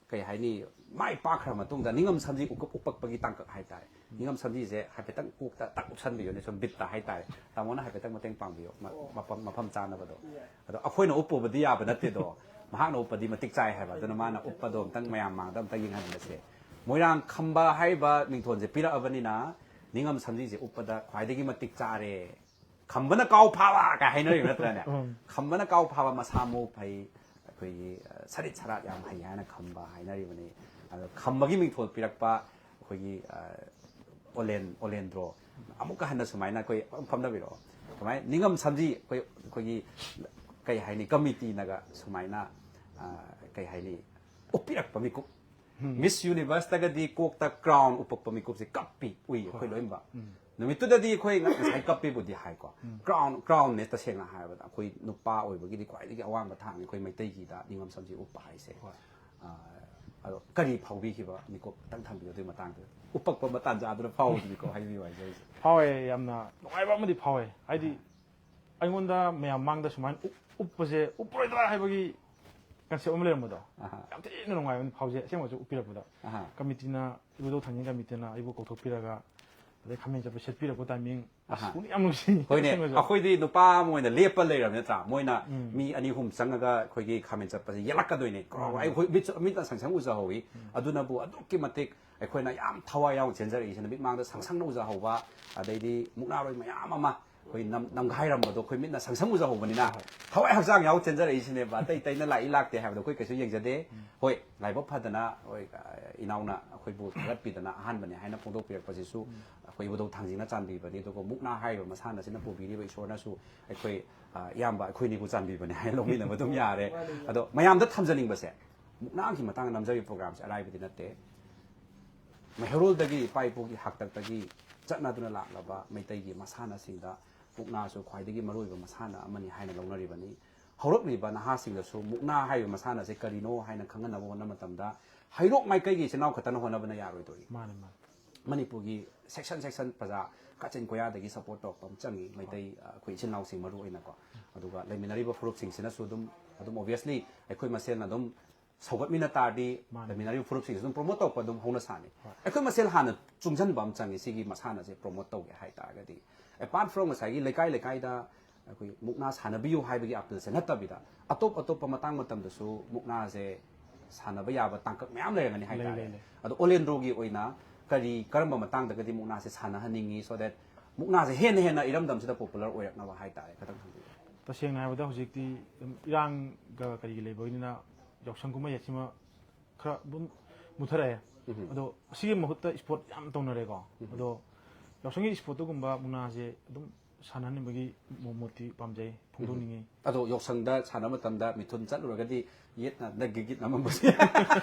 ꯀꯩ ꯍꯥꯏꯅꯤ, ꯃꯥꯏ ꯄꯥꯛꯈ꯭ꯔ ꯃꯇꯨꯡꯗ ꯅꯤꯡꯉꯝ ꯁꯝꯖꯤ ꯎꯀꯞ- ꯎꯄꯛꯄꯒꯤ ꯇꯥꯡꯀꯛ ꯍꯥꯏꯇꯥꯔꯦ꯫ ꯅꯤꯡꯉꯝ ꯁꯝꯖꯤꯁꯦ ꯍꯥꯏꯐꯦꯠꯇꯪ ꯀꯣꯛꯇ ꯇꯛ ꯎꯞꯁꯟꯕꯤꯌꯨꯅꯦ, ꯁꯨꯝ ꯕꯤꯠꯇ ꯍꯥꯏꯇꯥꯔꯦ꯫ ꯇꯥꯃꯣꯅ ꯍꯥꯏꯐꯦꯠꯇꯪ ꯃꯇꯦꯡ ꯄꯥꯡꯕꯤꯌꯣ, ꯃ- ꯃꯐꯝ ꯃꯐꯝ ꯆꯥꯅꯕꯗꯣ꯫ ꯑꯗꯣ ꯑꯩꯈꯣꯏꯅ ꯎꯞꯄꯕꯨꯗꯤ ꯌꯥꯕ ꯅꯠꯇꯦꯗꯣ, ꯃꯍꯥꯛꯅ ꯎꯞꯄꯗꯤ ꯃꯇꯤꯛ ꯆꯥꯏ ꯍꯥꯏꯕ꯫ ꯑꯗꯨꯅ ꯃꯥꯅ ꯎꯞꯄꯗꯣ ꯑꯝꯇꯪ ꯃꯌꯥꯝ ꯃꯥꯡꯗ ꯑꯝꯇꯪ ꯌꯦꯡꯍꯟꯕꯁꯦ꯫ ꯃꯣꯏꯔꯥꯡ ꯈꯝꯕ ꯍꯥꯏꯔꯤꯕ ꯃꯤꯡꯊꯣꯟꯁꯦ ꯄꯤꯔꯛꯑꯕꯅꯤꯅ ꯅꯤꯡꯉꯝ ꯁꯝꯖꯤꯁꯦ ꯎꯞꯄꯗ ꯈ꯭ꯋꯥꯏꯗꯒꯤ ꯃꯇꯤꯛ ꯆꯥꯔꯦ꯫ ꯈꯝꯕꯅ ꯀꯥꯎ ꯐꯥꯕ ꯀꯥꯏ ꯍꯥꯏꯅꯔꯤꯕ ꯅꯠꯇ꯭ꯔꯅꯦ? ꯈꯝꯕꯅ ꯀꯥꯎ ꯐꯥꯕ, ꯃꯁꯥ ꯃꯎ ꯐꯩ, ꯑꯩꯈꯣꯏꯒꯤ ꯑ, ꯁꯔꯤꯠ ꯁꯔꯥꯠ ꯌꯥꯝ ꯍꯩ ꯍꯥꯏꯅ ꯈꯝꯕ ꯍꯥꯏꯅꯔꯤꯕꯅꯤ꯫ ꯑꯗꯣ ꯈꯝꯕꯒꯤ ꯃꯤꯡꯊꯣꯜ ꯄꯤꯔꯛꯄ ꯑꯩꯈꯣꯏꯒꯤ ꯑ, ꯑꯣꯂꯦꯟ ꯑꯣꯂꯦꯟꯗ꯭ꯔꯣ, ꯑꯃꯨꯛꯀ ꯍꯟꯅ ꯁꯨꯃꯥꯏꯅ ꯑꯩꯈꯣꯏ ꯐꯝꯅꯕꯤꯔꯛꯑꯣ꯫ ꯁꯨꯃꯥꯏꯅ ꯅꯤꯡꯉꯝ ꯁꯝꯖꯤ ꯑꯩꯈꯣꯏ ꯑꯩꯈꯣꯏꯒꯤ ꯀꯩ ꯍꯥꯏꯅꯤ, ꯀꯃꯤꯇꯤꯅꯒ ꯁꯨꯃꯥꯏꯅ ꯑ, ꯀꯩ ꯍꯥꯏꯅꯤ, ꯎꯞꯄꯤꯔꯛꯄ ꯃꯤꯀꯨꯞ꯫ ꯃꯤꯁ ꯌꯨꯅꯤꯚꯔꯁꯇꯒꯗꯤ ꯀꯣꯛꯇ ꯀ꯭ꯔꯥꯎꯟ ꯎꯞꯄꯛꯄ ꯃꯤꯀꯨꯞꯁꯦ ꯀꯞꯄꯤ ꯎꯏ ꯑꯩꯈꯣꯏ ꯂꯣꯏꯅꯃꯛ꯫ ꯅꯨꯃꯤꯠꯇꯨꯗꯗꯤ ꯑꯩꯈꯣꯏ ꯉ- ꯉꯁꯥꯏ ꯀꯞꯄꯤꯕꯨꯗꯤ ꯍꯥꯏꯀꯣ, ꯀ꯭ꯔꯥꯎꯟ ꯀ꯭ꯔꯥꯎꯟꯅꯦ ꯇꯁꯦꯡꯅ ꯍꯥꯏꯔꯕꯗ ꯑꯩꯈꯣꯏ ꯅꯨꯄꯥ ꯑꯣꯏꯕꯒꯤꯗꯤ ꯈ꯭ꯋꯥꯏꯗꯒꯤ ꯑꯋꯥꯡꯕ ꯊꯥꯛꯅꯤ ꯑꯩꯈꯣꯏ ꯃꯩꯇꯩꯒꯤꯗ ꯅꯤꯡꯉꯝ ꯁꯝꯖꯤ ꯎꯞꯄ ꯍꯥꯏꯁꯦ꯫ ꯑ, ꯑꯗꯣ ꯀꯔꯤ ꯐꯥꯎꯕꯤꯈꯤꯕ ꯃꯤꯀꯨꯞ ꯈꯤꯇꯪ ꯊꯝꯕꯤꯌꯨ ꯑꯗꯨꯒꯤ ꯃꯇꯥꯡꯗꯨꯗ꯫ ꯎꯞꯄꯛꯄ ꯃꯇꯥꯟꯖꯥꯗꯨꯅ ꯐꯥꯎꯕꯗꯨꯅꯤꯀꯣ ꯍꯥꯏꯕꯤꯌꯨ ꯍꯥꯏꯖꯔꯤꯁꯦ꯫ ꯐꯥꯎꯋꯦ, ꯌꯥꯝꯅ ꯅꯨꯡꯉꯥꯏꯕ ꯑꯃꯗꯤ ꯐꯥꯎꯋꯦ꯫ ꯍꯥꯏꯗꯤ ꯑꯩꯉꯣꯟꯗ ꯃꯌꯥꯝ ꯃꯥꯡꯗ ꯁꯨꯃꯥꯏꯅ ꯎꯞ- ꯎꯞꯄꯁꯦ, ꯎꯞꯄꯔꯣꯏꯗ꯭ꯔꯥ ꯍꯥꯏꯕꯒꯤ ꯀꯟꯁꯦꯞ ꯑꯃ ꯂꯩꯔꯝꯕꯗꯣ꯫ ꯑꯍꯥ꯫ ꯌꯥꯝ ꯊꯤꯅ ꯅꯨꯡꯉꯥꯏꯕ ꯑꯃꯗꯤ ꯐꯥꯎꯖꯩ ꯑꯁꯦꯡꯕꯁꯨ ꯎꯞꯄꯤꯔꯛꯄꯗ꯫ ꯑꯍꯥ꯫ ꯀꯃꯤꯇꯤꯅ ꯏꯕꯨꯙꯧ ꯊꯥꯡꯖꯤꯡ ꯀꯃꯤꯇꯤꯅ ꯑꯩꯕꯨ ꯀꯧꯊꯣꯛꯄꯤꯔꯒ ꯑꯗꯩ ꯈꯥꯃꯦꯟ ꯆꯠꯄ ꯁꯦꯠꯄꯤꯔꯛꯄ ꯇꯥꯏꯃꯤꯡ ꯑꯁ ꯑꯍꯥ꯫ ꯄꯨꯛꯅꯤꯡ ꯌꯥꯝ ꯅꯨꯡꯁꯤ꯫ ꯍꯣꯏꯅꯦ, ꯑꯁꯦꯡꯕꯁꯨ꯫ ꯑꯩꯈꯣꯏꯗꯤ ꯅꯨꯄꯥ ꯑꯃ ꯑꯣꯏꯅ ꯂꯦꯞꯄ ꯂꯩꯔꯕ ꯅꯠꯇ꯭ꯔꯥ? ꯃꯣꯏꯅ ꯃꯤ ꯑꯅꯤ ꯑꯍꯨꯝ ꯆꯪꯉꯒ ꯑꯩꯈꯣꯏꯒꯤ ꯈꯥꯃꯦꯟ ꯆꯠꯄꯁꯦ ꯌꯦꯜꯂꯛꯀꯗꯣꯏꯅꯦ꯫ ꯑꯩꯈꯣꯏ ꯃꯤꯠ ꯃꯤꯠꯅ ꯁꯪ ꯁꯪ ꯎꯖꯍꯧꯋꯤ꯫ ꯑꯗꯨꯅꯕꯨ ꯑꯗꯨꯛꯀꯤ ꯃꯇꯤꯛ ꯑꯩꯈꯣꯏꯅ ꯌꯥꯝ ꯊꯋꯥꯏ ꯌꯥꯎꯅ ꯆꯦꯟꯖꯔꯛꯏꯁꯤꯅ ꯃꯤꯠꯃꯥꯡꯗ ꯁꯪ ꯁꯪꯅ ꯎꯖꯍꯧꯕ, ꯑꯗꯩꯗꯤ ꯃꯨꯛꯅꯥꯔꯣꯏ ꯃꯌꯥꯝ ꯑꯃ ꯑꯩꯈꯣꯏ ꯅꯝ- ꯅꯝꯒꯥꯏꯔꯝꯕꯗꯣ ꯑꯩꯈꯣꯏ ꯃꯤꯠꯅ ꯁꯪ ꯁꯪ ꯎꯖꯍꯧꯕꯅꯤꯅ ꯊꯋꯥꯏ ꯍꯛꯆꯥꯡ ꯌꯥꯎ ꯆꯦꯟꯖꯔꯛꯏꯁꯤꯅꯦꯕ꯫ ꯑꯇꯩ ꯑꯇꯩꯅ ꯂꯥꯛꯏ ꯂꯥꯛꯇꯦ ꯍꯥꯏꯕꯗꯣ ꯑꯩꯈꯣꯏ ꯀꯩꯁꯨ ꯌꯦꯡꯖꯗꯦ꯫ ꯍꯣꯏ, ꯂꯥꯏꯕꯛ ꯐꯗꯅ ꯍꯣꯏ, ꯏꯅꯥꯎꯅ ꯑꯩꯈꯣꯏꯕꯨ ꯊꯥꯒꯠꯄꯤꯗꯅ ꯑꯍꯥꯟꯕꯅꯦ ꯍꯥꯏꯅ ꯐꯣꯡꯗꯣꯛꯄꯤꯔꯛꯄꯁꯤꯁꯨ ꯑꯩꯈꯣꯏ ꯏꯕꯨꯙꯧ ꯊꯥꯡꯖꯤꯡꯅ ꯆꯥꯟꯕꯤꯕꯅꯤ꯫ ꯑꯗꯨꯒ ꯃꯨꯛꯅꯥ ꯍꯥꯏꯔꯤꯕ ꯃꯁꯥꯟꯅꯁꯤꯅ ꯄꯨꯕꯤꯔꯤꯕ ꯏꯁꯣꯔꯅꯁꯨ ꯑꯩꯈꯣꯏ, ꯑ, ꯏꯌꯥꯝꯕ ꯑꯩꯈꯣꯏꯅꯤꯕꯨ ꯆꯥꯟꯕꯤꯕꯅꯦ ꯍꯥꯏꯅ ꯂꯧꯃꯤꯟꯅꯕ ꯑꯗꯨꯝ ꯌꯥꯔꯦ꯫ ꯑꯗꯣ ꯃꯌꯥꯝꯗ ꯊꯝꯖꯅꯤꯡꯕꯁꯦ, ꯃꯨꯛꯅꯥꯒꯤ ꯃꯇꯥꯡꯗ ꯅꯝꯖꯔꯤꯕ ꯄ꯭ꯔꯣꯒ꯭ꯔꯥꯝꯁꯦ ꯑꯔꯥꯏꯕꯗꯤ ꯅꯠꯇꯦ꯫ ꯃꯩꯍꯧꯔꯣꯜꯗꯒꯤ ꯏꯄꯥ ꯏꯄꯨꯒꯤ ꯍꯥꯛꯇꯛꯇꯒꯤ ꯆꯠꯅꯗꯨꯅ ꯂꯥꯛꯂꯕ ꯃꯩꯇꯩꯒꯤ ꯃꯁꯥꯟꯅꯁꯤꯡꯗ ꯃꯨꯛꯅꯥꯁꯨ ꯈ꯭ꯋꯥꯏꯗꯒꯤ ꯃꯔꯨꯑꯣꯏꯕ ꯃꯁꯥꯟꯅ ꯑꯃꯅꯤ ꯍꯥꯏꯅ ꯂꯧꯅꯔꯤꯕꯅꯤ꯫ ꯍꯧꯔꯛꯂꯤꯕ ꯅꯍꯥꯁꯤꯡꯗꯁꯨ ꯃꯨꯛꯅꯥ ꯍꯥꯏꯔꯤꯕ ꯃꯁꯥꯟꯅꯁꯦ ꯀꯔꯤꯅꯣ ꯍꯥꯏꯅ ꯈꯪꯍꯟꯅꯕ ꯍꯣꯠꯅꯕ ꯃꯇꯝꯗ ꯍꯩꯔꯣꯛ ꯃꯥꯏꯀꯩꯒꯤ ꯏꯆꯤꯟ ꯏꯅꯥꯎ ꯈꯛꯇꯅ ꯍꯣꯠꯅꯕꯅ ꯌꯥꯔꯣꯏꯗꯣꯔꯤ꯫ ꯃꯥꯅꯦ, ꯃꯥꯅꯦ꯫ ꯃꯅꯤꯄꯨꯔꯒꯤ ꯁꯦꯛꯁꯟ ꯁꯦꯛꯁꯟ ꯄ꯭ꯔꯖꯥ ꯀꯥꯆꯤꯟ ꯀꯣꯌꯥꯗꯒꯤ ꯁꯞꯄꯣꯔꯠ ꯇꯧꯔꯛꯄ ꯑꯃ ꯆꯪꯉꯤ, ꯃꯩꯇꯩ ꯑ, ꯑꯩꯈꯣꯏ ꯏꯆꯤꯟ ꯏꯅꯥꯎꯁꯤꯡ ꯃꯔꯨ ꯑꯣꯏꯅꯀꯣ꯫ ꯑꯗꯨꯒ ꯂꯩꯃꯤꯟꯅꯔꯤꯕ ꯐꯨꯔꯨꯞꯁꯤꯡꯁꯤꯅꯁꯨ ꯑꯗꯨꯝ ꯑꯗꯨꯝ ꯑꯣꯕꯤꯌꯁꯂꯤ ꯑꯩꯈꯣꯏ ꯃꯁꯦꯜꯅ ꯑꯗꯨꯝ ꯁꯧꯒꯠꯃꯤꯟꯅ ꯇꯥꯔꯗꯤ ꯃꯥꯅꯦ꯫ ꯂꯩꯃꯤꯟꯅꯔꯤꯕ ꯐꯨꯔꯨꯞꯁꯤꯡꯁꯨ ꯑꯗꯨꯝ ꯄ꯭ꯔꯣꯃꯣꯠ ꯇꯧꯔꯛꯄ ꯑꯗꯨꯝ ꯍꯧꯅ ꯁꯥꯅꯤ꯫ ꯑꯩꯈꯣꯏ ꯃꯁꯦꯜ ꯍꯥꯟꯅ ꯆꯨꯡꯁꯤꯟꯕ ꯑꯃ ꯆꯪꯉꯤ ꯁꯤꯒꯤ ꯃꯁꯥꯟꯅꯁꯦ ꯄ꯭ꯔꯣꯃꯣꯠ ꯇꯧꯒꯦ ꯍꯥꯏ ꯇꯥꯔꯒꯗꯤ꯫ ꯑꯦꯄꯥꯔꯠ ꯐ꯭ꯔꯣꯝ ꯉꯁꯥꯏꯒꯤ ꯂꯩꯀꯥꯏ ꯂꯩꯀꯥꯏꯗ ꯑꯩꯈꯣꯏ ꯃꯨꯛꯅꯥ ꯁꯥꯟꯅꯕꯤꯌꯨ ꯍꯥꯏꯕꯒꯤ ꯑꯥꯄꯤꯜꯁꯦ ꯅꯠꯇꯕꯤꯗ ꯑꯇꯣꯞ ꯑꯇꯣꯞꯄ ꯃꯇꯥꯡ ꯃꯇꯝꯗꯁꯨ ꯃꯨꯛꯅꯥꯁꯦ ꯁꯥꯟꯅꯕ ꯌꯥꯕ ꯇꯥꯡꯀꯛ ꯃꯌꯥꯝ ꯂꯩꯔꯝꯒꯅꯤ ꯂꯩ, ꯍꯥꯏꯇꯥꯔꯦ꯫ ꯂꯩ, ꯂꯩ꯫ ꯑꯗꯣ ꯑꯣꯂꯦꯟꯗ꯭ꯔꯣꯒꯤ ꯑꯣꯏꯅ ꯀꯔꯤ ꯀꯔꯝꯕ ꯃꯇꯥꯡꯗꯒꯗꯤ ꯃꯨꯛꯅꯥꯁꯦ ꯁꯥꯟꯅꯍꯟꯅꯤꯡꯉꯤ, so that ꯃꯨꯛꯅꯥꯁꯦ ꯍꯦꯟꯅ ꯍꯦꯟꯅ ꯏꯔꯝꯗꯝꯁꯤꯗ ꯄꯣꯄꯨꯂꯔ ꯑꯣꯏꯔꯛꯅꯕ ꯍꯥꯏꯇꯥꯔꯦ, ꯈꯤꯇꯪ ꯊꯝꯕꯤꯌꯨ꯫ ꯇꯁꯦꯡꯅ ꯍꯥꯏꯔꯕꯗ ꯍꯧꯖꯤꯛꯇꯤ ꯑꯗꯨꯝ ꯏꯔꯥꯡꯒ ꯀꯔꯤꯒꯤ ꯂꯩꯕꯅꯤꯅ ꯌꯥꯎꯁꯪ ꯀꯨꯝꯍꯩ ꯑꯁꯤꯃ ꯈꯔ ꯑꯗꯨꯝ ꯃꯨꯊꯔꯛꯑꯦ꯫ ꯑꯗꯣ ꯑꯁꯤꯒꯤ ꯃꯍꯨꯠꯇ ꯏꯁꯄꯣꯔꯠ ꯌꯥꯝ ꯇꯧꯅꯔꯦꯀꯣ꯫ ꯑꯗꯣ ꯌꯥꯎꯁꯪꯒꯤ ꯏꯁꯄꯣꯔꯠꯇꯒꯨꯝꯕ ꯃꯨꯛꯅꯥꯁꯦ ꯑꯗꯨꯝ ꯁꯥꯟꯅꯍꯟꯅꯤꯡꯕꯒꯤ ꯃꯣ- ꯃꯣꯠꯇꯤ ꯄꯥꯝꯖꯩ, ꯐꯣꯡꯗꯣꯛꯅꯤꯡꯉꯤ꯫ ꯑꯗꯣ ꯌꯥꯎꯁꯪꯗ ꯁꯥꯟꯅꯕ ꯃꯇꯝꯗ ꯃꯤꯊꯨꯟ ꯆꯠꯂꯨꯔꯒꯗꯤ ꯌꯦꯠꯅ ꯗꯒ ꯒꯤꯠ ꯅꯝꯃꯝꯕꯁꯦ꯫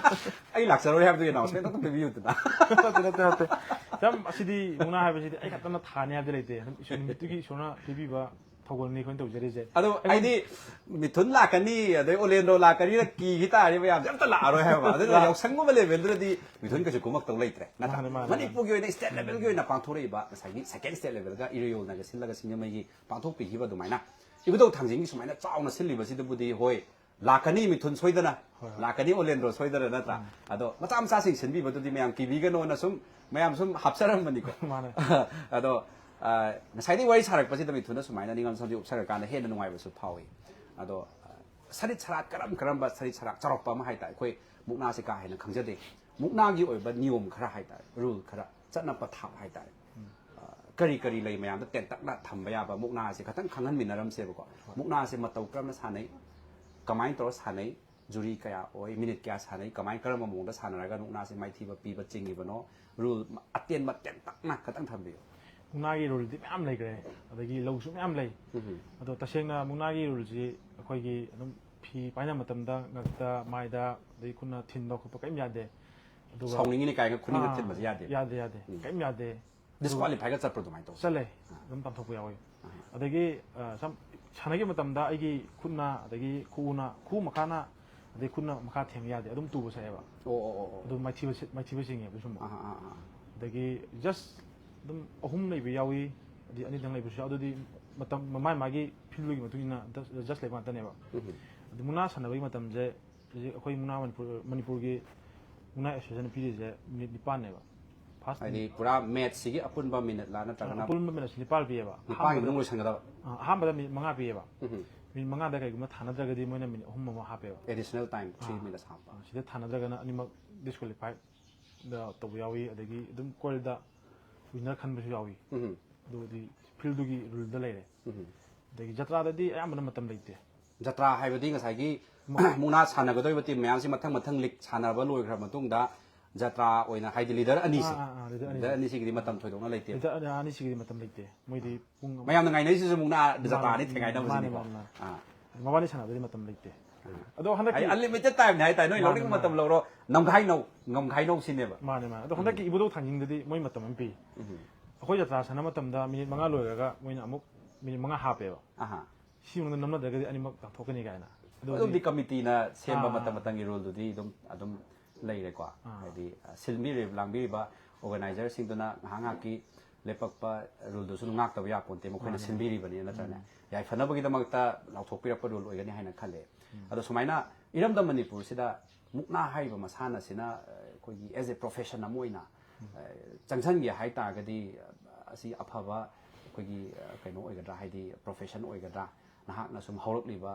ꯑꯩ ꯂꯥꯛꯆꯔꯣꯏ ꯍꯥꯏꯕꯗꯨꯒꯤ ꯑꯦꯅꯥꯎꯟꯁꯃꯦꯟ ꯑꯝꯇ ꯄꯤꯕꯤꯌꯨꯗꯅ꯫ ꯅꯠꯇꯦ, ꯅꯠꯇꯦ, ꯅꯠꯇꯦ꯫ ꯌꯥꯝ ꯑꯁꯤꯗꯤ ꯃꯨꯛꯅꯥ ꯍꯥꯏꯕꯁꯤꯗꯤ ꯑꯩ ꯈꯛꯇꯅ ꯊꯥꯅꯤ ꯍꯥꯏꯕꯗꯤ ꯂꯩꯇꯦ꯫ ꯑꯗꯨꯝ ꯏꯁꯣꯔ ꯅꯨꯃꯤꯠꯇꯨꯒꯤ ꯏꯁꯣꯔꯅ ꯄꯤꯕꯤꯕ ꯊꯧꯒꯜꯅꯤ ꯑꯩꯈꯣꯏꯅ ꯇꯧꯖꯔꯤꯁꯦ꯫ ꯑꯗꯣ ꯑꯩꯗꯤ ꯃꯤꯊꯨꯟ ꯂꯥꯛꯀꯅꯤ, ꯑꯗꯩ ꯑꯣꯂꯦꯟꯗ꯭ꯔꯣ ꯂꯥꯛꯀꯅꯤꯅ ꯀꯤꯈꯤ ꯇꯥꯔꯗꯤ ꯃꯌꯥꯝꯁꯦ ꯑꯝꯇ ꯂꯥꯛꯑꯔꯣꯏ ꯍꯥꯏꯕ꯫ ꯑꯗꯨꯅ ꯌꯥꯎꯁꯪꯒꯨꯝꯕ ꯂꯦꯚꯦꯜꯗꯨꯗꯗꯤ ꯃꯤꯊꯨꯟ ꯀꯩꯁꯨ ꯀꯨꯝꯃꯛꯇꯧ ꯂꯩꯇ꯭ꯔꯦ, ꯅꯠꯇ꯭ꯔꯥ? ꯃꯥꯅꯦ, ꯃꯥꯅꯦ, ꯃꯅꯤꯄꯨꯔꯒꯤ ꯑꯣꯏꯅ, ꯁ꯭ꯇꯦꯠ ꯂꯦꯚꯦꯜꯒꯤ ꯑꯣꯏꯅ ꯄꯥꯡꯊꯣꯔꯛꯏꯕ ꯉꯁꯥꯏꯒꯤ ꯁꯦꯀꯦꯟ ꯁ꯭ꯇꯦꯠ ꯂꯦꯚꯦꯜꯒ ꯏꯔꯣꯏꯌꯣꯜꯅꯒ ꯁꯤꯜꯂꯒ ꯁꯤꯡꯖꯃꯩꯒꯤ ꯄꯥꯡꯊꯣꯛꯄꯤꯈꯤꯕ ꯑꯗꯨꯃꯥꯏꯅ ꯏꯕꯨꯙꯧ ꯊꯥꯡꯖꯤꯡꯒꯤ ꯁꯨꯃꯥꯏꯅ ꯆꯥꯎꯅ ꯁꯤꯜꯂꯤꯕꯁꯤꯗꯕꯨꯗꯤ, ꯍꯣꯏ, ꯂꯥꯛꯀꯅꯤ ꯃꯤꯊꯨꯟ ꯁꯣꯏꯗꯅ, ꯂꯥꯛꯀꯅꯤ ꯑꯣꯂꯦꯟꯗ꯭ꯔꯣ ꯁꯣꯏꯗꯅ, ꯅꯠꯇ꯭ꯔꯥ? ꯑꯗꯣ ꯃꯆꯥ ꯃꯆꯥꯁꯤꯡ ꯁꯤꯟꯕꯤꯕꯗꯨꯗꯤ ꯃꯌꯥꯝ ꯀꯤꯕꯤꯒꯅꯣꯅ ꯁꯨꯝ ꯃꯌꯥꯝ ꯁꯨꯝ ꯍꯥꯞꯆꯔꯝꯕꯅꯤꯀꯣ꯫ ꯃꯥꯅꯦ꯫ ꯑꯗꯣ, ꯑ, ꯉꯁꯥꯏꯗꯤ ꯋꯥꯔꯤ ꯁꯥꯔꯛꯄꯁꯤꯗ ꯃꯤꯊꯨꯟꯅ ꯁꯨꯃꯥꯏꯅ ꯅꯤꯡꯉꯝ ꯁꯝꯖꯤ ꯎꯞꯁꯔꯀꯥꯟꯗ ꯍꯦꯟꯅ ꯅꯨꯡꯉꯥꯏꯕꯁꯨ ꯐꯥꯎꯏ꯫ ꯑꯗꯣ, ꯑ, ꯁꯔꯤꯠ ꯁꯔꯥꯠ ꯀꯔꯝ ꯀꯔꯝꯕ ꯁꯔꯤꯠ ꯁꯔꯥꯠ ꯆꯥꯎꯔꯛꯄ ꯑꯃ ꯍꯥꯏꯇꯥꯔꯦ, ꯑꯩꯈꯣꯏ ꯃꯨꯛꯅꯥꯁꯦ ꯀꯥ ꯍꯦꯟꯅ ꯈꯪꯖꯗꯦ꯫ ꯃꯨꯛꯅꯥꯒꯤ ꯑꯣꯏꯕ ꯅꯤꯌꯣꯝ ꯈꯔ ꯍꯥꯏꯇꯥꯔꯦ, ꯔꯨꯜ ꯈꯔ, ꯆꯠꯅ ꯄꯊꯥꯞ ꯍꯥꯏꯇꯥꯔꯦ꯫ ꯑ, ꯀꯔꯤ ꯀꯔꯤ ꯂꯩ ꯃꯌꯥꯝꯗ ꯇꯦꯟꯇꯛꯅ ꯊꯝꯕ ꯌꯥꯕ ꯃꯨꯛꯅꯥꯁꯦ ꯈꯇꯪ ꯈꯪꯍꯟꯃꯤꯟꯅꯔꯝꯁꯦꯕꯀꯣ꯫ ꯃꯨꯛꯅꯥꯁꯦ ꯃꯇꯧ ꯀꯔꯝꯅ ꯁꯥꯟꯅꯩ, ꯀꯃꯥꯏꯅ ꯇꯧꯔ ꯁꯥꯟꯅꯩ, ꯖꯨꯔꯤ ꯀꯌꯥ ꯑꯣꯏ, ꯃꯤꯅꯤꯠ ꯀꯌꯥ ꯁꯥꯟꯅꯩ, ꯀꯃꯥꯏꯅ ꯀꯔꯝꯕ ꯃꯑꯣꯡꯗ ꯁꯥꯟꯅꯔꯒ ꯃꯨꯛꯅꯥꯁꯦ ꯃꯥꯏꯊꯤꯕ ꯄꯤꯕ ꯆꯤꯡꯉꯤꯕꯅꯣ, ꯔꯨꯜ ꯑꯇꯦꯟꯕ ꯇꯦꯟꯇꯛꯅ ꯈꯇꯪ ꯊꯝꯕꯤꯌꯨ꯫ ꯃꯨꯛꯅꯥꯒꯤ ꯔꯨꯜꯗꯤ ꯃꯌꯥꯝ ꯂꯩꯈ꯭ꯔꯦ, ꯑꯗꯒꯤ ꯂꯧꯁꯨ ꯃꯌꯥꯝ ꯂꯩ꯫ ꯑꯗꯣ ꯇꯁꯦꯡꯅ ꯃꯨꯛꯅꯥꯒꯤ ꯔꯨꯜꯁꯤ ꯑꯩꯈꯣꯏꯒꯤ ꯑꯗꯨꯝ ꯐꯤ ꯄꯥꯏꯅꯕ ꯃꯇꯝꯗ ꯉꯛꯇ, ꯃꯥꯏꯗ, ꯑꯗꯩ ꯈꯨꯠꯅ ꯊꯤꯟꯕ ꯈꯣꯠꯄ ꯀꯔꯤꯝ ꯌꯥꯗꯦ꯫ ꯑꯗꯨꯒ ꯁꯥꯎꯅꯤꯡꯉꯤꯅꯦ ꯀꯥꯏꯅ ꯈꯨꯅꯤꯡꯗ ꯑꯥ, ꯊꯤꯟꯕꯁꯦ ꯌꯥꯗꯦ꯫ ꯌꯥꯗꯦ, ꯌꯥꯗꯦ꯫ ꯀꯔꯤꯝ ꯌꯥꯗꯦ꯫ ꯗꯤꯁꯀ꯭ꯋꯥꯂꯤꯐꯥꯏꯒ ꯆꯠꯄ꯭ꯔꯣ ꯑꯗꯨꯃꯥꯏꯅ ꯇꯧꯕꯁꯦ? ꯆꯠꯂꯦ꯫ ꯑꯗꯨꯝ ꯇꯥꯟꯊꯣꯛꯄ ꯌꯥꯎꯋꯤ꯫ ꯑꯗꯒꯤ ꯑ, ꯁꯝ ꯁꯥꯟꯅꯈꯤꯕ ꯃꯇꯝꯗ ꯑꯩꯒꯤ ꯈꯨꯠꯅ, ꯑꯗꯒꯤ ꯈꯨꯎꯅ, ꯈꯨꯎ ꯃꯈꯥꯅ, ꯑꯗꯩ ꯈꯨꯠꯅ ꯃꯈꯥ ꯊꯦꯡꯕ ꯌꯥꯗꯦ, ꯑꯗꯨꯝ ꯇꯨꯕ ꯁꯛꯑꯦꯕ꯫ ꯑꯣ ꯑꯣ ꯑꯣ ꯑꯣ꯫ ꯑꯗꯨꯝ ꯃꯥꯏꯊꯤꯕ ꯁꯤ- ꯃꯥꯏꯊꯤꯕ ꯆꯤꯡꯉꯦꯕ ꯑꯗꯨꯁꯨ ꯑꯃꯨꯛ꯫ ꯑꯥ, ꯑꯥ, ꯑꯥ꯫ ꯑꯗꯒꯤ ꯖꯁ ꯑꯗꯨꯝ ꯑꯍꯨꯝ ꯂꯩꯕ ꯌꯥꯎꯏ, ꯑꯗꯩ ꯑꯅꯤꯗꯪ ꯂꯩꯕꯁꯨ ꯌꯥꯎꯏ꯫ ꯑꯗꯨꯗꯤ ꯃꯇꯝ ꯃꯥꯏ ꯃꯥꯒꯤ ꯐꯤꯜꯗꯨꯒꯤ ꯃꯇꯨꯡ ꯏꯟꯅ ꯖꯁ ꯂꯩꯕ ꯉꯥꯛꯇꯅꯦꯕ꯫ ꯑꯗꯨ ꯃꯨꯛꯅꯥ ꯁꯥꯟꯅꯕꯒꯤ ꯃꯇꯝꯁꯦ ꯍꯧꯖꯤꯛ ꯑꯩꯈꯣꯏ ꯃꯨꯛꯅꯥ ꯃꯅꯤꯄꯨꯔ, ꯃꯅꯤꯄꯨꯔꯒꯤ ꯃꯨꯛꯅꯥ ꯑꯦꯁꯣꯁꯤꯌꯦꯁꯟꯅ ꯄꯤꯔꯤꯁꯦ ꯃꯤꯅꯤꯠ ꯅꯤꯄꯥꯟꯅꯦꯕ꯫ ꯐꯥꯔꯁ ꯍꯥꯏꯗꯤ ꯄꯨꯔꯥ ꯃꯦꯠꯁꯁꯤꯒꯤ ꯑꯄꯨꯟꯕ ꯃꯤꯅꯤꯠꯂꯥ ꯅꯠꯇ꯭ꯔꯒꯅ ꯑꯄꯨꯟꯕ ꯃꯤꯅꯠꯁꯦ ꯅꯤꯄꯥꯜ ꯄꯤꯌꯦꯕ꯫ ꯅꯤꯄꯥꯟꯒꯤ ꯑꯍꯥꯟꯕꯗ ꯃꯅꯨꯡ ꯂꯣꯏꯁꯟꯒꯗꯕ? ꯑ, ꯑꯍꯥꯟꯕꯗ ꯃꯤꯅꯤꯠ ꯃꯉꯥ ꯄꯤꯌꯦꯕ꯫ ꯎꯝ꯫ ꯃꯤꯅꯤꯠ ꯃꯉꯥꯗ ꯀꯩꯒꯨꯝꯕ ꯊꯥꯅꯗ꯭ꯔꯒꯗꯤ ꯃꯣꯏꯅ ꯃꯤꯅꯤꯠ ꯑꯍꯨꯝ ꯑꯃ ꯍꯥꯞꯄꯦꯕ꯫ ꯑꯦꯗꯤꯁꯅꯦꯜ ꯇꯥꯏꯝ ꯊ꯭ꯔꯤ ꯃꯤꯅꯠꯁ ꯍꯥꯞꯄ꯫ ꯑ, ꯁꯤꯗ ꯊꯥꯅꯗ꯭ꯔꯒꯅ ꯑꯅꯤꯃꯛ ꯗꯤꯁꯀ꯭ꯋꯥꯂꯤꯐꯥꯏꯗ ꯇꯧꯕ ꯌꯥꯎꯏ, ꯑꯗꯒꯤ ꯑꯗꯨꯝ ꯀꯣꯔꯦꯜꯗ ꯋꯤꯟꯅꯔ ꯈꯟꯕꯁꯨ ꯌꯥꯎꯏ꯫ ꯎꯝ꯫ ꯑꯗꯨꯗꯤ ꯐꯤꯜꯗꯨꯒꯤ ꯔꯨꯜꯗ ꯂꯩꯔꯦ꯫ ꯎꯝ꯫ ꯑꯗꯒꯤ ꯖꯇ꯭ꯔꯥꯗꯗꯤ ꯑꯌꯥꯝꯕꯅ ꯃꯇꯝ ꯂꯩꯇꯦ꯫ ꯖꯇ꯭ꯔꯥ ꯍꯥꯏꯕꯗꯤ ꯉꯁꯥꯏꯒꯤ ꯃꯨꯛꯅꯥ ꯁꯥꯟꯅꯒꯗꯧꯔꯤꯕ ꯇꯤꯝ ꯃꯌꯥꯝꯁꯤ ꯃꯊꯪ ꯃꯊꯪ ꯂꯤꯛ ꯁꯥꯟꯅꯕ ꯂꯣꯏꯈ꯭ꯔ ꯃꯇꯨꯡꯗ ꯖꯇ꯭ꯔꯥ ꯑꯣꯏꯅ, ꯍꯥꯏꯗꯤ ꯂꯤꯗꯔ ꯑꯅꯤꯁꯦ, ꯑꯥ, ꯑꯥ, ꯑꯥ, ꯂꯤꯗꯔ ꯑꯅꯤꯁꯦ꯫ ꯂꯤꯗꯔ ꯑꯅꯤꯁꯤꯒꯤꯗꯤ ꯃꯇꯝ ꯊꯣꯏꯗꯣꯛꯅ ꯂꯩꯇꯦ꯫ ꯂꯤꯗꯔ ꯑꯅꯤꯁꯤꯒꯤꯗꯤ ꯃꯇꯝ ꯂꯩꯇꯦ꯫ ꯃꯣꯏꯗꯤ ꯄꯨꯡ ꯑꯃ ꯃꯌꯥꯝꯅ ꯉꯥꯏꯅꯔꯤꯁꯤꯁꯨ ꯃꯨꯛꯅꯥ ꯖꯇ꯭ꯔꯥ ꯃꯥꯅꯦ, ꯑꯅꯤ ꯊꯦꯡꯒꯥꯏꯅꯕꯁꯤꯅꯤꯀꯣ꯫ ꯃꯥꯅꯦ, ꯃꯥꯅꯦ꯫ ꯑꯥ꯫ ꯃꯕꯥꯅꯤ ꯁꯥꯟꯅꯕꯗꯤ ꯃꯇꯝ ꯂꯩꯇꯦ꯫ ꯑꯗꯣ ꯍꯟꯗꯛꯀꯤ ꯑꯟꯂꯤꯃꯤꯇꯦꯠ ꯇꯥꯏꯝꯅꯤ ꯍꯥꯏꯇꯥꯔꯦ, ꯅꯣꯏ ꯃꯥꯅꯦ, ꯂꯧꯅꯤꯡꯕ ꯃꯥꯅꯦ꯫ ꯃꯇꯝ ꯂꯧꯔꯣ, ꯉꯝꯈꯥꯏꯅꯧ, ꯉꯝꯈꯥꯏꯅꯧ ꯁꯤꯅꯦꯕ꯫ ꯃꯥꯅꯦ, ꯃꯥꯅꯦ꯫ ꯑꯗꯣ ꯍꯟꯗꯛꯀꯤ ꯏꯕꯨꯙꯧ ꯊꯥꯡꯖꯤꯡꯗꯗꯤ ꯃꯣꯏ ꯃꯇꯝ ꯑꯃ ꯄꯤ꯫ ꯎꯝ꯫ ꯑꯩꯈꯣꯏ ꯖꯇ꯭ꯔꯥ ꯁꯥꯟꯅꯕ ꯃꯇꯝꯗ ꯃꯤꯅꯤꯠ ꯃꯉꯥ ꯂꯣꯏꯔꯒ ꯃꯣꯏꯅ ꯑꯃꯨꯛ ꯃꯤꯅꯤꯠ ꯃꯉꯥ ꯍꯥꯞꯄꯦꯕ꯫ ꯑꯍꯥ꯫ ꯁꯤ ꯃꯅꯨꯡꯗ ꯅꯝꯅꯗ꯭ꯔꯒꯗꯤ ꯑꯅꯤꯃꯛ ꯇꯥꯟꯊꯣꯛꯀꯅꯤ ꯀꯥꯏꯅ꯫ ꯑꯗꯨ ꯑꯗꯨꯝꯗꯤ ꯀꯃꯤꯇꯤꯅ ꯁꯦꯝꯕ ꯑꯥ꯫ ꯃꯇꯝ ꯃꯇꯝꯒꯤ ꯔꯨꯜꯗꯨꯗꯤ ꯑꯗꯨꯝ, ꯑꯗꯨꯝ ꯂꯩꯔꯦꯀꯣ꯫ ꯑꯥ꯫ ꯍꯥꯏꯗꯤ, ꯑ, ꯁꯤꯟꯕꯤꯔꯤꯕ, ꯂꯥꯡꯕꯤꯔꯤꯕ ꯑꯣꯔꯒꯅꯥꯏꯖꯔꯁꯤꯡꯗꯨꯅ ꯉꯥꯏꯍꯥꯛ ꯉꯥꯏꯍꯥꯛꯀꯤ ꯂꯦꯞꯄꯛꯄ ꯔꯨꯜꯗꯨꯁꯨ ꯑꯗꯨꯝ ꯉꯥꯛꯇꯕ ꯌꯥꯄꯣꯟꯇꯦ, ꯃꯈꯣꯏꯅ ꯃꯥꯅꯦ꯫ ꯁꯤꯟꯕꯤꯔꯤꯕꯅꯤ ꯅꯠꯇ꯭ꯔꯅꯦ? ꯎꯝ꯫ ꯌꯥꯏꯐꯅꯕꯒꯤꯗꯃꯛꯇ ꯂꯥꯎꯊꯣꯛꯄꯤꯔꯛꯄ ꯔꯨꯜ ꯑꯣꯏꯒꯅꯤ ꯍꯥꯏꯅ ꯈꯜꯂꯦ꯫ ꯎꯝ꯫ ꯑꯗꯣ ꯁꯨꯃꯥꯏꯅ ꯏꯔꯝꯗꯝ ꯃꯅꯤꯄꯨꯔꯁꯤꯗ ꯃꯨꯛꯅꯥ ꯍꯥꯏꯔꯤꯕ ꯃꯁꯥꯟꯅꯁꯤꯅ, ꯑ, ꯑꯩꯈꯣꯏꯒꯤ as a profession ꯑꯃ ꯑꯣꯏꯅ, ꯑ, ꯆꯪꯁꯤꯟꯒꯦ ꯍꯥꯏ ꯇꯥꯔꯒꯗꯤ, ꯑ, ꯑꯁꯤ ꯑꯐꯕ ꯑꯩꯈꯣꯏꯒꯤ, ꯑ, ꯀꯩꯅꯣ ꯑꯣꯏꯒꯗ꯭ꯔꯥ, ꯍꯥꯏꯗꯤ profession ꯑꯣꯏꯒꯗ꯭ꯔꯥ? ꯅꯍꯥꯛꯅ ꯁꯨꯝ ꯍꯧꯔꯛꯂꯤꯕ,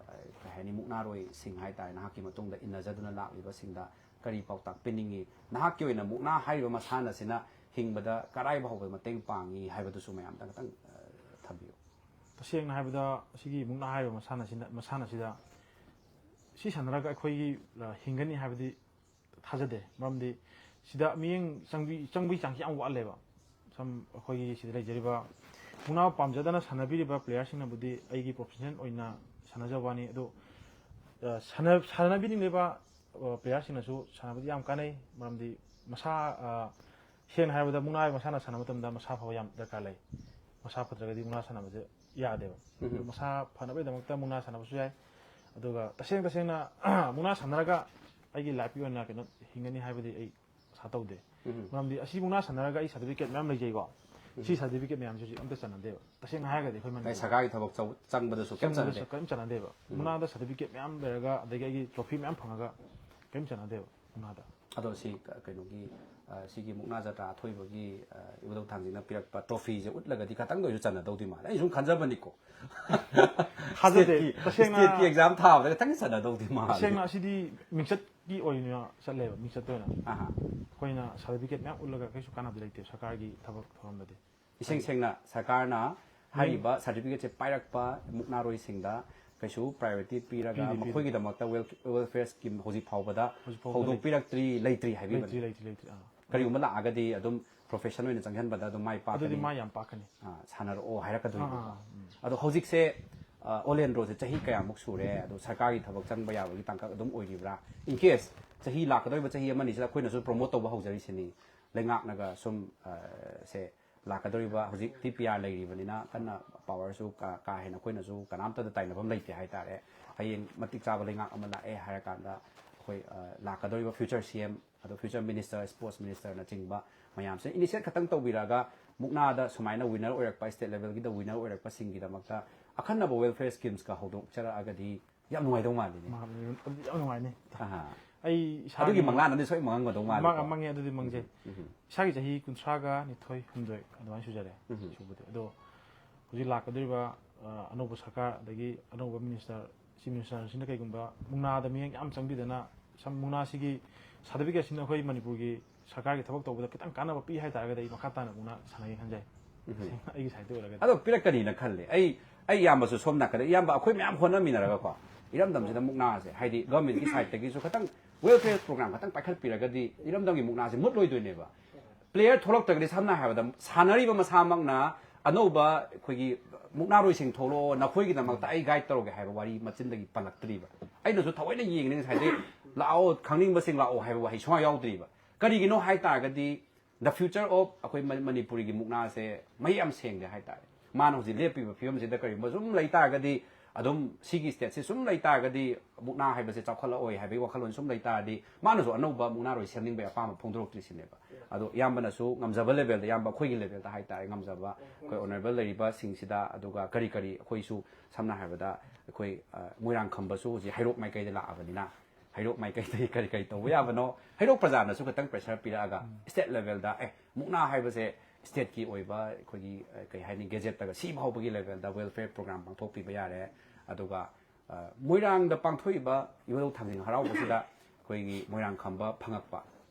ꯑ, ꯀꯩ ꯍꯥꯏꯅꯤ, ꯃꯨꯛꯅꯥꯔꯣꯏꯁꯤꯡ ꯍꯥꯏ ꯇꯥꯔꯦ, ꯅꯍꯥꯛꯀꯤ ꯃꯇꯨꯡꯗ ꯏꯟꯅꯖꯗꯨꯅ ꯂꯥꯛꯂꯤꯕꯁꯤꯡꯗ ꯀꯔꯤ ꯄꯥꯎꯇꯥꯛ ꯄꯤꯅꯤꯡꯉꯤ? ꯅꯍꯥꯛꯀꯤ ꯑꯣꯏꯅ ꯃꯨꯛꯅꯥ ꯍꯥꯏꯔꯤꯕ ꯃꯁꯥꯟꯅꯁꯤꯅ ꯍꯤꯡꯕꯗ ꯀꯔꯥꯏ ꯐꯥꯎꯕ ꯃꯇꯦꯡ ꯄꯥꯡꯉꯤ ꯍꯥꯏꯕꯗꯨꯁꯨ ꯃꯌꯥꯝꯗ ꯈꯤꯇꯪ, ꯑ, ꯊꯝꯕꯤꯌꯨ꯫ ꯇꯁꯦꯡꯅ ꯍꯥꯏꯕꯗ, ꯁꯤꯒꯤ ꯃꯨꯛꯅꯥ ꯍꯥꯏꯔꯤꯕ ꯃꯁꯥꯟꯅꯁꯤꯅ, ꯃꯁꯥꯟꯅꯁꯤꯗ ꯁꯤ ꯁꯥꯟꯅꯔꯒ ꯑꯩꯈꯣꯏꯒꯤ, ꯑ, ꯍꯤꯡꯒꯅꯤ ꯍꯥꯏꯕꯗꯤ ꯊꯥꯖꯗꯦ꯫ ꯃꯔꯝꯗꯤ ꯁꯤꯗ ꯃꯤꯠꯌꯦꯡ ꯆꯪꯕꯤ-, ꯆꯪꯕꯒꯤ ꯆꯥꯡꯁꯤ ꯌꯥꯝ ꯋꯥꯠꯂꯦꯕ꯫ ꯁꯝ ꯑꯩꯈꯣꯏꯒꯤ ꯁꯤꯗ ꯂꯩꯖꯔꯤꯕ ꯃꯨꯛꯅꯥ ꯄꯥꯝꯖꯗꯅ ꯁꯥꯟꯅꯕꯤꯔꯤꯕ ꯄ꯭ꯂꯦꯌꯔꯁꯤꯡꯅꯕꯨꯗꯤ ꯑꯩꯒꯤ ꯄ꯭ꯔꯣꯐꯦꯁꯅꯦꯜ ꯑꯣꯏꯅ ꯁꯥꯟꯅꯖꯕ ꯋꯥꯅꯤ꯫ ꯑꯗꯣ, ꯑ, ꯁꯥꯟꯅ-, ꯁꯥꯟꯅꯕꯤꯅꯤꯡꯂꯤꯕ, ꯑ, ꯄ꯭ꯂꯦꯌꯔꯁꯤꯡꯅꯁꯨ ꯁꯥꯟꯅꯕꯗꯤ ꯌꯥꯝ ꯀꯥꯟꯅꯩ꯫ ꯃꯔꯝꯗꯤ ꯃꯁꯥ, ꯑ, ꯁꯦꯡꯅ ꯍꯥꯏꯔꯕꯗ ꯃꯨꯛꯅꯥ ꯍꯥꯏꯕ ꯃꯁꯥꯟꯅ ꯁꯥꯟꯅꯕ ꯃꯇꯝꯗ ꯃꯁꯥ ꯐꯕ ꯌꯥꯝ ꯗꯔꯀꯥꯔ ꯂꯩ꯫ ꯃꯁꯥ ꯐꯠꯇ꯭ꯔꯒꯗꯤ ꯃꯨꯛꯅꯥ ꯁꯥꯟꯅꯕꯁꯦ ꯌꯥꯗꯦꯕ꯫ ꯎꯝ꯫ ꯑꯗꯨ ꯃꯁꯥ ꯐꯅꯕꯒꯤꯗꯃꯛꯇ ꯃꯨꯛꯅꯥ ꯁꯥꯟꯅꯕꯁꯨ ꯌꯥꯏ꯫ ꯑꯗꯨꯒ ꯇꯁꯦꯡ ꯇꯁꯦꯡꯅ ꯃꯨꯛꯅꯥ ꯁꯥꯟꯅꯔꯒ ꯑꯩꯒꯤ ꯂꯥꯏꯐꯀꯤ ꯑꯣꯏꯅ ꯀꯩꯅꯣ ꯍꯤꯡꯒꯅꯤ ꯍꯥꯏꯕꯗꯤ ꯑꯩ ꯑꯁꯥ ꯇꯧꯗꯦ꯫ ꯎꯝ꯫ ꯃꯔꯝꯗꯤ ꯑꯁꯤ ꯃꯨꯛꯅꯥ ꯁꯥꯟꯅꯔꯒ ꯑꯩ ꯁꯥꯔꯇꯤꯐꯤꯀꯦꯠ ꯃꯌꯥꯝ ꯂꯩꯖꯩꯀꯣ꯫ ꯁꯤ ꯁꯥꯔꯇꯤꯐꯤꯀꯦꯠ ꯃꯌꯥꯝꯁꯦ ꯍꯧꯖꯤꯛ ꯑꯝꯇ ꯆꯠꯅꯗꯦꯕ꯫ ꯇꯁꯦꯡꯅ ꯍꯥꯏꯔꯒꯗꯤ ꯑꯩꯈꯣꯏ ꯑꯩ ꯃꯅꯤꯄꯨꯔꯗ ꯁꯔꯀꯥꯔꯒꯤ ꯊꯕꯛ ꯆꯧ-, ꯆꯪꯕꯗꯁꯨ ꯀꯩꯝ ꯆꯠꯅꯗꯦ꯫ ꯆꯪꯕꯗꯁꯨ ꯀꯔꯤꯝ ꯆꯠꯅꯗꯦꯕ꯫ ꯎꯝ꯫ ꯃꯨꯛꯅꯥꯗ ꯁꯥꯔꯇꯤꯐꯤꯀꯦꯠ ꯃꯌꯥꯝ ꯂꯩꯔꯒ, ꯑꯗꯒꯤ ꯑꯩꯒꯤ ꯇ꯭ꯔꯣꯐꯤ ꯃꯌꯥꯝ ꯐꯪꯉꯒ ꯀꯔꯤꯝ ꯆꯠꯅꯗꯦꯕ ꯃꯨꯛꯅꯥꯗ꯫ ꯑꯗꯣ ꯁꯤ ꯀ-, ꯀꯩꯅꯣꯒꯤ, ꯑ, ꯁꯤꯒꯤ ꯃꯨꯛꯅꯥ ꯖꯇ꯭ꯔꯥ ꯑꯊꯣꯏꯕꯒꯤ, ꯑ, ꯏꯕꯨꯙꯧ ꯊꯥꯡꯖꯤꯡꯅ ꯄꯤꯔꯛꯄ ꯇ꯭ꯔꯣꯐꯤꯁꯦ ꯎꯠꯂꯒꯗꯤ ꯈꯇꯪꯗ ꯑꯣꯏꯔꯁꯨ ꯆꯟꯅꯗꯧꯗꯤ ꯃꯥꯜꯂꯦ꯫ ꯑꯩ ꯁꯨꯝ ꯈꯟꯖꯕꯅꯤꯀꯣ꯫ ꯊꯥꯖꯗꯦ꯫ ꯁ꯭ꯇꯦꯠꯀꯤ, ꯇꯁꯦꯡꯅ, ꯁ꯭ꯇꯦꯠꯀꯤ ꯑꯦꯛꯖꯥꯝ ꯊꯥꯕꯗ ꯈꯤꯇꯪ ꯆꯟꯅꯗꯧꯗꯤ ꯃꯥꯜꯂꯦ꯫ ꯇꯁꯦꯡꯅ ꯑꯁꯤꯗꯤ ꯃꯤꯡꯆꯠꯀꯤ ꯑꯣꯏꯅ ꯆꯠꯂꯦꯕ, ꯃꯤꯡꯆꯠꯇ ꯑꯣꯏꯅ꯫ ꯑꯍꯥ꯫ ꯑꯩꯈꯣꯏꯅ ꯁꯥꯔꯇꯤꯐꯤꯀꯦꯠ ꯃꯌꯥꯝ ꯎꯠꯂꯒ ꯀꯩꯁꯨ ꯀꯥꯟꯅꯕ ꯂꯩꯇꯦ ꯁꯔꯀꯥꯔꯒꯤ ꯊꯕꯛ ꯊꯧꯔꯝꯗꯗꯤ꯫ ꯏꯁꯦꯡ ꯁꯦꯡꯅ ꯁꯔꯀꯥꯔꯅ ꯍꯥꯏꯔꯤꯕ ꯁꯥꯔꯇꯤꯐꯤꯀꯦꯠꯁꯦ ꯄꯥꯏꯔꯛꯄ ꯃꯨꯛꯅꯥꯔꯣꯏꯁꯤꯡꯗ ꯀꯩꯁꯨ ꯄ꯭ꯔꯥꯏꯌꯣꯔꯤꯇꯤ ꯄꯤꯔꯒ ꯄꯤꯗꯦ, ꯄꯤꯗꯦ꯫ ꯃꯈꯣꯏꯒꯤꯗꯃꯛꯇ ꯋꯦꯜ-, ꯋꯦꯜꯐꯤꯌꯔ ꯁ꯭ꯀꯤꯝ ꯍꯧꯖꯤꯛ ꯐꯥꯎꯕꯗ ꯍꯧꯖꯤꯛ ꯐꯥꯎꯕꯗ ꯍꯧꯗꯣꯛꯄꯤꯔꯛꯇ꯭ꯔꯤ, ꯂꯩꯇ꯭ꯔꯤ ꯍꯥꯏꯕꯤꯕꯅꯤ꯫ ꯂꯩꯇ꯭ꯔꯤ, ꯂꯩꯇ꯭ꯔꯤ, ꯂꯩꯇ꯭ꯔꯤ꯫ ꯑꯥ꯫ ꯀꯔꯤꯒꯨꯝꯕ ꯂꯥꯛꯑꯒꯗꯤ ꯑꯗꯨꯝ ꯄ꯭ꯔꯣꯐꯦꯁꯟ ꯑꯣꯏꯅ ꯆꯪꯁꯤꯟꯕꯗ ꯑꯗꯨꯝ ꯃꯥꯏ ꯑꯗꯨꯗꯤ ꯄꯥꯛꯀꯅꯤ꯫ ꯃꯥ ꯌꯥꯝ ꯄꯥꯛꯀꯅꯤ꯫ ꯑꯥ, ꯁꯥꯟꯅꯔꯛꯑꯣ ꯍꯥꯏꯔꯛꯀꯗꯣꯏꯅꯦꯕ꯫ ꯑꯥ, ꯑꯥ, ꯎꯝ꯫ ꯑꯗꯣ ꯍꯧꯖꯤꯛꯁꯦ, ꯑ, ꯑꯣꯂꯦꯟꯗ꯭ꯔꯣꯁꯦ ꯆꯍꯤ ꯀꯌꯥꯃꯨꯛ ꯁꯨꯔꯦ? ꯑꯗꯣ ꯁꯔꯀꯥꯔꯒꯤ ꯊꯕꯛ ꯆꯪꯕ ꯌꯥꯕꯒꯤ ꯇꯥꯡꯀꯛ ꯑꯗꯨꯝ ꯑꯣꯏꯔꯤꯕ꯭ꯔꯥ? In case ꯆꯍꯤ ꯂꯥꯛꯀꯗꯧꯔꯤꯕ ꯆꯍꯤ ꯑꯃꯅꯤꯁꯤꯗ ꯑꯩꯈꯣꯏꯅꯁꯨ ꯄ꯭ꯔꯣꯃꯣꯠ ꯇꯧꯕ ꯍꯧꯖꯔꯤꯁꯤꯅꯤ꯫ ꯂꯩꯉꯥꯛꯅꯒ ꯁꯨꯝ, ꯑ, ꯁꯦ ꯂꯥꯛꯀꯗꯧꯔꯤꯕ ꯍꯧꯖꯤꯛ ꯇꯤ ꯄꯤ ꯑꯥꯔ ꯂꯩꯔꯤꯕꯅꯤꯅ ꯀꯟꯅ ꯄꯥꯋꯔꯁꯨ ꯀꯥ, ꯀꯥ ꯍꯦꯟꯅ ꯑꯩꯈꯣꯏꯅꯁꯨ ꯀꯅꯥꯝꯇꯗ ꯇꯥꯏꯅꯐꯝ ꯂꯩꯇꯦ ꯍꯥꯏꯇꯥꯔꯦ꯫ ꯍꯌꯦꯡ ꯃꯇꯤꯛ ꯆꯥꯕ ꯂꯩꯉꯥꯛ ꯑꯃ ꯂꯥꯛꯑꯦ ꯍꯥꯏꯔꯀꯥꯟꯗ ꯑꯩꯈꯣꯏ, ꯑ, ꯂꯥꯛꯀꯗꯧꯔꯤꯕ ꯐ꯭ꯌꯨꯆꯔ ꯁꯤ ꯑꯦꯝ, ꯑꯗꯣ ꯐ꯭ꯌꯨꯆꯔ ꯃꯤꯅꯤꯁꯇꯔ, ꯁ꯭ꯄꯣꯔꯠꯁ ꯃꯤꯅꯤꯁꯇꯔꯅꯆꯤꯡꯕ ꯃꯌꯥꯝꯁꯤꯅ ꯏꯅꯤꯁꯤꯌꯦꯠ ꯈꯛꯇꯪ ꯇꯧꯕꯤꯔꯒ ꯃꯨꯛꯅꯥꯗ ꯁꯨꯃꯥꯏꯅ ꯋꯤꯟꯅꯔ ꯑꯣꯏꯔꯛꯄ, ꯁ꯭ꯇꯦꯠ ꯂꯦꯚꯦꯜꯒꯤꯗ ꯋꯤꯟꯅꯔ ꯑꯣꯏꯔꯛꯄꯁꯤꯡꯒꯤꯗꯃꯛꯇ ꯑꯈꯟꯅꯕ ꯋꯦꯜꯐꯤꯌꯔ ꯁ꯭ꯀꯤꯝꯁꯀ ꯍꯧꯗꯣꯛꯆꯔꯛꯑꯒꯗꯤ ꯌꯥꯝ ꯅꯨꯡꯉꯥꯏꯗꯧ ꯃꯥꯜꯂꯤꯅꯦ꯫ ꯃꯥ-, ꯑꯗꯨꯗꯤ ꯌꯥꯝ ꯅꯨꯡꯉꯥꯏꯅꯤ꯫ ꯑꯍꯥ꯫ ꯑꯩ ꯏꯁꯥꯒꯤ ꯑꯗꯨꯒꯤ ꯃꯪꯂꯥꯟ ꯑꯃꯗꯤ ꯁꯣꯏ ꯃꯪꯉꯝꯒꯗꯧ ꯃꯥꯜꯂꯤꯀꯣ꯫ ꯃꯪ-, ꯃꯪꯉꯦ, ꯑꯗꯨꯗꯤ ꯃꯪꯖꯩ꯫ ꯎꯝ, ꯎꯝ꯫ ꯏꯁꯥꯒꯤ ꯆꯍꯤ ꯀꯨꯟꯊ꯭ꯔꯥꯒ ꯅꯤꯊꯣꯏ, ꯍꯨꯝꯗꯣꯏ ꯑꯗꯨꯃꯥꯏꯅ ꯁꯨꯖꯔꯦ꯫ ꯎꯝ꯫ ꯁꯨꯕꯗꯤ꯫ ꯑꯗꯣ ꯍꯧꯖꯤꯛ ꯂꯥꯛꯀꯗꯧꯔꯤꯕ, ꯑ, ꯑꯅꯧꯕ ꯁꯔꯀꯥꯔ, ꯑꯗꯒꯤ ꯑꯅꯧꯕ ꯃꯤꯅꯤꯁꯇꯔ, ꯆꯤꯐ ꯃꯤꯅꯤꯁꯇꯔꯁꯤꯅ ꯀꯩꯒꯨꯝꯕ ꯃꯨꯛꯅꯥꯗ ꯃꯤꯠꯌꯦꯡ ꯌꯥꯝ ꯆꯪꯕꯤꯗꯅ, ꯁꯝ-, ꯃꯨꯛꯅꯥꯁꯤꯒꯤ ꯁꯥꯔꯇꯤꯐꯤꯀꯦꯠꯁꯤꯅ ꯑꯩꯈꯣꯏ ꯃꯅꯤꯄꯨꯔꯒꯤ ꯁꯔꯀꯥꯔꯒꯤ ꯊꯕꯛ ꯇꯧꯕꯗ ꯈꯤꯇꯪ ꯀꯥꯟꯅꯕ ꯄꯤ ꯍꯥꯏ ꯇꯥꯔꯒꯗꯤ ꯑꯩ ꯃꯈꯥ ꯇꯥꯅ ꯃꯨꯛꯅꯥ ꯁꯥꯟꯅꯒꯦ ꯈꯟꯖꯩ꯫ ꯎꯝ꯫ ꯑꯩꯒꯤ ꯁꯥꯏꯠꯇ ꯑꯣꯏꯔꯒꯗꯤ꯫ ꯑꯗꯣ ꯄꯤꯔꯛꯀꯅꯤꯅ ꯈꯜꯂꯦ꯫ ꯑꯩ, ꯑꯩ ꯏꯌꯥꯝꯕꯁꯨ ꯁꯣꯝ ꯅꯥꯀꯟꯗ, ꯏꯌꯥꯝꯕ, ꯑꯩꯈꯣꯏ ꯃꯌꯥꯝ ꯍꯣꯠꯅꯃꯤꯟꯅꯔꯒꯀꯣ, ꯏꯔꯝꯗꯝꯁꯤꯗ ꯃꯨꯛꯅꯥꯁꯦ, ꯍꯥꯏꯗꯤ ꯒꯚꯔꯟꯃꯦꯟꯠꯀꯤ ꯁꯥꯏꯠꯇꯒꯤꯁꯨ ꯈꯤꯇꯪ ꯋꯦꯜꯐꯤꯌꯔ ꯄ꯭ꯔꯣꯒ꯭ꯔꯥꯝ ꯈꯤꯇꯪ ꯄꯥꯏꯈꯠꯄꯤꯔꯒꯗꯤ ꯏꯔꯝꯗꯝꯒꯤ ꯃꯨꯛꯅꯥꯁꯦ ꯃꯨꯠꯂꯣꯏꯗꯣꯏꯅꯦꯕ꯫ ꯄ꯭ꯂꯦꯌꯔ ꯊꯣꯛꯂꯛꯇ꯭ꯔꯒꯗꯤ, ꯁꯝꯅ ꯍꯥꯏꯔꯕꯗ, ꯁꯥꯟꯅꯔꯤꯕ ꯃꯁꯥꯃꯛꯅ ꯑꯅꯧꯕ ꯑꯩꯈꯣꯏꯒꯤ ꯃꯨꯛꯅꯥꯔꯣꯏꯁꯤꯡ ꯊꯣꯛꯂꯛꯑꯣ, ꯅꯈꯣꯏꯒꯤꯗꯃꯛꯇ ꯑꯩ ꯒꯥꯏꯗ ꯇꯧꯔꯒꯦ ꯍꯥꯏꯕ ꯋꯥꯔꯤ ꯃꯆꯤꯟꯗꯒꯤ ꯄꯜꯂꯛꯇ꯭ꯔꯤꯕ꯫ ꯑꯩꯅꯁꯨ ꯊꯑꯣꯏꯅ ꯌꯦꯡꯉꯤꯅꯦ ꯉꯁꯥꯏꯗꯩ, "ꯂꯥꯛꯑꯣ, ꯈꯪꯅꯤꯡꯕꯁꯤꯡ ꯂꯥꯛꯑꯣ" ꯍꯥꯏꯕ ꯋꯥꯍꯩ ꯁꯨꯡꯌꯥꯎ ꯌꯥꯎꯗ꯭ꯔꯤꯕ꯫ ꯀꯔꯤꯒꯤꯅꯣ ꯍꯥꯏ ꯇꯥꯔꯒꯗꯤ, the future of ꯑꯩꯈꯣꯏ ꯃ-, ꯃꯅꯤꯄꯨꯔꯤꯒꯤ ꯃꯨꯛꯅꯥꯁꯦ ꯃꯌꯦꯛ ꯌꯥꯝ ꯁꯦꯡꯗꯦ ꯍꯥꯏ ꯇꯥꯔꯦ꯫ ꯃꯥꯅ ꯍꯧꯖꯤꯛ ꯂꯦꯞꯄꯤꯕ ꯐꯤꯕꯝꯁꯤꯗ ꯀꯔꯤꯒꯨꯝꯕ ꯁꯨꯝ ꯂꯩ ꯇꯥꯔꯒꯗꯤ, ꯑꯗꯨꯝ ꯁꯤꯒꯤ ꯁ꯭ꯇꯦꯠꯁꯤ ꯁꯨꯝ ꯂꯩ ꯇꯥꯔꯒꯗꯤ, ꯃꯨꯛꯅꯥ ꯍꯥꯏꯕꯁꯦ ꯆꯥꯎꯈꯠꯂꯛꯑꯣꯏ ꯍꯥꯏꯕꯒꯤ ꯋꯥꯈꯜꯂꯣꯟ ꯁꯨꯝ ꯂꯩ ꯇꯥꯔꯗꯤ, ꯃꯥꯅꯁꯨ ꯑꯅꯧꯕ ꯃꯨꯛꯅꯥꯔꯣꯏ ꯁꯦꯝꯅꯤꯡꯕꯒꯤ ꯑꯄꯥꯝꯕ ꯐꯣꯡꯗꯣꯔꯛꯇ꯭ꯔꯤꯁꯤꯅꯦꯕ꯫ ꯑꯗꯣ ꯏꯌꯥꯝꯕꯅꯁꯨ ꯉꯝꯖꯕ ꯂꯦꯚꯦꯜꯗ, ꯏꯌꯥꯝꯕ ꯑꯩꯈꯣꯏꯒꯤ ꯂꯦꯚꯦꯜꯗ ꯍꯥꯏ ꯇꯥꯔꯦ, ꯉꯝꯖꯕ ꯑꯩꯈꯣꯏ ꯑꯣꯅꯔꯦꯕꯜ ꯂꯩꯔꯤꯕꯁꯤꯡꯁꯤꯗ, ꯑꯗꯨꯒ ꯀꯔꯤ ꯀꯔꯤ ꯑꯩꯈꯣꯏꯁꯨ, ꯁꯝꯅ ꯍꯥꯏꯔꯕꯗ, ꯑꯩꯈꯣꯏ, ꯑ, ꯃꯣꯏꯔꯥꯡ ꯈꯝꯕꯁꯨ ꯍꯧꯖꯤꯛ ꯍꯩꯔꯣꯛ ꯃꯥꯏꯀꯩꯗ ꯂꯥꯛꯑꯕꯅꯤꯅ, ꯍꯩꯔꯣꯛ ꯃꯥꯏꯀꯩꯗꯒꯤ ꯀꯔꯤ ꯀꯔꯤ ꯇꯧꯕ ꯌꯥꯕꯅꯣ, ꯍꯩꯔꯣꯛ ꯄ꯭ꯔꯖꯥꯅꯁꯨ ꯈꯤꯇꯪ ꯄ꯭ꯔꯦꯁꯔ ꯄꯤꯔꯛꯑꯒ, ꯎꯝ꯫ ꯁ꯭ꯇꯦꯠ ꯂꯦꯚꯦꯜꯗ, ꯑꯦ, ꯃꯨꯛꯅꯥ ꯍꯥꯏꯕꯁꯦ ꯁ꯭ꯇꯦꯠꯀꯤ ꯑꯣꯏꯕ ꯑꯩꯈꯣꯏꯒꯤ, ꯑ, ꯀꯩ ꯍꯥꯏꯅꯤ, ꯒꯦꯖꯦꯠꯇꯒ ꯁꯤ ꯐꯥꯎꯕꯒꯤ ꯂꯦꯚꯦꯜꯗ ꯋꯦꯜꯐꯤꯌꯔ ꯄ꯭ꯔꯣꯒ꯭ꯔꯥꯝ ꯄꯥꯡꯊꯣꯛꯄꯤꯕ ꯌꯥꯔꯦ꯫ ꯑꯗꯨꯒ, ꯑ, ꯃꯣꯏꯔꯥꯡꯗ ꯄꯥꯡꯊꯣꯛꯏꯕ ꯏꯕꯨꯙꯧ ꯊꯥꯡꯖꯤꯡ ꯍꯔꯥꯎꯕꯁꯤꯗ ꯑꯩꯈꯣꯏꯒꯤ ꯃꯣꯏꯔꯥꯡ ꯈꯝꯕ ꯐꯪꯉꯛꯄ,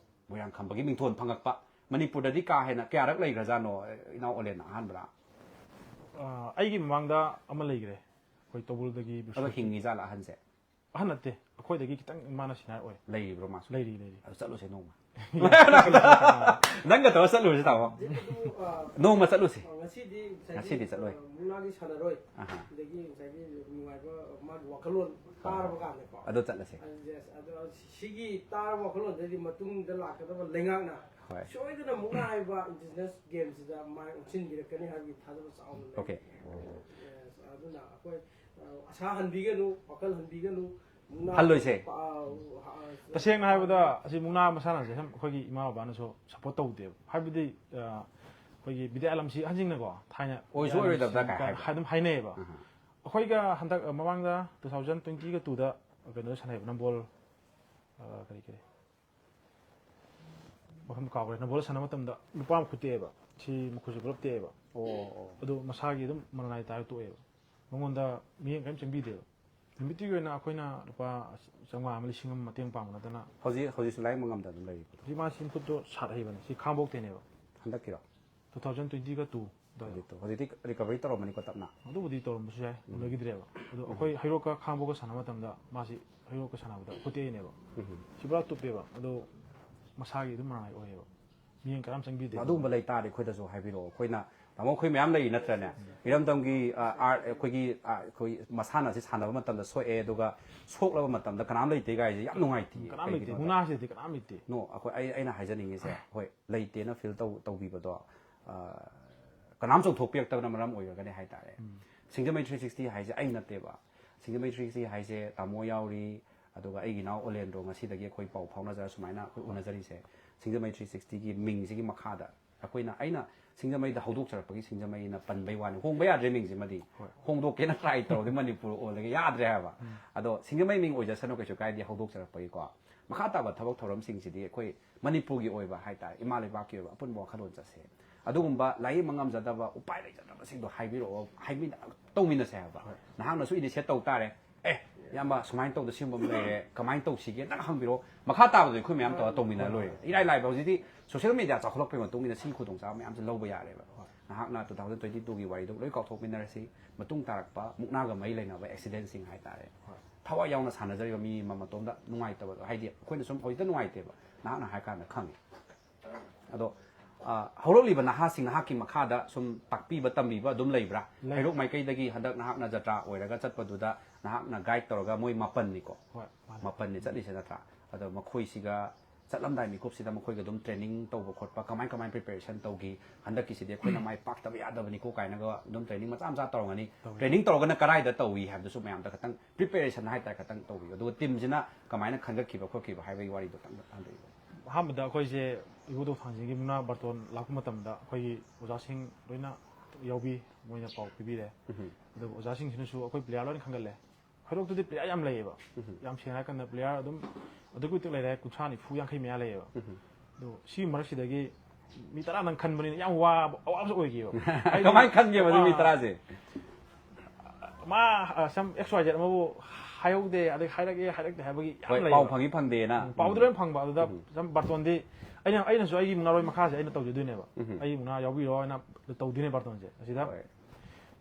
ꯃꯣꯏꯔꯥꯡ ꯈꯝꯕꯒꯤ ꯃꯤꯡꯊꯣꯟ ꯐꯪꯉꯛꯄ, ꯃꯅꯤꯄꯨꯔꯗꯗꯤ ꯀꯥ ꯍꯦꯟꯅ ꯀꯌꯥꯔꯛ ꯂꯩꯈ꯭ꯔꯖꯥꯠꯅꯣ, ꯏꯅꯥꯎ ꯑꯣꯂꯦꯟ, ꯑꯍꯥꯟꯕꯔꯥ? ꯑ, ꯑꯩꯒꯤ ꯃꯃꯥꯡꯗ ꯑꯃ ꯂꯩꯈ꯭ꯔꯦ, ꯑꯩꯈꯣꯏ ꯇꯧꯕꯨꯜꯗꯒꯤ ꯑꯗꯣ ꯕꯤꯁ꯭ꯋꯖꯤꯠ꯫ ꯍꯤꯡꯉꯤ ꯖꯥꯠꯂ ꯑꯍꯟꯁꯦ? ꯑꯍꯟ ꯅꯠꯇꯦ, ꯑꯩꯈꯣꯏꯗꯒꯤ ꯈꯤꯇꯪ ꯃꯥꯅ ꯁꯤꯅꯤꯌꯔ ꯑꯣꯏ꯫ ꯂꯩꯔꯤꯕ꯭ꯔꯣ ꯃꯥꯁꯨ? ꯂꯩꯔꯤ, ꯂꯩꯔꯤ꯫ ꯑꯗꯨ ꯆꯠꯂꯨꯁꯦ ꯅꯣꯡꯃ꯫ ꯅꯪꯒ ꯇꯧꯔ ꯆꯠꯂꯨꯔꯁꯤ ꯇꯥꯃꯣ꯫ ꯑꯗꯨ, ꯑ, ꯅꯣꯡꯃ ꯆꯠꯂꯨꯁꯦ꯫ ꯉꯁꯤꯗꯤ ꯉꯁꯥꯏꯒꯤ, ꯉꯁꯤꯗꯤ ꯆꯠꯂꯣꯏ꯫ ꯑ, ꯃꯨꯛꯅꯥꯒꯤ ꯁꯥꯟꯅꯔꯣꯏ꯫ ꯑꯍꯥ꯫ ꯑꯗꯒꯤ ꯉꯁꯥꯏꯒꯤ ꯅꯨꯡꯉꯥꯏꯕ ꯃꯥꯒꯤ ꯋꯥꯈꯜꯂꯣꯟ ꯇꯥꯔꯕ ꯀꯥꯟꯗꯀꯣ꯫ ꯑꯗꯨ ꯆꯠꯂꯁꯦ꯫ ꯑꯗꯨ, yes, ꯑꯗꯨ ꯁꯤꯒꯤ ꯇꯥꯔꯕ ꯋꯥꯈꯜꯂꯣꯟꯗꯗꯤ ꯃꯇꯨꯡꯗ ꯂꯥꯛꯀꯗꯕ ꯂꯩꯉꯥꯛꯅ ꯍꯣꯏ꯫ ꯁꯣꯏꯗꯅ ꯃꯨꯛꯅꯥ ꯍꯥꯏꯕ ꯏꯟꯗꯤꯖꯤꯅꯁ ꯒꯦꯝꯁꯤꯗ ꯃꯥꯏ ꯑꯣꯟꯁꯤꯟꯕꯤꯔꯛꯀꯅꯤ ꯍꯥꯏꯕꯒꯤ ꯊꯥꯖꯕ ꯆꯥꯎꯅ ꯂꯩ꯫ Okay꯫ Yes, ꯑꯗꯨꯅ ꯑꯩꯈꯣꯏ, ꯑ, ꯑꯁꯥ ꯍꯟꯕꯤꯒꯅꯨ, ꯋꯥꯈꯜ ꯍꯟꯕꯤꯒꯅꯨ꯫ ꯃꯨꯛꯅꯥ ꯍꯜꯂꯣꯏꯁꯦ꯫ ꯑ, ꯑ, ꯇꯁꯦꯡꯅ ꯍꯥꯏꯕꯗ, ꯑꯁꯤ ꯃꯨꯛꯅꯥ ꯃꯁꯥꯟꯅꯁꯦ ꯁꯨꯝ ꯑꯩꯈꯣꯏꯒꯤ ꯏꯃꯥ ꯕꯕꯥꯅꯁꯨ ꯁꯞꯄꯣꯔꯠ ꯇꯧꯗꯦꯕ꯫ ꯍꯥꯏꯕꯗꯤ, ꯑ, ꯑꯩꯈꯣꯏꯒꯤ ꯕꯤꯗ꯭ꯌꯥꯂꯝꯁꯤ ꯑꯍꯟꯁꯤꯡꯅꯀꯣ, ꯊꯥꯏꯅ ꯑꯣꯏꯁꯨ ꯑꯣꯏꯔꯣꯏꯗꯕꯗ ꯀꯥꯏ ꯍꯥꯏꯕ꯫ ꯑꯗꯨꯝ ꯍꯥꯏꯅꯩꯌꯦꯕ꯫ ꯑꯍꯥ꯫ ꯑꯩꯈꯣꯏꯒ ꯍꯟꯗꯛ, ꯑ, ꯃꯃꯥꯡꯗ two thousand twenty-ꯒ two-ꯗ ꯀꯩꯅꯣꯗ ꯁꯥꯟꯅꯩꯕ, ꯅꯝꯕꯣꯜ, ꯑ, ꯀꯔꯤ ꯀꯔꯤ ꯃꯐꯝ ꯀꯥꯎꯈ꯭ꯔꯦ꯫ ꯅꯝꯕꯣꯜꯗ ꯁꯥꯟꯅꯕ ꯃꯇꯝꯗ ꯅꯨꯄꯥ ꯑꯃ ꯈꯨꯠ ꯇꯦꯛꯑꯦꯕ, ꯁꯤ ꯃꯈꯨꯠꯁꯦ ꯄꯨꯂꯞ ꯇꯦꯛꯑꯦꯕ꯫ ꯑꯣ, ꯑꯣ꯫ ꯑꯗꯨ ꯃꯁꯥꯒꯤ ꯑꯗꯨꯝ ꯃꯔꯅꯥꯏ ꯇꯥꯔ ꯇꯣꯛꯑꯦꯕ꯫ ꯃꯉꯣꯟꯗ ꯃꯤꯠꯌꯦꯡ ꯀꯔꯤꯝ ꯆꯪꯕꯤꯗꯦꯕ꯫ ꯅꯨꯃꯤꯠꯇꯨꯒꯤ ꯑꯣꯏꯅ ꯑꯩꯈꯣꯏꯅ ꯂꯨꯄꯥ ꯆꯥꯝꯃꯉꯥ ꯑꯃ, ꯂꯤꯁꯤꯡ ꯑꯃ ꯃꯇꯦꯡ ꯄꯥꯡꯕ ꯅꯠꯇꯅ꯫ ꯍꯧꯖꯤꯛ ꯍꯧꯖꯤꯛꯁꯨ ꯂꯥꯏꯌꯦꯡꯕ ꯉꯝꯗ ꯑꯗꯨꯝ ꯂꯩꯔꯤꯕꯣ? ꯍꯧꯖꯤꯛ ꯃꯥꯁꯤ ꯃꯈꯨꯠꯇꯣ ꯁꯥꯠ ꯍꯩꯕꯅꯦ, ꯁꯤ ꯈꯥꯡꯕꯣꯛꯇꯩꯅꯦꯕ꯫ ꯍꯟꯗꯛꯀꯤꯔꯣ? Two thousand twenty-two ꯑꯗꯨꯋꯥꯏꯗ꯫ ꯍꯧꯖꯤꯛꯇꯣ ꯍꯧꯖꯤꯛꯇꯤ ꯔꯤꯀꯚꯔꯤ ꯇꯧꯔꯝꯃꯅꯤꯀꯣ ꯇꯞꯅ? ꯑꯗꯨꯕꯨꯗꯤ ꯇꯧꯔꯝꯕꯁꯨ ꯌꯥꯏ, ꯎꯝ꯫ ꯎꯅꯈꯤꯗ꯭ꯔꯦꯕ꯫ ꯑꯗꯣ ꯑꯩꯈꯣꯏ ꯍꯩꯔꯣꯛꯀ ꯈꯥꯡꯕꯣꯛꯀ ꯁꯥꯟꯅꯕ ꯃꯇꯝꯗ ꯃꯥꯁꯤ ꯍꯩꯔꯣꯛꯀ ꯁꯥꯟꯅꯕꯗ ꯈꯨꯠ ꯇꯦꯛꯏꯅꯦꯕ꯫ ꯎꯝ꯫ ꯁꯤ ꯄꯨꯔꯥ ꯇꯨꯞꯄꯦꯕ꯫ ꯑꯗꯣ ꯃꯁꯥꯒꯤ ꯑꯗꯨꯝ ꯃꯔꯥꯡ ꯑꯣꯏꯌꯦꯕ꯫ ꯃꯤꯠꯌꯦꯡ ꯀꯅꯥꯝ ꯆꯪꯕꯤꯗꯦ꯫ ꯑꯗꯨꯒꯨꯝꯕ ꯂꯩ ꯇꯥꯔꯗꯤ ꯑꯩꯈꯣꯏꯗꯁꯨ ꯍꯥꯏꯕꯤꯔꯛꯑꯣ꯫ ꯑꯩꯈꯣꯏꯅ ꯇꯥꯃꯣ, ꯑꯩꯈꯣꯏ ꯃꯌꯥꯝ ꯂꯩꯔꯤ ꯅꯠꯇ꯭ꯔꯅꯦ? ꯏꯔꯝꯗꯝꯒꯤ, ꯑ, ꯑꯥꯔꯠ, ꯑꯩꯈꯣꯏꯒꯤ, ꯑ, ꯑꯩꯈꯣꯏ ꯃꯁꯥꯟꯅꯁꯤ ꯁꯥꯟꯅꯕ ꯃꯇꯝꯗ ꯁꯣꯛꯑꯦ, ꯑꯗꯨꯒ ꯁꯣꯛꯂꯕ ꯃꯇꯝꯗ ꯀꯅꯥꯝ ꯂꯩꯇꯦ ꯀꯥꯏꯁꯦ ꯌꯥꯝ ꯅꯨꯡꯉꯥꯏꯇꯦ꯫ ꯀꯅꯥꯝ ꯂꯩꯇꯦ꯫ ꯀꯩꯒꯤꯅꯣꯗ? ꯃꯨꯛꯅꯥꯁꯤꯗꯤ ꯀꯅꯥꯝ ꯂꯩꯇꯦ꯫ No, ꯑꯩꯈꯣꯏ, ꯑꯩ, ꯑꯩꯅ ꯍꯥꯏꯖꯅꯤꯡꯉꯤꯁꯦ, ꯍꯣꯏ, ꯂꯩꯇꯦꯅ ꯐꯤꯜ ꯇꯧ-, ꯇꯧꯕꯤꯕꯗꯣ, ꯑ, ꯀꯅꯥꯝ ꯆꯣꯡꯊꯣꯛꯄꯤꯔꯛꯇꯕꯅ ꯃꯔꯝ ꯑꯣꯏꯔꯒꯅꯤ ꯍꯥꯏꯇꯥꯔꯦ꯫ ꯁꯤꯡꯖꯃꯩ three sixty ꯍꯥꯏꯁꯦ ꯑꯩ ꯅꯠꯇꯦꯕ꯫ ꯁꯤꯡꯖꯃꯩ three sixty ꯍꯥꯏꯁꯦ ꯇꯥꯃꯣ ꯌꯥꯎꯔꯤ, ꯑꯗꯨꯒ ꯑꯩꯒꯤ ꯏꯅꯥꯎ ꯑꯣꯂꯦꯟꯗ꯭ꯔꯣ, ꯉꯁꯤꯗꯒꯤ ꯑꯩꯈꯣꯏ ꯄꯥꯎ ꯐꯥꯎꯅꯖꯔ ꯁꯨꯃꯥꯏꯅ ꯑꯩꯈꯣꯏ ꯎꯅꯖꯔꯤꯁꯦ꯫ ꯁꯤꯡꯖꯃꯩ three sixtyꯒꯤ ꯃꯤꯡꯁꯤꯒꯤ ꯃꯈꯥꯗ ꯑꯩꯈꯣꯏꯅ, ꯑꯩꯅ ꯁꯤꯡꯖꯃꯩꯗ ꯍꯧꯗꯣꯛꯆꯔꯛꯄꯒꯤ ꯁꯤꯡꯖꯃꯩꯅ ꯄꯟꯕꯩ ꯋꯥꯅꯤ, ꯍꯣꯡꯕ ꯌꯥꯗ꯭ꯔꯦ ꯃꯤꯡꯁꯤꯃꯗꯤ꯫ ꯍꯣꯏ꯫ ꯍꯣꯡꯗꯣꯛꯀꯦꯅ ꯇ꯭ꯔꯥꯏ ꯇꯧꯔꯗꯤ ꯃꯅꯤꯄꯨꯔ ꯑꯣꯜꯂꯒ ꯌꯥꯗ꯭ꯔꯦ ꯍꯥꯏꯕ꯫ ꯑꯗꯣ ꯁꯤꯡꯖꯃꯩ ꯃꯤꯡ ꯑꯣꯏꯖꯁꯅꯨ, ꯀꯩꯁꯨ ꯀꯥꯏꯗꯦ, ꯍꯧꯗꯣꯛꯆꯔꯛꯄꯒꯤꯀꯣ꯫ ꯃꯈꯥ ꯇꯥꯕ ꯊꯕꯛ ꯊꯧꯔꯝꯁꯤꯡꯁꯤꯗꯤ ꯑꯩꯈꯣꯏ ꯃꯅꯤꯄꯨꯔꯒꯤ ꯑꯣꯏꯕ ꯍꯥꯏꯇꯥꯔꯦ, ꯏꯃꯥ ꯂꯩꯕꯥꯛꯀꯤ ꯑꯣꯏꯕ ꯑꯄꯨꯟꯕ ꯋꯥꯈꯜꯂꯣꯟ ꯆꯠꯁꯦ꯫ ꯑꯗꯨꯒꯨꯝꯕ ꯂꯥꯏꯌꯦꯡꯕ ꯉꯝꯖꯗꯕ, ꯎꯄꯥꯏ ꯂꯩꯖꯗꯕꯁꯤꯡꯗꯣ ꯍꯥꯏꯕꯤꯔꯛꯑꯣ, ꯍꯥꯏꯃꯤꯟꯅ-, ꯇꯧꯃꯤꯟꯅꯁꯦ ꯍꯥꯏꯕ꯫ ꯅꯍꯥꯛꯅꯁꯨ ꯏꯅꯤꯁꯤꯌꯦꯠ ꯇꯧ ꯇꯥꯔꯦ꯫ "ꯑꯦ, ꯏꯌꯥꯝꯕ, ꯁꯨꯃꯥꯏꯅ ꯇꯧꯗ ꯁꯤꯒꯨꯝꯕ ꯑꯃ ꯂꯩꯔꯦ, ꯀꯃꯥꯏꯅ ꯇꯧꯁꯤꯒꯦ?" ꯅꯪ ꯍꯪꯕꯤꯔꯛꯑꯣ꯫ ꯃꯈꯥ ꯇꯥꯕꯗ ꯑꯩꯈꯣꯏ ꯃꯌꯥꯝ ꯇꯧꯔꯒ ꯇꯧꯃꯤꯟꯅ ꯂꯣꯏꯔꯦ꯫ ꯏꯔꯥꯏ ꯂꯥꯏꯕ, ꯍꯧꯖꯤꯛꯇꯤ ꯁꯣꯁꯤꯌꯦꯜ ꯃꯦꯗꯤꯌꯥ ꯆꯥꯎꯈꯠꯂꯛꯄꯒꯤ ꯃꯇꯨꯡ ꯏꯟꯅ ꯁꯤꯒꯤ ꯈꯨꯗꯣꯡꯆꯥꯕ ꯃꯌꯥꯝꯁꯦ ꯂꯧꯕ ꯌꯥꯔꯦꯕ꯫ ꯅꯍꯥꯛꯅ two thousand twenty twoꯒꯤ ꯋꯥꯔꯤꯗꯣ ꯂꯣꯏ ꯀꯥꯎꯊꯣꯛꯃꯤꯟꯅꯔꯁꯤ꯫ ꯃꯇꯨꯡ ꯇꯥꯔꯛꯄ ꯃꯨꯛꯅꯥꯒ ꯃꯔꯤ ꯂꯩꯅꯕ ꯑꯦꯛꯁꯤꯗꯦꯟꯁꯤꯡ ꯍꯥꯏꯇꯥꯔꯦ, ꯊꯋꯥꯏ ꯌꯥꯎꯅ ꯁꯥꯟꯅꯖꯔꯤꯕ ꯃꯤ ꯑꯃ ꯃꯇꯣꯝꯗ ꯅꯨꯡꯉꯥꯏꯇꯕꯗꯣ, ꯍꯥꯏꯗꯤ ꯑꯩꯈꯣꯏꯅ ꯁꯨꯝ ꯍꯧꯖꯤꯛꯇ ꯅꯨꯡꯉꯥꯏꯇꯦꯕ, ꯅꯍꯥꯛꯅ ꯍꯥꯏ ꯀꯥꯟꯗ ꯈꯪꯉꯤ꯫ ꯑꯗꯣ ꯑ, ꯍꯧꯔꯛꯂꯤꯕ ꯅꯍꯥꯁꯤꯡ ꯅꯍꯥꯛꯀꯤ ꯃꯈꯥꯗ ꯁꯨꯝ ꯇꯥꯛꯄꯤꯕ ꯇꯝꯕꯤꯕ ꯑꯗꯨꯝ ꯂꯩꯕ꯭ꯔꯥ? ꯂꯩ꯫ ꯍꯩꯔꯣꯛ ꯃꯥꯏꯀꯩꯗꯒꯤ ꯍꯟꯗꯛ ꯅꯍꯥꯛꯅ ꯖꯇ꯭ꯔꯥ ꯑꯣꯏꯔꯒ ꯆꯠꯄꯗꯨꯗ ꯅꯍꯥꯛꯅ ꯒꯥꯏꯗ ꯇꯧꯔꯒ, ꯃꯣꯏ ꯃꯥꯄꯟꯅꯤꯀꯣ? ꯍꯣꯏ, ꯃꯥꯅꯦ꯫ ꯃꯥꯄꯟꯅꯤ ꯆꯠꯂꯤꯁꯦ ꯅꯠꯇ꯭ꯔꯥ? ꯑꯗꯣ ꯃꯈꯣꯏꯁꯤꯒ ꯆꯠꯂꯝꯗꯥꯏ ꯃꯤꯀꯨꯞꯁꯤꯗ ꯃꯈꯣꯏꯒ ꯑꯗꯨꯝ ꯇ꯭ꯔꯦꯅꯤꯡ ꯇꯧꯕ ꯈꯣꯠꯄ ꯀꯃꯥꯏ ꯀꯃꯥꯏ ꯄ꯭ꯔꯤꯄꯦꯔꯦꯁꯟ ꯇꯧꯈꯤ? ꯍꯟꯗꯛꯀꯤꯁꯤꯗꯤ ꯑꯩꯈꯣꯏꯅ ꯃꯥꯏ ꯄꯥꯛꯇꯕ ꯌꯥꯗꯕꯅꯤꯀꯣ ꯀꯥꯏꯅꯒ ꯑꯗꯨꯝ ꯇ꯭ꯔꯦꯅꯤꯡ ꯃꯆꯥ ꯃꯆꯥ ꯇꯧꯔꯝꯒꯅꯤ꯫ ꯇꯧꯏ꯫ ꯇ꯭ꯔꯦꯅꯤꯡ ꯇꯧꯔꯒꯅ ꯀꯗꯥꯏꯗ ꯇꯧꯏ ꯍꯥꯏꯕꯗꯨꯁꯨ ꯃꯌꯥꯝꯗ ꯈꯇꯪ ꯄ꯭ꯔꯤꯄꯦꯔꯦꯁꯟ ꯍꯥꯏꯇꯥꯔꯦ ꯈꯇꯪ ꯇꯧꯕꯤꯌꯨ, ꯑꯗꯨꯒ ꯇꯤꯝꯁꯤꯅ ꯀꯃꯥꯏꯅ ꯈꯟꯒꯠꯈꯤꯕ ꯈꯣꯠꯈꯤꯕ ꯍꯥꯏꯕꯒꯤ ꯋꯥꯔꯤꯗꯣ ꯈꯇꯪ ꯊꯝꯕꯤꯌꯨ꯫ ꯑꯍꯥꯟꯕꯗ ꯑꯩꯈꯣꯏꯁꯦ ꯏꯕꯨꯙꯧ ꯊꯥꯡꯖꯒꯤ ꯃꯨꯛꯅꯥ ꯕꯥꯔꯇꯣꯟ ꯂꯥꯛꯄ ꯃꯇꯝꯗ ꯑꯩꯈꯣꯏꯒꯤ ꯑꯣꯖꯥꯁꯤꯡ ꯂꯣꯏꯅ ꯌꯥꯎꯕꯤ, ꯃꯣꯏꯅ ꯄꯥꯎ ꯄꯤꯕꯤꯔꯦ꯫ ꯎꯝ꯫ ꯑꯗꯨꯒ ꯑꯣꯖꯥꯁꯤꯡꯁꯤꯅꯁꯨ ꯑꯩꯈꯣꯏ ꯄ꯭ꯂꯦꯌꯥꯔ ꯂꯣꯏꯅ ꯈꯟꯒꯠꯂꯦ꯫ ꯍꯩꯔꯣꯛꯇꯨꯗꯤ ꯄ꯭ꯂꯦꯌꯥꯔ ꯌꯥꯝ ꯂꯩꯌꯦꯕ꯫ ꯎꯝ꯫ ꯌꯥꯝ ꯁꯦꯡꯅ ꯍꯥꯏꯔꯀꯥꯟꯗ ꯄ꯭ꯂꯦꯌꯥꯔ ꯑꯗꯨꯝ ꯑꯗꯨꯛꯀꯤ ꯃꯇꯤꯛ ꯂꯩꯔꯦ, ꯀꯨꯟꯊ꯭ꯔꯥ ꯅꯤꯐꯨ ꯌꯥꯡꯈꯩ ꯃꯌꯥ ꯂꯩꯌꯦꯕ꯫ ꯎꯝ꯫ ꯑꯗꯣ ꯁꯤꯒꯤ ꯃꯔꯛꯁꯤꯗꯒꯤ ꯃꯤ ꯇꯔꯥꯗꯪ ꯈꯟꯕꯅꯤꯅ ꯌꯥꯝ ꯋꯥꯕ, ꯑꯋꯥꯕꯁꯨ ꯑꯣꯏꯈꯤꯕ꯫ ꯍꯥꯏꯗꯤ, ꯀꯃꯥꯏꯅ ꯈꯟꯒꯦꯕ ꯑꯗꯨ ꯃꯤ ꯑꯥ, ꯇꯔꯥꯁꯦ? ꯃꯥ, ꯑ, ꯁꯝ X Y Z ꯑꯃꯕꯨ ꯍꯥꯏꯍꯧꯗꯦ, ꯑꯗꯩ ꯍꯥꯏꯔꯛꯑꯦ, ꯍꯥꯏꯔꯛꯇꯦ ꯍꯥꯏꯕꯒꯤ ꯌꯥꯝ ꯍꯣꯏ, ꯂꯩꯌꯦꯕ꯫ ꯄꯥꯎ ꯐꯪꯉꯤ ꯐꯪꯗꯦꯅ꯫ ꯎꯝ, ꯄꯥꯎꯗꯤ ꯎꯝ꯫ ꯂꯣꯏ ꯐꯪꯕ, ꯑꯗꯨꯗ ꯎꯝ꯫ ꯁꯝ ꯕꯥꯔꯇꯣꯟꯗꯤ ꯑꯩꯅ, ꯑꯩꯅꯁꯨ ꯑꯩꯒꯤ ꯃꯨꯛꯅꯥꯔꯣꯏ ꯃꯈꯥꯁꯦ ꯑꯩꯅ ꯇꯧꯖꯗꯣꯏꯅꯦꯕ꯫ ꯎꯝ꯫ ꯑꯩꯒꯤ ꯃꯨꯛꯅꯥ ꯌꯥꯎꯕꯤꯔꯣ ꯍꯥꯏꯅ ꯇꯧꯗꯣꯏꯅꯦ ꯕꯥꯔꯇꯣꯟꯁꯦ꯫ ꯑꯁꯤꯗ ꯍꯣꯏ꯫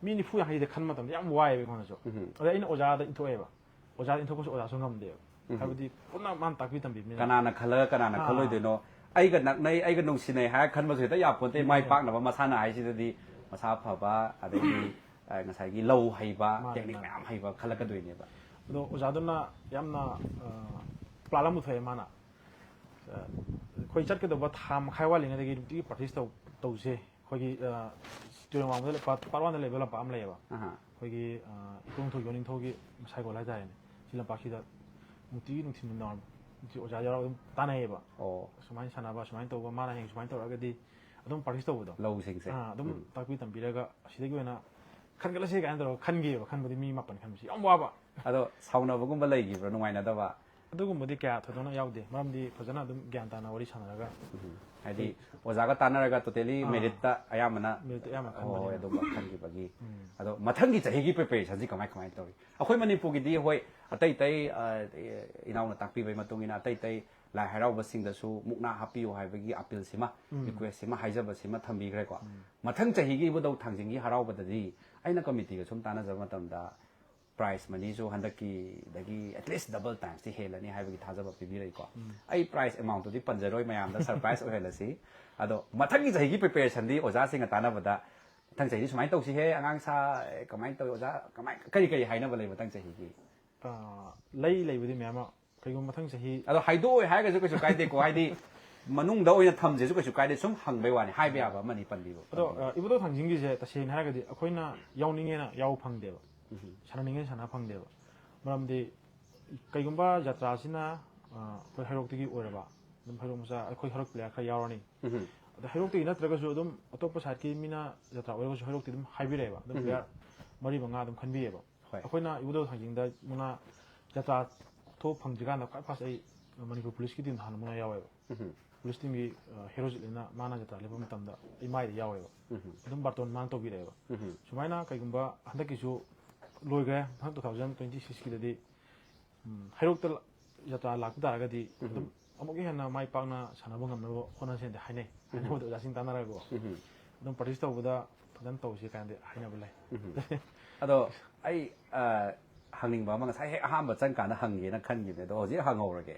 ꯃꯤ ꯅꯤꯐꯨ ꯌꯥꯡꯈꯩꯗ ꯈꯟꯕ ꯃꯇꯝꯗ ꯌꯥꯝ ꯋꯥꯏꯑꯦꯕ ꯑꯩꯉꯣꯟꯗꯁꯨ꯫ ꯎꯝ꯫ ꯑꯗꯩ ꯑꯩꯅ ꯑꯣꯖꯥꯗ ꯏꯟꯊꯣꯛꯑꯦꯕ꯫ ꯑꯣꯖꯥꯗ ꯏꯟꯊꯣꯛꯄꯁꯨ ꯑꯣꯖꯥꯁꯨ ꯉꯝꯗꯦꯕ꯫ ꯎꯝ꯫ ꯍꯥꯏꯕꯗꯤ ꯄꯨꯟꯅ ꯃꯥꯅ ꯇꯥꯛꯄꯤ ꯇꯝꯕꯤꯕꯅꯤꯅ꯫ ꯀꯅꯥꯅ ꯈꯜꯂꯒ ꯀꯅꯥꯅ ꯑꯥ꯫ ꯈꯜꯂꯣꯏꯗꯣꯏꯅꯣ? "ꯑꯩꯒ ꯅꯛꯅꯩ, ꯑꯩꯒ ꯅꯨꯡꯁꯤꯅꯩ" ꯍꯥꯏꯔ ꯈꯟꯕꯁꯨ ꯍꯦꯛꯇ ꯌꯥꯄꯣꯟꯇꯦ꯫ ꯃꯥꯏ ꯎꯝ꯫ ꯄꯥꯛꯅꯕ ꯃꯁꯥꯟꯅ ꯍꯥꯏꯁꯤꯗꯗꯤ ꯃꯁꯥ ꯐꯕ, ꯑꯗꯒꯤ, ꯑ, ꯉꯁꯥꯏꯒꯤ ꯂꯧ ꯍꯩꯕ, ꯃꯥꯅꯦ, ꯇꯦꯛꯅꯤꯛ ꯃꯥꯅꯦ꯫ ꯃꯌꯥꯝ ꯍꯩꯕ ꯈꯜꯂꯛꯀꯗꯣꯏꯅꯦꯕ꯫ ꯑꯗꯣ ꯑꯣꯖꯥꯗꯨꯅ ꯌꯥꯝꯅ, ꯑ, ꯄ꯭ꯂꯥꯟ ꯑꯃ ꯄꯨꯊꯣꯛꯑꯦ ꯃꯥꯅ꯫ ꯑ, ꯑꯩꯈꯣꯏ ꯆꯠꯀꯗꯧꯕ ꯊꯥ ꯃꯈꯥꯏ ꯋꯥꯠꯂꯤꯉꯩꯗꯒꯤ ꯅꯨꯡꯇꯤꯒꯤ ꯄ꯭ꯔꯦꯛꯇꯤꯁ ꯇꯧ-, ꯇꯧꯁꯦ꯫ ꯑꯩꯈꯣꯏꯒꯤ, ꯑ, ꯇꯨꯔꯦꯜ ꯋꯥꯡꯃꯗ ꯂꯩꯕ, ꯄꯥꯔꯠ ꯋꯥꯟꯗ ꯂꯩꯕ ꯂꯝꯄꯥꯛ ꯑꯃ ꯂꯩꯌꯦꯕ꯫ ꯑꯍꯥ꯫ ꯑꯩꯈꯣꯏꯒꯤ, ꯑ, ꯏꯀꯣꯡꯊꯧ ꯌꯣꯅꯤꯡꯊꯧꯒꯤ ꯁꯥꯏꯒꯣꯜ ꯍꯥꯏꯇꯥꯔꯦꯅꯦ꯫ ꯁꯤ ꯂꯝꯄꯥꯛꯁꯤꯗ ꯅꯨꯡꯇꯤꯒꯤ ꯅꯨꯡꯊꯤꯟ ꯅꯨꯡꯗꯥꯡ ꯅꯨꯡꯊꯤꯜ ꯑꯣꯖꯥ ꯌꯥꯎꯔꯒ ꯑꯗꯨꯝ ꯇꯥꯟꯅꯩꯌꯦꯕ꯫ ꯑꯣ꯫ ꯁꯨꯃꯥꯏꯅ ꯁꯥꯟꯅꯕ, ꯁꯨꯃꯥꯏꯅ ꯇꯧꯕ, ꯃꯥꯅ ꯍꯌꯦꯡ ꯁꯨꯃꯥꯏꯅ ꯇꯧꯔꯛꯑꯒꯗꯤ ꯑꯗꯨꯝ ꯄ꯭ꯔꯦꯛꯇꯤꯁ ꯇꯧꯕꯗꯣ꯫ ꯂꯧꯁꯤꯡꯁꯦ꯫ ꯑꯥ, ꯑꯗꯨꯝ ꯎꯝ꯫ ꯇꯥꯛꯄꯤ ꯇꯝꯕꯤꯔꯒ ꯑꯁꯤꯗꯒꯤ ꯑꯣꯏꯅ ꯈꯟꯒꯠꯂꯁꯦ ꯀꯥꯏꯅ ꯇꯧꯔꯒ ꯈꯟꯈꯤꯕ꯫ ꯈꯟꯕꯗꯤ ꯃꯤ ꯃꯥꯄꯟ ꯈꯟꯕꯁꯤ ꯌꯥꯝ ꯋꯥꯕ꯫ ꯑꯗꯣ ꯁꯥꯎꯅꯕꯒꯨꯝꯕ ꯂꯩꯈꯤꯕ꯭ꯔꯥ, ꯅꯨꯡꯉꯥꯏꯅꯗꯕ? ꯑꯗꯨꯒꯨꯝꯕꯗꯤ ꯀꯌꯥ ꯊꯣꯏꯗꯣꯛꯅ ꯌꯥꯎꯗꯦ, ꯃꯔꯝꯗꯤ ꯐꯖꯅ ꯑꯗꯨꯝ ꯒ꯭ꯌꯥꯟ ꯇꯥꯅ ꯋꯥꯔꯤ ꯁꯥꯟꯅꯔꯒ ꯎꯝ꯫ ꯍꯥꯏꯗꯤ ꯑꯩꯈꯣꯏ ꯑꯣꯖꯥꯒ ꯇꯥꯟꯅꯔꯒ totally ꯑꯥ꯫ Meritꯇ ꯑꯌꯥꯝꯕꯅ ꯃꯦꯔꯤꯠꯇ ꯑꯌꯥꯝꯕ ꯍꯣꯏ, ꯈꯟꯕꯅꯤꯅ꯫ ꯑꯗꯨꯝꯕ ꯈꯟꯈꯤꯕꯒꯤ꯫ ꯎꯝ꯫ ꯑꯗꯣ ꯃꯊꯪꯒꯤ ꯆꯍꯤꯒꯤ preparationꯁꯤ ꯀꯃꯥꯏ, ꯀꯃꯥꯏꯅ ꯇꯧꯔꯤ? ꯑꯩꯈꯣꯏ ꯃꯅꯤꯄꯨꯔꯒꯤꯗꯤ ꯍꯣꯏ, ꯑꯇꯩ ꯑꯇꯩ, ꯑ, ꯏꯅꯥꯎꯅ ꯇꯥꯛꯄꯤꯕꯒꯤ ꯃꯇꯨꯡ ꯏꯟꯅ ꯑꯇꯩ ꯑꯇꯩ ꯂꯥꯏ ꯍꯔꯥꯎꯕꯁꯤꯡꯗꯁꯨ ꯃꯨꯛꯅꯥ ꯍꯥꯞꯄꯤꯌꯨ ꯍꯥꯏꯕꯒꯤ ꯑꯄꯤꯜꯁꯤꯃ, ꯔꯤꯀ꯭ꯋꯦꯁꯁꯤꯃ, ꯍꯥꯏꯖꯕꯁꯤꯃ ꯊꯝꯕꯤꯈ꯭ꯔꯦꯀꯣ꯫ ꯃꯊꯪ ꯆꯍꯤꯒꯤ ꯏꯕꯨꯙꯧ ꯊꯥꯡꯖꯤꯡꯒꯤ ꯍꯔꯥꯎꯕꯗꯗꯤ ꯑꯩꯅ ꯀꯃꯤꯇꯤꯒ ꯁꯨꯝ ꯇꯥꯟꯅꯖꯕ ꯃꯇꯝꯗ ꯄ꯭ꯔꯥꯏꯖ ꯃꯅꯤꯁꯨ ꯍꯟꯗꯛꯀꯤꯗꯒꯤ at least double timesꯇꯤ ꯍꯦꯜꯂꯅꯤ ꯍꯥꯏꯕꯒꯤ ꯊꯥꯖꯕ ꯄꯤꯕꯤꯔꯛꯏꯀꯣ꯫ ꯑꯩ ꯄ꯭ꯔꯥꯏꯖ ꯑꯦꯃꯥꯎꯟꯇꯨꯗꯤ ꯄꯟꯖꯔꯣꯏ, ꯃꯌꯥꯝꯗ ꯁꯔꯄ꯭ꯔꯥꯏꯖ ꯑꯣꯏꯍꯜꯂꯁꯤ꯫ ꯑꯗꯣ ꯃꯊꯪꯒꯤ ꯆꯍꯤꯒꯤ ꯄ꯭ꯔꯤꯄꯦꯔꯦꯁꯟꯗꯤ ꯑꯣꯖꯥꯁꯤꯡꯒ ꯇꯥꯟꯅꯕꯗ ꯃꯊꯪ ꯆꯍꯤꯗꯤ ꯁꯨꯃꯥꯏꯅ ꯇꯧꯁꯤꯍꯦ, ꯑꯉꯥꯡ ꯁꯥ, ꯀꯃꯥꯏꯅ ꯇꯧꯏ ꯑꯣꯖꯥ, ꯀꯃꯥꯏ, ꯀꯔꯤ ꯀꯔꯤ ꯍꯥꯏꯅꯕ ꯂꯩ ꯃꯊꯪ ꯆꯍꯤꯒꯤ? ꯑꯥ, ꯂꯩ, ꯂꯩꯕꯗꯤ ꯃꯌꯥꯝ ꯑꯃ꯫ ꯀꯩꯒꯨꯝꯕ ꯃꯊꯪ ꯆꯍꯤ ꯑꯗꯣ ꯍꯥꯏꯗꯣꯛꯑꯣꯏ ꯍꯥꯏꯔꯒꯁꯨ ꯀꯩꯁꯨ ꯀꯥꯏꯗꯦꯀꯣ, ꯍꯥꯏꯗꯤ ꯃꯅꯨꯡꯗ ꯑꯣꯏꯅ ꯊꯝꯖꯦꯁꯨ ꯀꯩꯁꯨ ꯀꯥꯏꯗꯦ, ꯁꯨꯝ ꯍꯪꯕꯩ ꯋꯥꯅꯤ, ꯍꯥꯏꯕ ꯌꯥꯕ ꯑꯃꯅꯤ ꯄꯟꯕꯤꯕ꯫ ꯑꯗꯣ ꯑ, ꯏꯕꯨꯙꯧ ꯊꯥꯡꯖꯤꯡꯒꯤꯁꯦ ꯇꯁꯦꯡꯅ ꯍꯥꯏꯔꯒꯗꯤ ꯑꯩꯈꯣꯏꯅ ꯌꯥꯎꯅꯤꯡꯉꯦꯅ ꯌꯥꯎꯕ ꯐꯪꯗꯦꯕ, ꯁꯥꯟꯅꯅꯤꯡꯉꯦꯅ ꯁꯥꯟꯅ ꯐꯪꯗꯦꯕ꯫ ꯃꯔꯝꯗꯤ ꯀꯩꯒꯨꯝꯕ ꯖꯇ꯭ꯔꯥꯁꯤꯅ ꯑ, ꯑꯩꯈꯣꯏ ꯍꯩꯔꯣꯛꯇꯒꯤ ꯑꯣꯏꯔꯕ, ꯑꯗꯨꯝ ꯍꯩꯔꯣꯛ ꯃꯆꯥ, ꯑꯩꯈꯣꯏ ꯍꯩꯔꯣꯛ ꯄ꯭ꯂꯦꯌꯔ ꯈꯔ ꯌꯥꯎꯔꯅꯤ꯫ ꯑꯗꯣ ꯍꯩꯔꯣꯛꯇꯒꯤ ꯅꯠꯇ꯭ꯔꯒꯁꯨ ꯑꯗꯨꯝ ꯑꯇꯣꯞꯄ ꯁꯥꯏꯠꯀꯤ ꯃꯤꯅ ꯖꯇ꯭ꯔꯥ ꯑꯣꯏꯔꯒꯁꯨ ꯍꯩꯔꯣꯛꯇꯤ ꯑꯗꯨꯝ ꯍꯥꯏꯕꯤꯔꯛꯑꯦꯕ, ꯑꯗꯨꯝ ꯄ꯭ꯂꯦꯌꯔ ꯃꯔꯤ ꯃꯉꯥ ꯑꯗꯨꯝ ꯈꯟꯕꯤꯌꯦꯕ꯫ ꯍꯣꯏ꯫ ꯑꯩꯈꯣꯏꯅ ꯏꯕꯨꯙꯧ ꯊꯥꯡꯖꯤꯡꯗ ꯃꯨꯛꯅꯥ ꯖꯇ꯭ꯔꯥ ꯊꯣꯛ ꯐꯪꯗ꯭ꯔꯤꯀꯥꯟꯗ ꯈ꯭ꯋꯥꯏ ꯐꯥꯔꯁ ꯑꯩ ꯃꯅꯤꯄꯨꯔ ꯄꯨꯂꯤꯁꯀꯤ ꯇꯤꯝ ꯍꯥꯟꯅ ꯃꯨꯛꯅꯥ ꯌꯥꯎꯋꯦꯕ꯫ ꯄꯨꯂꯤꯁ ꯇꯤꯝꯒꯤ ꯑ, ꯍꯦꯔꯣꯖꯤꯠ ꯍꯥꯏꯅ ꯃꯥꯅ ꯖꯇ꯭ꯔꯥ ꯂꯦꯞꯄ ꯃꯇꯝꯗ ꯑꯩ ꯃꯥꯏꯗ ꯌꯥꯎꯋꯦꯕ꯫ ꯑꯗꯨꯝ ꯕꯥꯔꯇꯣꯟ ꯃꯥꯅ ꯇꯧꯕꯤꯔꯛꯑꯦꯕ꯫ ꯁꯨꯃꯥꯏꯅ ꯀꯩꯒꯨꯝꯕ ꯍꯟꯗꯛꯀꯤꯁꯨ ꯂꯣꯏꯈ꯭ꯔꯦ, ꯃꯊꯪ two thousand twenty sixꯀꯤꯗꯗꯤ ꯎꯝ, ꯍꯩꯔꯣꯛꯇ ꯖꯇ꯭ꯔꯥ ꯂꯥꯛꯄ ꯇꯥꯔꯒꯗꯤ ꯑꯗꯨꯝ ꯑꯃꯨꯛꯀ ꯍꯦꯟꯅ ꯃꯥꯏ ꯄꯥꯛꯅ ꯁꯥꯟꯅꯕ ꯉꯝꯅꯕ ꯍꯣꯠꯅꯁꯦꯅꯗꯤ ꯍꯥꯏꯅꯩ꯫ ꯍꯥꯏꯅꯕꯗ ꯑꯣꯖꯥꯁꯤꯡ ꯇꯥꯟꯅꯔꯒꯀꯣ꯫ ꯑꯗꯨꯝ ꯄ꯭ꯔꯦꯛꯇꯤꯁ ꯇꯧꯕꯗ ꯐꯖꯅ ꯇꯧꯁꯤ ꯀꯥꯏꯅꯗꯤ ꯍꯥꯏꯅꯕ ꯂꯩ꯫ ꯑꯗꯣ ꯑꯩ ꯑ, ꯍꯪꯅꯤꯡꯕ ꯑꯃ ꯉꯁꯥꯏ ꯍꯦꯛ ꯑꯍꯥꯟꯕ ꯆꯪꯀꯥꯟꯗ ꯍꯪꯒꯦꯅ ꯈꯟꯈꯤꯕꯅꯦ, ꯑꯗꯣ ꯍꯧꯖꯤꯛ ꯍꯪꯍꯧꯔꯒꯦ꯫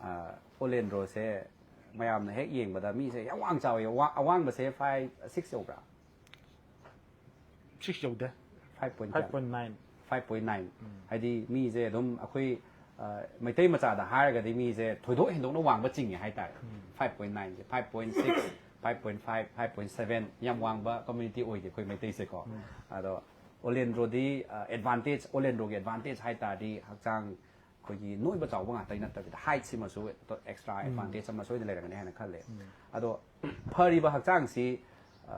ꯑ, ꯑꯣꯂꯦꯟꯗ꯭ꯔꯣꯁꯦ ꯃꯌꯥꯝꯅ ꯍꯦꯛ ꯌꯦꯡꯕꯗ ꯃꯤꯁꯦ ꯌꯥꯝ ꯋꯥꯡ ꯆꯥꯎꯋꯦ꯫ ꯋꯥ-, ꯑꯋꯥꯡꯕꯁꯦ five six ꯌꯧꯕ꯭ꯔꯥ? Six ꯌꯧꯗꯦ꯫ Five point Five point nine꯫ Five point nine꯫ ꯍꯥꯏꯗꯤ ꯃꯤꯁꯦ ꯑꯗꯨꯝ ꯑꯩꯈꯣꯏ ꯑ, ꯃꯩꯇꯩ ꯃꯆꯥꯗ ꯍꯥꯏꯔꯒꯗꯤ ꯃꯤꯁꯦ ꯊꯣꯏꯗꯣꯛ ꯍꯦꯟꯗꯣꯛꯅ ꯋꯥꯡꯕ ꯆꯤꯡꯉꯦ ꯍꯥꯏꯇꯥꯔꯦ꯫ Five point nineꯁꯦ, five point six, five point five, five point seven, ꯌꯥꯝ ꯋꯥꯡꯕ community ꯑꯣꯏꯗꯦ ꯑꯩꯈꯣꯏ ꯃꯩꯇꯩꯁꯦꯀꯣ꯫ ꯑꯗꯣ ꯑꯣꯂꯦꯟꯗ꯭ꯔꯣꯗꯤ ꯑꯦꯗꯚꯥꯟꯇꯦꯖ, ꯑꯣꯂꯦꯟꯗ꯭ꯔꯣꯒꯤ ꯑꯦꯗꯚꯥꯟꯇꯦꯖ ꯍꯥꯏ ꯇꯥꯔꯗꯤ ꯍꯛꯆꯥꯡ ꯑꯩꯈꯣꯏꯒꯤ ꯅꯣꯏꯕ ꯆꯥꯎꯕ ꯉꯥꯛꯇꯒꯤ ꯅꯠꯇꯕꯤꯗ ꯍꯥꯏꯠꯁꯤꯃꯁꯨ ꯑꯦꯛꯁꯇ꯭ꯔꯥ ꯑꯦꯗꯚꯥꯟꯇꯦꯖ ꯑꯃ ꯁꯣꯏꯗꯅ ꯂꯩꯔꯝꯒꯅꯤ ꯍꯥꯏꯅ ꯈꯜꯂꯦ꯫ ꯑꯗꯣ ꯐꯔꯤꯕ ꯍꯛꯆꯥꯡꯁꯤ ꯑ,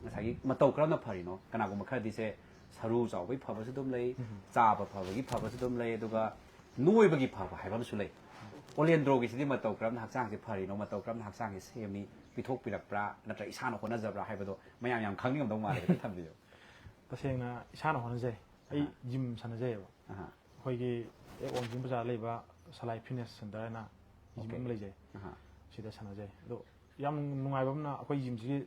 ꯉꯁꯥꯏꯒꯤ ꯃꯇꯧ ꯀꯔꯝꯅ ꯐꯔꯤꯅꯣ? ꯀꯅꯥꯒꯨꯝꯕ ꯈꯔꯗꯤ ꯁꯦ ꯁꯔꯨ ꯆꯥꯎꯕꯒꯤ ꯐꯕꯁꯨ ꯑꯗꯨꯝ ꯂꯩ, ꯆꯥꯕ ꯐꯕꯒꯤ ꯐꯕꯁꯨ ꯑꯗꯨꯝ ꯂꯩ, ꯑꯗꯨꯒ ꯅꯣꯏꯕꯒꯤ ꯐꯕ ꯍꯥꯏꯕ ꯑꯃꯁꯨ ꯂꯩ꯫ ꯑꯣꯂꯦꯟꯗ꯭ꯔꯣꯒꯤꯁꯤꯗꯤ ꯃꯇꯧ ꯀꯔꯝꯅ ꯍꯛꯆꯥꯡꯁꯤ ꯐꯔꯤꯅꯣ, ꯃꯇꯧ ꯀꯔꯝꯅ ꯍꯛꯆꯥꯡꯁꯤ ꯁꯦꯝꯃꯤ, ꯄꯤꯊꯣꯛꯄꯤꯔꯛꯄ꯭ꯔꯥ, ꯅꯠꯇ꯭ꯔꯒ ꯏꯁꯥꯅ ꯍꯣꯠꯅꯖꯕ꯭ꯔꯥ ꯍꯥꯏꯕꯗꯣ ꯃꯌꯥꯝ ꯌꯥꯝ ꯈꯪꯅꯤꯡꯉꯝꯗꯧ ꯃꯥꯜꯂꯦ, ꯈꯤꯇ ꯊꯝꯕꯤꯌꯨ꯫ ꯇꯁꯦꯡꯅ ꯏꯁꯥꯅ ꯍꯣꯠꯅꯖꯩ꯫ ꯑꯩ ꯑꯍꯥ꯫ ꯖꯤꯝ ꯁꯥꯟꯅꯖꯩꯑꯕ꯫ ꯑꯍꯥ꯫ ꯑꯩꯈꯣꯏꯒꯤ ꯍꯦꯛ ꯋꯥꯡꯖꯤꯡ ꯕꯖꯥꯔ ꯂꯩꯕ ꯁꯂꯥꯏ ꯐꯤꯠꯅꯦꯁ ꯁꯦꯟꯇꯔ ꯍꯥꯏꯅ ꯖꯤꯝ ꯑꯃ ꯂꯩꯖꯩ꯫ ꯑꯍꯥ꯫ ꯁꯤꯗ ꯁꯥꯟꯅꯖꯩ꯫ ꯑꯗꯣ ꯌꯥꯝ ꯅꯨꯡꯉꯥꯏꯕ ꯑꯃꯅ, ꯑꯩꯈꯣꯏ ꯖꯤꯝꯁꯤꯒꯤ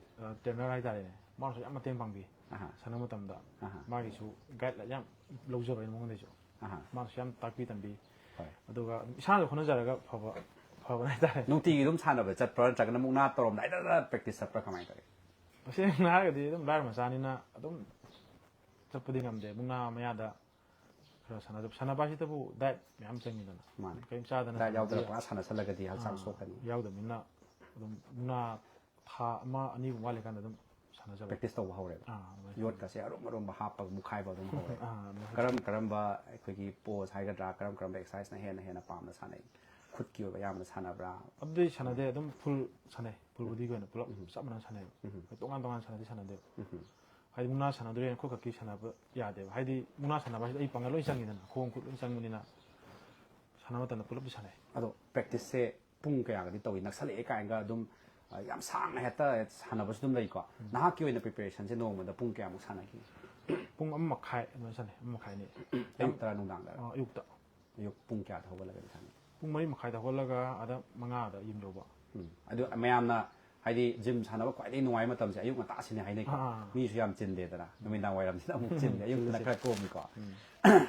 ꯇ꯭ꯔꯦꯅꯔ ꯍꯥꯏꯇꯥꯔꯦꯅꯦ, ꯃꯥꯅꯁꯨ ꯌꯥꯝ ꯃꯇꯦꯡ ꯄꯥꯡꯕꯤ꯫ ꯑꯍꯥ꯫ ꯁꯥꯟꯅꯕ ꯃꯇꯝꯗ ꯑꯍꯥ꯫ ꯃꯥꯒꯤꯁꯨ ꯒꯥꯏꯗ ꯌꯥꯝ ꯂꯧꯖꯕ ꯑꯩꯅ ꯃꯉꯣꯟꯗꯩꯁꯨ꯫ ꯑꯍꯥ꯫ ꯃꯥꯅꯁꯨ ꯌꯥꯝ ꯇꯥꯛꯄꯤ ꯇꯝꯕꯤ꯫ ꯍꯣꯏ꯫ ꯑꯗꯨꯒ ꯑꯗꯨꯝ ꯏꯁꯥꯅꯁꯨ ꯍꯣꯠꯅꯖꯔꯒ ꯐꯕ, ꯐꯕ ꯍꯥꯏꯇꯥꯔꯦ꯫ ꯅꯨꯡꯇꯤꯒꯤ ꯑꯗꯨꯝ ꯁꯥꯟꯅꯕ ꯆꯠꯄ꯭ꯔꯥ, ꯅꯠꯇ꯭ꯔꯒꯅ ꯃꯨꯛꯅꯥ ꯇꯧꯔꯝꯗꯥꯏꯗ ꯄ꯭ꯔꯦꯛꯇꯤꯁ ꯆꯠꯄ꯭ꯔꯥ, ꯀꯃꯥꯏꯅ ꯇꯧꯋꯤ? ꯇꯁꯦꯡꯅ ꯍꯥꯏꯔꯒꯗꯤ ꯑꯗꯨꯝ ꯂꯥꯏꯔ ꯃꯆꯥꯅꯤꯅ ꯑꯗꯨꯝ ꯆꯠꯄꯗꯤ ꯉꯝꯗꯦ꯫ ꯃꯨꯛꯅꯥ ꯃꯌꯥꯗ ꯈꯔ ꯁꯥꯟꯅꯖꯕ, ꯁꯥꯟꯅꯕ ꯍꯥꯏꯁꯤꯗꯕꯨ ꯗꯥꯏꯠ ꯃꯌꯥꯝ ꯆꯪꯉꯤꯗꯅ꯫ ꯃꯥꯅꯦ꯫ ꯀꯔꯤꯝ ꯆꯥꯗꯅ ꯗꯥꯏꯠ ꯌꯥꯎꯗꯅ ꯁꯥꯟꯅꯕꯗꯤ ꯄꯨꯔꯥ ꯁꯥꯟꯅꯁꯜꯂꯒꯗꯤ ꯍꯛꯆꯥꯡ ꯑꯥ, ꯁꯣꯛꯀꯅꯤ꯫ ꯌꯥꯎꯗꯕꯅꯤꯅ ꯑꯗꯨꯝ ꯃꯨꯛꯅꯥ ꯊꯥ ꯑꯃ ꯑꯅꯤꯒꯨꯝꯕ ꯋꯥꯠꯂꯤꯀꯥꯟꯗ ꯑꯗꯨꯝ ꯁꯥꯟꯅꯖꯕ꯫ ꯄ꯭ꯔꯦꯛꯇꯤꯁ ꯇꯧꯕ ꯍꯧꯔꯦꯕ꯫ ꯑꯥ, ꯑꯗꯨꯃꯥꯏꯅ ꯌꯣꯠꯀꯁꯦ ꯑꯔꯨꯝ ꯑꯔꯨꯝꯕ ꯍꯥꯞꯄꯒ ꯃꯨꯛꯈꯥꯏꯕ ꯑꯗꯨꯝ ꯍꯧꯔꯦ꯫ ꯑꯥ, ꯑꯗꯨꯃꯥꯏꯅ ꯀꯔꯝ ꯇꯧꯋꯤ꯫ ꯀꯔꯝꯕ ꯑꯩꯈꯣꯏꯒꯤ ꯄꯣꯖ ꯍꯥꯏꯒꯗ꯭ꯔꯥ, ꯀꯔꯝ ꯀꯔꯝꯕ ꯑꯦꯛꯁꯔꯁꯥꯏꯁꯅ ꯍꯦꯟꯅ ꯍꯦꯟꯅ ꯄꯥꯝꯅ ꯁꯥꯟꯅꯩ? ꯈꯨꯠꯀꯤ ꯑꯣꯏꯕ ꯑꯌꯥꯝꯕꯅ ꯁꯥꯟꯅꯕ꯭ꯔꯥ? ꯑꯗꯨꯗꯤ ꯁꯥꯟꯅꯗꯦ, ꯑꯗꯨꯝ ꯐꯨꯜ ꯁꯥꯟꯅꯩ꯫ ꯐꯨꯜ ꯕꯣꯗꯤꯒꯤ ꯑꯣꯏꯅ ꯄꯨꯂꯞ ꯎꯝ꯫ ꯆꯞ ꯃꯥꯟꯅꯅ ꯁꯥꯟꯅꯩ꯫ ꯎꯝ꯫ ꯑꯩꯈꯣꯏ ꯇꯣꯉꯥꯟ ꯇꯣꯉꯥꯟ ꯁꯥꯟꯅꯗꯤ ꯁꯥꯟꯅꯗꯦꯕ꯫ ꯎꯝ꯫ ꯍꯥꯏꯗꯤ ꯃꯨꯛꯅꯥ ꯁꯥꯟꯅꯗꯣꯔꯦꯅ ꯈꯨꯠ ꯈꯛꯀꯤ ꯁꯥꯟꯅꯕ ꯌꯥꯗꯦꯕ꯫ ꯍꯥꯏꯗꯤ ꯃꯨꯛꯅꯥ ꯁꯥꯟꯅꯕ ꯍꯥꯏꯁꯤꯗꯤ ꯑꯩ ꯄꯥꯡꯒꯜ ꯂꯣꯏ ꯆꯪꯉꯤꯗꯅ, ꯈꯣꯡ ꯈꯨꯠ ꯂꯣꯏ ꯆꯪꯕꯅꯤꯅ ꯁꯥꯟꯅꯕ ꯃꯇꯝꯗ ꯄꯨꯂꯞꯇꯤ ꯁꯥꯟꯅꯩ꯫ ꯑꯗꯣ ꯄ꯭ꯔꯦꯛꯇꯤꯁꯁꯦ ꯄꯨꯡ ꯀꯌꯥꯒꯗꯤ ꯇꯧꯏ? ꯅꯛꯁꯜꯂꯛꯑꯦ ꯀꯥꯏꯅꯒ ꯑꯗꯨꯝ, ꯑ, ꯌꯥꯝ ꯁꯥꯡꯅ ꯍꯦꯛꯇ ꯁꯥꯟꯅꯕꯁꯨ ꯑꯗꯨꯝ ꯂꯩꯀꯣ꯫ ꯎꯝ꯫ ꯅꯍꯥꯛꯀꯤ ꯑꯣꯏꯅ ꯄ꯭ꯔꯤꯄꯦꯔꯦꯁꯟꯁꯦ ꯅꯣꯡꯃꯗ ꯄꯨꯡ ꯀꯌꯥꯃꯨꯛ ꯁꯥꯟꯅꯈꯤ? ꯄꯨꯡ ꯑꯃ ꯃꯈꯥꯏ ꯑꯗꯨꯃꯥꯏꯅ ꯁꯥꯟꯅꯩ, ꯑꯃ ꯃꯈꯥꯏ ꯑꯅꯤ꯫ ꯑꯌꯨꯛ ꯇꯔꯥ, ꯅꯨꯡꯗꯥꯡꯗꯔ? ꯑ, ꯑꯌꯨꯛꯇ꯫ ꯑꯌꯨꯛ ꯄꯨꯡ ꯀꯌꯥꯗ ꯍꯧꯒꯠꯂꯒꯗꯤ ꯁꯥꯟꯅꯩ? ꯄꯨꯡ ꯃꯔꯤ ꯃꯈꯥꯏꯗ ꯍꯧꯒꯠꯂꯒ ꯑꯥꯗ ꯃꯉꯥꯗ ꯌꯨꯝ ꯌꯧꯕ꯫ ꯎꯝ꯫ ꯑꯗꯨ ꯃꯌꯥꯝꯅ ꯍꯥꯏꯗꯤ ꯖꯤꯝ ꯁꯥꯟꯅꯕ ꯈ꯭ꯋꯥꯏꯗꯒꯤ ꯅꯨꯡꯉꯥꯏꯕ ꯃꯇꯝꯁꯦ ꯑꯌꯨꯛ ꯉꯟꯇꯥꯁꯤꯅꯦ ꯍꯥꯏꯅꯩꯀꯣ꯫ ꯑꯥ, ꯑꯥ, ꯑꯥ꯫ ꯃꯤꯁꯨ ꯌꯥꯝ ꯆꯤꯟꯗꯦꯗꯅ, ꯅꯨꯃꯤꯗꯥꯡ ꯋꯥꯏꯔꯝꯁꯤꯅ ꯑꯃꯨꯛ ꯆꯤꯟꯗꯦ, ꯑꯌꯨꯛꯇꯅ ꯆꯤꯜꯂꯦ, ꯈꯔ ꯆꯤꯜꯂꯦ꯫ ꯀꯣꯝꯃꯤꯀꯣ꯫ ꯎꯝ꯫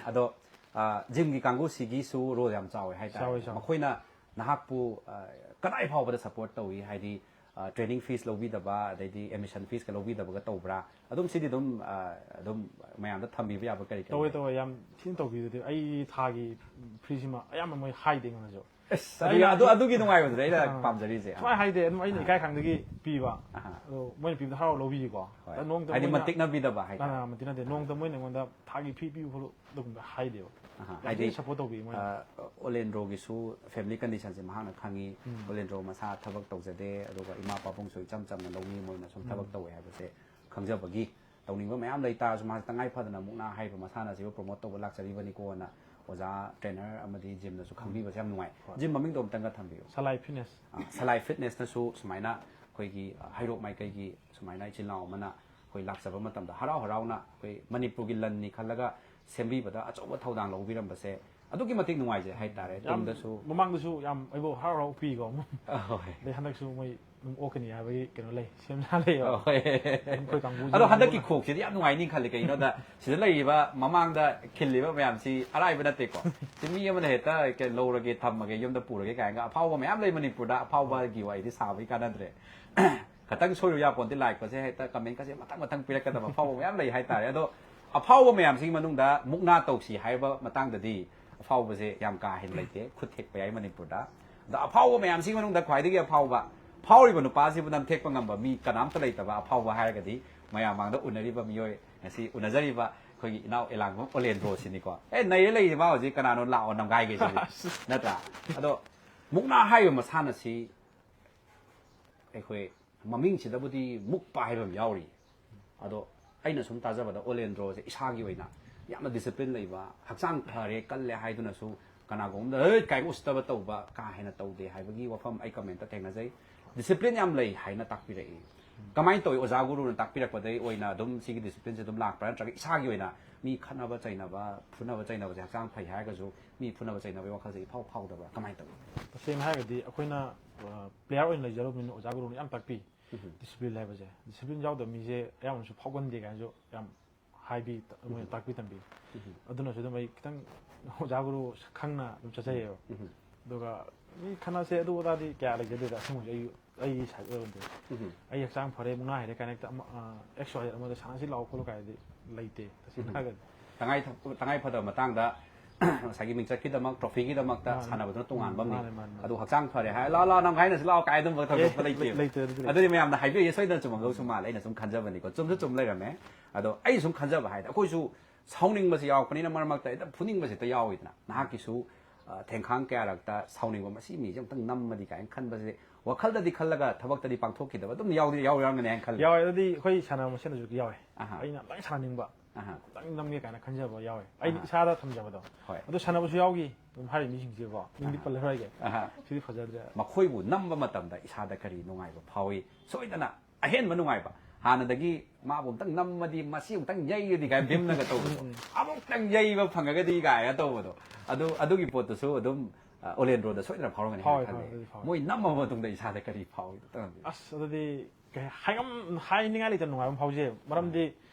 ꯑꯗꯣ, ꯑ, ꯖꯤꯝꯒꯤ ꯀꯥꯡꯕꯨꯁꯤꯒꯤꯁꯨ ꯔꯣꯜ ꯌꯥꯝ ꯆꯥꯎꯋꯦ ꯍꯥꯏꯇꯥꯔꯦ꯫ ꯆꯥꯎꯋꯦ, ꯆꯥꯎꯋꯦ꯫ ꯃꯈꯣꯏꯅ ꯅꯍꯥꯛꯄꯨ, ꯑ, ꯀꯗꯥꯏ ꯐꯥꯎꯕꯗ ꯁꯞꯄꯣꯔꯠ ꯇꯧꯏ? ꯍꯥꯏꯗꯤ, ꯑ, ꯇ꯭ꯔꯦꯅꯤꯡ ꯐꯤꯁ ꯂꯧꯕꯤꯗꯕ, ꯑꯗꯩꯗꯤ ꯑꯦꯗꯃꯤꯁꯟ ꯐꯤꯁꯀ ꯂꯧꯕꯤꯗꯕꯒ ꯇꯧꯕ꯭ꯔꯥ? ꯑꯗꯨꯝ ꯁꯤꯗꯤ ꯑꯗꯨꯝ, ꯑ, ꯑꯗꯨꯝ ꯃꯌꯥꯝꯗ ꯊꯝꯕꯤꯕ ꯌꯥꯕ ꯀꯔꯤ ꯀꯔꯤ ꯇꯧꯋꯦ, ꯂꯩ? ꯇꯧꯋꯦ, ꯌꯥꯝ ꯊꯤꯅ ꯇꯧꯕꯤꯗꯨꯗꯤ꯫ ꯑꯩ ꯊꯥꯒꯤ ꯐꯤꯁꯤꯃ ꯑꯌꯥꯝꯕ ꯃꯣꯏ ꯍꯥꯏꯗꯦ ꯑꯩꯉꯣꯟꯗꯁꯨ꯫ ꯑꯁ, ꯑꯗꯨ, ꯑꯗꯨ, ꯑꯗꯨꯒꯤ ꯅꯨꯡꯉꯥꯏꯕꯗꯨꯗ ꯑꯩꯅ ꯑꯥ꯫ ꯄꯥꯝꯖꯔꯤꯁꯦ꯫ ꯁꯨꯃꯥꯏꯅ ꯍꯥꯏꯗꯦ, ꯑꯗꯨꯝ ꯑꯩꯅ ꯑꯥ꯫ ꯏꯀꯥꯏ ꯈꯪꯗꯒꯤ ꯄꯤꯕ꯫ ꯑꯥ꯫ ꯑꯗꯣ ꯃꯣꯏꯅ ꯄꯤꯕꯗ ꯍꯔꯥꯎ ꯂꯧꯕꯤꯀꯣ꯫ ꯍꯣꯏ꯫ ꯑꯗ ꯅꯣꯡꯃꯇ ꯍꯥꯏꯗꯤ ꯃꯣꯏꯅ ꯃꯟꯇꯤꯛꯅꯕꯤꯗꯕ ꯍꯥꯏꯇꯥꯔꯦ꯫ ꯑꯥ, ꯃꯟꯇꯤꯛꯅꯗꯦ꯫ ꯅꯣꯡꯃꯇ ꯃꯣꯏꯅ ꯑꯩꯉꯣꯟꯗ ꯊꯥꯒꯤ ꯐꯤ ꯄꯤꯌꯨ ꯈꯣꯠꯂꯨ ꯑꯗꯨꯒꯨꯝꯕ ꯍꯥꯏꯗꯦꯕ꯫ ꯑꯍꯥ, ꯌꯥꯝ ꯍꯥꯏꯗꯤ, ꯊꯤꯅ ꯁꯞꯄꯣꯔꯠ ꯇꯧꯕꯤ ꯃꯣꯏꯅ꯫ ꯑ, ꯑꯣꯂꯦꯟꯗ꯭ꯔꯣꯒꯤꯁꯨ ꯐꯦꯃꯤꯂꯤ ꯀꯟꯗꯤꯁꯟꯁꯦ ꯃꯍꯥꯛꯅ ꯈꯪꯉꯤ꯫ ꯎꯝ꯫ ꯑꯣꯂꯦꯟꯗ꯭ꯔꯣ ꯃꯁꯥ ꯊꯕꯛ ꯇꯧꯖꯗꯦ, ꯑꯗꯨꯒ ꯏꯃꯥ ꯄꯥꯕꯨꯡꯁꯨ ꯏꯆꯝ ꯆꯝꯅ ꯂꯧꯃꯤ, ꯃꯣꯏꯅ ꯁꯨꯝ ꯊꯕꯛ ꯎꯝ꯫ ꯇꯧꯋꯦ ꯍꯥꯏꯕꯁꯦ ꯈꯪꯖꯕꯒꯤ, ꯇꯧꯅꯤꯡꯕ ꯃꯌꯥꯝ ꯂꯩ ꯇꯥꯔꯁꯨ ꯃꯥꯁꯦ ꯇꯉꯥꯏ ꯐꯗꯅ ꯃꯨꯛꯅꯥ ꯍꯥꯏꯔꯤꯕ ꯃꯁꯥꯟꯅꯁꯤꯕꯨ ꯄ꯭ꯔꯣꯃꯣꯠ ꯇꯧꯕ ꯂꯥꯛꯆꯔꯤꯕꯅꯤꯀꯣꯅ ꯑꯣꯖꯥ, ꯇ꯭ꯔꯦꯅꯔ ꯑꯃꯗꯤ ꯖꯤꯝꯅꯁꯨ ꯈꯪꯕꯤꯕꯁꯦ ꯌꯥꯝ ꯅꯨꯡꯉꯥꯏ꯫ ꯍꯣꯏ꯫ ꯖꯤꯝ ꯃꯃꯤꯡꯗꯣ ꯑꯝꯇꯪꯒ ꯊꯝꯕꯤꯌꯨ꯫ ꯁꯂꯥꯏ ꯐꯤꯠꯅꯦꯁ꯫ ꯑ, ꯁꯂꯥꯏ ꯐꯤꯠꯅꯦꯁꯅꯁꯨ ꯁꯨꯃꯥꯏꯅ ꯑꯩꯈꯣꯏꯒꯤ, ꯑ, ꯍꯩꯔꯣꯛ ꯃꯥꯏꯀꯩꯒꯤ ꯁꯨꯃꯥꯏꯅ ꯏꯆꯤꯜ ꯏꯅꯥꯎ ꯑꯃꯅ ꯑꯩꯈꯣꯏ ꯂꯥꯛꯆꯕ ꯃꯇꯝꯗ ꯍꯔꯥꯎ ꯍꯔꯥꯎꯅ ꯑꯩꯈꯣꯏ ꯃꯅꯤꯄꯨꯔꯒꯤ ꯂꯟꯅꯤ ꯈꯜꯂꯒ ꯁꯦꯝꯕꯤꯕꯗ ꯑꯆꯧꯕ ꯊꯧꯗꯥꯡ ꯂꯧꯕꯤꯔꯝꯕꯁꯦ ꯑꯗꯨꯛꯀꯤ ꯃꯇꯤꯛ ꯅꯨꯡꯉꯥꯏꯖꯩ ꯍꯥꯏꯇꯥꯔꯦ꯫ ꯌꯥꯝ ꯇꯨꯡꯗꯁꯨ ꯃꯃꯥꯡꯗꯁꯨ ꯌꯥꯝ ꯑꯩꯕꯨ ꯍꯔꯥꯎ ꯍꯔꯥꯎ ꯄꯤꯀꯣ꯫ ꯑꯍꯣꯏ꯫ ꯑꯗꯩ ꯍꯟꯗꯛꯁꯨ ꯃꯣꯏ ꯑꯗꯨꯝ ꯑꯣꯛꯀꯅꯤ ꯍꯥꯏꯕꯒꯤ ꯀꯩꯅꯣ ꯂꯩ, ꯁꯦꯝ ꯁꯥ ꯂꯩꯌꯦꯕ꯫ ꯑꯍꯣꯏ꯫ ꯑꯩꯈꯣꯏ ꯀꯥꯡꯕꯨꯁꯨ ꯑꯗꯣ ꯑꯗꯨꯝ ꯍꯟꯗꯛꯀꯤ ꯈꯣꯛꯁꯤꯗꯤ ꯌꯥꯝ ꯅꯨꯡꯉꯥꯏꯅꯤ ꯈꯜꯂꯤ꯫ ꯀꯩꯒꯤꯅꯣꯗ ꯁꯤꯗ ꯂꯩꯔꯤꯕ ꯃꯃꯥꯡꯗ ꯈꯤꯜꯂꯤꯕ ꯃꯌꯥꯝꯁꯤ ꯑꯔꯥꯏꯕ ꯅꯠꯇꯦꯀꯣ꯫ ꯁꯤ ꯃꯤ ꯑꯃꯅ ꯍꯦꯛꯇ ꯀꯩ ꯂꯧꯔꯒꯦ, ꯊꯝꯃꯒꯦ, ꯌꯨꯝꯗ ꯄꯨꯔꯒꯦ ꯀꯥꯏꯅꯒ ꯑꯐꯥꯎꯕ ꯃꯌꯥꯝ ꯂꯩ ꯃꯅꯤꯄꯨꯔꯗ꯫ ꯑꯐꯥꯎꯕꯒꯤ ꯋꯥꯔꯤꯗꯤ ꯁꯥꯕꯒꯤ ꯀꯥꯟꯅꯗ꯭ꯔꯦ꯫ ꯈꯇꯪ ꯁꯣꯏꯔꯨ ꯌꯥꯄꯣꯟꯇꯦ, ꯂꯥꯏꯛꯄꯁꯦ ꯍꯦꯛꯇ ꯀꯃꯦꯟ ꯀꯁꯦ ꯃꯊꯪ ꯃꯊꯪ ꯄꯤꯔꯛꯀꯗꯕ ꯑꯐꯥꯎꯕ ꯃꯌꯥꯝ ꯂꯩ ꯍꯥꯏꯇꯥꯔꯦ꯫ ꯑꯗꯣ ꯑꯐꯥꯎꯕ ꯃꯌꯥꯝꯁꯤꯒꯤ ꯃꯅꯨꯡꯗ ꯃꯨꯛꯅꯥ ꯇꯧꯁꯤ ꯍꯥꯏꯕ ꯃꯇꯥꯡꯗꯗꯤ ꯑꯐꯥꯎꯕꯁꯦ ꯌꯥꯝ ꯀꯥ ꯍꯦꯟꯅ ꯂꯩꯇꯦ, ꯈꯨꯠ ꯊꯦꯛꯄ ꯌꯥꯏ ꯃꯅꯤꯄꯨꯔꯗ꯫ ꯑꯗꯣ ꯑꯐꯥꯎꯕ ꯃꯌꯥꯝꯁꯤꯒꯤ ꯃꯅꯨꯡꯗ ꯈ꯭ꯋꯥꯏꯗꯒꯤ ꯑꯐꯥꯎꯕ, ꯐꯥꯎꯔꯤꯕ ꯅꯨꯄꯥꯁꯤꯕꯨ ꯅꯝꯊꯦꯛꯄ ꯉꯝꯕ ꯃꯤ ꯀꯅꯥꯝꯇ ꯂꯩꯇꯕ ꯑꯐꯥꯎꯕ ꯍꯥꯏꯔꯒꯗꯤ ꯃꯌꯥꯝ ꯃꯥꯡꯗ ꯎꯅꯔꯤꯕ ꯃꯤꯑꯣꯏ, ꯉꯁꯤ ꯎꯅꯖꯔꯤꯕ ꯑꯩꯈꯣꯏꯒꯤ ꯏꯅꯥꯎ ꯑꯦꯂꯥꯡꯕꯝ ꯑꯣꯂꯦꯟꯗ꯭ꯔꯣꯁꯤꯅꯤꯀꯣ꯫ ꯑꯦ, ꯅꯩꯔꯦ ꯂꯩꯔꯤꯁꯦ ꯃꯥ ꯍꯧꯖꯤꯛ, ꯀꯅꯥꯅꯣ ꯂꯥꯛꯑꯣ ꯅꯝꯒꯥꯏꯒꯦ ꯁꯤꯅꯤ, ꯅꯠꯇ꯭ꯔꯥ? ꯑꯗꯣ ꯃꯨꯛꯅꯥ ꯍꯥꯏꯔꯤꯕ ꯃꯁꯥꯟꯅꯁꯤ ꯑꯩꯈꯣꯏ ꯃꯃꯤꯡꯁꯤꯗꯕꯨꯗꯤ ꯃꯨꯛꯄ ꯍꯥꯏꯕ ꯑꯃ ꯌꯥꯎꯔꯤ꯫ ꯑꯗꯣ ꯑꯩꯅ ꯁꯨꯝ ꯇꯥꯖꯕꯗ ꯑꯣꯂꯦꯟꯗ꯭ꯔꯣꯁꯦ ꯏꯁꯥꯒꯤ ꯑꯣꯏꯅ ꯌꯥꯝꯅ ꯗꯤꯁꯤꯄ꯭ꯂꯤꯟ ꯂꯩꯕ, ꯍꯛꯆꯥꯡ ꯐꯔꯦ, ꯀꯜꯂꯦ ꯍꯥꯏꯗꯨꯅꯁꯨ ꯀꯅꯥꯒꯨꯝꯕꯗ "ꯍꯩꯠ" ꯀꯥꯏꯅ ꯎꯁꯤꯠꯇꯕ ꯇꯧꯕ ꯀꯥ ꯍꯦꯟꯅ ꯇꯧꯗꯦ ꯍꯥꯏꯕꯒꯤ ꯋꯥꯐꯝ ꯑꯩ ꯀꯃꯦꯟꯇ ꯊꯦꯡꯅꯖꯩ꯫ ꯗꯤꯁꯤꯄ꯭ꯂꯤꯟ ꯌꯥꯝ ꯂꯩ ꯍꯥꯏꯅ ꯇꯥꯛꯄꯤꯔꯛꯏ꯫ ꯀꯃꯥꯏꯅ ꯇꯧꯏ? ꯑꯣꯖꯥ ꯒꯨꯔꯨꯅ ꯇꯥꯛꯄꯤꯔꯛꯄꯗꯒꯤ ꯑꯣꯏꯅ ꯑꯗꯨꯝ ꯁꯤꯒꯤ ꯗꯤꯁꯤꯄ꯭ꯂꯤꯟꯁꯦ ꯑꯗꯨꯝ ꯂꯥꯛꯄ꯭ꯔꯥ, ꯅꯠꯇ꯭ꯔꯒ ꯏꯁꯥꯒꯤ ꯑꯣꯏꯅ ꯃꯤ ꯈꯠꯅꯕ ꯆꯩꯅꯕ, ꯐꯨꯅꯕ ꯆꯩꯅꯕꯁꯦ ꯍꯛꯆꯥꯡ ꯐꯩ ꯍꯥꯏꯔꯒꯁꯨ ꯃꯤ ꯐꯨꯅꯕ ꯆꯩꯅꯕꯒꯤ ꯋꯥꯈꯜꯁꯦ ꯏꯐꯥꯎ ꯐꯥꯎꯗꯕ꯭ꯔꯥ? ꯀꯃꯥꯏꯅ ꯇꯧꯏ? ꯇꯁꯦꯡꯅ ꯍꯥꯏꯔꯒꯗꯤ ꯑꯩꯈꯣꯏꯅ ꯄ꯭ꯂꯦꯌꯔ ꯑꯣꯏꯅ ꯂꯩꯖꯔꯨꯕꯅꯤꯅ ꯑꯣꯖꯥ ꯒꯨꯔꯨꯅ ꯌꯥꯝ ꯇꯥꯛꯄꯤ꯫ ꯗꯤꯁꯤꯄ꯭ꯂꯤꯟ ꯍꯥꯏꯕꯁꯦ, ꯗꯤꯁꯤꯄ꯭ꯂꯤꯟ ꯌꯥꯎꯗꯕ ꯃꯤꯁꯦ ꯑꯌꯥꯝꯕꯅꯁꯨ ꯐꯥꯎꯒꯟꯗꯦ ꯀꯥꯏꯅꯁꯨ ꯌꯥꯝ ꯍꯥꯏꯕꯤ, ꯃꯣꯏꯅ ꯇꯥꯛꯄꯤ ꯇꯝꯕꯤ꯫ ꯑꯗꯨꯅꯁꯨ ꯑꯗꯨꯝ ꯑꯩ ꯈꯤꯇꯪ ꯑꯣꯖꯥ ꯒꯨꯔꯨ ꯈꯪꯅ ꯑꯗꯨꯝ ꯆꯠꯆꯩꯌꯦꯕ꯫ ꯑꯗꯨꯒ ꯃꯤ ꯈꯠꯅꯁꯦ ꯑꯗꯨ ꯑꯗꯥꯗꯤ ꯀꯌꯥ ꯂꯩꯖꯗꯦꯗ, ꯑꯁꯦꯡꯕꯁꯦ ꯑꯩ ꯑꯩꯒꯤ ꯁꯥꯏꯠ ꯑꯣꯏꯔꯝꯗꯦ꯫ ꯑꯩ ꯍꯛꯆꯥꯡ ꯐꯔꯦ, ꯃꯨꯛꯅꯥ ꯍꯩꯔꯦ ꯀꯥꯏꯅ ꯍꯦꯛꯇ ꯑꯃ, ꯑ, ꯑꯦꯛꯁ ꯋꯥꯏ ꯖꯦꯠ ꯑꯃꯗ ꯁꯥꯟꯅꯁꯤ ꯂꯥꯛꯑꯣ ꯈꯣꯠꯂꯣ ꯀꯥꯏꯗꯤ ꯂꯩꯇꯦ, ꯇꯁꯦꯡꯅ ꯍꯥꯏꯔꯒꯗꯤ꯫ ꯇꯉꯥꯏ ꯊ-, ꯇꯉꯥꯏ ꯐꯗꯕ ꯃꯇꯥꯡꯗ ꯉꯁꯥꯏꯒꯤ ꯃꯤꯡꯆꯠꯀꯤꯗꯃꯛ, ꯇ꯭ꯔꯣꯐꯤꯒꯤꯗꯃꯛꯇ ꯃꯥꯅꯦ꯫ ꯁꯥꯟꯅꯕꯗꯨꯅ ꯇꯣꯉꯥꯟꯕ ꯑꯃꯅꯤ꯫ ꯃꯥꯅꯦ, ꯃꯥꯅꯦ, ꯃꯥꯅꯦ꯫ ꯑꯗꯨ ꯍꯛꯆꯥꯡ ꯐꯔꯦ ꯍꯥꯏ, "ꯂꯥꯛꯑꯣ, ꯂꯥꯛꯑꯣ, ꯅꯝꯒꯥꯏꯅꯁꯤ ꯂꯥꯛꯑꯣ" ꯀꯥꯏ ꯑꯗꯨꯝꯕ ꯊꯧꯗꯣꯛꯄ ꯑꯦ, ꯂꯩꯇꯦ꯫ ꯂꯩ-, ꯂꯩꯇꯦ, ꯑꯗꯨꯗꯤ ꯂꯩꯇꯦ꯫ ꯑꯗꯨꯗꯤ ꯃꯌꯥꯝꯅ ꯍꯥꯏꯕꯤꯔꯤꯁꯦ ꯁꯣꯏꯗꯅ ꯆꯨꯝꯃꯝꯗꯧꯁꯨ ꯃꯥꯜꯂꯦ꯫ ꯑꯩꯅ ꯁꯨꯝ ꯈꯟꯖꯕꯅꯤꯀꯣ, ꯆꯨꯝꯁꯨ ꯆꯨꯝ ꯂꯩꯔꯝꯃꯦ꯫ ꯑꯗꯣ ꯑꯩ ꯁꯨꯝ ꯈꯟꯖꯕ ꯍꯥꯏꯗꯤ ꯑꯩꯈꯣꯏꯁꯨ ꯁꯥꯎꯅꯤꯡꯕꯁꯦ ꯌꯥꯎꯔꯛꯄꯅꯤꯅ ꯃꯔꯛ ꯃꯔꯛꯇ ꯍꯦꯛꯇ ꯐꯨꯅꯤꯡꯕꯁꯦ ꯍꯦꯛꯇ ꯌꯥꯎꯋꯤꯗꯅ꯫ ꯅꯍꯥꯛꯀꯤꯁꯨ, ꯑ, ꯊꯦꯡꯈꯥꯡ ꯀꯌꯥꯔꯛꯇ ꯁꯥꯎꯅꯤꯡꯕ, "ꯃꯁꯤ ꯃꯤꯁꯦ ꯑꯝꯇꯪ ꯅꯝꯃꯗꯤ" ꯀꯥꯏꯅ ꯈꯟꯕꯁꯦ ꯋꯥꯈꯜꯗꯗꯤ ꯈꯜꯂꯒ ꯊꯕꯛꯇꯗꯤ ꯄꯥꯡꯊꯣꯛꯈꯤꯗꯕ ꯑꯗꯨꯝ ꯌꯥꯎꯗꯤ ꯌꯥꯎꯔꯝꯒꯅꯤ ꯍꯥꯏꯅ ꯈꯜꯂꯤ꯫ ꯌꯥꯎꯋꯦ, ꯑꯗꯨꯗꯤ ꯑꯩꯈꯣꯏ ꯁꯥꯟꯅꯕ ꯃꯁꯦꯟꯗꯁꯨ ꯌꯥꯎꯋꯦ꯫ ꯑꯍꯥ꯫ ꯑꯩꯅ ꯑꯝꯇꯪ ꯁꯥꯟꯅꯅꯤꯡꯕ, ꯑꯍꯥ꯫ ꯑꯝꯇꯪ ꯅꯝꯒꯦ ꯀꯥꯏꯅ ꯈꯟꯖꯕ ꯌꯥꯎꯋꯦ꯫ ꯑꯩꯅ ꯑꯍꯥ꯫ ꯏꯁꯥꯗ ꯊꯝꯖꯕꯗꯣ꯫ ꯍꯣꯏ꯫ ꯑꯗꯨ ꯁꯥꯟꯅꯕꯁꯨ ꯌꯥꯎꯈꯤ꯫ ꯑꯗꯨꯝ ꯍꯥꯏꯔꯤꯕ ꯃꯤꯁꯤꯡꯁꯦꯀꯣ, ꯃꯤꯡꯗꯤ ꯑꯍꯥ꯫ ꯄꯜꯂꯔꯣꯏꯒꯦ꯫ ꯑꯍꯥ꯫ ꯁꯤꯗꯤ ꯐꯖꯗ꯭ꯔꯦ꯫ ꯃꯈꯣꯏꯕꯨ ꯅꯝꯕ ꯃꯇꯝꯗ ꯏꯁꯥꯗ ꯀꯔꯤ ꯅꯨꯡꯉꯥꯏꯕ ꯐꯥꯎꯏ? ꯁꯣꯏꯗꯅ ꯑꯍꯦꯟꯕ ꯅꯨꯡꯉꯥꯏꯕ, ꯍꯥꯟꯅꯗꯒꯤ ꯃꯥꯕꯨ ꯑꯝꯇꯪ ꯅꯝꯃꯗꯤ, ꯃꯁꯤ ꯑꯃꯨꯛꯇꯪ ꯌꯩꯔꯗꯤ ꯀꯥꯏꯅ ꯚꯤꯝꯅꯒ ꯇꯧꯕꯗꯣ, ꯑꯃꯨꯛꯇꯪ ꯌꯩꯕ ꯐꯪꯉꯒꯗꯤ ꯀꯥꯏꯅ ꯇꯧꯕꯗꯣ, ꯑꯗꯨ, ꯑꯗꯨꯒꯤ ꯄꯣꯠꯇꯨꯁꯨ ꯑꯗꯨꯝ ꯑꯣꯂꯦꯟꯗ꯭ꯔꯣꯗ ꯁꯣꯏꯗꯅ ꯐꯥꯎꯔꯝꯒꯅꯤ ꯍꯥꯏꯅ ꯐꯥꯎꯋꯦ, ꯈꯜꯂꯦ꯫ ꯑꯗꯨꯗꯤ ꯐꯥꯎꯋꯦ꯫ ꯃꯣꯏ ꯅꯝꯃꯕ ꯃꯇꯨꯡꯗ ꯏꯁꯥꯗ ꯀꯔꯤ ꯐꯥꯎꯏ? ꯇꯧꯔꯝꯃꯤ? ꯑꯁ, ꯑꯗꯨꯗꯤ ꯀꯩ ꯍꯥꯏꯉꯝ ꯍꯥꯏꯅꯤꯡꯉꯥꯏ ꯂꯩꯇꯅ ꯅꯨꯡꯉꯥꯏꯕ ꯑꯃ ꯐꯥꯎꯖꯩꯕ꯫ ꯃꯔꯝꯗꯤ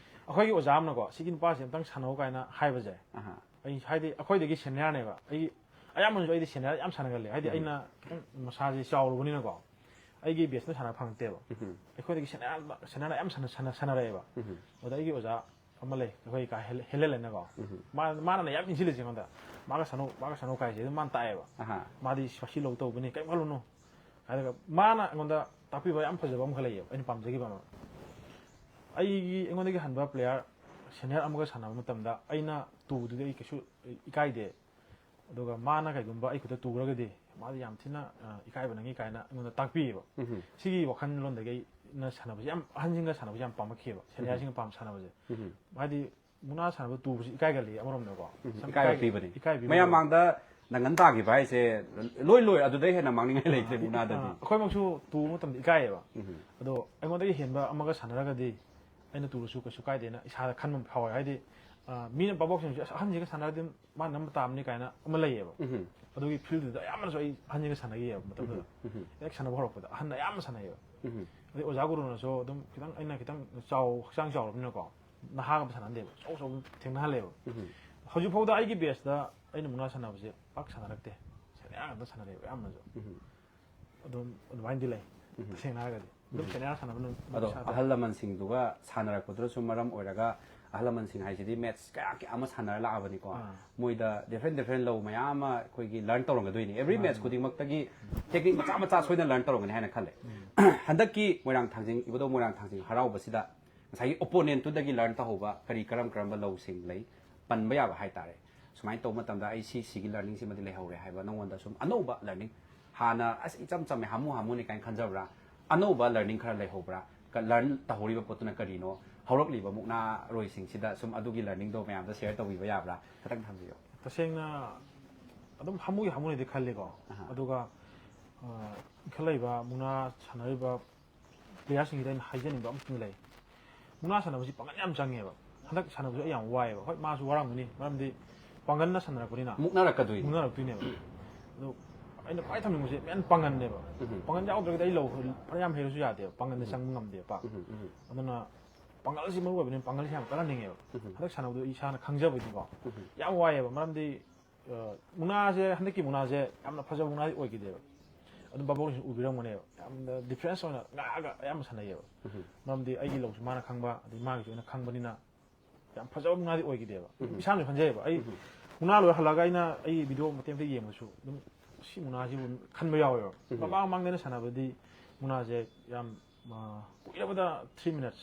ꯑꯩꯈꯣꯏꯒꯤ ꯑꯣꯖꯥ ꯑꯃꯅꯀꯣ, "ꯁꯤꯒꯤ ꯅꯨꯄꯥꯁꯦ ꯑꯝꯇꯪ ꯁꯥꯟꯅꯧ" ꯀꯥꯏꯅ ꯍꯥꯏꯕꯁꯦ, ꯑꯍꯥ꯫ ꯑꯩ ꯍꯥꯏꯗꯤ ꯑꯩꯈꯣꯏꯗꯒꯤ ꯁꯦꯅꯤꯌꯔꯅꯦꯕ꯫ ꯑꯩ ꯑꯌꯥꯝꯕꯅꯁꯨ ꯑꯩꯗꯤ ꯁꯦꯅꯤꯌꯔ ꯌꯥꯝ ꯁꯥꯟꯅꯒꯜꯂꯦ꯫ ꯍꯥꯏꯗꯤ ꯑꯩꯅ ꯈꯤꯇꯪ ꯃꯁꯥꯁꯦ ꯆꯥꯎꯔꯨꯕꯅꯤꯅꯀꯣ, ꯑꯩꯒꯤ ꯕꯦꯁꯅ ꯁꯥꯟꯅ ꯐꯪꯉꯛꯇꯦꯕ꯫ ꯎꯝ꯫ ꯑꯩꯈꯣꯏꯗꯒꯤ ꯁꯦꯅꯤꯌꯔ ꯁꯦꯅꯤꯌꯔꯅ ꯌꯥꯝ ꯁꯥꯟꯅ- ꯁꯥꯟꯅ- ꯁꯥꯟꯅꯔꯛꯑꯦꯕ꯫ ꯎꯝ꯫ ꯑꯗ ꯑꯩꯒꯤ ꯑꯣꯖꯥ ꯑꯃ ꯂꯩ, ꯑꯩꯈꯣꯏ ꯀꯥ ꯍꯦꯜ- ꯍꯦꯂꯦꯟ ꯍꯥꯏꯅꯀꯣ꯫ ꯎꯝ꯫ ꯃꯥ- ꯃꯥꯅꯅꯦ ꯌꯥꯝ ꯏꯟꯁꯤꯜꯂꯤꯁꯦ ꯑꯩꯉꯣꯟꯗ꯫ "ꯃꯥꯒ ꯁꯥꯟꯅꯧ, ꯃꯥꯒ ꯁꯥꯟꯅꯧ" ꯀꯥꯏꯁꯦ ꯑꯗꯨꯝ ꯃꯥꯅ ꯇꯥꯛꯑꯦꯕ꯫ ꯑꯍꯥ꯫ "ꯃꯥꯗꯤ ꯁꯤ ꯂꯧ ꯇꯧꯕꯅꯤ, ꯀꯔꯤꯝ ꯈꯜꯂꯨꯅꯨ"꯫ ꯑꯗꯨꯒ ꯃꯥꯅ ꯑꯩꯉꯣꯟꯗ ꯇꯥꯛꯄꯤꯕ ꯌꯥꯝ ꯐꯖꯕ ꯑꯃꯈꯛ ꯂꯩꯌꯦꯕ, ꯑꯩꯅ ꯄꯥꯝꯖꯈꯤꯕ ꯑꯃ꯫ ꯑꯩꯒꯤ ꯑꯩꯉꯣꯟꯗꯒꯤ ꯍꯟꯕ ꯄ꯭ꯂꯦꯌꯔ ꯁꯦꯅꯤꯌꯔ ꯑꯃꯒ ꯁꯥꯟꯅꯕ ꯃꯇꯝꯗ ꯑꯩꯅ ꯇꯨꯕꯗꯨꯗꯤ ꯑꯩ ꯀꯩꯁꯨ ꯏꯀꯥꯏꯗꯦ꯫ ꯑꯗꯨꯒ ꯃꯥꯅ ꯀꯩꯒꯨꯝꯕ ꯑꯩ ꯈꯨꯠꯇ ꯇꯨꯈ꯭ꯔꯒꯗꯤ ꯃꯥꯗꯤ ꯌꯥꯝ ꯊꯤꯅ, ꯑ, ꯏꯀꯥꯏꯕ ꯅꯪꯉꯤ ꯀꯥꯏꯅ ꯑꯩꯉꯣꯟꯗ ꯇꯥꯛꯄꯤꯌꯦꯕ꯫ ꯎꯝ꯫ ꯁꯤꯒꯤ ꯋꯥꯈꯜꯂꯣꯟꯗꯒꯤ ꯑꯩꯅ ꯁꯥꯟꯅꯕꯁꯦ ꯌꯥꯝ, ꯑꯍꯟꯁꯤꯡꯒ ꯁꯥꯟꯅꯕꯁꯦ ꯌꯥꯝ ꯄꯥꯝꯃꯛꯈꯤꯑꯕ, ꯁꯦꯅꯤꯌꯔꯁꯤꯡꯒ ꯄꯥꯝ ꯁꯥꯟꯅꯕꯁꯦ꯫ ꯎꯝ꯫ ꯍꯥꯏꯗꯤ ꯃꯨꯛꯅꯥ ꯁꯥꯟꯅꯕ ꯇꯨꯕꯁꯤ ꯏꯀꯥꯏꯒꯜꯂꯤ ꯑꯃꯔꯣꯝꯗꯀꯣ꯫ ꯎꯝ, ꯁꯨꯝ ꯏꯀꯥꯏꯕ ꯏꯀꯥꯏ- ꯄꯤꯕꯅꯤ꯫ ꯏꯀꯥꯏꯕꯤꯕ ꯃꯌꯥꯝ ꯑꯣꯏꯕ꯫ ꯃꯥꯡꯗ ꯅꯪꯒꯟ ꯇꯥꯈꯤꯕ ꯍꯥꯏꯁꯦ ꯂꯣꯏ ꯂꯣꯏ ꯑꯗꯨꯗꯩ ꯍꯦꯟꯅ ꯃꯥꯡꯅꯤꯡꯉꯥꯏ ꯂꯩꯇ꯭ꯔꯦ ꯃꯨꯛꯅꯥꯗꯗꯤ꯫ ꯑ, ꯑꯩꯈꯣꯏꯃꯛꯁꯨ ꯇꯨꯕ ꯃꯇꯝꯗ ꯏꯀꯥꯏꯌꯦꯕ꯫ ꯎꯝ꯫ ꯑꯗꯣ ꯑꯩꯉꯣꯟꯗꯒꯤ ꯍꯦꯟꯕ ꯑꯃꯒ ꯁꯥꯟꯅꯔꯒꯗꯤ ꯑꯩꯅ ꯇꯨꯔꯁꯨ ꯀꯩꯁꯨ ꯀꯥꯏꯗꯦꯅ ꯏꯁꯥꯗ ꯈꯟꯕ ꯑꯃ ꯐꯥꯎꯋꯦ꯫ ꯍꯥꯏꯗꯤ, ꯑ, ꯃꯤꯅ ꯚꯥꯕꯣꯛꯁꯤꯡꯁꯨ "ꯑꯁ, ꯑꯍꯟꯁꯤꯒ ꯁꯥꯟꯅꯔꯗꯤ ꯃꯥ ꯅꯝꯕ ꯇꯥꯕꯅꯤ" ꯀꯥꯏꯅ ꯑꯃ ꯂꯩꯌꯦꯕ꯫ ꯎꯝ꯫ ꯑꯗꯨꯒꯤ ꯐꯤꯜꯗꯨꯗ ꯑꯌꯥꯝꯕꯅꯁꯨ ꯑꯩ ꯑꯍꯟꯁꯤꯒ ꯁꯥꯟꯅꯈꯤꯑꯕ ꯃꯇꯝꯗꯨꯗ꯫ ꯎꯝ꯫ ꯍꯦꯛ ꯁꯥꯟꯅꯕ ꯍꯧꯔꯛꯄꯗ ꯑꯍꯟ ꯑꯌꯥꯝꯕ ꯁꯥꯟꯅꯩꯌꯦꯕ꯫ ꯎꯝ꯫ ꯑꯗꯩ ꯑꯣꯖꯥ ꯒꯨꯔꯨꯅꯁꯨ ꯑꯗꯨꯝ ꯈꯤꯇꯪ, ꯑꯩꯅ ꯈꯤꯇꯪ ꯆꯥꯎ-, ꯍꯛꯆꯥꯡ ꯆꯥꯎꯔꯕꯅꯤꯅꯀꯣ, ꯅꯍꯥꯒ ꯑꯝꯇ ꯁꯥꯟꯅꯍꯟꯗꯦꯕ, ꯑꯆꯧ ꯑꯆꯧꯕ ꯊꯦꯡꯅꯍꯜꯂꯦꯕ꯫ ꯎꯝ꯫ ꯍꯧꯖꯤꯛꯐꯥꯎꯗ ꯑꯩꯒꯤ ꯕꯦꯁꯇ ꯑꯩꯅ ꯃꯨꯛꯅꯥ ꯁꯥꯟꯅꯕꯁꯦ ꯄꯥꯛ ꯁꯥꯟꯅꯔꯛꯇꯦ, ꯁꯦꯅꯤꯌꯔ ꯉꯥꯛꯇ ꯁꯥꯟꯅꯔꯛꯑꯦꯕ ꯑꯌꯥꯝꯕꯅꯁꯨ꯫ ꯎꯝ꯫ ꯑꯗꯨꯝ ꯑꯗꯨꯃꯥꯏꯅꯗꯤ ꯂꯩ꯫ ꯎꯝ꯫ ꯇꯁꯦꯡꯅ ꯍꯥꯏꯔꯒꯗꯤ ꯑꯗꯨꯝ ꯎꯝ꯫ ꯁꯦꯅꯤꯌꯔ ꯁꯥꯟꯅꯕꯅ ꯑꯗꯣ ꯏꯁꯥꯗ ꯑꯍꯜ ꯂꯃꯟꯁꯤꯡꯗꯨꯒ ꯁꯥꯟꯅꯔꯛꯄꯗꯨꯅꯁꯨ ꯃꯔꯝ ꯑꯣꯏꯔꯒ, ꯑꯍꯜ ꯂꯃꯟꯁꯤꯡ ꯍꯥꯏꯁꯤꯗꯤ ꯃꯦꯠꯁ ꯀꯌꯥ ꯀꯌꯥ ꯑꯃ ꯁꯥꯟꯅꯔ ꯂꯥꯛꯑꯕꯅꯤꯀꯣ꯫ ꯑꯥ꯫ ꯃꯣꯏꯗ ꯗꯤꯐ꯭ꯔꯦꯟ ꯗꯤꯐ꯭ꯔꯦꯟ ꯂꯧ ꯃꯌꯥꯝ ꯑꯃ ꯑꯩꯈꯣꯏꯒꯤ ꯂꯔꯟ ꯇꯧꯔꯝꯒꯗꯣꯏꯅꯤ꯫ ꯑꯦꯕ꯭ꯔꯤ ꯃꯥꯅꯤ꯫ ꯃꯦꯠꯁ ꯈꯨꯗꯤꯡꯃꯛꯇꯒꯤ ꯇꯦꯛꯅꯤꯛ ꯃꯆꯥ ꯃꯆꯥ ꯁꯣꯏꯗꯅ ꯂꯔꯟ ꯇꯧꯔꯝꯒꯅꯤ ꯍꯥꯏꯅ ꯈꯜꯂꯦ꯫ ꯍꯟꯗꯛꯀꯤ ꯃꯣꯏꯔꯥꯡ ꯊꯥꯡꯖꯤꯡ, ꯏꯕꯨꯙꯧ ꯃꯣꯏꯔꯥꯡ ꯊꯥꯡꯖꯤꯡ ꯍꯔꯥꯎꯕꯁꯤꯗ ꯉꯁꯥꯏꯒꯤ ꯑꯣꯄꯣꯅꯦꯟꯠꯇꯨꯗꯒꯤ ꯂꯔꯟ ꯇꯧꯍꯧꯕ ꯀꯔꯤ ꯀꯔꯝ ꯀꯔꯝꯕ ꯂꯧꯁꯤꯡ ꯂꯩ? ꯄꯟꯕ ꯌꯥꯕ ꯍꯥꯏꯇꯥꯔꯦ꯫ ꯁꯨꯃꯥꯏꯅ ꯇꯧꯕ ꯃꯇꯝꯗ ꯑꯩ ꯁꯤ, ꯁꯤꯒꯤ ꯂꯔꯅꯤꯡꯁꯤꯃꯗꯤ ꯂꯩꯍꯧꯔꯦ ꯍꯥꯏꯕ ꯅꯉꯣꯟꯗ ꯁꯨꯝ ꯑꯅꯧꯕ ꯂꯔꯅꯤꯡ, ꯍꯥꯟꯅ "ꯑꯁ, ꯏꯆꯝ ꯆꯝꯃꯦ, ꯍꯥꯃꯨ ꯍꯥꯃꯨꯅꯤ" ꯀꯥꯏꯅ ꯈꯟꯖꯕ꯭ꯔꯥ? ꯑꯅꯧꯕ ꯂꯔꯅꯤꯡ ꯈꯔ ꯂꯩꯍꯧꯕ꯭ꯔꯥ? ꯂꯔꯟ ꯇꯧꯍꯧꯔꯤꯕ ꯄꯣꯠꯇꯨꯅ ꯀꯔꯤꯅꯣ? ꯍꯧꯔꯛꯂꯤꯕ ꯃꯨꯛꯅꯥꯔꯣꯏꯁꯤꯡꯁꯤꯗ ꯁꯨꯝ ꯑꯗꯨꯒꯤ ꯂꯔꯅꯤꯡꯗꯣ ꯃꯌꯥꯝꯗ ꯁꯤꯌꯔ ꯇꯧꯕꯤꯕ ꯌꯥꯕ꯭ꯔꯥ? ꯈꯤꯇꯪ ꯊꯝꯕꯤꯌꯨ꯫ ꯇꯁꯦꯡꯅ ꯑꯗꯨꯝ ꯍꯥꯃꯨꯒꯤ ꯍꯥꯃꯨꯅꯤꯗꯤ ꯈꯜꯂꯤꯀꯣ꯫ ꯑꯍꯥ꯫ ꯑꯗꯨꯒ, ꯑ, ꯏꯟꯈꯠꯂꯛꯏꯕ ꯃꯨꯛꯅꯥ ꯁꯥꯟꯅꯔꯤꯕ ꯄ꯭ꯂꯦꯌꯔꯁꯤꯡꯁꯤꯗ ꯑꯩꯅ ꯍꯥꯏꯖꯅꯤꯡꯕ ꯑꯃꯈꯛꯇꯪ ꯂꯩ꯫ ꯃꯨꯛꯅꯥ ꯁꯥꯟꯅꯕꯁꯤ ꯄꯥꯡꯒꯜ ꯌꯥꯝ ꯆꯪꯉꯦꯕ꯫ ꯍꯟꯗꯛ ꯁꯥꯟꯅꯕꯁꯨ ꯑꯩ ꯌꯥꯝ ꯋꯥꯏꯑꯦꯕ꯫ ꯍꯣꯏ, ꯃꯥꯁꯨ ꯋꯥꯔꯝꯒꯅꯤ, ꯃꯔꯝꯗꯤ ꯄꯥꯡꯒꯜꯅ ꯁꯥꯟꯅꯔꯛꯄꯅꯤꯅ꯫ ꯃꯨꯛꯅꯔꯛꯀꯗꯣꯏꯅꯤ꯫ ꯃꯨꯛꯅꯔꯛꯇꯣꯏꯅꯦꯕ꯫ ꯑꯗꯨ ꯑꯩꯅ ꯈ꯭ꯋꯥꯏ ꯊꯝꯅꯤꯡꯕꯁꯦ ꯃꯦꯟ ꯄꯥꯡꯒꯜꯅꯦꯕ꯫ ꯎꯝ꯫ ꯄꯥꯡꯒꯜ ꯌꯥꯎꯗ꯭ꯔꯒꯗꯤ ꯑꯩ ꯂꯧ ꯐꯅꯌꯥꯝ ꯍꯩꯔꯁꯨ ꯌꯥꯗꯦꯕ, ꯄꯥꯡꯒꯜꯗ ꯆꯪꯕ ꯉꯝꯗꯦꯕ ꯄꯥꯛ꯫ ꯎꯝ, ꯎꯝ, ꯑꯗꯨꯅ ꯄꯥꯡꯒꯜꯁꯤ ꯃꯔꯨ ꯑꯣꯏꯕꯅꯤꯅ ꯄꯥꯡꯒꯜꯁꯤ ꯌꯥꯝ ꯀꯜꯍꯟꯅꯤꯡꯉꯦꯕ꯫ ꯎꯝ꯫ ꯍꯟꯗꯛ ꯁꯥꯟꯅꯕꯗꯨ ꯏꯁꯥꯅ ꯈꯪꯖꯕꯗꯤꯀꯣ ꯎꯝ꯫ ꯌꯥꯝ ꯋꯥꯏꯑꯦꯕ, ꯃꯔꯝꯗꯤ ꯑ, ꯃꯨꯛꯅꯥꯁꯦ, ꯍꯟꯗꯛꯀꯤ ꯃꯨꯛꯅꯥꯁꯦ ꯌꯥꯝꯅ ꯐꯖꯕ ꯃꯨꯛꯅꯥꯗꯤ ꯑꯣꯏꯈꯤꯗꯦꯕ꯫ ꯑꯗꯨꯝ ꯚꯥꯕꯣꯛꯁꯤꯡ ꯎꯕꯤꯔꯝꯒꯅꯦꯕ, ꯌꯥꯝꯅ ꯗꯤꯐ꯭ꯔꯦꯟꯁ ꯑꯣꯏꯅ ꯉꯥꯛꯑꯒ ꯑꯌꯥꯝꯕ ꯁꯥꯟꯅꯩꯌꯦꯕ꯫ ꯎꯝ꯫ ꯃꯔꯝꯗꯤ ꯑꯩꯒꯤ ꯂꯧꯁꯨ ꯃꯥꯅ ꯈꯪꯕ, ꯑꯗꯩ ꯃꯥꯒꯤꯁꯨ ꯑꯩꯅ ꯈꯪꯕꯅꯤꯅ ꯌꯥꯝ ꯐꯖꯕ ꯃꯨꯛꯅꯥꯗꯤ ꯑꯣꯏꯈꯤꯗꯦꯕ꯫ ꯎꯝ꯫ ꯏꯁꯥꯅꯁꯨ ꯈꯟꯖꯩꯌꯦꯕ, ꯑꯩ ꯎꯝ꯫ ꯃꯨꯛꯅꯥ ꯂꯣꯏꯔ ꯍꯜꯂꯛꯑꯒ ꯑꯩꯅ ꯑꯩ ꯚꯤꯗꯤꯑꯣ ꯃꯇꯦꯛ ꯃꯇꯦꯛ ꯌꯦꯡꯕꯁꯨ ꯑꯗꯨꯝ ꯁꯤ ꯃꯨꯛꯅꯥꯁꯤꯕꯨ ꯈꯟꯕ ꯌꯥꯎꯋꯦꯕ꯫ ꯎꯝ꯫ ꯃꯃꯥꯡ ꯃꯃꯥꯡꯗ ꯑꯩꯅ ꯁꯥꯟꯅꯕꯗꯤ ꯃꯨꯛꯅꯥꯁꯦ ꯌꯥꯝ ꯑ, ꯀꯨꯏꯔꯕꯗ ꯊ꯭ꯔꯤ ꯃꯤꯅꯠꯁ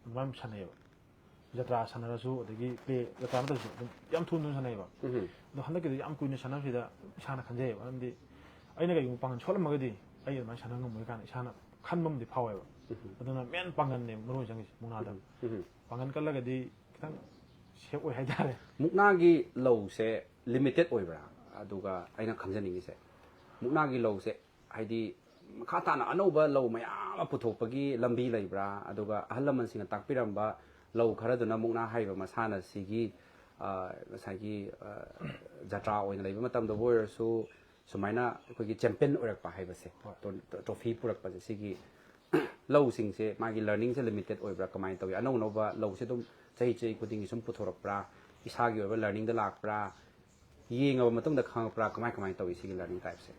ꯑꯗꯨꯃꯥꯏꯅ ꯁꯥꯟꯅꯩꯌꯦꯕ꯫ ꯖꯇ꯭ꯔꯥ ꯁꯥꯟꯅꯔꯁꯨ, ꯑꯗꯒꯤ ꯄ꯭ꯂꯦ ꯖꯇ꯭ꯔꯥ ꯅꯠꯇꯕꯁꯨ ꯑꯗꯨꯝ ꯌꯥꯝ ꯊꯨꯅ ꯊꯨꯅ ꯁꯥꯟꯅꯩꯌꯦꯕ꯫ ꯎꯝ꯫ ꯑꯗꯣ ꯍꯟꯗꯛꯀꯤꯗꯤ ꯌꯥꯝ ꯀꯨꯏꯅ ꯁꯥꯟꯅꯕꯁꯤꯗ ꯏꯁꯥꯅ ꯈꯟꯖꯩꯌꯦꯕ, ꯃꯔꯝꯗꯤ ꯑꯩꯅ ꯀꯩꯒꯨꯝꯕ ꯄꯥꯡꯒꯜ ꯁꯣꯜꯂꯝꯃꯒꯗꯤ ꯑꯩ ꯑꯗꯨꯃꯥꯏꯅ ꯁꯥꯟꯅ ꯉꯝꯃꯣꯏ ꯀꯥꯏꯅ ꯏꯁꯥꯅ ꯈꯟꯕ ꯑꯃꯗꯤ ꯐꯥꯎꯋꯦꯕ꯫ ꯎꯝ꯫ ꯑꯗꯨꯅ ꯃꯦꯟ ꯄꯥꯡꯒꯜꯅꯦ ꯃꯔꯨ ꯑꯣꯏꯅ ꯆꯪꯉꯤꯁꯦ ꯃꯨꯛꯅꯥꯗ꯫ ꯎꯝ꯫ ꯄꯥꯡꯒꯜ ꯀꯜꯂꯒꯗꯤ ꯈꯤꯇꯪ ꯁꯦꯞ ꯑꯣꯏ ꯍꯥꯏꯇꯥꯔꯦ꯫ ꯃꯨꯛꯅꯥꯒꯤ ꯂꯧꯁꯦ ꯂꯤꯃꯤꯇꯦꯠ ꯑꯣꯏꯕ꯭ꯔꯥ? ꯑꯗꯨꯒ ꯑꯩꯅ ꯈꯪꯖꯅꯤꯡꯉꯤꯁꯦ, ꯃꯨꯛꯅꯥꯒꯤ ꯂꯧꯁꯦ ꯍꯥꯏꯗꯤ ꯃꯈꯥ ꯇꯥꯅ ꯑꯅꯧꯕ ꯂꯧ ꯃꯌꯥꯝ ꯑꯃ ꯄꯨꯊꯣꯛꯄꯒꯤ ꯂꯝꯕꯤ ꯂꯩꯕ꯭ꯔꯥ? ꯑꯗꯨꯒ ꯑꯍꯜ ꯂꯃꯟꯁꯤꯡꯅ ꯇꯥꯛꯄꯤꯔꯝꯕ ꯂꯧ ꯈꯔꯗꯨꯅ ꯃꯨꯛꯅꯥ ꯍꯥꯏꯔꯤꯕ ꯃꯁꯥꯟꯅꯁꯤꯒꯤ, ꯑ, ꯉꯁꯥꯏꯒꯤ, ꯑ, ꯖꯇ꯭ꯔꯥ ꯑꯣꯏꯅ ꯂꯩꯕ ꯃꯇꯝꯗꯕꯨ ꯑꯣꯏꯔꯁꯨ, ꯁꯨꯃꯥꯏꯅ ꯑꯩꯈꯣꯏꯒꯤ ꯆꯦꯝꯄꯤꯌꯟ ꯑꯣꯏꯔꯛꯄ ꯍꯥꯏꯕꯁꯦ, ꯍꯣꯏ꯫ ꯇ꯭ꯔꯣ-, ꯇ꯭ꯔꯣꯐꯤ ꯄꯨꯔꯛꯄꯁꯦ, ꯁꯤꯒꯤ ꯂꯧꯁꯤꯡꯁꯦ ꯃꯥꯒꯤ ꯂꯔꯅꯤꯡꯁꯦ ꯂꯤꯃꯤꯇꯦꯠ ꯑꯣꯏꯕ꯭ꯔꯥ? ꯀꯃꯥꯏꯅ ꯇꯧꯏ? ꯑꯅꯧ ꯑꯅꯧꯕ ꯂꯧꯁꯦ ꯑꯗꯨꯝ ꯆꯍꯤ ꯆꯍꯤ ꯈꯨꯗꯤꯡꯒꯤ ꯁꯨꯝ ꯄꯨꯊꯣꯔꯛꯄ꯭ꯔꯥ? ꯏꯁꯥꯒꯤ ꯑꯣꯏꯕ ꯂꯔꯅꯤꯡꯗ ꯂꯥꯛꯄ꯭ꯔꯥ? ꯌꯦꯡꯉꯕ ꯃꯇꯨꯡꯗ ꯈꯪꯉꯛꯄ꯭ꯔꯥ? ꯀꯃꯥꯏ ꯀꯃꯥꯏꯅ ꯇꯧꯏ ꯁꯤꯒꯤ ꯂꯔꯅꯤꯡ ꯇꯥꯏꯞꯁꯦ?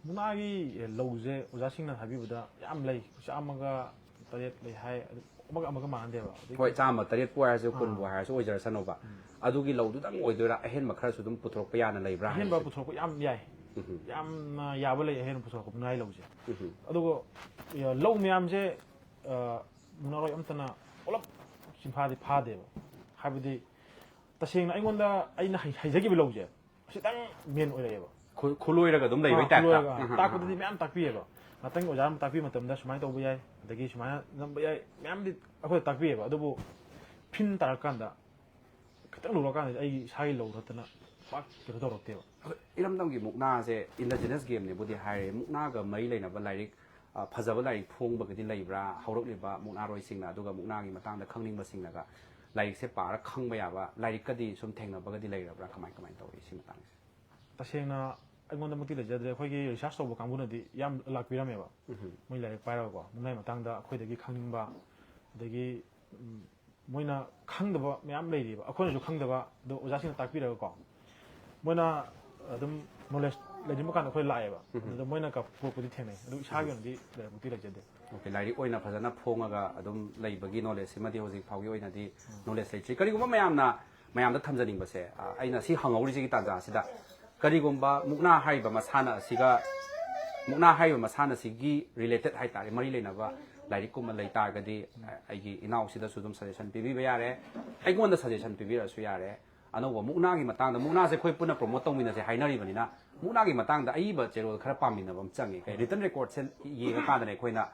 ꯃꯨꯛꯅꯥꯒꯤ ꯂꯧꯁꯦ ꯑꯣꯖꯥꯁꯤꯡꯅ ꯍꯥꯏꯕꯤꯕꯗ ꯌꯥꯝ ꯂꯩ, ꯆꯥꯝꯃꯒ ꯇꯔꯦꯠ ꯂꯩ ꯍꯥꯏ, ꯑꯗꯨ ꯑꯃꯒ ꯑꯃꯒ ꯃꯥꯟꯅꯗꯦꯕ꯫ ꯑꯗꯒꯤ ꯍꯣꯏ, ꯆꯥꯝꯃ ꯇꯔꯦꯠꯄꯨ ꯍꯥꯏꯔꯁꯨ, ꯑꯥ꯫ ꯀꯨꯟꯕꯨ ꯍꯥꯏꯔꯁꯨ ꯑꯣꯏꯖꯔꯁꯅꯣꯕ꯫ ꯎꯝ꯫ ꯑꯗꯨꯒꯤ ꯂꯧꯗꯨꯗꯪ ꯑꯣꯏꯗꯣꯏꯔꯥ? ꯑꯍꯦꯟꯕ ꯈꯔꯁꯨ ꯑꯗꯨꯝ ꯄꯨꯊꯣꯔꯛꯄ ꯌꯥꯅ ꯂꯩꯕ꯭ꯔꯥ ꯑꯍꯦꯟꯕ ꯍꯥꯏꯕꯁꯦ? ꯄꯨꯊꯣꯔꯛꯄ ꯌꯥꯝ ꯌꯥꯏ, ꯎꯝ꯫ ꯌꯥꯝꯅ ꯌꯥꯕ ꯂꯩ ꯑꯍꯦꯟꯕ ꯄꯨꯊꯣꯔꯛꯄ ꯃꯨꯛꯅꯥꯒꯤ ꯂꯧꯁꯦ꯫ ꯎꯝ꯫ ꯑꯗꯨꯒ ꯑ, ꯂꯧ ꯃꯌꯥꯝꯁꯦ, ꯑ, ꯃꯨꯛꯅꯥꯔꯣꯏ ꯑꯝꯇꯅ ꯄꯨꯂꯞ ꯆꯤꯟꯐꯥꯗꯤ ꯐꯥꯗꯦꯕ꯫ ꯍꯥꯏꯕꯗꯤ ꯇꯁꯦꯡꯅ ꯑꯩꯉꯣꯟꯗ ꯑꯩꯅ ꯍꯩ-, ꯍꯩꯖꯈꯤꯕ ꯂꯧꯁꯦ ꯁꯤꯇꯪ ꯃꯦꯟ ꯑꯣꯏꯔꯛꯑꯦꯕ꯫ ꯈꯨ-, ꯈꯨꯂꯣꯏꯔꯒ ꯑꯗꯨꯝ ꯂꯩꯕꯩ ꯑꯥ, ꯇꯥꯏꯞꯇ꯫ ꯈꯨꯂꯣꯏꯔꯒ, ꯑꯥ, ꯑꯍꯥ, ꯇꯥꯛꯄꯗꯗꯤ ꯑꯍꯥ꯫ ꯃꯌꯥꯝ ꯇꯥꯛꯄꯤꯑꯕ꯫ ꯉꯥꯛꯇꯪꯒꯤ ꯑꯣꯖꯥ ꯑꯃ ꯇꯥꯛꯄꯤꯕ ꯃꯇꯝꯗ ꯁꯨꯃꯥꯏꯅ ꯇꯧꯕ ꯌꯥꯏ, ꯑꯗꯒꯤ ꯁꯨꯃꯥꯏꯅ ꯅꯝꯕ ꯌꯥꯏ, ꯃꯌꯥꯝꯗꯤ ꯑꯩꯈꯣꯏꯗ ꯇꯥꯛꯄꯤꯑꯕ꯫ ꯑꯗꯨꯕꯨ ꯐꯤꯟ ꯇꯥꯔꯀꯥꯟꯗ ꯈꯤꯇꯪ ꯂꯨꯔꯀꯥꯟꯗꯗꯤ ꯑꯩꯒꯤ ꯏꯁꯥꯒꯤ ꯂꯧ ꯅꯠꯇꯅ ꯄꯥꯛ ꯀꯩꯅꯣ ꯇꯧꯔꯛꯇꯦꯕ꯫ ꯑꯩꯈꯣꯏ ꯏꯔꯝꯗꯝꯒꯤ ꯃꯨꯛꯅꯥꯁꯦ ꯏꯟꯗꯤꯖꯤꯅꯁ ꯒꯦꯝꯅꯦꯕꯨꯗꯤ ꯍꯥꯏꯔꯦ꯫ ꯃꯨꯛꯅꯥꯒ ꯃꯔꯤ ꯂꯩꯅꯕ ꯂꯥꯏꯔꯤꯛ, ꯑ, ꯐꯖꯕ ꯂꯥꯏꯔꯤꯛ ꯐꯣꯡꯕꯒꯗꯤ ꯂꯩꯕ꯭ꯔꯥ? ꯍꯧꯔꯛꯂꯤꯕ ꯃꯨꯛꯅꯥꯔꯣꯏꯁꯤꯡꯅ, ꯑꯗꯨꯒ ꯃꯨꯛꯅꯥꯒꯤ ꯃꯇꯥꯡꯗ ꯈꯪꯅꯤꯡꯕꯁꯤꯡꯅꯒ ꯂꯥꯏꯔꯤꯛꯁꯦ ꯄꯥꯔ ꯈꯪꯕ ꯌꯥꯕ ꯂꯥꯏꯔꯤꯛꯀꯗꯤ ꯁꯨꯝ ꯊꯦꯡꯅꯕꯒꯗꯤ ꯂꯩꯔꯕ꯭ꯔꯥ? ꯀꯃꯥꯏ ꯀꯃꯥꯏꯅ ꯇꯧꯏ ꯁꯤ ꯃꯇꯥꯡꯁꯦ? ꯇꯁꯦꯡꯅ ꯑꯩꯉꯣꯟꯗꯃꯛꯇꯤ ꯂꯩꯖꯗ꯭ꯔꯦ꯫ ꯑꯩꯈꯣꯏꯒꯤ ꯔꯤꯁꯥꯔꯁ ꯇꯧꯕ ꯀꯥꯡꯕꯨꯅꯗꯤ ꯌꯥꯝ ꯂꯥꯛꯄꯤꯔꯝꯃꯦꯕ꯫ ꯃꯣꯏ ꯂꯥꯏꯔꯤꯛ ꯄꯥꯏꯔꯒꯀꯣ, ꯃꯨꯛꯅꯥꯒꯤ ꯃꯇꯥꯡꯗ ꯑꯩꯈꯣꯏꯗꯒꯤ ꯈꯪꯅꯤꯡꯕ, ꯑꯗꯒꯤ ꯎꯝ, ꯃꯣꯏꯅ ꯈꯪꯗꯕ ꯃꯌꯥꯝ ꯂꯩꯔꯤꯕ, ꯑꯩꯈꯣꯏꯅꯁꯨ ꯈꯪꯗꯕ ꯑꯗꯣ ꯑꯣꯖꯥꯁꯤꯡꯅ ꯇꯥꯛꯄꯤꯔꯒꯀꯣ, ꯃꯣꯏꯅ ꯑꯗꯨꯝ ꯅꯣꯂꯦꯖ ꯂꯩꯅꯤꯡꯕ ꯀꯥꯟꯗ ꯑꯩꯈꯣꯏ ꯂꯥꯛꯑꯦꯕ꯫ ꯑꯗꯨꯗ ꯃꯣꯏꯅ ꯀ- ꯄꯨꯔꯛꯄꯗꯤ ꯊꯦꯡꯅꯩ꯫ ꯑꯗꯨ ꯏꯁꯥꯒꯤ ꯑꯣꯏꯅꯗꯤ ꯂꯥꯏꯔꯤꯛꯃꯛꯇꯤ ꯂꯩꯖꯗꯦ꯫ ꯑꯣꯀꯦ, ꯂꯥꯏꯔꯤꯛ ꯑꯣꯏꯅ ꯐꯖꯅ ꯐꯣꯡꯉꯒ ꯑꯗꯨꯝ ꯂꯩꯕꯒꯤ ꯅꯣꯂꯦꯖꯁꯤꯃꯗꯤ ꯍꯧꯖꯤꯛ ꯐꯥꯎꯒꯤ ꯑꯣꯏꯅꯗꯤ ꯅꯣꯂꯦꯖ ꯂꯩꯇ꯭ꯔꯤ꯫ ꯀꯔꯤꯒꯨꯝꯕ ꯃꯌꯥꯝꯅ, ꯃꯌꯥꯝꯗ ꯊꯝꯖꯅꯤꯡꯕꯁꯦ, ꯑ, ꯑꯩꯅ ꯁꯤ ꯍꯪꯍꯧꯔꯤꯁꯤꯒꯤ ꯇꯥꯟꯖꯥꯁꯤꯗ, ꯀꯔꯤꯒꯨꯝꯕ ꯃꯨꯛꯅꯥ ꯍꯥꯏꯔꯤꯕ ꯃꯁꯥꯟꯅ ꯑꯁꯤꯒ, ꯃꯨꯛꯅꯥ ꯍꯥꯏꯔꯤꯕ ꯃꯁꯥꯟꯅꯁꯤꯒꯤ ꯔꯤꯂꯦꯇꯦꯠ ꯍꯥꯏꯇꯥꯔꯦ, ꯃꯔꯤ ꯂꯩꯅꯕ ꯂꯥꯏꯔꯤꯛꯀꯨꯝꯕ ꯂꯩꯇꯥꯔꯒꯗꯤ, ꯑ, ꯑꯩꯒꯤ ꯏꯅꯥꯎꯁꯤꯗꯁꯨ ꯑꯗꯨꯝ ꯁꯖꯦꯁꯟ ꯄꯤꯕꯤꯕ ꯌꯥꯔꯦ, ꯑꯩꯉꯣꯟꯗ ꯁꯖꯦꯁꯟ ꯄꯤꯕꯤꯔꯛꯑꯁꯨ ꯌꯥꯔꯦ꯫ ꯑꯅꯧꯕ ꯃꯨꯛꯅꯥꯒꯤ ꯃꯇꯥꯡꯗ, ꯃꯨꯛꯅꯥꯁꯦ ꯑꯩꯈꯣꯏ ꯄꯨꯟꯅ ꯄ꯭ꯔꯣꯃꯣꯠ ꯇꯧꯃꯤꯟꯅꯁꯦ ꯍꯥꯏꯅꯔꯤꯕꯅꯤꯅ, ꯃꯨꯛꯅꯥꯒꯤ ꯃꯇꯥꯡꯗ ꯑꯏꯕ ꯆꯦꯔꯣꯜ ꯈꯔ ꯄꯥꯃꯤꯟꯅꯕ ꯑꯃ ꯆꯪꯉꯦ꯫ ꯀꯩ ꯔꯤꯇꯟ ꯔꯦꯀꯣꯔꯠꯁꯦ ꯌꯦꯡꯉꯀꯥꯟꯗꯅꯦ ꯑꯩꯈꯣꯏꯅ,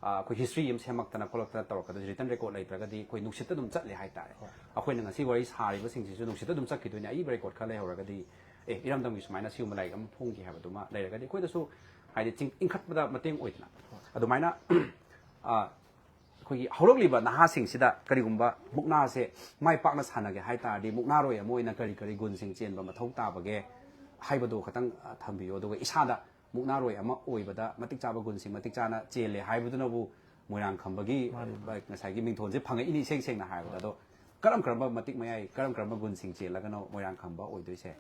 ꯑ, ꯑꯩꯈꯣꯏ ꯍꯤꯁꯇ꯭ꯔꯤ ꯑꯃ ꯁꯦꯝꯃꯛꯇꯅ ꯈꯣꯠꯂꯛꯇꯅ ꯇꯧꯔꯛꯀꯗꯣꯏꯁꯦ꯫ ꯔꯤꯇꯟ ꯔꯦꯀꯣꯔꯠ ꯂꯩꯇ꯭ꯔꯒꯗꯤ ꯑꯩꯈꯣꯏ ꯅꯨꯡꯁꯤꯠꯇ ꯑꯗꯨꯝ ꯆꯠꯂꯦ ꯍꯥꯏꯇꯥꯔꯦ꯫ ꯑꯩꯈꯣꯏꯅ ꯉꯁꯤ ꯋꯥꯔꯤ ꯁꯥꯔꯤꯕꯁꯤꯡꯁꯤꯁꯨ ꯅꯨꯡꯁꯤꯠꯇ ꯑꯗꯨꯝ ꯆꯠꯈꯤꯗꯣꯏꯅꯦ꯫ ꯑꯏꯕ ꯔꯦꯀꯣꯔꯠ ꯈꯔ ꯂꯩꯍꯧꯔꯒꯗꯤ, ꯑꯦ, ꯏꯔꯝꯗꯝꯒꯤ ꯁꯨꯃꯥꯏꯅ ꯁꯤꯒꯨꯝꯕ ꯂꯥꯏꯔꯤꯛ ꯑꯃ ꯐꯣꯡꯈꯤ ꯍꯥꯏꯕꯗꯨꯃ ꯂꯩꯔꯒꯗꯤ ꯑꯩꯈꯣꯏꯗꯁꯨ, ꯍꯥꯏꯗꯤ, ꯆꯤꯡ-, ꯏꯟꯈꯠꯄꯗ ꯃꯇꯦꯡ ꯑꯣꯏꯗꯅ꯫ ꯑꯗꯨꯃꯥꯏꯅ, ꯑ, ꯑꯩꯈꯣꯏꯒꯤ ꯍꯧꯔꯛꯂꯤꯕ ꯅꯍꯥꯁꯤꯡꯁꯤꯗ ꯀꯔꯤꯒꯨꯝꯕ ꯃꯨꯛꯅꯥꯁꯦ ꯃꯥꯏ ꯄꯥꯛꯅ ꯁꯥꯟꯅꯒꯦ ꯍꯥꯏ ꯇꯥꯔꯗꯤ, ꯃꯨꯛꯅꯥꯔꯣꯏ ꯑꯃ ꯑꯣꯏꯅ ꯀꯔꯤ ꯀꯔꯤ ꯒꯨꯟꯁꯤꯡ ꯆꯦꯟꯕ ꯃꯊꯧ ꯇꯥꯕꯒꯦ ꯍꯥꯏꯕꯗꯨ ꯈꯇꯪ, ꯑ, ꯊꯝꯕꯤꯌꯨ꯫ ꯑꯗꯨꯒ ꯏꯁꯥꯗ ꯃꯨꯛꯅꯥꯔꯣꯏ ꯑꯃ ꯑꯣꯏꯕꯗ ꯃꯇꯤꯛ ꯆꯥꯕ ꯒꯨꯟꯁꯤꯡ ꯃꯇꯤꯛ ꯆꯥꯅ ꯆꯦꯜꯂꯦ ꯍꯥꯏꯕꯗꯨꯅꯕꯨ ꯃꯣꯏꯔꯥꯡ ꯈꯝꯕꯒꯤ, ꯃꯥꯅꯤ, ꯃꯥꯅꯤ꯫ ꯑ, ꯉꯁꯥꯏꯒꯤ ꯃꯤꯡꯊꯣꯟꯁꯦ ꯐꯪꯉꯛꯏꯅꯤ, ꯏꯁꯦꯡ ꯁꯦꯡꯅ ꯍꯥꯏꯔꯕꯗ꯫ ꯑꯗꯣ ꯀꯔꯝ ꯀꯔꯝꯕ ꯃꯇꯤꯛ ꯃꯌꯥꯏ, ꯀꯔꯝ ꯀꯔꯝꯕ ꯒꯨꯟꯁꯤꯡ ꯆꯦꯜꯂꯒꯅꯣ ꯃꯣꯏꯔꯥꯡ ꯈꯝꯕ ꯑꯣꯏꯗꯣꯏꯁꯦ?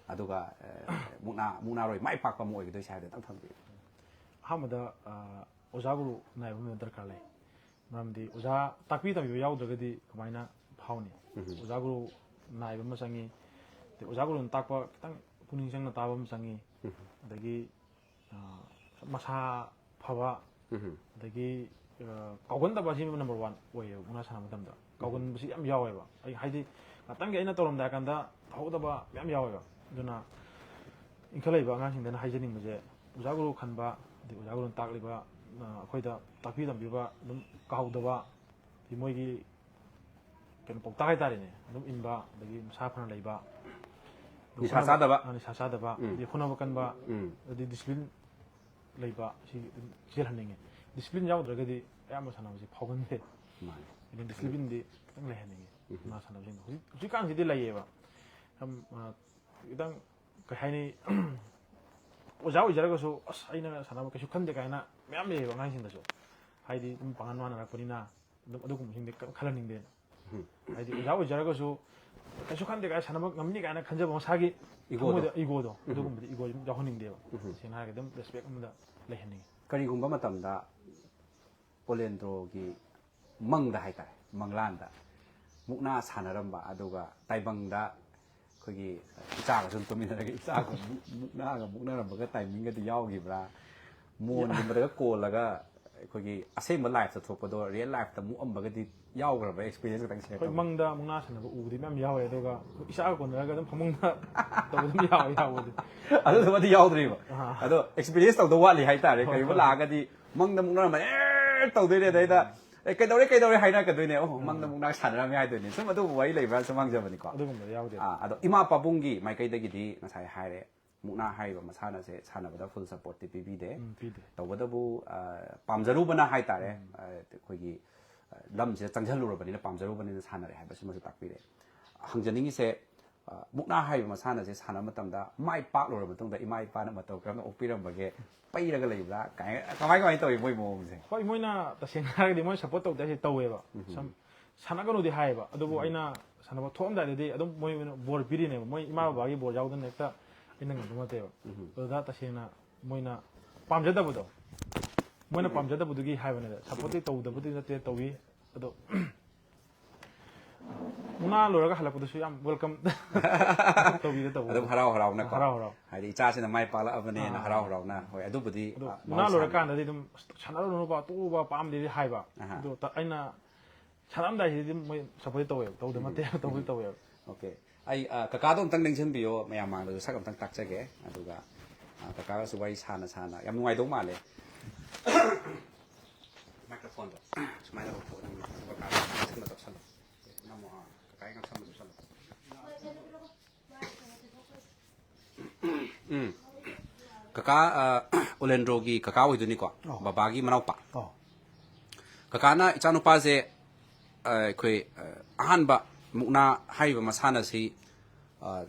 ꯑꯗꯨꯒ, ꯑ, ꯃꯨꯛꯅꯥ, ꯃꯨꯛꯅꯥꯔꯣꯏ ꯃꯥꯏ ꯄꯥꯛꯄ ꯑꯃ ꯑꯣꯏꯒꯗꯣꯏꯁꯦ ꯍꯥꯏꯕꯗꯨ ꯑꯝꯇꯪ ꯊꯝꯕꯤꯌꯨ꯫ ꯑꯍꯥꯟꯕꯗ, ꯑ, ꯑꯣꯖꯥ ꯒꯨꯔꯨ ꯅꯥꯏꯕ ꯑꯃ ꯗꯔꯀꯥꯔ ꯂꯩ꯫ ꯃꯔꯝꯗꯤ ꯑꯣꯖꯥ ꯇꯥꯛꯄꯤ ꯇꯝꯕꯤꯕ ꯌꯥꯎꯗ꯭ꯔꯒꯗꯤ ꯀꯃꯥꯏꯅ ꯐꯥꯎꯅꯤ? ꯑꯣꯖꯥ ꯒꯨꯔꯨ ꯅꯥꯏꯕ ꯑꯃ ꯆꯪꯉꯤ꯫ ꯑꯗꯩ ꯑꯣꯖꯥ ꯒꯨꯔꯨꯅ ꯇꯥꯛꯄ ꯈꯤꯇꯪ ꯄꯨꯛꯅꯤꯡ ꯆꯪꯅ ꯇꯥꯕ ꯑꯃ ꯆꯪꯉꯤ꯫ ꯑꯗꯒꯤ, ꯑ, ꯃꯁꯥ ꯐꯕ, ꯑꯗꯒꯤ, ꯑ, ꯀꯥꯎꯒꯟꯗꯕ ꯑꯁꯤ ꯅꯝꯕꯔ ꯋꯥꯟ ꯑꯣꯏꯌꯦꯕ ꯃꯨꯛꯅꯥ ꯁꯥꯟꯅꯕ ꯃꯇꯝꯗ꯫ ꯀꯥꯎꯒꯟꯕꯁꯤ ꯌꯥꯝ ꯌꯥꯎꯋꯦꯕ꯫ ꯑꯩ ꯍꯥꯏꯗꯤ ꯉꯥꯛꯇꯪꯒꯤ ꯑꯩꯅ ꯇꯧꯔꯝꯗꯥꯏ ꯀꯥꯟꯗ ꯇꯧꯍꯧꯗꯕ ꯃꯌꯥꯝ ꯌꯥꯎꯋꯦꯕ꯫ ꯑꯗꯨꯅ ꯏꯟꯈꯠꯂꯛꯏꯕ ꯑꯉꯥꯡꯁꯤꯡꯗꯅ ꯍꯥꯏꯖꯅꯤꯡꯕꯁꯦ, ꯑꯣꯖꯥ ꯒꯨꯔꯨ ꯈꯟꯕ, ꯑꯗꯩ ꯑꯣꯖꯥ ꯒꯨꯔꯨꯅ ꯇꯥꯛꯂꯤꯕ, ꯑ, ꯑꯩꯈꯣꯏꯗ ꯇꯥꯛꯄꯤ ꯇꯝꯕꯤꯕ ꯑꯗꯨꯝ ꯀꯥꯎꯗꯕ, ꯁꯤ ꯃꯣꯏꯒꯤ ꯀꯩꯅꯣ ꯄꯥꯎꯇꯥꯛ ꯍꯥꯏꯇꯥꯔꯦꯅꯦ, ꯑꯗꯨꯝ ꯏꯟꯕ, ꯑꯗꯒꯤ ꯃꯁꯥ ꯐꯅ ꯂꯩꯕ, ꯑꯗꯨ ꯅꯤꯁꯥ ꯍꯣꯠꯅꯕ-, ꯆꯥꯗꯕ꯫ ꯑ, ꯅꯤꯁꯥ ꯆꯥꯗꯕ, ꯎꯝ꯫ ꯑꯗꯩ ꯍꯣꯠꯅꯕ ꯀꯟꯕ, ꯎꯝ꯫ ꯑꯗꯩ ꯗꯤꯁꯤꯄ꯭ꯂꯤꯟ ꯂꯩꯕ ꯁꯤ ꯑꯗꯨꯝ ꯆꯦꯜꯍꯟꯅꯤꯡꯉꯦ꯫ ꯗꯤꯁꯤꯄ꯭ꯂꯤꯟ ꯌꯥꯎꯗ꯭ꯔꯒꯗꯤ ꯑꯌꯥꯝꯕ ꯁꯥꯟꯅꯕꯁꯦ ꯐꯥꯎꯒꯟꯗꯦ꯫ ꯃꯥꯅꯦ꯫ ꯑꯗꯨꯅ ꯗꯤꯁꯤꯄ꯭ꯂꯤꯟꯗꯤ ꯈꯤꯇꯪ ꯂꯩꯍꯟꯅꯤꯡꯉꯦ ꯃꯨꯛꯅꯥ ꯁꯥꯟꯅꯕꯁꯤꯡꯗꯣ꯫ ꯍꯧꯖꯤꯛ ꯍꯧꯖꯤꯛꯀꯥꯟꯁꯤꯗꯤ ꯂꯩꯌꯦꯕ꯫ ꯌꯥꯝ, ꯑ, ꯈꯤꯇꯪ ꯀꯩ ꯍꯥꯏꯅꯤ, ꯑꯣꯖꯥ ꯑꯣꯏꯖꯔꯒꯁꯨ "ꯑꯁ, ꯑꯩꯅ ꯁꯥꯟꯅꯕ ꯀꯩꯁꯨ ꯈꯟꯗꯦ" ꯀꯥꯏꯅ ꯃꯌꯥꯝ ꯂꯩꯌꯦꯕ ꯑꯉꯥꯡꯁꯤꯡꯗꯁꯨ꯫ ꯍꯥꯏꯗꯤ ꯑꯗꯨꯝ ꯄꯥꯡꯒꯜ ꯃꯥꯟꯅꯔꯛꯄꯅꯤꯅ ꯑꯗꯨꯝ ꯑꯗꯨꯒꯨꯝꯕꯁꯤꯡꯗꯤ ꯀꯔꯤꯝ ꯈꯜꯍꯟꯅꯤꯡꯗꯦ꯫ ꯍꯥꯏꯗꯤ ꯑꯣꯖꯥ ꯑꯣꯏꯖꯔꯒꯁꯨ "ꯀꯩꯁꯨ ꯈꯟꯗꯦ" ꯀꯥꯏꯅ ꯁꯥꯟꯅꯕ ꯉꯝꯅꯤ ꯀꯥꯏꯅ ꯈꯟꯖꯕ ꯃꯁꯥꯒꯤ Egoꯗꯣ꯫ ꯊꯃꯣꯏꯗ ꯏꯒꯣꯗꯣ, ꯑꯗꯨꯒꯨꯝꯕꯗꯤ ꯏꯒꯣ ꯑꯗꯨꯝ ꯌꯥꯎꯍꯟꯅꯤꯡꯗꯦꯕ꯫ ꯇꯁꯦꯡꯅ ꯍꯥꯏꯔꯒꯗꯤ ꯑꯗꯨꯝ ꯔꯦꯁꯄꯦꯛ ꯑꯃꯗ ꯂꯩꯍꯟꯅꯤꯡꯉꯤ꯫ ꯀꯔꯤꯒꯨꯝꯕ ꯃꯇꯝꯗ ꯑꯣꯂꯦꯟꯗ꯭ꯔꯣꯒꯤ ꯃꯪꯗ ꯍꯥꯏꯇꯥꯔꯦ, ꯃꯪꯂꯥꯟꯗ ꯃꯨꯛꯅꯥ ꯁꯥꯟꯅꯔꯝꯕ, ꯑꯗꯨꯒ ꯇꯥꯏꯕꯪꯗ ꯑꯩꯈꯣꯏꯒꯤ ꯏꯆꯥꯒ ꯁꯨꯝ ꯇꯨꯃꯤꯟꯅꯔꯒ ꯏꯆꯥꯒ ꯃꯨꯛ-, ꯃꯨꯛꯅꯥꯒ ꯃꯨꯛꯅꯔꯝꯕꯒ ꯇꯥꯏꯃꯤꯡꯒꯗꯤ ꯌꯥꯎꯈꯤꯕ꯭ꯔꯥ? ꯃꯣꯟꯒꯨꯝꯕꯗꯒ ꯀꯣꯜꯂꯒ ꯑꯩꯈꯣꯏꯒꯤ ꯑꯁꯦꯡꯕ ꯂꯥꯏꯐꯇ ꯊꯣꯛꯄꯗꯣ ꯔꯤꯌꯦꯜ ꯂꯥꯏꯐꯇ ꯃꯨꯛꯑꯝꯕꯒꯗꯤ ꯌꯥꯎꯈ꯭ꯔꯕ? ꯑꯦꯛꯁꯄꯤꯔꯤꯌꯦꯟꯁ ꯈꯤꯇꯪ ꯁꯦꯌꯔ ꯑꯩꯈꯣꯏ ꯇꯧ꯫ ꯃꯪꯗ ꯃꯨꯛꯅꯥ ꯁꯥꯟꯅꯕ ꯎꯕꯗꯤ ꯃꯌꯥꯝ ꯌꯥꯎꯋꯦ, ꯑꯗꯨꯒ ꯏꯆꯥꯒ ꯀꯣꯟꯅꯔꯒ ꯑꯗꯨꯝ ꯐꯃꯨꯡꯗ ꯇꯧꯕ ꯑꯗꯨꯝ ꯌꯥꯎꯋꯦ, ꯌꯥꯎꯕꯗꯤ꯫ ꯑꯗꯨꯗꯨꯃꯗꯤ ꯌꯥꯎꯗ꯭ꯔꯤꯕ꯫ ꯑꯥ꯫ ꯑꯗꯣ ꯑꯦꯛꯁꯄꯤꯔꯤꯌꯦꯟꯁ ꯇꯧꯗꯧ ꯋꯥꯠꯂꯤ ꯍꯥꯏꯇꯥꯔꯦ꯫ ꯍꯣꯏ, ꯀꯔꯤꯒꯨꯝꯕ ꯍꯣꯏ꯫ ꯂꯥꯛꯑꯒꯗꯤ ꯃꯪꯗ ꯃꯨꯛꯅꯔꯝꯕ ꯑꯦ ꯇꯧꯗꯣꯏꯅꯦ, ꯑꯗꯩꯗ "ꯑꯦ, ꯀꯩꯗꯧꯔꯦ, ꯀꯩꯗꯧꯔꯦ?" ꯍꯥꯏꯅꯔꯛꯀꯗꯣꯏꯅꯦ꯫ "ꯑꯣ, ꯃꯪꯗ ꯃꯨꯛꯅꯥ ꯁꯥꯟꯅꯔꯝꯃꯦ" ꯍꯥꯏꯗꯣꯏꯅꯦ꯫ ꯁꯨꯝ ꯑꯗꯨꯒꯨꯝꯕ ꯋꯥꯔꯤ ꯂꯩꯕ꯭ꯔꯥ ꯁꯨꯝ ꯍꯪꯖꯕꯅꯤꯀꯣ꯫ ꯑꯗꯨꯒꯨꯝꯕꯗꯤ ꯌꯥꯎꯗꯦ꯫ ꯑꯥ, ꯑꯗꯣ ꯏꯃꯥ ꯄꯥꯕꯨꯡꯒꯤ ꯃꯥꯏꯀꯩꯗꯒꯤꯗꯤ ꯉꯁꯥꯏ ꯍꯥꯏꯔꯦ, ꯃꯨꯛꯅꯥ ꯍꯥꯏꯔꯤꯕ ꯃꯁꯥꯟꯅꯁꯦ ꯁꯥꯟꯅꯕꯗ ꯐꯨꯜ ꯁꯄꯣꯔꯠꯇꯤ ꯄꯤꯕꯤꯗꯦ꯫ ꯎꯝ, ꯄꯤꯗꯦ꯫ ꯇꯧꯕꯇꯕꯨ, ꯑ, ꯄꯥꯝꯖꯔꯨꯕꯅ ꯍꯥꯏꯇꯥꯔꯦ, ꯑ, ꯑꯩꯈꯣꯏꯒꯤ, ꯑ, ꯂꯝꯁꯤꯗ ꯆꯪꯁꯤꯜꯂꯨꯔꯕꯅꯤꯅ, ꯄꯥꯝꯖꯔꯨꯕꯅꯤꯅ ꯁꯥꯟꯅꯔꯦ ꯍꯥꯏꯕꯁꯤꯃꯁꯨ ꯇꯥꯛꯄꯤꯔꯦ꯫ ꯍꯪꯖꯅꯤꯡꯉꯤꯁꯦ, ꯑ, ꯃꯨꯛꯅꯥ ꯍꯥꯏꯔꯤꯕ ꯃꯁꯥꯟꯅꯁꯦ ꯁꯥꯟꯅꯕ ꯃꯇꯝꯗ ꯃꯥꯏ ꯄꯥꯛꯂꯨꯔꯕ ꯃꯇꯨꯡꯗ ꯏꯃꯥ ꯏꯄꯥꯅ ꯃꯇꯧ ꯀꯔꯝꯅ ꯑꯣꯛꯄꯤꯔꯝꯕꯒꯦ? ꯄꯩꯔꯒ ꯂꯩꯕ꯭ꯔꯥ? ꯀꯥꯏ-, ꯀꯃꯥꯏ, ꯀꯃꯥꯏꯅ ꯇꯧꯋꯤ ꯃꯣꯏ ꯃꯑꯣꯡꯁꯦ? ꯍꯣꯏ, ꯃꯣꯏꯅ ꯇꯁꯦꯡꯅ ꯍꯥꯏꯔꯒꯗꯤ ꯃꯣꯏ ꯁꯞꯄꯣꯔꯠ ꯇꯧꯗꯦ ꯍꯥꯏꯁꯦ ꯇꯧꯋꯦꯕ꯫ ꯁꯝ-, ꯁꯥꯟꯅꯒꯅꯨꯗꯤ ꯍꯥꯏꯌꯦꯕ, ꯑꯗꯨꯕꯨ ꯑꯩꯅ ꯁꯥꯟꯅꯕ ꯊꯣꯛꯑꯝꯗꯥꯏꯗꯗꯤ ꯑꯗꯨꯝ ꯃꯣꯏ ꯑꯣꯏꯅ ꯕꯣꯔ ꯄꯤꯔꯤꯅꯦꯕ꯫ ꯃꯣꯏ ꯏꯃꯥ ꯕꯕꯥꯒꯤ ꯕꯣꯔ ꯌꯥꯎꯗꯅ ꯍꯦꯛꯇ ꯑꯩꯅ ꯉꯝꯕ ꯅꯠꯇꯦꯕ꯫ ꯑꯗꯨꯗ ꯇꯁꯦꯡꯅ ꯃꯣꯏꯅ ꯄꯥꯝꯖꯗꯕꯗꯣ, ꯃꯣꯏꯅ ꯄꯥꯝꯖꯗꯕꯗꯨꯒꯤ ꯍꯥꯏꯕꯅꯤꯗ꯫ ꯁꯞꯄꯣꯔꯠꯇꯤ ꯇꯧꯗꯕꯗꯤ ꯅꯠꯇꯦ, ꯇꯧꯏ꯫ ꯑꯗꯣ ꯃꯨꯛꯅꯥ ꯂꯣꯏꯔꯒ ꯍꯜꯂꯛꯄꯗꯁꯨ ꯌꯥꯝ ꯋꯦꯜꯀꯝ ꯇꯧꯕꯤꯗ ꯇꯧꯕ꯫ ꯑꯗꯨꯝ ꯍꯔꯥꯎ ꯍꯔꯥꯎꯅꯀꯣ꯫ ꯍꯔꯥꯎ ꯍꯔꯥꯎ꯫ ꯍꯥꯏꯗꯤ ꯏꯆꯥꯁꯤꯅ ꯃꯥꯏ ꯄꯥꯛꯂꯛꯑꯕꯅꯦꯅ ꯑꯥ꯫ ꯍꯔꯥꯎ ꯍꯔꯥꯎꯅ꯫ ꯍꯣꯏ, ꯑꯗꯨꯕꯨꯗꯤ, ꯑꯗꯣ ꯑꯥ, ꯃꯨꯛꯅꯥ ꯃꯍꯧꯁꯥꯅꯤ꯫ ꯂꯣꯏꯔꯀꯥꯟꯗꯗꯤ ꯑꯗꯨꯝ "ꯑꯁ, ꯁꯥꯟꯅꯔꯨꯅꯨꯕ, ꯇꯣꯛꯎꯕ, ꯄꯥꯝꯗꯦꯗꯤ" ꯍꯥꯏꯕ꯫ ꯑꯍꯥ꯫ ꯑꯗꯣ ꯇ-, ꯑꯩꯅ ꯁꯥꯟꯅꯔꯝꯗꯥꯏꯁꯤꯗꯤ ꯑꯗꯨꯝ ꯃꯣꯏ ꯁꯞꯄꯣꯔꯠ ꯇꯧꯋꯦꯕ, ꯇꯧꯗꯕ ꯅꯠꯇꯦ, ꯇꯧꯕꯗꯤ ꯇꯧꯋꯦꯕ꯫ ꯑꯣꯀꯦ꯫ ꯑꯩ, ꯑ, ꯀꯀꯥꯗꯣ ꯑꯝꯇꯪ ꯅꯤꯡꯁꯤꯡꯕꯤꯌꯣ, ꯃꯌꯥꯝ ꯃꯥꯡꯗꯁꯨ ꯁꯛ ꯑꯝꯇꯪ ꯇꯥꯛꯆꯒꯦ꯫ ꯑꯗꯨꯒ, ꯑ, ꯀꯀꯥꯒꯁꯨ ꯋꯥꯔꯤ ꯁꯥꯅ ꯁꯥꯅ ꯌꯥꯝ ꯅꯨꯡꯉꯥꯏꯗꯧ ꯃꯥꯜꯂꯦ꯫ ꯃꯥꯏꯀ꯭ꯔꯣꯐꯣꯟꯗꯣ ꯁꯨꯃꯥꯏꯅ ꯂꯧꯊꯣꯛꯑꯣ, ꯅꯪ ꯀꯀꯥ ꯉꯛꯁꯝꯗ ꯇꯧꯁꯜꯂꯣ꯫ ꯅꯝꯃꯣ, ꯑ, ꯀꯀꯥꯒꯤ ꯉꯛꯁꯝꯗ ꯇꯧꯁꯜꯂꯣ꯫ ꯎꯝ꯫ ꯀꯀꯥ, ꯑ, ꯑꯣꯂꯦꯟꯗ꯭ꯔꯣꯒꯤ ꯀꯀꯥ ꯑꯣꯏꯗꯣꯏꯅꯤꯀꯣ, ꯑꯧ꯫ ꯕꯕꯥꯒꯤ ꯃꯅꯥꯎꯄꯥ꯫ ꯑꯧ꯫ ꯀꯀꯥꯅ ꯏꯆꯥꯅꯨꯄꯥꯁꯦ, ꯑ, ꯑꯩꯈꯣꯏ, ꯑ, ꯑꯍꯥꯟꯕ ꯃꯨꯛꯅꯥ ꯍꯥꯏꯔꯤꯕ ꯃꯁꯥꯟꯅꯁꯤ, ꯑ,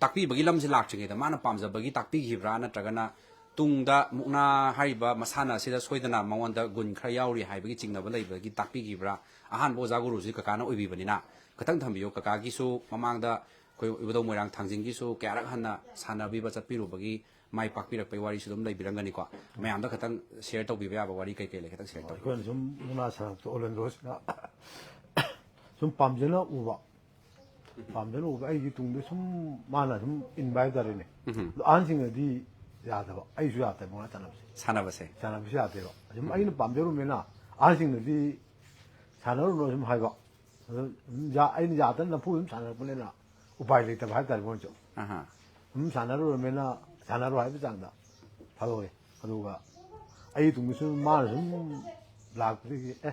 ꯇꯥꯛꯄꯤꯕꯒꯤ ꯂꯝꯁꯦ ꯂꯥꯛꯇ꯭ꯔꯤꯉꯩꯗ ꯃꯥꯅ ꯄꯥꯝꯖꯕꯒꯤ ꯇꯥꯛꯄꯤꯈꯤꯕ꯭ꯔꯥ, ꯅꯠꯇ꯭ꯔꯒꯅ ꯇꯨꯡꯗ ꯃꯨꯛꯅꯥ ꯍꯥꯏꯔꯤꯕ ꯃꯁꯥꯟꯅ ꯑꯁꯤꯗ ꯁꯣꯏꯗꯅ ꯃꯉꯣꯟꯗ ꯒꯨꯟ ꯈꯔ ꯌꯥꯎꯔꯤ ꯍꯥꯏꯕꯒꯤ ꯆꯤꯡꯅꯕ ꯂꯩꯕꯒꯤ ꯇꯥꯛꯄꯤꯈꯤꯕ꯭ꯔꯥ? ꯑꯍꯥꯟꯕ ꯑꯣꯖꯥ ꯒꯨꯔꯨꯁꯤ ꯀꯀꯥꯅ ꯑꯣꯏꯕꯤꯕꯅꯤꯅ, ꯈꯤꯇꯪ ꯊꯝꯕꯤꯌꯨ꯫ ꯀꯀꯥꯒꯤꯁꯨ ꯃꯃꯥꯡꯗ ꯑꯩꯈꯣꯏ ꯏꯕꯨꯙꯧ ꯃꯣꯏꯔꯥꯡ ꯊꯥꯡꯖꯤꯡꯒꯤꯁꯨ ꯀꯌꯥꯔꯛ ꯍꯟꯅ ꯁꯥꯟꯅꯕꯤꯕ ꯆꯠꯄꯤꯔꯨꯕꯒꯤ ꯃꯥꯏ ꯄꯥꯛꯄꯤꯔꯛꯄꯒꯤ ꯋꯥꯔꯤꯁꯨ ꯑꯗꯨꯝ ꯂꯩꯕꯤꯔꯝꯒꯅꯤꯀꯣ꯫ ꯃꯌꯥꯝꯗ ꯈꯤꯇꯪ ꯁꯤꯌꯔ ꯇꯧꯕꯤꯕ ꯌꯥꯕ ꯋꯥꯔꯤ ꯀꯩ ꯀꯩ ꯂꯩ, ꯈꯤꯇꯪ ꯁꯤꯌꯔ ꯇꯧꯕꯤꯌꯨ꯫ ꯑꯩꯈꯣꯏꯅ ꯁꯨꯝ ꯃꯨꯛꯅꯥ ꯁꯥꯟꯅꯕꯗ ꯑꯣꯂꯦꯟꯗ꯭ꯔꯣꯁꯤꯅ ꯁꯨꯝ ꯄꯥꯝꯖꯅ ꯎꯕ, ꯄꯥꯝꯖꯅ ꯎꯕ ꯑꯩꯒꯤ ꯇꯨꯡꯗ ꯁꯨꯝ ꯃꯥꯅ ꯁꯨꯝ ꯏꯟꯕ ꯍꯥꯏꯕ ꯇꯥꯔꯦꯅꯦ꯫ ꯎꯝ꯫ ꯑꯗꯣ ꯑꯍꯟꯁꯤꯡꯅꯗꯤ ꯌꯥꯗꯕ, ꯑꯩꯁꯨ ꯌꯥꯗꯕ ꯃꯨꯛꯅꯥ ꯁꯥꯟꯅꯕꯁꯦ꯫ ꯁꯥꯟꯅꯕꯁꯦ꯫ ꯁꯥꯟꯅꯕꯁꯨ ꯌꯥꯗꯦꯕ꯫ ꯁꯨꯝ ꯑꯩꯅ ꯄꯥꯝꯖꯔꯨꯃꯦꯅ ꯑꯍꯟꯁꯤꯡꯅꯗꯤ ꯁꯥꯟꯅꯔꯨꯅꯨ ꯁꯨꯝ ꯍꯥꯏꯕ꯫ ꯑꯗꯨ ꯁꯨꯝ ꯌꯥ-, ꯑꯩꯅ ꯌꯥꯗꯅ ꯅꯝꯐꯨ ꯑꯗꯨꯝ ꯁꯥꯟꯅꯔꯛꯄꯅꯤꯅ ꯎꯄꯥꯏ ꯂꯩꯇꯕ ꯍꯥꯏꯕ ꯇꯥꯔꯦ ꯃꯣꯏꯁꯨ꯫ ꯑꯍꯥ꯫ ꯁꯨꯝ ꯁꯥꯟꯅꯔꯨꯔꯃꯦꯅ ꯁꯥꯟꯅꯔꯣ ꯍꯥꯏꯕ ꯆꯥꯡꯗ ꯊꯥꯗꯣꯛꯑꯦ꯫ ꯑꯗꯨꯒ ꯑꯩꯒꯤ ꯇꯨꯡꯗꯁꯨ ꯃꯥꯅ ꯁꯨꯝ ꯂꯥꯛꯄꯗꯒꯤ ꯑꯦ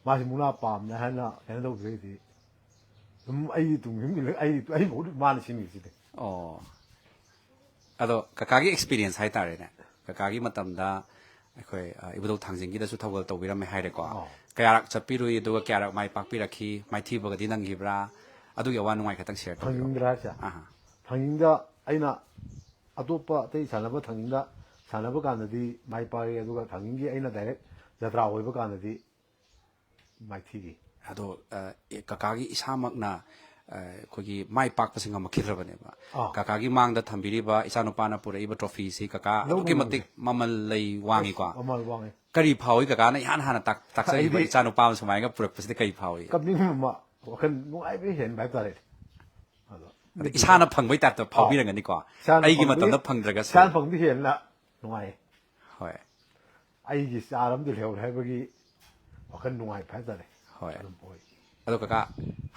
ꯃꯥꯁꯤ ꯃꯨꯛꯅꯥ ꯄꯥꯝꯃꯦ ꯍꯥꯏꯅ ꯀꯩꯅꯣ ꯇꯧꯕꯗꯒꯤꯗꯤ ꯑꯗꯨꯝ ꯑꯩꯒꯤ ꯇꯨꯡ ꯁꯨꯝ ꯏꯜꯂꯒ ꯑꯩ, ꯑꯩ ꯃꯍꯨꯠ ꯃꯥꯅ ꯁꯤꯟꯈꯤꯁꯤꯗꯤ꯫ ꯑꯣ꯫ ꯑꯗꯣ ꯀꯀꯥꯒꯤ ꯑꯦꯛꯁꯄꯤꯔꯤꯌꯦꯟꯁ ꯍꯥꯏꯇꯥꯔꯦꯅꯦ, ꯀꯀꯥꯒꯤ ꯃꯇꯝꯗ ꯑꯩꯈꯣꯏ, ꯑ, ꯏꯕꯨꯙꯧ ꯊꯥꯡꯖꯤꯡꯒꯤꯗꯁꯨ ꯊꯧꯒꯜ ꯇꯧꯕꯤꯔꯝꯃꯦ ꯍꯥꯏꯔꯦꯀꯣ꯫ ꯑꯧ꯫ ꯀꯌꯥꯔꯛ ꯆꯠꯄꯤꯔꯨꯏ, ꯑꯗꯨꯒ ꯀꯌꯥꯔꯛ ꯃꯥꯏ ꯄꯥꯛꯄꯤꯔꯛꯈꯤ, ꯃꯥꯏꯊꯤꯕꯒꯗꯤ ꯅꯪꯈꯤꯕ꯭ꯔꯥ? ꯑꯗꯨꯒꯤ ꯑꯋꯥ ꯅꯨꯡꯉꯥꯏ ꯈꯤꯇꯪ ꯁꯤꯌꯔ ꯇꯧꯕꯤꯌꯨ꯫ ꯊꯥꯡꯖꯤꯡꯗꯔꯥ ꯍꯥꯏꯁꯦ? ꯑꯍꯥ꯫ ꯊꯥꯡꯖꯤꯡꯗ ꯑꯩꯅ ꯑꯇꯣꯞꯄ ꯑꯇꯩ ꯁꯥꯟꯅꯕ ꯊꯥꯡꯖꯤꯡꯗ ꯁꯥꯟꯅꯕ ꯀꯥꯟꯗꯗꯤ ꯃꯥꯏ ꯄꯥꯛꯏ, ꯑꯗꯨꯒ ꯊꯥꯡꯖꯤꯡꯒꯤ ꯑꯩꯅ ꯗꯥꯏꯔꯦꯛ ꯖꯇ꯭ꯔꯥ ꯑꯣꯏꯕ ꯀꯥꯟꯗꯗꯤ ꯃꯥꯏꯊꯤꯈꯤ꯫ ꯑꯗꯣ, ꯑ, ꯑꯦ, ꯀꯀꯥꯒꯤ ꯏꯁꯥꯃꯛꯅ, ꯑ, ꯑꯩꯈꯣꯏꯒꯤ ꯃꯥꯏ ꯄꯥꯛꯄꯁꯤ ꯉꯝꯃꯛꯈꯤꯗ꯭ꯔꯕꯅꯦꯕ꯫ ꯑꯥ꯫ ꯀꯀꯥꯒꯤ ꯃꯥꯡꯗ ꯊꯝꯕꯤꯔꯤꯕ ꯏꯆꯥꯅꯨꯄꯥꯅ ꯄꯨꯔꯛꯏꯕ ꯇ꯭ꯔꯣꯐꯤꯁꯤ ꯀꯀꯥ ꯂꯧꯕ ꯑꯗꯨꯛꯀꯤ ꯃꯇꯤꯛ ꯉꯝꯗꯦ꯫ ꯃꯃꯜ ꯂꯩ, ꯋꯥꯡꯉꯤꯀꯣ꯫ ꯃꯃꯜ ꯋꯥꯡꯉꯤ꯫ ꯀꯔꯤ ꯐꯥꯎꯏ ꯀꯀꯥꯅ ꯏꯍꯥꯟ ꯍꯥꯟꯅ ꯇꯥꯛ-, ꯇꯥꯛꯆꯈꯤꯕ ꯑꯩꯗꯤ ꯏꯆꯥꯅꯨꯄꯥ ꯑꯃ ꯁꯨꯃꯥꯏꯅ ꯄꯨꯔꯛꯄꯁꯤꯗ ꯀꯔꯤ ꯐꯥꯎꯏ? ꯀꯞꯅꯤꯡꯕ ꯑꯃ, ꯋꯥꯈꯜ ꯅꯨꯡꯉꯥꯏꯕ ꯍꯦꯟꯕ ꯍꯥꯏꯕ ꯇꯥꯔꯦ꯫ ꯑꯗꯣ ꯑꯗ ꯏꯁꯥꯅ ꯐꯪꯕꯩ ꯇꯥꯏꯞꯇ ꯐꯥꯎꯕꯤꯔꯝꯒꯅꯤꯀꯣ꯫ ꯏꯁꯥꯅ ꯑꯩꯒꯤ ꯐꯪꯕꯒꯤ-, ꯃꯇꯝꯗ ꯐꯪꯗ꯭ꯔꯒꯁꯨ꯫ ꯏꯁꯥꯅ ꯐꯪꯕꯗꯤ ꯍꯦꯟꯅ ꯅꯨꯡꯉꯥꯏ꯫ ꯍꯣꯏ꯫ ꯑꯩꯒꯤ ꯆꯥꯔ ꯑꯃꯗꯤ ꯂꯩꯍꯧꯔꯦ ꯍꯥꯏꯕꯒꯤ ꯋꯥꯈꯜ ꯅꯨꯡꯉꯥꯏꯕ ꯍꯥꯏꯕ ꯇꯥꯔꯦ꯫ ꯍꯣꯏ꯫ ꯑꯗꯨꯝ ꯑꯣꯏ꯫ ꯑꯗꯣ ꯀꯀꯥ,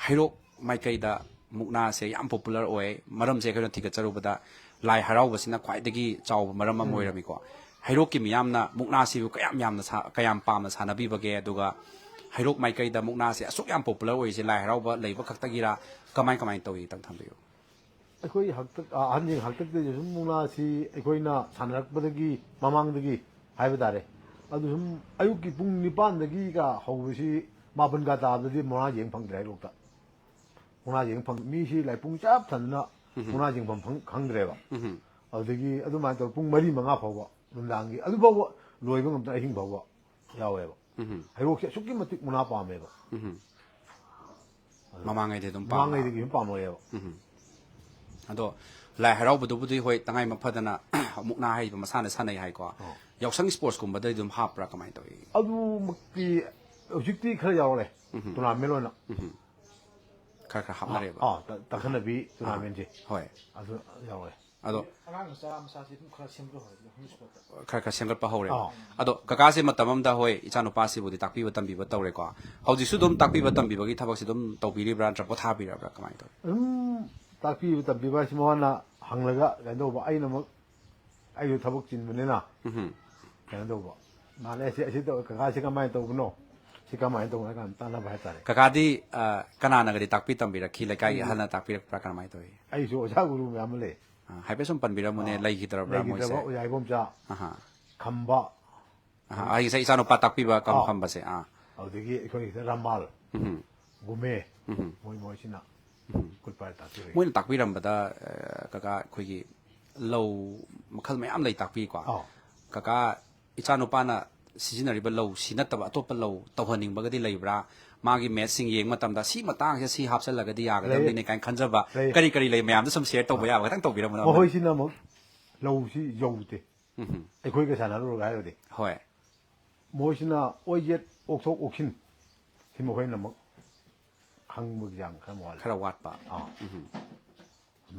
ꯍꯩꯔꯣꯛ ꯃꯥꯏꯀꯩꯗ ꯃꯨꯛꯅꯥꯁꯦ ꯌꯥꯝ ꯄꯣꯄꯨꯂꯔ ꯑꯣꯏ꯫ ꯃꯔꯝꯁꯦ ꯑꯩꯈꯣꯏꯅ ꯊꯤꯒꯠꯆꯔꯨꯕꯗ ꯂꯥꯏ ꯍꯔꯥꯎꯕꯁꯤꯅ ꯈ꯭ꯋꯥꯏꯗꯒꯤ ꯆꯥꯎꯕ ꯃꯔꯝ ꯑꯃ ꯑꯣꯏꯔꯝꯃꯤꯀꯣ꯫ ꯍꯩꯔꯣꯛꯀꯤ ꯃꯤꯌꯥꯝꯅ ꯃꯨꯛꯅꯥꯁꯤꯕꯨ ꯀꯌꯥꯝ ꯌꯥꯝꯅ ꯁꯥ-, ꯀꯌꯥꯝ ꯄꯥꯝꯅ ꯁꯥꯟꯅꯕꯤꯕꯒꯦ? ꯑꯗꯨꯒ ꯍꯩꯔꯣꯛ ꯃꯥꯏꯀꯩꯗ ꯃꯨꯛꯅꯥꯁꯦ ꯑꯁꯨꯛ ꯌꯥꯝ ꯄꯣꯄꯨꯂꯔ ꯑꯣꯏꯔꯤꯁꯦ ꯂꯥꯏ ꯍꯔꯥꯎꯕ ꯂꯩꯕ ꯈꯛꯇꯒꯤꯔꯥ? ꯀꯃꯥꯏ ꯀꯃꯥꯏꯅ ꯇꯧꯏ? ꯈꯤꯇꯪ ꯊꯝꯕꯤꯌꯨ꯫ ꯑꯩꯈꯣꯏ ꯍꯥꯛꯇꯛ ꯑꯍꯟꯁꯤꯡ ꯍꯥꯛꯇꯛꯇꯁꯨ ꯁꯨꯝ ꯃꯨꯛꯅꯥꯁꯤ ꯑꯩꯈꯣꯏꯅ ꯁꯥꯟꯅꯔꯛꯄꯗꯒꯤ ꯃꯃꯥꯡꯗꯒꯤ ꯍꯥꯏꯕ ꯇꯥꯔꯦ꯫ ꯑꯗꯨ ꯁꯨꯝ ꯑꯌꯨꯛꯀꯤ ꯄꯨꯡ ꯅꯤꯄꯥꯟꯗꯒꯤꯒ ꯍꯧꯕꯁꯤ ꯃꯥꯄꯟꯒ ꯇꯥꯕꯗꯗꯤ ꯃꯨꯛꯅꯥ ꯌꯦꯡ ꯐꯪꯗ꯭ꯔꯦ ꯍꯩꯔꯣꯛꯇ꯫ ꯃꯨꯛꯅꯥ ꯌꯦꯡ ꯐꯪ ꯃꯤꯁꯤ ꯂꯥꯏꯄꯨꯡ ꯆꯞ ꯊꯟꯗꯅ ꯃꯨꯛꯅꯥ ꯌꯦꯡꯐꯝ ꯈꯪꯗ꯭ꯔꯦꯕ꯫ ꯑꯗꯒꯤ ꯑꯗꯨꯃꯥꯏꯅ ꯇꯧꯔ ꯄꯨꯡ ꯃꯔꯤ ꯃꯉꯥ ꯐꯥꯎꯕ ꯅꯨꯡꯗꯥꯡꯒꯤ ꯑꯗꯨ ꯐꯥꯎꯕ ꯂꯣꯏꯕ ꯉꯝꯗꯅ ꯑꯍꯤꯡ ꯐꯥꯎꯕ ꯌꯥꯎꯋꯦꯕ꯫ ꯍꯩꯔꯣꯛꯁꯦ ꯑꯁꯨꯛꯀꯤ ꯃꯇꯤꯛ ꯃꯨꯛꯅꯥ ꯄꯥꯝꯃꯦꯕ꯫ ꯃꯃꯥꯡꯉꯩꯗꯤ ꯑꯗꯨꯝ ꯄꯥꯝꯕ꯫ ꯃꯃꯥꯡꯉꯩꯗꯒꯤ ꯁꯨꯝ ꯄꯥꯝꯃꯛꯑꯦꯕ꯫ ꯑꯗꯣ ꯂꯥꯏ ꯍꯔꯥꯎꯕꯗꯨꯕꯨꯗꯤ ꯍꯣꯏ ꯇꯉꯥꯏ ꯃꯐꯗꯅ ꯃꯨꯛꯅꯥ ꯍꯥꯏꯔꯤꯕ ꯃꯁꯥꯟꯅ ꯁꯥꯟꯅꯩ ꯍꯥꯏꯀꯣ꯫ ꯌꯥꯎꯁꯪ ꯏꯁꯄꯣꯔꯠꯁꯀꯨꯝꯕꯗ ꯑꯗꯨꯝ ꯍꯥꯞꯄ꯭ꯔꯥ ꯀꯃꯥꯏꯅ ꯇꯧꯏ? ꯑꯗꯨꯃꯛꯇꯤ ꯍꯧꯖꯤꯛꯇꯤ ꯈꯔ ꯌꯥꯎꯔꯦ꯫ ꯇꯣꯔꯅꯥꯃꯦꯟ ꯑꯣꯏꯅ꯫ ꯈꯔ ꯈꯔ ꯍꯥꯞꯅꯔꯦꯕ꯫ ꯑꯥ ꯇ- ꯇꯥꯈꯠꯅꯕꯤ ꯇꯣꯔꯅꯥꯃꯦꯟꯁꯦ ꯍꯣꯏ꯫ ꯑꯗꯨ ꯌꯥꯎꯔꯦ꯫ ꯑꯗꯣ ꯑꯉꯥꯡ ꯃꯆꯥ ꯃꯆꯥꯁꯤ ꯑꯗꯨꯝ ꯈꯔ ꯁꯦꯝꯕ ꯍꯧꯔꯦ ꯍꯧꯖꯤꯛ ꯏꯁꯄꯣꯔꯠꯇ꯫ ꯈꯔ ꯈꯔ ꯁꯦꯝꯒꯠꯄ ꯍꯧꯔꯦꯕ꯫ ꯑꯥ꯫ ꯑꯗꯣ ꯀꯀꯥꯁꯦ ꯃꯇꯝ ꯑꯃꯗ ꯍꯣꯏ ꯏꯆꯥꯅꯨꯄꯥꯁꯤꯕꯨꯗꯤ ꯇꯥꯛꯄꯤꯕ ꯇꯝꯕꯤꯕ ꯇꯧꯔꯦꯀꯣ꯫ ꯍꯧꯖꯤꯛꯁꯨ ꯑꯗꯨꯝ ꯇꯥꯛꯄꯤꯕ ꯇꯝꯕꯤꯕꯒꯤ ꯊꯕꯛꯁꯤ ꯑꯗꯨꯝ ꯇꯧꯕꯤꯔꯤꯕ꯭ꯔꯥ ꯅꯠꯇ꯭ꯔ ꯄꯣꯊꯥꯕꯤꯔꯕ꯭ꯔꯥ ꯀꯃꯥꯏꯅ ꯇꯧꯏ? ꯑꯗꯨꯝ ꯇꯥꯛꯄꯤꯕ ꯇꯝꯕꯤꯕ ꯍꯥꯏꯁꯤ ꯃꯉꯣꯟꯗ ꯍꯪꯂꯒ ꯀꯩꯅꯣ ꯇꯧꯕ ꯑꯩꯅ ꯑꯃꯨꯛ ꯑꯩꯁꯨ ꯊꯕꯛ ꯆꯤꯟꯕꯅꯤꯅ ꯎꯝ꯫ ꯀꯩꯅꯣ ꯇꯧꯕ ꯃꯥꯅ ꯑꯩꯁꯦ ꯑꯁꯤ ꯇꯧ- ꯀꯀꯥꯁꯤ ꯀꯃꯥꯏꯅ ꯇꯧꯕꯅꯣ ꯁꯤ ꯀꯃꯥꯏꯅ ꯇꯧꯕꯅꯣ ꯀꯥꯏꯅ ꯇꯥꯟꯅꯕ ꯍꯥꯏꯇꯥꯔꯦ꯫ ꯀꯀꯥꯗꯤ ꯑ, ꯀꯅꯥꯅꯒꯗꯤ ꯇꯥꯛꯄꯤ ꯇꯝꯕꯤꯔꯛꯈꯤ? ꯂꯩꯀꯥꯏꯒꯤ ꯑꯍꯜꯅ ꯇꯥꯛꯄꯤꯔꯛꯄ꯭ꯔꯥ ꯀꯃꯥꯏꯅ ꯇꯧꯏ? ꯑꯩꯁꯨ ꯑꯣꯖꯥ ꯒꯨꯔꯨ ꯃꯌꯥꯝ ꯑꯃ ꯂꯩ꯫ ꯑ, ꯍꯥꯏꯐꯦꯠ ꯁꯨꯝ ꯄꯟꯕꯤꯔꯝꯃꯨꯅꯦ, ꯑꯥ, ꯂꯩꯈꯤꯗ꯭ꯔꯕ꯭ꯔꯥ ꯃꯣꯏꯁꯦ? ꯂꯩꯈꯤꯗ꯭ꯔꯕ ꯑꯣꯖꯥ ꯏꯕꯣꯝꯆꯥ, ꯑꯍꯥ꯫ ꯈꯝꯕ, ꯑꯍꯥ, ꯑꯩ ꯉꯁꯥꯏ ꯏꯆꯥꯅꯨꯄꯥ ꯇꯥꯛꯄꯤꯕ ꯀꯝ ꯑꯥ꯫ ꯈꯝꯕꯁꯦ꯫ ꯑꯥ꯫ ꯑꯗꯨꯗꯒꯤ ꯑꯩꯈꯣꯏꯒꯤꯗ ꯔꯥꯃꯥꯜ, ꯎꯝ꯫ ꯒꯨꯃꯦ, ꯎꯝ꯫ ꯃꯣꯏ ꯃꯣꯏꯁꯤꯅ ꯈꯨꯠ ꯄꯥꯏꯔ ꯇꯥꯛꯄꯤꯔꯛꯏ꯫ ꯃꯣꯏꯅ ꯇꯥꯛꯄꯤꯔꯝꯕꯗ ꯑ, ꯀꯀꯥ ꯑꯩꯈꯣꯏꯒꯤ ꯂꯧ ꯃꯈꯜ ꯃꯌꯥꯝ ꯂꯩ ꯇꯥꯛꯄꯤꯀꯣ꯫ ꯑꯥꯎ꯫ ꯀꯀꯥ ꯏꯆꯥꯅꯨꯄꯥꯅ ꯁꯤꯖꯤꯟꯅꯔꯤꯕ ꯂꯧ ꯁꯤ ꯅꯠꯇꯕ ꯑꯇꯣꯞꯄ ꯂꯧ ꯇꯧꯍꯟꯅꯤꯡꯕꯒꯗꯤ ꯂꯩꯕ꯭ꯔꯥ? ꯃꯥꯒꯤ ꯃꯦꯠꯁꯁꯤꯡ ꯌꯦꯡꯕ ꯃꯇꯝꯗ ꯁꯤ ꯃꯇꯥꯡꯁꯤꯗ ꯁꯤ ꯍꯥꯞꯆꯜꯂꯒꯗꯤ ꯌꯥꯒꯗꯕꯅꯤꯅꯦ ꯂꯩꯌꯦ꯫ ꯀꯥꯏꯅ ꯈꯟꯖꯕ ꯂꯩꯌꯦ꯫ ꯀꯔꯤ ꯀꯔꯤ ꯂꯩ ꯃꯌꯥꯝꯗꯣ ꯁꯨꯝ ꯁꯤꯌꯔ ꯇꯧꯕ ꯌꯥꯕ ꯈꯤꯇꯪ ꯇꯧꯕꯤꯔꯝꯃꯨꯅꯦ꯫ ꯃꯈꯣꯏꯁꯤꯅ ꯑꯃꯨꯛ ꯂꯧꯁꯤ ꯌꯧꯗꯦ꯫ ꯎꯝ꯫ ꯑꯩꯈꯣꯏꯒ ꯁꯥꯟꯅꯔꯨꯔꯒ ꯍꯥꯏꯔꯨꯔꯗꯤ ꯍꯣꯏ꯫ ꯃꯣꯏꯁꯤꯅ ꯑꯣꯏ ꯌꯦꯠ ꯑꯣꯛꯊꯣꯛ ꯑꯣꯛꯁꯤꯟ ꯁꯤ ꯃꯈꯣꯏꯅ ꯑꯃꯨꯛ ꯈꯪꯕꯒꯤ ꯆꯥꯡ ꯈꯔ ꯋꯥꯠꯂꯦ꯫ ꯈꯔ ꯋꯥꯠꯄ꯫ ꯑꯥ꯫ ꯎꯝ꯫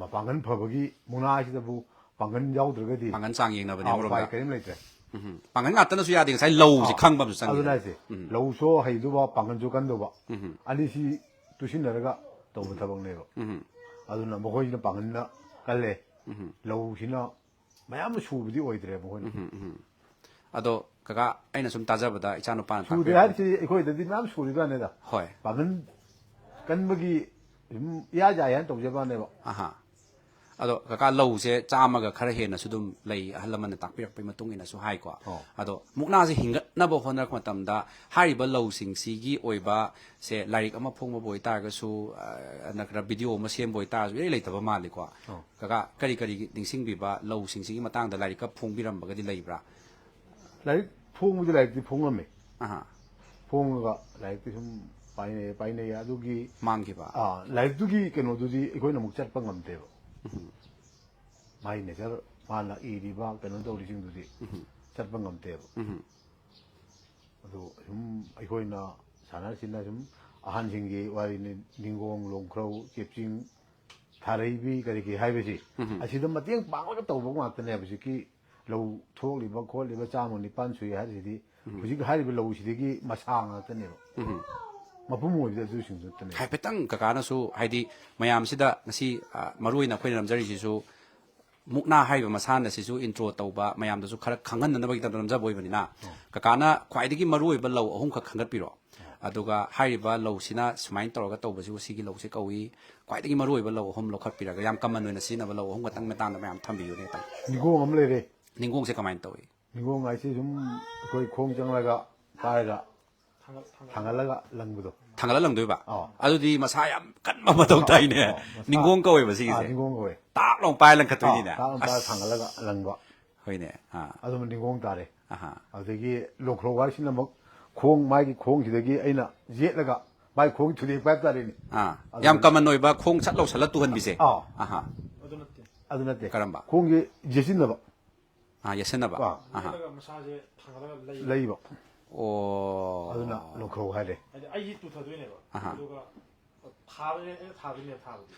ꯃꯄꯥꯡꯒꯜ ꯐꯕꯒꯤ ꯃꯨꯛꯅꯥꯁꯤꯗꯕꯨ ꯄꯥꯡꯒꯜ ꯌꯥꯎꯗ꯭ꯔꯒꯗꯤ ꯄꯥꯡꯒꯜ ꯆꯥꯡ ꯌꯦꯡꯅꯕꯅꯦ ꯑꯥ, ꯑꯃꯔꯣꯝꯗ꯫ ꯎꯄꯥꯏ ꯀꯔꯤꯝ ꯂꯩꯇ꯭ꯔꯦ꯫ ꯎꯝ꯫ ꯄꯥꯡꯒꯜ ꯉꯥꯛꯇꯅꯁꯨ ꯌꯥꯗꯦ, ꯉꯁꯥꯏ ꯂꯧꯁꯦ ꯑꯥ, ꯈꯪꯕ ꯑꯃꯁꯨ ꯆꯪꯉꯤ꯫ ꯑꯗꯨꯅ ꯍꯥꯏꯁꯦ ꯂꯧꯁꯨ ꯍꯩꯗꯨꯕ ꯄꯥꯡꯒꯜꯁꯨ ꯀꯟꯗꯧꯕ ꯎꯝ꯫ ꯑꯅꯤꯁꯤ ꯇꯨꯁꯤꯟꯅꯔꯒ ꯇꯧꯕ ꯊꯕꯛꯅꯦꯕ꯫ ꯎꯝ꯫ ꯑꯗꯨꯅ ꯃꯈꯣꯏꯁꯤꯅ ꯄꯥꯡꯒꯜꯅ ꯀꯜꯂꯦ꯫ ꯎꯝ꯫ ꯂꯧꯁꯤꯅ ꯃꯌꯥꯝ ꯁꯨꯕꯗꯤ ꯑꯣꯏꯗ꯭ꯔꯦ ꯃꯈꯣꯏꯅ꯫ ꯎꯝ, ꯎꯝ꯫ ꯑꯗꯣ ꯀꯀꯥ, ꯑꯩꯅ ꯁꯨꯝ ꯇꯥꯖꯕꯗ ꯏꯆꯥꯅꯨꯄꯥꯅ ꯁꯨꯗꯦ ꯇꯥꯛꯄꯤꯔꯛꯄ- ꯍꯥꯏꯔꯤꯁꯤ ꯑꯩꯈꯣꯏꯗꯗꯤ ꯃꯌꯥꯝ ꯁꯨꯔꯤꯕꯅꯦꯗ꯫ ꯍꯣꯏ꯫ ꯄꯥꯡꯒꯜ ꯀꯟꯕꯒꯤ ꯁꯨꯝ ꯏꯌꯥ ꯌꯥꯏ ꯍꯥꯏꯅ ꯇꯧꯖꯕꯅꯦꯕ꯫ ꯑꯍꯥ꯫ ꯑꯗꯣ ꯀꯀꯥ, ꯂꯧꯁꯦ ꯆꯥꯝꯃꯒ ꯈꯔ ꯍꯦꯟꯅꯁꯨ ꯑꯗꯨꯝ ꯂꯩ, ꯑꯍꯜ ꯂꯃꯟꯅ ꯇꯥꯛꯄꯤꯔꯛꯄꯒꯤ ꯃꯇꯨꯡ ꯏꯟꯅꯁꯨ ꯍꯥꯏꯀꯣ꯫ ꯑꯣ꯫ ꯑꯗꯣ ꯃꯨꯛꯅꯥꯁꯦ ꯍꯤꯡꯒꯠꯅꯕ ꯍꯣꯠꯅꯔꯛꯄ ꯃꯇꯝꯗ ꯍꯥꯏꯔꯤꯕ ꯂꯧꯁꯤꯡꯁꯤꯒꯤ ꯑꯣꯏꯕ ꯁꯦ ꯂꯥꯏꯔꯤꯛ ꯑꯃ ꯐꯣꯡꯕꯕꯨ ꯑꯣꯏꯇꯥꯔꯒꯁꯨ, ꯑ, ꯅꯠꯇ꯭ꯔꯒ ꯚꯤꯗꯤꯑꯣ ꯑꯃ ꯁꯦꯝꯕ ꯑꯣꯏꯇꯥꯔꯁꯨ ꯏꯔꯩ ꯂꯩꯇꯕ ꯃꯥꯜꯂꯤꯀꯣ꯫ ꯑꯣ꯫ ꯀꯀꯥ, ꯀꯔꯤ ꯀꯔꯤ ꯅꯤꯡꯁꯤꯡꯕꯤꯕ ꯂꯧꯁꯤꯡꯁꯤꯒꯤ ꯃꯇꯥꯡꯗ ꯂꯥꯏꯔꯤꯛꯀ ꯐꯣꯡꯕꯤꯔꯝꯕꯒꯗꯤ ꯂꯩꯕ꯭ꯔꯥ? ꯂꯥꯏꯔꯤꯛ ꯐꯣꯡꯕꯗꯤ ꯂꯥꯏꯔꯤꯛꯇꯤ ꯐꯣꯡꯉꯝꯃꯦ꯫ ꯑꯍꯥ꯫ ꯐꯣꯡꯉꯒ ꯂꯥꯏꯔꯤꯛꯇꯤ ꯁꯨꯝ ꯄꯥꯏꯅꯩ ꯄꯥꯏꯅꯩ ꯑꯗꯨꯒꯤ ꯃꯥꯡꯈꯤꯕ꯫ ꯑꯥ, ꯂꯥꯏꯔꯤꯛꯇꯨꯒꯤ ꯀꯩꯅꯣꯗꯨꯗꯤ ꯑꯩꯈꯣꯏꯅ ꯑꯃꯨꯛ ꯆꯠꯄ ꯉꯝꯗꯦꯕ꯫ ꯎꯝ꯫ ꯃꯥꯏ ꯅꯦꯆꯔ ꯃꯥꯅ ꯏꯔꯤꯕ ꯀꯩꯅꯣ ꯇꯧꯔꯤꯁꯤꯡꯗꯨꯗꯤ ꯆꯠꯄ ꯉꯝꯗꯦꯕ꯫ ꯎꯝ꯫ ꯑꯗꯨ ꯁꯨꯝ ꯑꯩꯈꯣꯏꯅ ꯁꯥꯟꯅꯔꯤꯁꯤꯅ ꯁꯨꯝ ꯑꯍꯟꯁꯤꯡꯒꯤ ꯋꯥꯔꯤꯅꯤ, ꯅꯤꯡꯒꯣꯡ, ꯂꯣꯡꯈ꯭ꯔꯧ, ꯆꯦꯞꯆꯤꯡ, ꯊꯥꯔꯩꯕꯤ ꯀꯔꯤ ꯀꯔꯤ ꯍꯥꯏꯕꯁꯤ, ꯎꯝ꯫ ꯑꯁꯤꯗ ꯃꯇꯦꯡ ꯄꯥꯡꯂꯒ ꯇꯧꯕ ꯉꯥꯛꯇꯅꯦ꯫ ꯍꯧꯖꯤꯛꯀꯤ ꯂꯧ ꯊꯣꯛꯂꯤꯕ ꯈꯣꯠꯂꯤꯕ ꯆꯥꯝꯃ ꯅꯤꯄꯥꯟ ꯁꯨꯏ ꯍꯥꯏꯔꯤꯁꯤꯗꯤ ꯍꯧꯖꯤꯛ ꯍꯥꯏꯔꯤꯕ ꯂꯧꯁꯤꯗꯒꯤ ꯃꯁꯥ ꯉꯥꯛꯇꯅꯦꯕ꯫ ꯎꯝ꯫ ꯃꯄꯨꯝ ꯑꯣꯏꯕꯗꯤ ꯑꯗꯨꯁꯤꯡꯗꯨ ꯅꯠꯇꯅꯦ꯫ ꯍꯥꯏꯐꯦꯠꯇꯪ ꯀꯀꯥꯅꯁꯨ, ꯍꯥꯏꯗꯤ, ꯃꯌꯥꯝꯁꯤꯗ ꯉꯁꯤ, ꯑ, ꯃꯔꯨ ꯑꯣꯏꯅ ꯑꯩꯈꯣꯏꯅ ꯅꯝꯖꯔꯤꯁꯤꯁꯨ ꯃꯨꯛꯅꯥ ꯍꯥꯏꯔꯤꯕ ꯃꯁꯥꯟꯅꯁꯤꯁꯨ ꯏꯟꯇ꯭ꯔꯣ ꯇꯧꯕ, ꯃꯌꯥꯝꯗꯁꯨ ꯈꯔ ꯈꯪꯍꯟꯅꯅꯕꯒꯤꯗꯃꯛꯇ ꯅꯝꯖꯕ ꯑꯣꯏꯕꯅꯤꯅ, ꯀꯀꯥꯅ ꯈ꯭ꯋꯥꯏꯗꯒꯤ ꯃꯔꯨ ꯑꯣꯏꯕ ꯂꯧ ꯑꯍꯨꯝꯈꯛ ꯈꯟꯒꯠꯄꯤꯔꯣ꯫ ꯑꯗꯨꯒ ꯍꯥꯏꯔꯤꯕ ꯂꯧꯁꯤꯅ ꯁꯨꯃꯥꯏꯅ ꯇꯧꯔꯒ ꯇꯧꯕꯁꯤꯕꯨ ꯁꯤꯒꯤ ꯂꯧꯁꯤ ꯀꯧꯏ, ꯈ꯭ꯋꯥꯏꯗꯒꯤ ꯃꯔꯨ ꯑꯣꯏꯕ ꯂꯧ ꯑꯍꯨꯝ ꯂꯧꯈꯠꯄꯤꯔꯒ ꯌꯥꯝ ꯀꯃꯟ ꯑꯣꯏꯅ ꯁꯤꯖꯤꯟꯅꯕ ꯂꯧ ꯑꯍꯨꯝ ꯈꯛꯇꯪ ꯃꯇꯥꯡꯗ ꯃꯌꯥꯝ ꯊꯝꯕꯤꯌꯨꯅꯦ ꯇꯥꯃꯣ꯫ ꯅꯤꯡꯒꯣꯡ ꯑꯃ ꯂꯩꯔꯦ꯫ ꯅꯤꯡꯒꯣꯡꯁꯦ ꯀꯃꯥꯏꯅ ꯇꯧꯏ? ꯅꯤꯡꯒꯣꯡ ꯍꯥꯏꯁꯤ ꯁꯨꯝ ꯑꯩꯈꯣꯏ ꯈꯣꯡ ꯆꯪꯂꯒ ꯄꯥꯏꯔꯒ ꯊꯥꯡꯒꯠꯂꯒ ꯂꯪꯕꯗꯣ꯫ ꯊꯥꯡꯒꯠꯂ ꯂꯪꯗꯣꯏꯕ? ꯑꯥ꯫ ꯑꯗꯨꯗꯤ ꯃꯁꯥ ꯌꯥꯝ ꯀꯟꯕ ꯃꯊꯧ ꯇꯥꯏꯅꯦ꯫ ꯑꯥ, ꯃꯁꯥ ꯅꯤꯡꯒꯣꯡ ꯀꯧꯋꯦꯕ ꯑꯥ, ꯁꯤꯒꯤꯁꯦ꯫ ꯅꯤꯡꯒꯣꯡ ꯀꯧꯋꯦ꯫ ꯇꯥꯞ ꯂꯥꯎ ꯄꯥꯏꯔ ꯂꯪꯈꯠꯇꯣꯏꯅꯤꯅꯦ꯫ ꯑꯥ, ꯇꯥꯞ ꯂꯥꯎ ꯄꯥꯏꯔ ꯑꯁ꯫ ꯊꯥꯡꯒꯠꯂꯒ ꯂꯪꯕ꯫ ꯍꯣꯏꯅꯦ꯫ ꯑꯥ꯫ ꯑꯗꯨꯝ ꯅꯤꯡꯒꯣꯡ ꯇꯥꯔꯦ꯫ ꯑꯍꯥ꯫ ꯑꯗꯨꯗꯒꯤ ꯂꯣꯡꯈ꯭ꯔꯧ ꯍꯥꯏꯁꯤꯅ ꯑꯃꯨꯛ ꯈꯣꯡ, ꯃꯥꯒꯤ ꯈꯣꯡꯁꯤꯗꯒꯤ ꯑꯩꯅ ꯌꯦꯠꯂꯒ ꯃꯥꯒꯤ ꯈꯣꯡꯒꯤ ꯊꯨꯗꯦꯛꯄ ꯍꯥꯏꯕ ꯇꯥꯔꯦꯅꯦ꯫ ꯑꯥ꯫ ꯑꯗꯨ ꯌꯥꯝ ꯀꯃꯟ ꯑꯣꯏꯕ ꯈꯣꯡ ꯁꯠ ꯂꯧꯁꯜꯂ ꯇꯨꯍꯟꯕꯤꯁꯦ꯫ ꯑꯥ꯫ ꯑꯍꯥ꯫ ꯑꯗꯨ ꯅꯠꯇꯦ꯫ ꯀꯔꯝꯕ? ꯈꯣꯡꯒꯤ ꯌꯦꯠꯁꯤꯟꯅꯕ꯫ ꯑꯥ, ꯌꯦꯠꯁꯟꯅꯕ꯫ ꯑꯥ꯫ ꯑꯍꯥ꯫ ꯌꯦꯠꯂꯒ ꯃꯁꯥꯁꯦ ꯊꯥꯡꯒꯠꯂꯒ ꯂꯩ꯫ ꯂꯩꯕ꯫ ꯑꯣ꯫ ꯑꯗꯨꯅ ꯂꯣꯡꯈ꯭ꯔꯧ ꯍꯥꯏꯔꯦ꯫ ꯍꯥꯏꯗꯤ ꯑꯩꯁꯤ ꯇꯨꯊꯗꯣꯏꯅꯦꯕ꯫ ꯑꯍꯥ꯫ ꯑꯗꯨꯒ ꯊꯥꯕꯁꯦ ꯑꯩꯅ ꯊꯥꯗꯣꯏꯅꯦꯕ ꯊꯥꯕꯗꯤ꯫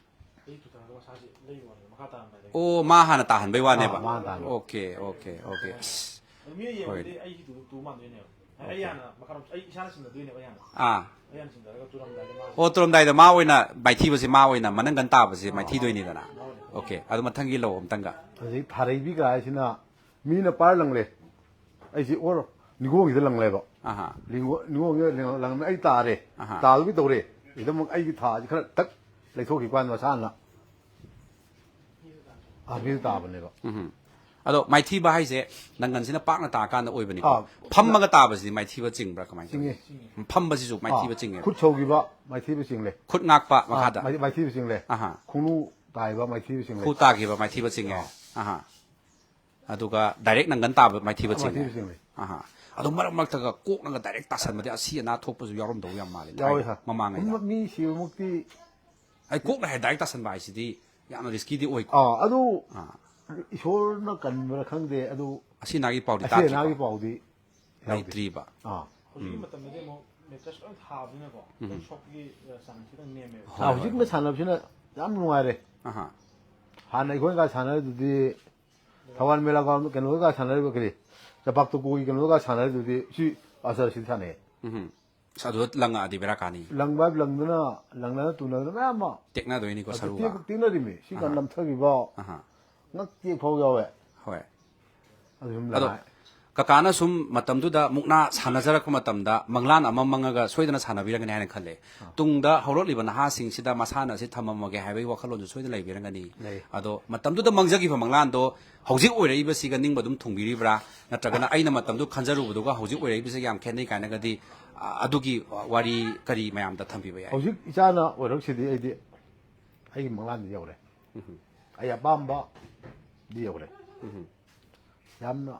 ꯑꯩ ꯇꯨꯊꯔꯒ ꯃꯁꯥꯁꯦ ꯂꯩꯕ ꯋꯥꯅꯦꯕ ꯃꯈꯥ ꯇꯥꯔꯝꯗꯥꯏꯗꯒꯤ꯫ ꯑꯣ, ꯃꯥ ꯍꯥꯟꯅ ꯇꯥꯍꯟꯕꯩ ꯋꯥꯅꯦꯕ꯫ ꯑꯥ, ꯃꯥ ꯍꯥꯟꯅ ꯇꯥꯍꯟꯕ꯫ Okay, okay, okay. ꯑꯁ꯫ ꯑꯗꯨ ꯃꯤꯅ ꯌꯦꯡꯕꯗꯤ ꯍꯣꯏꯅꯦ꯫ ꯑꯩ ꯇꯨ ꯇꯨ ꯃꯥꯟꯗꯣꯏꯅꯦꯕ꯫ ꯑꯩ ꯍꯥꯟꯅ ꯃꯈꯥꯔꯣꯝ ꯑꯩ ꯏꯁꯥꯅ ꯁꯤꯟꯅꯗꯣꯏꯅꯦꯕ ꯑꯩ ꯍꯥꯟꯅ꯫ ꯑꯥ꯫ ꯑꯩ ꯍꯥꯟꯅ ꯁꯤꯟꯅꯔꯒ ꯇꯨꯔꯝꯗꯥꯏꯗ ꯃꯥꯁꯦ꯫ ꯑꯣ, ꯇꯨꯔꯝꯗꯥꯏꯗ ꯃꯥ ꯑꯣꯏꯅ ꯃꯥꯏꯊꯤꯕꯁꯦ, ꯃꯥ ꯑꯣꯏꯅ ꯃꯅꯪꯒꯟ ꯇꯥꯕꯁꯦ ꯃꯥꯏꯊꯤꯗꯣꯏꯅꯤꯗꯅ꯫ ꯑꯣꯀꯦ, ꯑꯗꯨ ꯃꯊꯪꯒꯤ ꯂꯧ ꯑꯝꯇꯪꯒ꯫ ꯑꯗꯩ ꯊꯥꯔꯩꯕꯤ ꯀꯥꯏꯁꯤꯅ ꯃꯤꯅ ꯄꯥꯏꯔ ꯂꯪꯂꯦ꯫ ꯑꯩꯁꯤ ꯑꯣꯔ ꯅꯤꯡꯒꯣꯡꯁꯤꯗ ꯂꯪꯂꯦꯕ꯫ ꯑꯍꯥ꯫ ꯅꯤꯡꯒꯣ-, ꯅꯤꯡꯒꯣꯡꯁꯤꯗ ꯂꯪ-, ꯂꯪꯅ ꯑꯩ ꯇꯥꯔꯦ꯫ ꯑꯍꯥ꯫ ꯇꯥꯕꯒꯤ ꯇꯧꯔꯦ꯫ ꯁꯤꯗ ꯑꯃꯨꯛ ꯑꯩꯒꯤ ꯊꯥꯁꯤ ꯈꯔ ꯇꯛ ꯂꯩꯊꯣꯛꯈꯤꯕ ꯀꯥꯟꯗ ꯃꯁꯥꯅ ꯍꯥꯕꯤꯜ ꯇꯥꯕꯅꯦꯕ꯫ ꯎꯝ꯫ ꯑꯗꯣ ꯃꯥꯏꯊꯤꯕ ꯍꯥꯏꯁꯦ ꯅꯪꯒꯟꯁꯤꯅ ꯄꯥꯛꯅ ꯇꯥꯔꯀꯥꯟꯗ ꯑꯣꯏꯕꯅꯤꯀꯣ꯫ ꯑꯥ꯫ ꯐꯝꯃꯒ ꯇꯥꯕꯁꯤꯗꯤ ꯃꯥꯏꯊꯤꯕ ꯆꯤꯡꯕ꯭ꯔꯥ ꯀꯃꯥꯏꯅ ꯇꯧꯏ? ꯆꯤꯡꯉꯦ꯫ ꯎꯝ, ꯐꯝꯕꯁꯤꯁꯨ ꯃꯥꯏꯊꯤꯕ ꯑꯥ, ꯆꯤꯡꯉꯦꯕ꯫ ꯈꯨꯠ ꯁꯧꯈꯤꯕ ꯃꯥꯏꯊꯤꯕ ꯆꯤꯡꯂꯦ꯫ ꯈꯨꯠ ꯉꯥꯛꯄ ꯑꯥ, ꯃꯈꯥꯗ꯫ ꯃꯥꯏ- ꯃꯥꯏꯊꯤꯕ ꯆꯤꯡꯂꯦ꯫ ꯑꯍꯥ꯫ ꯈꯣꯡꯅꯨ ꯇꯥꯏꯕ ꯃꯥꯏꯊꯤꯕ ꯆꯤꯡꯂꯦ꯫ ꯈꯨ ꯇꯥꯈꯤꯕ ꯃꯥꯏꯊꯤꯕ ꯆꯤꯡꯉꯦ꯫ ꯑꯥ꯫ ꯑꯍꯥ꯫ ꯑꯗꯨꯒ ꯗꯥꯏꯔꯦꯛ ꯅꯪꯒꯟ ꯇꯥꯕ ꯃꯥꯏꯊꯤꯕ ꯑꯥ, ꯆꯤꯡꯉꯦ꯫ ꯃꯥꯏꯊꯤꯕ ꯆꯤꯡꯂꯦ꯫ ꯑꯍꯥ꯫ ꯑꯗꯣ ꯃꯔꯛ ꯃꯔꯛꯇꯒ ꯀꯣꯛꯅꯒ ꯗꯥꯏꯔꯦꯛ ꯇꯥꯁꯟꯕꯗꯤ ꯑꯁꯤ ꯑꯅꯥ ꯊꯣꯛꯄꯁꯨ ꯌꯥꯎꯔꯝꯗꯧ ꯌꯥꯝ ꯃꯥꯜꯂꯦ꯫ ꯌꯥꯎꯋꯦ ꯊꯥꯏꯅ ꯁꯥꯔ꯫ ꯃꯃꯥꯡꯉꯩꯗ꯫ ꯃꯤ ꯁꯤꯕꯃꯛꯇꯤ ꯑꯩ ꯀꯣꯛꯅ ꯍꯦꯛ ꯗꯥꯏꯔꯦꯛ ꯇꯥꯁꯟꯕ ꯍꯥꯏꯁꯤꯗꯤ ꯌꯥꯝꯅ ꯔꯤꯁꯀꯤꯗꯤ ꯑꯣꯏꯀꯣ꯫ ꯑꯥ, ꯑꯗꯨ ꯑꯥ꯫ ꯏꯁꯣꯔꯅ ꯀꯟꯕ꯭ꯔꯥ ꯈꯪꯗꯦ ꯑꯗꯨ ꯑꯁꯤ ꯑꯅꯥꯒꯤ ꯄꯥꯎꯗꯤ ꯑꯁꯤ ꯇꯥꯗ꯭ꯔꯤꯀꯣ? ꯑꯅꯥꯒꯤ ꯄꯥꯎꯗꯤ ꯌꯥꯎꯗꯦ꯫ ꯂꯩꯇ꯭ꯔꯤꯕ꯫ ꯑꯥ꯫ ꯍꯧꯖꯤꯛꯀꯤ ꯃꯇꯝꯗꯗꯤ ꯑꯃꯨꯛ ꯃꯦꯇ꯭ꯔꯦꯁ ꯂꯣꯏ ꯊꯥꯕꯅꯤꯅꯀꯣ ꯑꯗꯨꯝ ꯁꯣꯛꯄꯒꯤ ꯆꯥꯟꯁ ꯈꯤꯇꯪ ꯅꯦꯝꯃꯦꯕ꯫ ꯑꯥ, ꯍꯧꯖꯤꯛꯅ ꯁꯥꯟꯅꯕꯁꯤꯅ ꯌꯥꯝ ꯅꯨꯡꯉꯥꯏꯔꯦ꯫ ꯑꯍꯥ꯫ ꯍꯥꯟꯅ ꯑꯩꯈꯣꯏꯅ ꯁꯥꯟꯅꯔꯤꯗꯨꯗꯤ ꯊꯋꯥꯟ ꯃꯦꯂꯥ ꯒ꯭ꯔꯥꯎꯟꯗ ꯀꯩꯅꯣꯗꯒ ꯁꯥꯟꯅꯔꯤꯕ ꯀꯔꯤ ꯆꯄꯥꯛꯇ ꯀꯣꯒꯤ ꯀꯩꯅꯣꯗꯒ ꯁꯥꯟꯅꯔꯤꯗꯨꯗꯤ ꯁꯤ ꯑꯁꯔꯁꯤꯗ ꯁꯥꯟꯅꯩ꯫ ꯎꯝ꯫ ꯑꯁ, ꯑꯗꯨꯗ ꯂꯪꯉꯛꯑꯗꯤ ꯕꯦꯔꯥ ꯀꯥꯅꯤ꯫ ꯂꯪꯕ ꯍꯥꯏꯕ ꯂꯪꯗꯅ ꯂꯪꯅꯅ ꯇꯨꯅꯗꯅ ꯃꯌꯥꯝ ꯑꯃ ꯇꯦꯛꯅꯗꯣꯏꯅꯤꯀꯣ ꯁꯔꯨꯒ꯫ ꯇꯦꯛ- ꯇꯦꯛꯅꯔꯤꯃꯤ ꯁꯤ ꯀꯥꯟ ꯑꯍꯥ꯫ ꯅꯝꯊꯈꯤꯕ ꯑꯍꯥ꯫ ꯉꯛ ꯇꯦꯛ ꯐꯥꯎ ꯌꯥꯎꯋꯦ꯫ ꯍꯣꯏ꯫ ꯑꯗꯨ ꯁꯨꯝ ꯑꯗꯣ ꯂꯪꯉꯛꯑꯦ꯫ ꯀꯀꯥꯅ ꯁꯨꯝ ꯃꯇꯝꯗꯨꯗ ꯃꯨꯛꯅꯥ ꯁꯥꯟꯅꯖꯔꯛꯄ ꯃꯇꯝꯗ ꯃꯪꯂꯥꯟ ꯑꯃ ꯃꯪꯉꯒ ꯁꯣꯏꯗꯅ ꯁꯥꯟꯅꯕꯤꯔꯝꯒꯅꯤ ꯍꯥꯏꯅ ꯈꯜꯂꯦ꯫ ꯇꯨꯡꯗ ꯍꯧꯔꯛꯂꯤꯕ ꯅꯍꯥꯁꯤꯡꯁꯤꯗ ꯃꯁꯥꯟꯅ ꯑꯁꯤ ꯊꯝꯃꯝꯃꯒꯦ ꯍꯥꯏꯕꯒꯤ ꯋꯥꯈꯜꯂꯣꯟꯁꯨ ꯁꯣꯏꯗꯅ ꯂꯩꯕꯤꯔꯝꯒꯅꯤ꯫ ꯂꯩ꯫ ꯑꯗꯣ ꯃꯇꯝꯗꯨꯗ ꯃꯪꯖꯈꯤꯕ ꯃꯪꯂꯥꯟꯗꯣ ꯍꯧꯖꯤꯛ ꯑꯣꯏꯔꯛꯏꯕꯁꯤꯒ ꯅꯤꯡꯕ ꯑꯗꯨꯝ ꯊꯨꯡꯕꯤꯔꯤꯕ꯭ꯔꯥ? ꯅꯠꯇ꯭ꯔꯒꯅ ꯑꯩꯅ ꯃꯇꯝꯗꯨ ꯈꯟꯖꯔꯨꯕꯗꯨꯒ ꯍꯧꯖꯤꯛ ꯑꯣꯏꯔꯛꯏꯕꯁꯤꯒ ꯌꯥꯝ ꯈꯦꯠꯅꯩ ꯀꯥꯏꯅꯒꯗꯤ, ꯑ, ꯑꯗꯨꯒꯤ ꯋꯥꯔꯤ ꯀꯔꯤ ꯃꯌꯥꯝꯗ ꯊꯝꯕꯤꯕ ꯌꯥꯏ? ꯍꯧꯖꯤꯛ ꯏꯆꯥꯅ ꯑꯣꯏꯔꯛꯁꯤꯗꯤ ꯑꯩꯗꯤ ꯑꯩꯒꯤ ꯃꯪꯂꯥꯟꯗꯤ ꯌꯧꯔꯦ꯫ ꯑꯩ ꯑꯄꯥꯝꯕꯗꯤ ꯌꯧꯔꯦ꯫ ꯌꯥꯝꯅ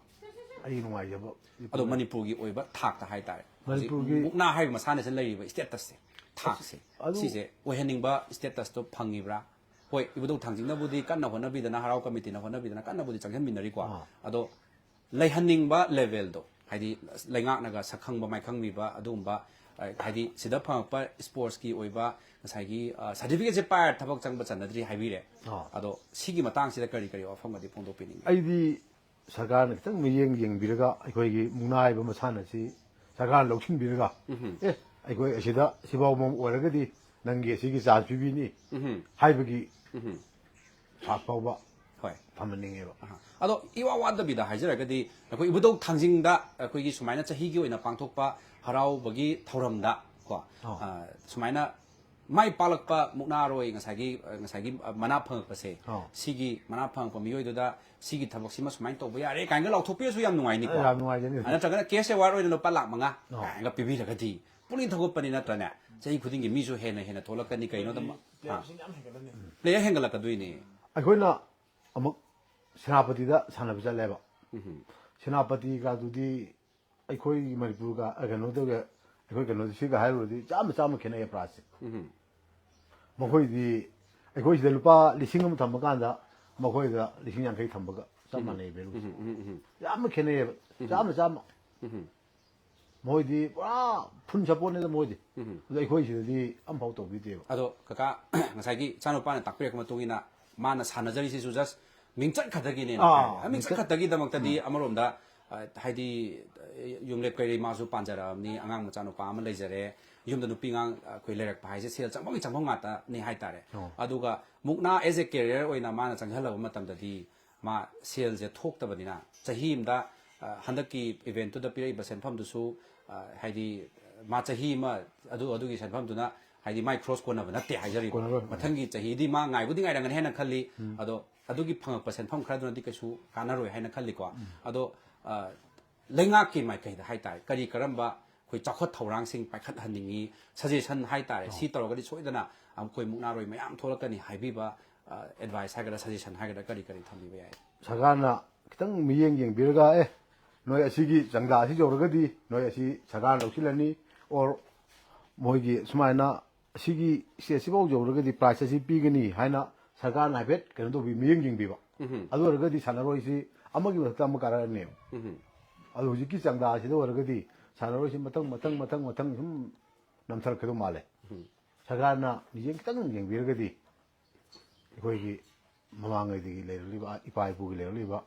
ꯑꯩ ꯅꯨꯡꯉꯥꯏꯖꯕ꯫ ꯑꯗꯣ ꯃꯅꯤꯄꯨꯔꯒꯤ ꯑꯣꯏꯕ ꯊꯥꯛꯇ ꯍꯥꯏꯇꯥꯔꯦ, ꯍꯧꯖꯤꯛ ꯃꯅꯤꯄꯨꯔꯒꯤ ꯃꯨꯛꯅꯥ ꯍꯥꯏꯔꯤꯕ ꯃꯁꯥꯟꯅꯁꯤꯅ ꯂꯩꯔꯤꯕ ꯁ꯭ꯇꯦꯇꯁꯁꯦ, ꯊꯥꯛꯁꯦ, ꯑꯗꯨ ꯁꯤꯁꯦ ꯑꯣꯏꯍꯟꯅꯤꯡꯕ ꯁ꯭ꯇꯦꯇꯁꯇꯣ ꯐꯪꯉꯤꯕ꯭ꯔꯥ? ꯍꯣꯏ, ꯏꯕꯨꯙꯧ ꯊꯥꯡꯖꯤꯡꯅꯕꯨꯗꯤ ꯀꯟꯅ ꯍꯣꯠꯅꯕꯤꯗꯅ, ꯍꯔꯥꯎ ꯀꯃꯤꯇꯤꯅ ꯍꯣꯠꯅꯕꯤꯗꯅ ꯀꯟꯅꯕꯨꯗꯤ ꯆꯪꯁꯤꯟꯃꯤꯟꯅꯔꯤꯀꯣ꯫ ꯑꯥ꯫ ꯑꯗꯣ ꯂꯩꯍꯟꯅꯤꯡꯕ ꯂꯦꯚꯦꯜꯗꯣ, ꯍꯥꯏꯗꯤ ꯂꯩꯉꯥꯛꯅꯒ ꯁꯛꯈꯪꯕ ꯃꯥꯏꯈꯪꯕꯤꯕ ꯑꯗꯨꯒꯨꯝꯕ, ꯑ, ꯍꯥꯏꯗꯤ ꯁꯤꯗ ꯐꯪꯉꯛꯄ ꯁ꯭ꯄꯣꯔꯠꯁꯀꯤ ꯑꯣꯏꯕ ꯉꯁꯥꯏꯒꯤ, ꯑ, ꯁꯥꯔꯇꯤꯐꯤꯀꯦꯠꯁꯦ ꯄꯥꯏꯔ ꯊꯕꯛ ꯆꯪꯕ ꯆꯠꯅꯗ꯭ꯔꯤ ꯍꯥꯏꯕꯤꯔꯦ꯫ ꯑꯥ꯫ ꯑꯗꯣ ꯁꯤꯒꯤ ꯃꯇꯥꯡꯁꯤꯗ ꯀꯔꯤ ꯀꯔꯤ ꯋꯥꯐꯝꯒꯗꯤ ꯐꯣꯡꯗꯣꯛꯄꯤꯅꯤꯡꯉꯤ? ꯑꯩꯗꯤ ꯁꯔꯀꯥꯔꯅ ꯈꯤꯇꯪ ꯃꯤꯠꯌꯦꯡ ꯌꯦꯡꯕꯤꯔꯒ ꯑꯩꯈꯣꯏꯒꯤ ꯃꯨꯛꯅꯥ ꯍꯥꯏꯕ ꯃꯁꯥꯟꯅꯁꯤ ꯁꯔꯀꯥꯔꯅ ꯂꯧꯁꯤꯟꯕꯤꯔꯒ, ꯑꯦ, ꯑꯩꯈꯣꯏ ꯑꯁꯤꯗ ꯁꯤꯐꯥꯎꯕ ꯑꯣꯏꯔꯒꯗꯤ ꯅꯪꯒꯤ ꯑꯁꯤꯒꯤ ꯆꯥꯟꯁ ꯄꯤꯕꯤꯅꯤ ꯍꯥꯏꯕꯒꯤ ꯊꯥꯛ ꯐꯥꯎꯕ ꯍꯣꯏ꯫ ꯊꯝꯍꯟꯅꯤꯡꯉꯦꯕ꯫ ꯑꯍꯥ꯫ ꯑꯗꯣ ꯏꯋꯥ ꯋꯥꯗꯕꯤꯗ ꯍꯥꯏꯖꯔꯒꯗꯤ ꯑꯩꯈꯣꯏ ꯏꯕꯨꯙꯧ ꯊꯥꯡꯖꯤꯡꯗ ꯑꯩꯈꯣꯏꯒꯤ ꯁꯨꯃꯥꯏꯅ ꯆꯍꯤꯒꯤ ꯑꯣꯏꯅ ꯄꯥꯡꯊꯣꯛꯄ ꯍꯔꯥꯎꯕꯒꯤ ꯊꯧꯔꯝꯗ ꯀꯣ, ꯑꯥ꯫ ꯑ, ꯁꯨꯃꯥꯏꯅ ꯃꯥꯏ ꯄꯥꯛꯂꯛꯄ ꯃꯨꯛꯅꯥꯔꯣꯏ, ꯉꯁꯥꯏꯒꯤ, ꯉꯁꯥꯏꯒꯤ ꯃꯅꯥ ꯐꯪꯉꯛꯄꯁꯦ, ꯑꯣ꯫ ꯁꯤꯒꯤ ꯃꯅꯥ ꯐꯪꯉꯛꯄ ꯃꯤꯑꯣꯏꯗꯨꯗ ꯁꯤꯒꯤ ꯊꯕꯛꯁꯤꯃ ꯁꯨꯃꯥꯏꯅ ꯇꯧꯕ ꯌꯥꯔꯦ ꯀꯥꯏꯅꯒ ꯂꯥꯎꯊꯣꯛꯄꯤꯔꯁꯨ ꯌꯥꯝ ꯅꯨꯡꯉꯥꯏꯅꯤꯀꯣ꯫ ꯌꯥꯝ ꯅꯨꯡꯉꯥꯏꯖꯅꯤ꯫ ꯅꯠꯇ꯭ꯔꯒꯅ ꯀꯦꯁ ꯑꯦꯋꯥꯔꯗ ꯑꯣꯏꯅ ꯂꯨꯄꯥ ꯂꯥꯛ ꯃꯉꯥ ꯑꯣ꯫ ꯀꯥꯏꯅꯒ ꯄꯤꯕꯤꯔꯒꯗꯤ ꯄꯨꯛꯅꯤꯡ ꯊꯧꯒꯠꯄꯅꯤ ꯅꯠꯇ꯭ꯔꯅꯦ? ꯆꯍꯤ ꯈꯨꯗꯤꯡꯒꯤ ꯃꯤꯁꯨ ꯍꯦꯟꯅ ꯍꯦꯟꯅ ꯊꯣꯛꯂꯛꯀꯅꯤ꯫ ꯀꯩꯅꯣꯗ ꯃ- ꯑꯥ꯫ ꯄ꯭ꯂꯦꯌꯔꯁꯤꯡ ꯌꯥꯝ ꯍꯦꯟꯒꯠꯂꯅꯤ꯫ ꯄ꯭ꯂꯦꯌꯔ ꯍꯦꯟꯒꯠꯂꯛꯀꯗꯣꯏꯅꯦ꯫ ꯑꯩꯈꯣꯏꯅ ꯑꯃꯨꯛ ꯁꯦꯅꯥꯄꯇꯤꯗ ꯁꯥꯟꯅꯕ ꯆꯠꯂꯦꯕ꯫ ꯎꯝ꯫ ꯁꯦꯅꯥꯄꯇꯤꯒꯗꯨꯗꯤ ꯑꯩꯈꯣꯏ ꯃꯅꯤꯄꯨꯔꯒ ꯑ, ꯀꯩꯅꯣꯗꯒ ꯑꯩꯈꯣꯏ ꯀꯩꯅꯣꯗ ꯁꯤꯒ ꯍꯥꯏꯔꯨꯔꯗꯤ ꯆꯥꯝꯃ ꯆꯥꯝꯃ ꯈꯦꯠꯅꯩ ꯄ꯭ꯔꯥꯏꯁꯁꯦ꯫ ꯎꯝ꯫ ꯃꯈꯣꯏꯗꯤ ꯑꯩꯈꯣꯏ ꯁꯤꯗ ꯂꯨꯄꯥ ꯂꯤꯁꯤꯡ ꯑꯃ ꯊꯝꯕ ꯀꯥꯟꯗ ꯃꯈꯣꯏꯗ ꯂꯤꯁꯤꯡ ꯌꯥꯡꯈꯩ ꯊꯝꯕꯒ ꯆꯞ ꯃꯥꯟꯅꯩ ꯚꯦꯂꯨ꯫ ꯎꯝ, ꯎꯝ, ꯎꯝ꯫ ꯌꯥꯝꯅ ꯈꯦꯠꯅꯩꯌꯦꯕ꯫ ꯆꯥꯝꯃ ꯆꯥꯝꯃ꯫ ꯎꯝ꯫ ꯃꯣꯏꯗꯤ ꯄꯨꯔꯥ ꯐꯨꯜ ꯁꯞꯄꯣꯔꯠꯅꯦꯗ ꯃꯣꯏꯗꯤ꯫ ꯎꯝ꯫ ꯑꯗꯣ ꯑꯩꯈꯣꯏ ꯁꯤꯗꯗꯤ ꯑꯝꯐꯥꯎ ꯇꯧꯕꯤꯗꯦꯕ꯫ ꯑꯗꯣ ꯀꯀꯥ, ꯉꯁꯥꯏꯒꯤ ꯏꯆꯥꯅꯨꯄꯥꯅ ꯇꯥꯛꯄꯤꯔꯛꯄ ꯃꯇꯨꯡ ꯏꯟꯅ ꯃꯥꯅ ꯁꯥꯟꯅꯖꯔꯤꯁꯤꯁꯨ just ꯃꯤꯡꯆꯠ ꯈꯛꯇꯒꯤꯅꯦꯅ ꯑꯥ, ꯍꯥꯏꯔꯦ꯫ ꯃꯤꯡꯆꯠ ꯃꯤꯡꯆꯠ꯫ ꯈꯛꯇꯒꯤꯗꯃꯛꯇꯗꯤ ꯑꯃꯔꯣꯝꯗ, ꯑ, ꯍꯥꯏꯗꯤ, ꯑ, ꯌꯨꯝꯂꯦꯞ ꯀꯩꯔꯩ ꯃꯥꯁꯨ ꯄꯥꯟꯖꯔꯛꯑꯕꯅꯤ, ꯑꯉꯥꯡ ꯃꯆꯥꯅꯨꯄꯥ ꯑꯃ ꯂꯩꯖꯔꯦ, ꯌꯨꯝꯗ ꯅꯨꯄꯤ ꯑꯉꯥꯡ, ꯑ, ꯑꯩꯈꯣꯏ ꯂꯩꯔꯛꯄ ꯍꯥꯏꯁꯦ ꯁꯦꯜ ꯆꯪꯐꯝꯒꯤ ꯆꯪꯐꯝ ꯉꯥꯛꯇꯅꯤ ꯍꯥꯏꯇꯥꯔꯦ꯫ ꯑꯣ꯫ ꯑꯗꯨꯒ ꯃꯨꯛꯅꯥ as a career ꯑꯣꯏꯅ ꯃꯥꯅ ꯆꯪꯁꯤꯜꯂꯕ ꯃꯇꯝꯗꯗꯤ ꯃꯥ ꯁꯦꯜꯁꯦ ꯊꯣꯛꯇꯕꯅꯤꯅ ꯆꯍꯤ ꯑꯃꯗ, ꯑ, ꯍꯟꯗꯛꯀꯤ ꯏꯚꯦꯟꯠꯇꯨꯗ ꯄꯤꯔꯛꯏꯕ ꯁꯦꯟꯐꯝꯗꯨꯁꯨ, ꯑ, ꯍꯥꯏꯗꯤ ꯃꯥ ꯆꯍꯤ ꯑꯃ ꯑꯗꯨ, ꯑꯗꯨꯒꯤ ꯁꯦꯟꯐꯝꯗꯨꯅ ꯍꯥꯏꯗꯤ ꯃꯥꯏ ꯈ꯭ꯔꯣꯁ ꯀꯣꯟꯅꯕ ꯅꯠꯇꯦ ꯍꯥꯏꯖꯔꯤꯕ꯫ ꯀꯣꯟꯅꯔꯣꯏ꯫ ꯃꯊꯪꯒꯤ ꯆꯍꯤꯗꯤ ꯃꯥ ꯉꯥꯏꯕꯨꯗꯤ ꯉꯥꯏꯔꯝꯒꯅꯤ ꯍꯥꯏꯅ ꯈꯜꯂꯤ꯫ ꯑꯗꯣ ꯑꯗꯨꯒꯤ ꯐꯪꯉꯛꯄ ꯁꯦꯟꯐꯝ ꯈꯔꯗꯨꯅꯗꯤ ꯀꯩꯁꯨ ꯀꯥꯟꯅꯔꯣꯏ ꯍꯥꯏꯅ ꯈꯜꯂꯤꯀꯣ꯫ ꯑꯗꯣ, ꯑ, ꯂꯩꯉꯥꯛꯀꯤ ꯃꯥꯏꯀꯩꯗ ꯍꯥꯏꯇꯥꯔꯦ, ꯀꯔꯤ ꯀꯔꯝꯕ ꯑꯩꯈꯣꯏ ꯆꯥꯎꯈꯠ ꯊꯧꯔꯥꯡꯁꯤꯡ ꯄꯥꯏꯈꯠꯍꯟꯅꯤꯡꯉꯤ, ꯁꯖꯦꯁꯟ ꯍꯥꯏꯇꯥꯔꯦ, ꯁꯤ ꯇꯧꯔꯒꯗꯤ ꯁꯣꯏꯗꯅ ꯑꯩꯈꯣꯏ ꯃꯨꯛꯅꯥꯔꯣꯏ ꯃꯌꯥꯝ ꯊꯣꯛꯂꯛꯀꯅꯤ ꯍꯥꯏꯕꯤꯕ, ꯑ, ꯑꯦꯗꯚꯥꯏꯁ ꯍꯥꯏꯒꯗ꯭ꯔꯥ, ꯁꯖꯦꯁꯟ ꯍꯥꯏꯒꯗ꯭ꯔꯥ, ꯀꯔꯤ ꯀꯔꯤ ꯊꯝꯕꯤꯕ ꯌꯥꯏ? ꯁꯔꯀꯥꯔꯅ ꯈꯤꯇꯪ ꯃꯤꯠꯌꯦꯡ ꯌꯦꯡꯕꯤꯔꯒ, ꯑꯦ, ꯅꯣꯏ ꯑꯁꯤꯒꯤ ꯆꯪꯗꯥ ꯑꯁꯤ ꯌꯧꯔꯒꯗꯤ ꯅꯣꯏ ꯑꯁꯤ ꯁꯔꯀꯥꯔꯅ ꯂꯧꯁꯤꯜꯂꯅꯤ, ꯑꯣꯔ ꯃꯣꯏꯒꯤ ꯁꯨꯃꯥꯏꯅ ꯑꯁꯤꯒꯤ ꯁ꯭ꯇꯦꯠꯁꯤꯐꯥꯎ ꯌꯧꯔꯒꯗꯤ ꯄ꯭ꯔꯥꯏꯖ ꯑꯁꯤ ꯄꯤꯒꯅꯤ ꯍꯥꯏꯅ ꯁꯔꯀꯥꯔꯅ ꯍꯥꯏꯐꯦꯠ ꯀꯩꯅꯣ ꯇꯧꯕꯤ, ꯃꯤꯠꯌꯦꯡ ꯌꯦꯡꯕꯤꯕ꯫ ꯎꯝ꯫ ꯑꯗꯨ ꯑꯣꯏꯔꯒꯗꯤ ꯁꯥꯟꯅꯔꯣꯏꯁꯤ ꯑꯃꯒꯤ ꯃꯊꯛꯇ ꯑꯃ ꯀꯥꯔꯛꯑꯅꯦꯕ꯫ ꯎꯝ꯫ ꯑꯗꯣ ꯍꯧꯖꯤꯛꯀꯤ ꯆꯪꯗꯥ ꯑꯁꯤꯗ ꯑꯣꯏꯔꯒꯗꯤ ꯁꯥꯟꯅꯔꯣꯏꯁꯤ ꯃꯊꯪ ꯃꯊꯪ ꯃꯊꯪ ꯃꯊꯪ ꯁꯨꯝ ꯅꯝꯊꯔꯛꯀꯗꯧ ꯃꯥꯜꯂꯦ꯫ ꯁꯔꯀꯥꯔꯅ ꯃꯤꯠꯌꯦꯡ ꯈꯤꯇꯪ ꯌꯦꯡꯕꯤꯔꯒꯗꯤ ꯑꯩꯈꯣꯏꯒꯤ ꯃꯃꯥꯡꯉꯩꯗꯒꯤ ꯂꯩꯔꯛꯂꯤꯕ, ꯏꯄꯥ ꯏꯄꯨꯒꯤ ꯂꯩꯔꯛꯂꯤꯕ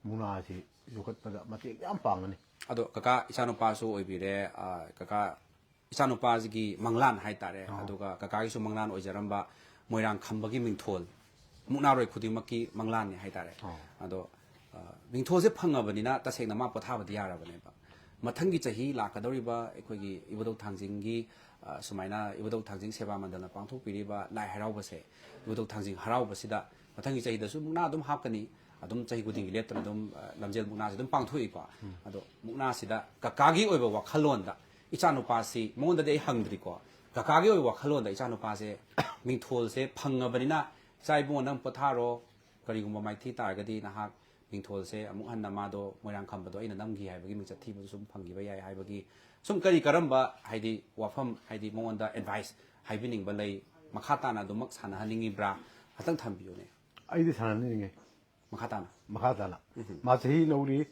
ꯃꯨꯛꯅꯥ ꯑꯁꯤ ꯌꯣꯛꯈꯠꯄꯗ ꯃꯇꯦꯡ ꯌꯥꯝ ꯄꯥꯡꯒꯅꯤ꯫ ꯑꯗꯣ ꯀꯀꯥ ꯏꯆꯥꯅꯨꯄꯥꯁꯨ ꯑꯣꯏꯕꯤꯔꯦ, ꯑ, ꯀꯀꯥ ꯏꯆꯥꯅꯨꯄꯥꯁꯤꯒꯤ ꯃꯪꯂꯥꯟ ꯍꯥꯏꯇꯥꯔꯦ, ꯑꯗꯨꯒ ꯀꯀꯥꯒꯤꯁꯨ ꯃꯪꯂꯥꯟ ꯑꯣꯏꯖꯔꯝꯕ ꯃꯣꯏꯔꯥꯡ ꯈꯝꯕꯒꯤ ꯃꯤꯡꯊꯣꯜ, ꯃꯨꯛꯅꯥꯔꯣꯏ ꯈꯨꯗꯤꯡꯃꯛꯀꯤ ꯃꯪꯂꯥꯟꯅꯤ ꯍꯥꯏꯇꯥꯔꯦ꯫ ꯑꯗꯣ, ꯑ, ꯃꯤꯡꯊꯣꯜꯁꯦ ꯐꯪꯉꯕꯅꯤꯅ ꯇꯁꯦꯡꯅ ꯃꯥ ꯄꯣꯊꯥꯕꯗꯤ ꯌꯥꯔꯕꯅꯦꯕ꯫ ꯃꯊꯪꯒꯤ ꯆꯍꯤ ꯂꯥꯛꯀꯗꯧꯔꯤꯕ ꯑꯩꯈꯣꯏꯒꯤ ꯏꯕꯨꯙꯧ ꯊꯥꯡꯖꯤꯡꯒꯤ, ꯑ, ꯁꯨꯃꯥꯏꯅ ꯏꯕꯨꯙꯧ ꯊꯥꯡꯖꯤꯡ ꯁꯦꯕꯥ ꯃꯟꯗꯜꯅ ꯄꯥꯡꯊꯣꯛꯄꯤꯔꯤꯕ ꯂꯥꯏ ꯍꯔꯥꯎꯕꯁꯦ, ꯏꯕꯨꯙꯧ ꯊꯥꯡꯖꯤꯡ ꯍꯔꯥꯎꯕꯁꯤꯗ ꯃꯊꯪꯒꯤ ꯆꯍꯤꯗꯁꯨ ꯃꯨꯛꯅꯥ ꯑꯗꯨꯝ ꯍꯥꯞꯀꯅꯤ꯫ ꯑꯗꯨꯝ ꯆꯍꯤ ꯈꯨꯗꯤꯡꯒꯤ ꯂꯦꯞꯇꯅ ꯑꯗꯨꯝ, ꯑ, ꯂꯝꯖꯦꯜ ꯃꯨꯛꯅꯥꯁꯦ ꯑꯗꯨꯝ ꯄꯥꯡꯊꯣꯛꯏꯀꯣ꯫ ꯑꯗꯣ ꯃꯨꯛꯅꯥꯁꯤꯗ ꯀꯀꯥꯒꯤ ꯑꯣꯏꯕ ꯋꯥꯈꯜꯂꯣꯟꯗ, ꯏꯆꯥꯅꯨꯄꯥꯁꯤ, ꯃꯉꯣꯟꯗꯗꯤ ꯑꯩ ꯍꯪꯗ꯭ꯔꯤꯀꯣ, ꯀꯀꯥꯒꯤ ꯑꯣꯏꯕ ꯋꯥꯈꯜꯂꯣꯟꯗ ꯏꯆꯥꯅꯨꯄꯥꯁꯦ ꯃꯤꯡꯊꯣꯜꯁꯦ ꯐꯪꯉꯕꯅꯤꯅ, "ꯏꯆꯥ ꯏꯕꯨꯡꯉꯣ, ꯅꯪ ꯄꯣꯊꯥꯔꯣ, ꯀꯔꯤꯒꯨꯝꯕ ꯃꯥꯏꯊꯤ ꯇꯥꯔꯒꯗꯤ ꯅꯍꯥꯛ ꯃꯤꯡꯊꯣꯜꯁꯦ ꯑꯃꯨꯛ ꯍꯟꯅ ꯃꯥꯗꯣ ꯃꯣꯏꯔꯥꯡ ꯈꯝꯕꯗꯣ ꯑꯩꯅ ꯅꯝꯈꯤ ꯍꯥꯏꯕꯒꯤ ꯃꯤꯡꯆꯠ ꯊꯤꯕꯗꯨ ꯁꯨꯝ ꯐꯪꯈꯤꯕ ꯌꯥꯏ" ꯍꯥꯏꯕꯒꯤ ꯁꯨꯝ ꯀꯔꯤ ꯀꯔꯝꯕ, ꯍꯥꯏꯗꯤ, ꯋꯥꯐꯝ, ꯍꯥꯏꯗꯤ, ꯃꯉꯣꯟꯗ ꯑꯦꯗꯚꯥꯏꯁ ꯍꯥꯏꯕꯤꯅꯤꯡꯕ ꯂꯩ? ꯃꯈꯥ ꯇꯥꯅ ꯑꯗꯨꯃꯛ ꯁꯥꯟꯅꯍꯟꯅꯤꯡꯉꯤꯕ꯭ꯔꯥ? ꯉꯥꯛꯇꯪ ꯊꯝꯕꯤꯌꯨꯅꯦ꯫ ꯑꯩꯗꯤ ꯁꯥꯟꯅꯍꯟꯅꯤꯡꯉꯦ꯫ ꯃꯈꯥ ꯇꯥꯅ? ꯃꯈꯥ ꯇꯥꯅ꯫ ꯃꯥ ꯆꯍꯤ ꯅꯧꯔꯤ꯫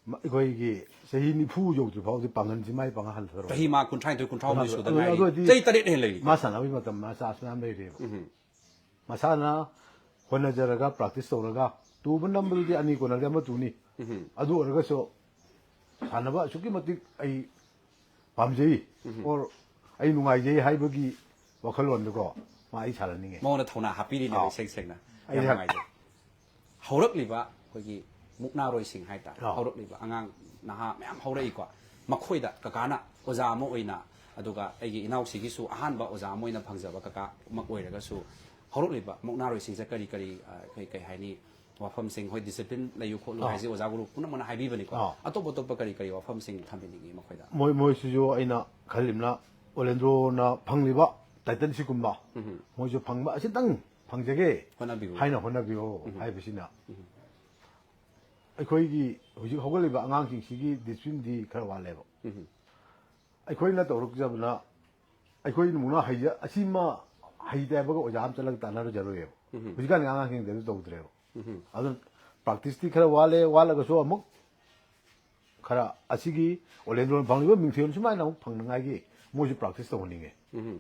ꯃ-, ꯑꯩꯈꯣꯏꯒꯤ ꯆꯍꯤ ꯅꯤꯐꯨ ꯌꯧꯗ꯭ꯔꯤ ꯐꯥꯎꯗꯤ ꯄꯥꯡꯒꯜꯁꯤ ꯃꯥꯏ ꯄꯥꯡꯒꯜ ꯍꯜꯂꯔꯣꯏ꯫ ꯆꯍꯤ ꯃꯥ ꯀꯨꯟꯊ꯭ꯔꯥꯅꯤꯊꯣꯏ, ꯀꯨꯟꯊ꯭ꯔꯥꯍꯨꯝꯗꯣꯏ ꯑꯗꯨ, ꯁꯨꯗ ꯑꯗꯨ, ꯉꯥꯏꯔꯤ꯫ ꯑꯗꯨ ꯑꯣꯏꯗꯤ ꯆꯍꯤ ꯇꯔꯦꯠ ꯍꯦꯟꯅ ꯂꯩꯔꯤ꯫ ꯃꯥ ꯁꯥꯟꯅꯕꯒꯤ ꯃꯇꯝ ꯃꯥ ꯆꯥꯟꯁ ꯃꯌꯥꯝ ꯂꯩꯔꯤꯑꯕ꯫ ꯃꯁꯥꯅ ꯍꯣꯠꯅꯖꯔꯒ, ꯄ꯭ꯔꯥꯛꯇꯤꯁ ꯇꯧꯔꯒ, ꯇꯨꯕ ꯅꯝꯕꯗꯨꯗꯤ ꯑꯅꯤ ꯀꯣꯟꯅꯔꯗꯤ ꯑꯃ ꯇꯨꯅꯤ꯫ ꯑꯗꯨ ꯑꯣꯏꯔꯒꯁꯨ ꯁꯥꯟꯅꯕ ꯑꯁꯨꯛꯀꯤ ꯃꯇꯤꯛ ꯑꯩ ꯄꯥꯝꯖꯩ, ꯑꯣꯔ ꯑꯩ ꯅꯨꯡꯉꯥꯏꯖꯩ ꯍꯥꯏꯕꯒꯤ ꯋꯥꯈꯜꯂꯣꯟꯗꯀꯣ, ꯃꯥ ꯑꯩ ꯁꯥꯟꯅꯅꯤꯡꯉꯦ꯫ ꯃꯉꯣꯟꯗ ꯊꯧꯅꯥ ꯍꯥꯞꯄꯤꯔꯤꯅꯦꯕ, ꯑꯥꯎ꯫ ꯏꯁꯦꯡ ꯁꯦꯡꯅ꯫ ꯑꯩ ꯌꯥꯝ ꯍꯥꯏ- ꯅꯨꯡꯉꯥꯏꯖꯩ꯫ ꯍꯧꯔꯛꯂꯤꯕ ꯑꯩꯈꯣꯏꯒꯤ ꯃꯨꯛꯅꯥꯔꯣꯏꯁꯤꯡ ꯍꯥꯏꯇꯥꯔꯦ, ꯑꯥꯎ꯫ ꯍꯧꯔꯛꯂꯤꯕ ꯑꯉꯥꯡ ꯅꯍꯥ ꯃꯌꯥꯝ ꯍꯧꯔꯛꯏꯀꯣ, ꯃꯈꯣꯏꯗ ꯀꯀꯥꯅ ꯑꯣꯖꯥ ꯑꯃ ꯑꯣꯏꯅ, ꯑꯗꯨꯒ ꯑꯩꯒꯤ ꯏꯅꯥꯎꯁꯤꯒꯤꯁꯨ ꯑꯍꯥꯟꯕ ꯑꯣꯖꯥ ꯑꯃ ꯑꯣꯏꯅ ꯐꯪꯖꯕ ꯀꯀꯥ ꯑꯃ ꯑꯣꯏꯔꯒꯁꯨ, ꯍꯧꯔꯛꯂꯤꯕ ꯃꯨꯛꯅꯥꯔꯣꯏꯁꯤꯡꯁꯦ ꯀꯔꯤ ꯀꯔꯤ, ꯑ, ꯑꯩꯈꯣꯏ ꯀꯩ ꯍꯥꯏꯅꯤ, ꯋꯥꯐꯝꯁꯤꯡ, ꯍꯣꯏ, ꯗꯤꯁꯤꯄ꯭ꯂꯤꯟ ꯂꯩꯌꯨ ꯈꯣꯠꯂꯨ ꯑꯥ꯫ ꯍꯥꯏꯁꯦ ꯑꯣꯖꯥ ꯒꯨꯔꯨ ꯄꯨꯝꯅꯃꯛꯅ ꯍꯥꯏꯕꯤꯕꯅꯤꯀꯣ꯫ ꯑꯥ꯫ ꯑꯇꯣꯞ ꯑꯇꯣꯞꯄ ꯀꯔꯤ ꯀꯔꯤ ꯋꯥꯐꯝꯁꯤꯡ ꯊꯝꯕꯤꯅꯤꯡꯉꯤ ꯃꯈꯣꯏꯗ? ꯃꯣꯏ, ꯃꯣꯏꯁꯤꯁꯨ ꯑꯩꯅ ꯈꯜꯂꯤꯕꯅ, ꯑꯣꯂꯦꯟꯗ꯭ꯔꯣꯅ ꯐꯪꯂꯤꯕ ꯇꯥꯏꯇꯜꯁꯤꯒꯨꯝꯕ, ꯎꯝ꯫ ꯃꯣꯏꯁꯨ ꯐꯪꯕ ꯑꯁꯤꯇꯪ ꯐꯪꯖꯒꯦ ꯍꯣꯠꯅꯕꯤꯌꯨ꯫ ꯍꯥꯏꯅ ꯍꯣꯠꯅꯕꯤꯌꯣ ꯎꯝ꯫ ꯍꯥꯏꯕꯁꯤꯅ꯫ ꯎꯝ꯫ ꯑꯩꯈꯣꯏꯒꯤ ꯍꯧꯖꯤꯛ ꯍꯧꯒꯠꯂꯤꯕ ꯑꯉꯥꯡꯁꯤꯡꯁꯤꯒꯤ ꯗꯤꯁꯤꯄ꯭ꯂꯤꯟꯗꯤ ꯈꯔ ꯋꯥꯠꯂꯦꯕ꯫ ꯎꯝ꯫ ꯑꯩꯈꯣꯏꯅ ꯇꯧꯔꯛꯆꯕꯅ, ꯑꯩꯈꯣꯏꯅ ꯃꯨꯛꯅꯥ ꯍꯩꯖ-, ꯑꯁꯤꯃ ꯍꯩꯇꯦ ꯍꯥꯏꯕꯒ ꯑꯣꯖꯥ ꯑꯃ ꯆꯠꯂꯒ ꯇꯥꯟꯅꯔꯨꯖꯔꯣꯏꯕ꯫ ꯎꯝ꯫ ꯍꯧꯖꯤꯛꯀꯥꯟꯒꯤ ꯑꯉꯥꯡꯁꯤꯡꯗꯤ ꯑꯗꯨ ꯇꯧꯗ꯭ꯔꯦꯕ꯫ ꯎꯝ꯫ ꯑꯗꯨꯅ ꯄ꯭ꯔꯥꯛꯇꯤꯁꯇꯤ ꯈꯔ ꯋꯥꯠꯂꯦ, ꯋꯥꯠꯂꯒꯁꯨ ꯑꯃꯨꯛ ꯈꯔ ꯑꯁꯤꯒꯤ ꯑꯣꯂꯦꯟꯗ꯭ꯔꯣꯅ ꯐꯪꯂꯤꯕ ꯃꯤꯡꯊꯣꯜ ꯁꯨꯃꯥꯏꯅ ꯑꯃꯨꯛ ꯐꯪꯅꯉꯥꯏꯒꯤ ꯃꯣꯏꯁꯨ ꯄ꯭ꯔꯥꯛꯇꯤꯁ ꯇꯧꯍꯟꯅꯤꯡꯉꯦ꯫ ꯎꯝ꯫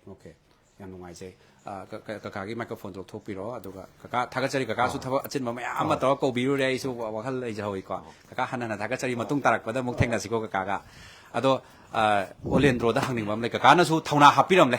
ꯑꯣꯀꯦ꯫ ꯌꯥꯝ ꯅꯨꯡꯉꯥꯏꯖꯩ꯫ ꯑ, ꯀ-, ꯀ-, ꯀꯀꯥꯒꯤ ꯃꯥꯏꯀ꯭ꯔꯣꯐꯣꯟꯗꯣ ꯂꯧꯊꯣꯛꯄꯤꯔꯣ, ꯑꯗꯨꯒ ꯀꯀꯥ ꯊꯥꯒꯠꯆꯔꯤ꯫ ꯀꯀꯥꯁꯨ ꯑꯥ꯫ ꯊꯕꯛ ꯑꯆꯤꯟꯕ ꯃꯌꯥꯝ ꯑꯃ ꯑꯥ꯫ ꯇꯧꯔꯒ ꯀꯧꯕꯤꯔꯨꯔꯦ, ꯑꯩꯁꯨ ꯋꯥ-, ꯋꯥꯈꯜ ꯂꯩꯖꯍꯧꯋꯤꯀꯣ꯫ ꯑꯥ꯫ ꯀꯀꯥ ꯍꯟꯅ ꯍꯟꯅ ꯊꯥꯒꯠꯆꯔꯤ, ꯑꯥ꯫ ꯃꯇꯨꯡ ꯇꯥꯔꯛꯄꯗ ꯑꯃꯨꯛ ꯊꯦꯡꯅꯁꯤꯀꯣ ꯀꯀꯥꯒ꯫ ꯑꯗꯣ, ꯑ, ꯑꯣꯂꯦꯟꯗ꯭ꯔꯣꯗ ꯍꯪꯅꯤꯡꯕ ꯑꯃ ꯂꯩ, ꯀꯀꯥꯅꯁꯨ ꯊꯧꯅꯥ ꯍꯥꯞꯄꯤꯔꯝꯂꯦ꯫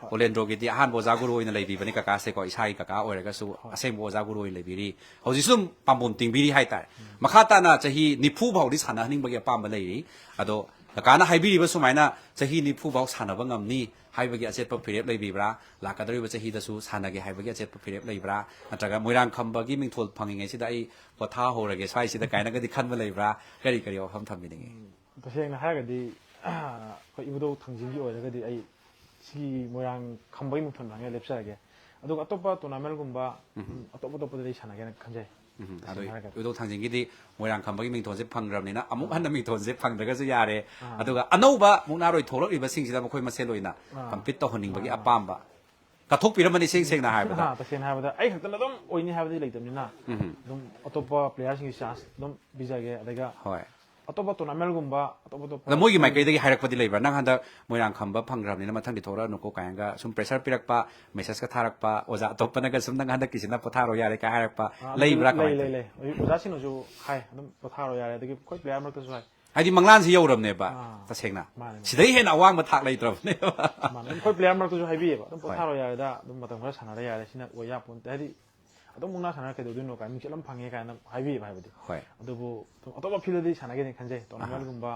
ꯑꯣꯂꯦꯟꯗ꯭ꯔꯣꯒꯤꯗꯤ ꯑꯍꯥꯟꯕ ꯑꯣꯖꯥ ꯒꯨꯔꯨ ꯑꯣꯏꯅ ꯂꯩꯕꯤꯕꯅꯤ ꯀꯀꯥꯁꯦꯀꯣ, ꯏꯁꯥꯒꯤ ꯀꯀꯥ ꯑꯣꯏꯔꯒꯁꯨ ꯑꯁꯦꯡꯕ ꯑꯣꯖꯥ ꯒꯨꯔꯨ ꯑꯣꯏꯅ ꯂꯩꯕꯤꯔꯤ꯫ ꯍꯧꯖꯤꯛꯁꯨ ꯑꯗꯨꯝ ꯄꯥꯝꯕꯣꯝ ꯇꯤꯡꯕꯤꯔꯤ ꯍꯥꯏꯇꯥꯔꯦ꯫ ꯃꯈꯥ ꯇꯥꯅ ꯆꯍꯤ ꯅꯤꯐꯨ ꯐꯥꯎꯗꯤ ꯁꯥꯟꯅꯍꯟꯅꯤꯡꯕꯒꯤ ꯑꯄꯥꯝꯕ ꯂꯩꯔꯤ꯫ ꯑꯗꯣ ꯀꯀꯥꯅ ꯍꯥꯏꯕꯤꯔꯤꯕ ꯁꯨꯃꯥꯏꯅ ꯆꯍꯤ ꯅꯤꯐꯨ ꯐꯥꯎ ꯁꯥꯟꯅꯕ ꯉꯝꯅꯤ ꯍꯥꯏꯕꯒꯤ ꯑꯆꯦꯠꯄ ꯐꯤꯔꯦꯞ ꯂꯩꯕꯤꯕ꯭ꯔꯥ? ꯂꯥꯛꯀꯗꯧꯔꯤꯕ ꯆꯍꯤꯗꯁꯨ ꯁꯥꯟꯅꯒꯦ ꯍꯥꯏꯕꯒꯤ ꯑꯆꯦꯠꯄ ꯐꯤꯔꯦꯞ ꯂꯩꯕ꯭ꯔꯥ? ꯅꯠꯇ꯭ꯔꯒ ꯃꯣꯏꯔꯥꯡ ꯈꯝꯕꯒꯤ ꯃꯤꯡꯊꯣꯜ ꯐꯪꯉꯤꯉꯩꯁꯤꯗ ꯑꯩ ꯄꯣꯊꯥꯍꯧꯔꯒꯦ ꯁ꯭ꯋꯥꯏꯁꯤꯗ ꯀꯥꯏꯅꯒꯗꯤ ꯈꯟꯕ ꯂꯩꯕ꯭ꯔꯥ? ꯀꯔꯤ ꯀꯔꯤ ꯋꯥꯐꯝ ꯊꯝꯕꯤꯅꯤꯡꯉꯤ? ꯇꯁꯦꯡꯅ ꯍꯥꯏꯔꯒꯗꯤ ꯑꯩꯈꯣꯏ ꯏꯕꯨꯙꯧ ꯊꯥꯡꯖꯤꯡꯒꯤ ꯑꯣꯏꯔꯒꯗꯤ ꯑꯩ ꯁꯤꯒꯤ ꯃꯣꯏꯔꯥꯡ ꯈꯝꯕꯒꯤ ꯃꯤꯡꯊꯣꯜ ꯐꯪꯉꯦ ꯂꯦꯞꯆꯔꯒꯦ꯫ ꯑꯗꯨꯒ ꯑꯇꯣꯞꯄ ꯇꯣꯔꯅꯥꯃꯦꯟꯒꯨꯝꯕ ꯑꯇꯣꯞ ꯑꯇꯣꯞꯄꯗꯗꯤ ꯑꯩ ꯁꯥꯟꯅꯒꯦꯅ ꯈꯟꯖꯩ꯫ ꯎꯝ, ꯑꯗꯣ ꯇꯁꯦꯡꯅ ꯍꯥꯏꯔꯒꯗꯤ꯫ ꯏꯕꯨꯙꯧ ꯊꯥꯡꯖꯤꯡꯒꯤꯗꯤ ꯃꯣꯏꯔꯥꯡ ꯈꯝꯕꯒꯤ ꯃꯤꯡꯊꯣꯜꯁꯦ ꯐꯪꯈ꯭ꯔꯕꯅꯤꯅ ꯑꯃꯨꯛ ꯍꯟꯅ ꯃꯤꯡꯊꯣꯜꯁꯦ ꯐꯪꯗ꯭ꯔꯒꯁꯨ ꯌꯥꯔꯦ꯫ ꯑꯗꯨꯒ ꯑꯅꯧꯕ ꯃꯨꯛꯅꯥꯔꯣꯏ ꯊꯣꯛꯂꯛꯂꯤꯕꯁꯤꯡꯁꯤꯗ ꯃꯈꯣꯏ ꯃꯁꯦꯜ ꯑꯣꯏꯅ ꯀꯝꯄꯤꯠ ꯇꯧꯍꯟꯅꯤꯡꯕꯒꯤ ꯑꯄꯥꯝꯕ ꯀꯠꯊꯣꯛꯄꯤꯔꯝꯕꯅꯤ ꯏꯁꯦꯡ ꯁꯦꯡꯅ ꯍꯥꯏꯕꯗ꯫ ꯑꯥ, ꯇꯁꯦꯡꯅ ꯍꯥꯏꯕꯗ ꯑꯩ ꯈꯛꯇꯅ ꯑꯗꯨꯝ ꯑꯣꯏꯅꯤ ꯍꯥꯏꯕꯗꯤ ꯂꯩꯇꯕꯅꯤꯅ ꯑꯗꯨꯝ ꯑꯇꯣꯞꯄ ꯄ꯭ꯂꯦꯌꯥꯔꯁꯤꯡꯒꯤ ꯆꯥꯟꯁ ꯑꯗꯨꯝ ꯄꯤꯖꯒꯦ꯫ ꯑꯗꯨꯒ ꯍꯣꯏ꯫ ꯑꯇꯣꯞꯄ ꯇꯣꯔꯅꯥꯃꯦꯟꯒꯨꯝꯕ ꯑꯇꯣꯞ ꯑꯇꯣꯞꯄ ꯑꯗ ꯃꯣꯏꯒꯤ ꯃꯥꯏꯀꯩꯗꯒꯤ ꯍꯥꯏꯔꯛꯄꯗꯤ ꯂꯩꯕ꯭ꯔꯥ? "ꯅꯪ ꯍꯟꯗꯛ ꯃꯣꯏꯔꯥꯡ ꯈꯝꯕ ꯐꯪꯈ꯭ꯔꯕꯅꯤꯅ ꯃꯊꯪꯗꯤ ꯊꯣꯛꯂꯛꯑꯅꯨꯀꯣ" ꯀꯥꯏꯅꯒ ꯁꯨꯝ ꯄ꯭ꯔꯦꯁꯔ ꯄꯤꯔꯛꯄ, ꯃꯦꯁꯦꯖꯀ ꯊꯥꯔꯛꯄ, ꯑꯣꯖꯥ ꯑꯇꯣꯞꯄꯅꯒ ꯁꯨꯝ "ꯅꯪ ꯍꯟꯗꯛꯀꯤꯁꯤꯅ ꯄꯣꯊꯥꯔꯣ ꯌꯥꯔꯦ" ꯀꯥꯏ ꯍꯥꯏꯔꯛꯄ ꯑꯥ, ꯑꯗꯨ ꯂꯩꯕ꯭ꯔꯥ? ꯂꯩ ꯀꯃꯥꯏꯅ ꯂꯩ ꯇꯧꯋꯤ? ꯂꯩ ꯑꯣꯖꯥꯁꯤꯡꯅꯁꯨ ꯍꯥꯏ ꯑꯗꯨꯝ ꯄꯣꯊꯥꯔꯣ ꯌꯥꯔꯦ꯫ ꯑꯗꯒꯤ ꯑꯩꯈꯣꯏ ꯄ꯭ꯂꯦꯌꯥꯔ ꯃꯔꯛꯇꯁꯨ ꯍꯥꯏ꯫ ꯍꯥꯏꯗꯤ ꯃꯪꯂꯥꯟꯁꯤ ꯌꯧꯔꯕꯅꯦꯕ꯫ ꯑꯥ, ꯇꯁꯦꯡꯅ ꯃꯥꯅꯦ, ꯃꯥꯅꯦ꯫ ꯁꯤꯗꯩ ꯍꯦꯟꯅ ꯑꯋꯥꯡꯕ ꯊꯥꯛ ꯂꯩꯇ꯭ꯔꯕꯅꯦꯕ꯫ ꯃꯥꯅꯦ꯫ ꯑꯗꯨꯝ ꯑꯩꯈꯣꯏ ꯄ꯭ꯂꯦꯌꯥꯔ ꯃꯔꯛꯇꯁꯨ ꯍꯥꯏꯕꯤꯌꯦꯕ, "ꯑꯗꯨꯝ ꯄꯣꯊꯥꯔꯣ ꯌꯥꯔꯦꯗ, ꯑꯗꯨꯝ ꯃꯇꯝ ꯈꯔ ꯁꯥꯟꯅꯔ ꯌꯥꯔꯦ, ꯁꯤꯅ ꯑꯣꯏ ꯌꯥꯄꯣꯟꯇꯦ", ꯍꯥꯏꯗꯤ ꯑꯗꯨꯝ ꯃꯨꯛꯅꯥ ꯁꯥꯟꯅꯔ ꯀꯩꯗꯧꯗꯣꯏꯅꯣ ꯀꯥꯏꯅ, ꯃꯤꯡꯆꯠ ꯑꯃ ꯐꯪꯉꯦ ꯀꯥꯏꯅ ꯍꯥꯏꯕꯤꯌꯦꯕ꯫ ꯍꯥꯏꯕꯗꯤ ꯍꯣꯏ꯫ ꯑꯗꯨꯕꯨ ꯑꯗꯨꯝ ꯑꯇꯣꯞꯄ ꯐꯤꯜꯗꯗꯤ ꯁꯥꯟꯅꯒꯦꯅ ꯈꯟꯖꯩ꯫ ꯇꯣꯔꯅꯥꯃꯦꯟꯒꯨꯝꯕ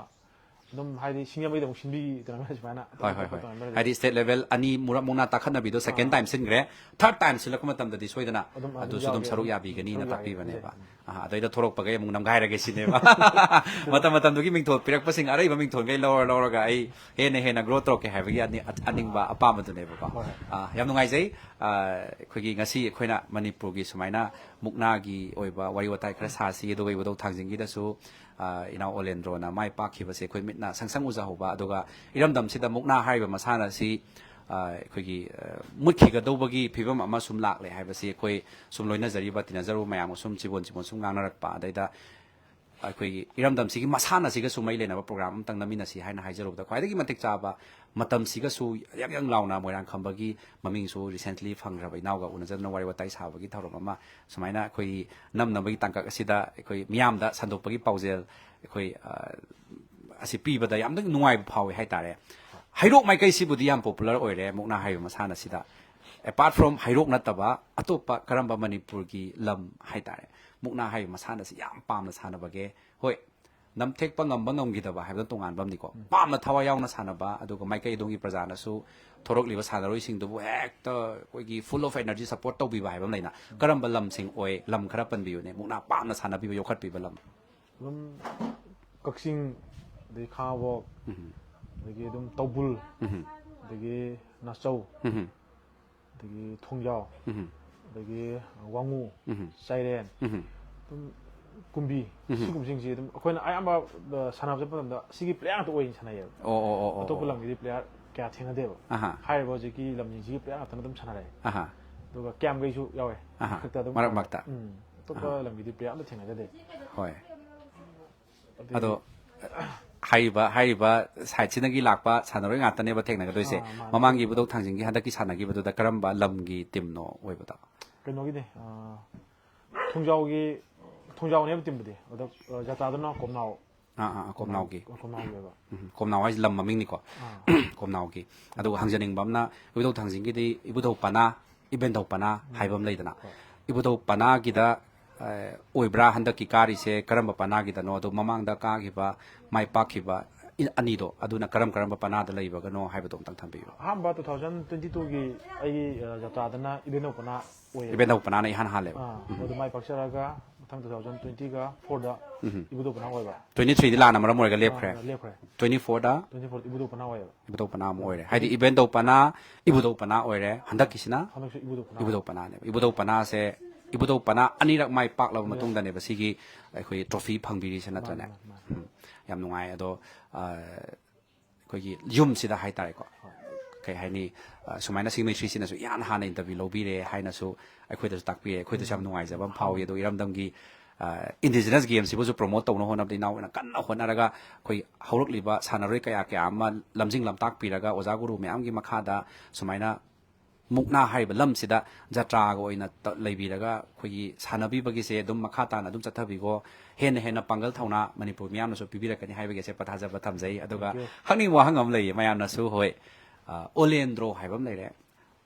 ꯑꯗꯨꯝ ꯍꯥꯏꯗꯤ ꯁꯤꯡꯖꯃꯩꯗ ꯑꯃꯨꯛ ꯁꯤꯟꯕꯤ ꯇꯣꯔꯅꯥꯃꯦꯟ ꯁꯨꯃꯥꯏꯅ ꯑꯇꯣꯞ ꯍꯣꯏ, ꯍꯣꯏ, ꯑꯇꯣꯞꯄ ꯍꯣꯏ꯫ ꯇꯣꯔꯅꯥꯃꯦꯟ ꯍꯥꯏꯗꯤ ꯁ꯭ꯇꯦꯠ ꯂꯦꯚꯦꯜ ꯑꯅꯤ ꯃꯨꯔꯛ ꯃꯨꯛꯅꯥ ꯇꯥꯈꯠꯅꯕꯤꯗꯣ ꯁꯦꯀꯦꯟ ꯇꯥꯏꯝ ꯁꯤꯟꯈ꯭ꯔꯦ, ꯊꯥꯔꯠ ꯇꯥꯏꯝ ꯁꯤꯜꯂꯛꯄ ꯃꯇꯝꯗꯗꯤ ꯁꯣꯏꯗꯅ ꯑꯗꯨꯝ, ꯑꯗꯨꯝ ꯑꯗꯨꯁꯨ ꯑꯗꯨꯝ ꯌꯥꯎꯒꯦ, ꯁꯔꯨꯛ ꯑꯗꯨꯝ ꯌꯥꯕꯤꯒꯅꯤꯅ ꯁꯔꯨꯛ ꯌꯥꯒꯦ ꯇꯥꯛꯄꯤꯕꯅꯦꯕ꯫ ꯈꯟꯖꯩ꯫ ꯑꯥ, ꯑꯗꯩꯗ ꯊꯣꯛꯂꯛꯄꯈꯩ ꯑꯃꯨꯛ ꯅꯝꯒꯥꯏꯔꯒꯦ ꯁꯤꯅꯦꯕ꯫ ꯃꯇꯝ ꯃꯇꯝꯗꯨꯒꯤ ꯃꯤꯡꯊꯣꯜ ꯄꯤꯔꯛꯄꯁꯤꯡ ꯑꯔꯩꯕ ꯃꯤꯡꯊꯣꯜꯈꯩ ꯂꯧꯔ ꯂꯧꯔꯒ ꯑꯩ ꯍꯦꯟꯅ ꯍꯦꯟꯅ ꯒ꯭ꯔꯣ ꯇꯧꯔꯛꯀꯦ ꯍꯥꯏꯕꯒꯤ ꯑꯅꯤ-, ꯑ-, ꯑꯅꯤꯡꯕ ꯑꯄꯥꯝꯕꯗꯨꯅꯦꯕꯀꯣ꯫ ꯍꯣꯏ꯫ ꯑꯥ, ꯌꯥꯝ ꯅꯨꯡꯉꯥꯏꯖꯩ꯫ ꯑꯥ, ꯑꯩꯈꯣꯏꯒꯤ ꯉꯁꯤ ꯑꯩꯈꯣꯏꯅ ꯃꯅꯤꯄꯨꯔꯒꯤ ꯁꯨꯃꯥꯏꯅ ꯃꯨꯛꯅꯥꯒꯤ ꯑꯣꯏꯕ ꯋꯥꯔꯤ ꯋꯥꯇꯥꯏ ꯈꯔ ꯁꯥꯁꯤ, ꯑꯗꯨꯒ ꯏꯕꯨꯙꯧ ꯊꯥꯡꯖꯤꯡꯒꯤꯗꯁꯨ, ꯑꯥ, ꯏꯅꯥꯎ ꯑꯣꯂꯦꯟꯗ꯭ꯔꯣꯅ ꯃꯥꯏ ꯄꯥꯛꯈꯤꯕꯁꯦ ꯑꯩꯈꯣꯏ ꯃꯤꯠꯅ ꯁꯪ ꯁꯪ ꯎꯖꯍꯧꯕ, ꯑꯗꯨꯒ ꯏꯔꯝꯗꯝꯁꯤꯗ ꯃꯨꯛꯅꯥ ꯍꯥꯏꯔꯤꯕ ꯃꯁꯥꯟꯅ ꯑꯁꯤ, ꯑꯥ, ꯑꯩꯈꯣꯏꯒꯤ, ꯑꯥ, ꯃꯨꯠꯈꯤꯒꯗꯧꯕꯒꯤ ꯐꯤꯕꯝ ꯑꯃ ꯁꯨꯝ ꯂꯥꯛꯂꯦ ꯍꯥꯏꯕꯁꯤ ꯑꯩꯈꯣꯏ ꯁꯨꯝ ꯂꯣꯏꯅꯖꯔꯤꯕ, ꯇꯤꯟꯅꯖꯔꯨꯕ ꯃꯌꯥꯝꯒ ꯁꯨꯝ ꯆꯤꯕꯣꯟ ꯆꯤꯕꯣꯟ ꯁꯨꯝ ꯉꯥꯡꯅꯔꯛꯄ, ꯑꯗꯩꯗ ꯑꯩꯈꯣꯏꯒꯤ ꯏꯔꯝꯗꯝꯁꯤꯒꯤ ꯃꯁꯥꯟꯅꯁꯤꯒꯁꯨ ꯃꯔꯤ ꯂꯩꯅꯕ ꯄ꯭ꯔꯣꯒ꯭ꯔꯥꯝ ꯑꯝꯇꯪ ꯅꯝꯃꯤꯟꯅꯁꯤ ꯍꯥꯏꯅ ꯍꯥꯏꯖꯔꯨꯕꯗ ꯈ꯭ꯋꯥꯏꯗꯒꯤ ꯃꯇꯤꯛ ꯆꯥꯕ ꯃꯇꯝꯁꯤꯒꯁꯨ ꯌꯥꯡ ꯌꯥꯡ ꯂꯥꯎꯅ ꯃꯣꯏꯔꯥꯡ ꯈꯝꯕꯒꯤ ꯃꯃꯤꯡꯁꯨ recently ꯐꯪꯈ꯭ꯔꯕ ꯏꯅꯥꯎꯒ ꯎꯅꯖꯗꯅ ꯋꯥꯔꯤ ꯋꯥꯇꯥꯏ ꯁꯥꯕꯒꯤ ꯊꯧꯔꯝ ꯑꯃ ꯁꯨꯃꯥꯏꯅ ꯑꯩꯈꯣꯏꯒꯤ ꯅꯝꯅꯕꯒꯤ ꯇꯥꯡꯀꯛ ꯑꯁꯤꯗ ꯑꯩꯈꯣꯏ ꯃꯤꯌꯥꯝꯗ ꯁꯟꯗꯣꯛꯄꯒꯤ ꯄꯥꯎꯖꯦꯜ ꯑꯩꯈꯣꯏ, ꯑ, ꯑꯁꯤ ꯄꯤꯕꯗ ꯌꯥꯝꯅ ꯅꯨꯡꯉꯥꯏꯕ ꯐꯥꯎꯏ ꯍꯥꯏꯇꯥꯔꯦ꯫ ꯍꯩꯔꯣꯛ ꯃꯥꯏꯀꯩꯁꯤꯕꯨꯗꯤ ꯌꯥꯝ ꯄꯣꯄꯨꯂꯔ ꯑꯣꯏꯔꯦ ꯃꯨꯛꯅꯥ ꯍꯥꯏꯔꯤꯕ ꯃꯁꯥꯟꯅꯁꯤꯗ꯫ ꯑꯦꯄꯥꯔꯠ ꯐ꯭ꯔꯣꯝ ꯍꯩꯔꯣꯛ ꯅꯠꯇꯕ ꯑꯇꯣꯞꯄ ꯀꯔꯝꯕ ꯃꯅꯤꯄꯨꯔꯒꯤ ꯂꯝ ꯍꯥꯏꯇꯥꯔꯦ ꯃꯨꯛꯅꯥ ꯍꯥꯏꯔꯤꯕ ꯃꯁꯥꯟꯅꯁꯤ ꯌꯥꯝ ꯄꯥꯝꯅ ꯁꯥꯟꯅꯕꯒꯦ? ꯍꯣꯏ, ꯅꯝꯊꯦꯛꯄ ꯉꯝꯕ ꯉꯝꯈꯤꯗꯕ ꯍꯥꯏꯕꯗꯣ ꯇꯣꯉꯥꯟꯕ ꯑꯃꯅꯤꯀꯣ꯫ ꯄꯥꯝꯅ ꯊꯋꯥꯏ ꯌꯥꯎꯅ ꯁꯥꯟꯅꯕ, ꯑꯗꯨꯒ ꯃꯥꯏꯀꯩ ꯑꯗꯣꯝꯒꯤ ꯄ꯭ꯔꯖꯥꯅꯁꯨ, ꯊꯣꯔꯛꯂꯤꯕ ꯁꯥꯟꯅꯔꯣꯏꯁꯤꯡꯗꯨꯕꯨ ꯍꯦꯛꯇ ꯑꯩꯈꯣꯏꯒꯤ full of energy support ꯇꯧꯕꯤꯕ ꯍꯥꯏꯕ ꯑꯃ ꯂꯩꯅ, ꯀꯔꯝꯕ ꯂꯝꯁꯤꯡ ꯑꯣꯏ? ꯂꯝ ꯈꯔ ꯄꯟꯕꯤꯌꯨꯅꯦ, ꯃꯨꯛꯅꯥ ꯄꯥꯝꯅ ꯁꯥꯟꯅꯕꯤꯕ, ꯌꯣꯛꯈꯠꯄꯤꯕ ꯂꯝ꯫ ꯑꯗꯨꯝ ꯀꯛꯆꯤꯡ, ꯑꯗꯩ ꯈꯥꯉꯕꯣꯛ, ꯎꯝ, ꯑꯗꯒꯤ ꯑꯗꯨꯝ ꯇꯧꯕꯨꯜ, ꯎꯝ, ꯑꯗꯒꯤ ꯅꯥꯆꯧ, ꯎꯝ, ꯑꯗꯒꯤ ꯊꯣꯡꯖꯥꯎ, ꯎꯝ, ꯑꯗꯒꯤ ꯋꯥꯉꯨ, ꯎꯝ, ꯆꯥꯏꯔꯦꯟ, ꯎꯝ꯫ ꯑꯗꯨꯝ ꯀꯨꯝꯕꯤ, ꯎꯝ꯫ ꯁꯤꯒꯨꯝꯕꯁꯤꯡꯁꯤ ꯑꯗꯨꯝ ꯑꯩꯈꯣꯏꯅ ꯑꯌꯥꯝꯕ, ꯑ, ꯁꯥꯟꯅꯕ ꯆꯠꯄ ꯃꯇꯝꯗ ꯁꯤꯒꯤ ꯄ꯭ꯂꯦꯌꯔ ꯉꯥꯛꯇ ꯑꯣꯏꯅ ꯁꯥꯟꯅꯩꯌꯦꯕ꯫ ꯑꯣ ꯑꯣ ꯑꯣ ꯑꯣ, ꯑꯇꯣꯞꯄ ꯑꯣ꯫ ꯂꯝꯒꯤꯗꯤ ꯄ꯭ꯂꯦꯌꯔ ꯀꯌꯥ ꯊꯦꯡꯅꯗꯦꯕ꯫ ꯑꯍꯥ, ꯍꯥꯏꯔꯤꯕ ꯍꯧꯖꯤꯛꯀꯤ ꯂꯝꯁꯤꯡꯁꯤꯒꯤ ꯄ꯭ꯂꯦꯌꯔ ꯉꯥꯛꯇꯅ ꯑꯗꯨꯝ ꯁꯥꯟꯅꯔꯛꯑꯦ꯫ ꯑꯍꯥ, ꯑꯗꯨꯒ ꯀꯦꯝꯒꯩꯁꯨ ꯌꯥꯎꯋꯦ꯫ ꯑꯍꯥ, ꯈꯛꯇ ꯑꯗꯨꯝ ꯃꯔꯛ ꯃꯔꯛꯇ꯫ ꯎꯝ, ꯑꯇꯣꯞꯄ ꯂꯝꯒꯤꯗꯤ ꯄ꯭ꯂꯦꯌꯔ ꯑꯝꯇ ꯊꯦꯡꯅꯖꯗꯦ꯫ ꯍꯣꯏ꯫ ꯑꯗꯨꯗꯤ ꯑꯗꯣ ꯍꯥꯏꯔꯤꯕ ꯍꯥꯏꯔꯤꯕ ꯁꯥꯏꯠꯁꯤꯗꯒꯤ ꯂꯥꯛꯄ ꯁꯥꯟꯅꯔꯣꯏ ꯉꯥꯛꯇꯅꯦꯕ ꯊꯦꯡꯅꯒꯗꯣꯏꯁꯦ꯫ ꯑꯥ, ꯃꯥꯅꯦ꯫ ꯃꯃꯥꯡꯒꯤ ꯏꯕꯨꯙꯧ ꯊꯥꯡꯖꯤꯡꯒꯤ ꯍꯟꯗꯛꯀꯤ ꯁꯥꯟꯅꯈꯤꯕꯗꯨꯗ ꯀꯔꯝꯕ ꯂꯝꯒꯤ ꯇꯤꯝꯅꯣ ꯑꯣꯏꯕꯗꯣ? ꯀꯩꯅꯣꯒꯤꯅꯦ, ꯑ, ꯊꯣꯡꯖꯥꯎꯒꯤ, ꯊꯣꯡꯖꯥꯎꯅꯦꯕ ꯇꯤꯝꯕꯨꯗꯤ꯫ ꯑꯗꯣ, ꯑ, ꯖꯥꯇꯥꯗꯨꯅ ꯀꯣꯝꯅꯥꯎ꯫ ꯑꯥ ꯑꯥ ꯑꯥ, ꯀꯣꯝꯅꯥꯎꯒꯤ꯫ ꯀꯣꯝꯅꯥꯎꯒꯤ ꯑꯣꯏꯕ꯫ ꯎꯝ, ꯀꯣꯝꯅꯥꯎ ꯍꯥꯏꯁꯦ ꯂꯝ ꯃꯃꯤꯡꯅꯤꯀꯣ꯫ ꯑꯥ꯫ ꯀꯣꯝꯅꯥꯎꯒꯤ꯫ ꯑꯗꯨꯒ ꯍꯪꯖꯅꯤꯡꯕ ꯑꯃꯅ, ꯏꯕꯨꯙꯧ ꯊꯥꯡꯖꯤꯡꯒꯤꯗꯤ ꯏꯕꯨꯙꯧ ꯄꯅꯥ, ꯏꯕꯦꯟꯙꯧ ꯄꯅꯥ ꯍꯥꯏꯕ ꯑꯃ ꯂꯩꯗꯅ꯫ ꯍꯣꯏ꯫ ꯏꯕꯨꯙꯧ ꯄꯅꯥꯒꯤꯗ, ꯑ, ꯑꯣꯏꯕ꯭ꯔꯥ ꯍꯟꯗꯛꯀꯤ ꯀꯥꯔꯤꯁꯦ? ꯀꯔꯝꯕ ꯄꯅꯥꯒꯤꯗꯅꯣ? ꯑꯗꯣ ꯃꯃꯥꯡꯗ ꯀꯥꯈꯤꯕ, ꯃꯥꯏ ꯄꯥꯛꯈꯤꯕ ꯏ-, ꯑꯅꯤꯗꯣ, ꯑꯗꯨꯅ ꯀꯔꯝ ꯀꯔꯝꯕ ꯄꯅꯥꯗ ꯂꯩꯕꯒꯅꯣ ꯍꯥꯏꯕꯗꯣ ꯑꯝꯇꯪ ꯊꯝꯕꯤꯌꯨ꯫ ꯑꯍꯥꯟꯕ two thousand twenty twoꯒꯤ ꯑꯩꯒꯤ, ꯑ, ꯖꯥꯇꯥꯗꯅ ꯏꯕꯦꯟꯙꯧ ꯄꯅꯥ ꯑꯣꯏꯌꯦꯕ꯫ ꯏꯕꯦꯟꯙꯧ ꯄꯅꯥꯅ ꯏꯍꯥꯟ ꯍꯥꯜꯂꯦꯕ꯫ ꯑꯥ, ꯑꯗꯨ ꯃꯥꯏ ꯄꯥꯛꯆꯔꯒ ꯃꯊꯪ two thousand twenty fourꯗ ꯎꯝ꯫ ꯏꯕꯨꯙꯧ ꯄꯅꯥ ꯑꯣꯏꯕ꯫ Twenty threeꯗꯤ ꯂꯥꯟꯅ ꯃꯔꯝ ꯑꯣꯏꯔꯒ ꯂꯦꯞꯈ꯭ꯔꯦ꯫ ꯑꯥ, ꯂꯦꯞꯈ꯭ꯔꯦ꯫ Twenty fourꯗ Twenty fourꯗ ꯏꯕꯨꯙꯧ ꯄꯅꯥ ꯑꯣꯏꯌꯦꯕ꯫ ꯏꯕꯨꯙꯧ ꯄꯅꯥ ꯑꯃ ꯑꯣꯏꯔꯦ꯫ ꯍꯥꯏꯗꯤ ꯏꯕꯦꯟꯙꯧ ꯄꯅꯥ, ꯏꯕꯨꯙꯧ ꯄꯅꯥ ꯑꯣꯏꯔꯦ꯫ ꯍꯟꯗꯛꯀꯤꯁꯤꯅ ꯍꯟꯗꯛꯁꯨ ꯏꯕꯨꯙꯧ ꯄꯅꯥ꯫ ꯏꯕꯨꯙꯧ ꯄꯅꯥꯅꯦꯕ꯫ ꯏꯕꯨꯙꯧ ꯄꯅꯥꯁꯦ, ꯏꯕꯨꯙꯧ ꯄꯅꯥ ꯑꯅꯤꯔꯛ ꯃꯥꯏ ꯄꯥꯛꯂꯕ ꯑꯅꯤꯔꯛ꯫ ꯃꯇꯨꯡꯗꯅꯦꯕ ꯁꯤꯒꯤ ꯑꯩꯈꯣꯏ ꯇ꯭ꯔꯣꯐꯤ ꯐꯪꯕꯤꯔꯤꯁꯦ ꯅꯠꯇ꯭ꯔꯅꯦ? ꯃꯥꯅꯦ, ꯃꯥꯅꯦ, ꯃꯥꯅꯦ꯫ ꯎꯝ, ꯌꯥꯝ ꯅꯨꯡꯉꯥꯏ꯫ ꯑꯗꯣ, ꯑ, ꯑꯩꯈꯣꯏꯒꯤ ꯌꯨꯝꯁꯤꯗ ꯍꯥꯏꯇꯥꯔꯦꯀꯣ, ꯀꯩ ꯍꯥꯏꯅꯤ, ꯑ, ꯁꯨꯃꯥꯏꯅ ꯁꯤꯡ ꯃꯩꯁ꯭ꯔꯤꯁꯤꯅꯁꯨ ꯏꯍꯥꯟ ꯍꯥꯟꯅ ꯏꯟꯇꯔꯚ꯭ꯌꯨ ꯂꯧꯕꯤꯔꯦ ꯍꯥꯏꯅꯁꯨ ꯑꯩꯈꯣꯏꯗꯁꯨ ꯇꯥꯛꯄꯤꯔꯦ꯫ ꯑꯩꯈꯣꯏꯗꯁꯨ ꯌꯥꯝ ꯅꯨꯡꯉꯥꯏꯖꯕ ꯑꯃ ꯐꯥꯎꯏ꯫ ꯑꯗꯣ ꯏꯔꯝꯗꯝꯒꯤ, ꯑ, ꯏꯟꯗꯤꯖꯤꯅꯁ ꯒꯦꯝꯁꯤꯕꯨꯁꯨ ꯄ꯭ꯔꯣꯃꯣꯠ ꯇꯧꯅꯕ ꯍꯣꯠꯅꯕꯗ ꯏꯅꯥꯎꯅ ꯀꯟꯅ ꯍꯣꯠꯅꯔꯒ ꯑꯩꯈꯣꯏ ꯍꯧꯔꯛꯂꯤꯕ ꯁꯥꯟꯅꯔꯣꯏ ꯀꯌꯥ ꯀꯌꯥ ꯑꯃ ꯂꯝꯖꯤꯡ ꯂꯝꯇꯥꯛꯄꯤꯔꯒ ꯑꯣꯖꯥ ꯒꯨꯔꯨ ꯃꯌꯥꯝꯒꯤ ꯃꯈꯥꯗ ꯁꯨꯃꯥꯏꯅ ꯃꯨꯛꯅꯥ ꯍꯥꯏꯔꯤꯕ ꯂꯝꯁꯤꯗ ꯖꯇ꯭ꯔꯥꯒ ꯑꯣꯏꯅ ꯇ- ꯂꯩꯕꯤꯔꯒ ꯑꯩꯈꯣꯏꯒꯤ ꯁꯥꯟꯅꯕꯤꯕꯒꯤꯁꯦ ꯑꯗꯨꯝ ꯃꯈꯥ ꯇꯥꯅ ꯑꯗꯨꯝ ꯆꯠꯊꯕꯤꯈꯣ꯫ ꯍꯦꯟꯅ ꯍꯦꯟꯅ ꯄꯥꯡꯒꯜ ꯊꯧꯅꯥ ꯃꯅꯤꯄꯨꯔ ꯃꯤꯌꯥꯝꯅꯁꯨ ꯄꯤꯕꯤꯔꯛꯀꯅꯤ ꯍꯥꯏꯕꯒꯤ ꯑꯆꯦꯠꯄ ꯊꯥꯖꯕ ꯊꯝꯖꯩ꯫ ꯑꯗꯨꯒ ꯍꯪꯅꯤꯡꯕ ꯋꯥꯍꯪ ꯑꯃ ꯂꯩꯌꯦ, ꯃꯌꯥꯝꯅꯁꯨ, ꯍꯣꯏ, ꯑ, ꯑꯣꯂꯦꯟꯗ꯭ꯔꯣ ꯍꯥꯏꯕ ꯑꯃ ꯂꯩꯔꯦ꯫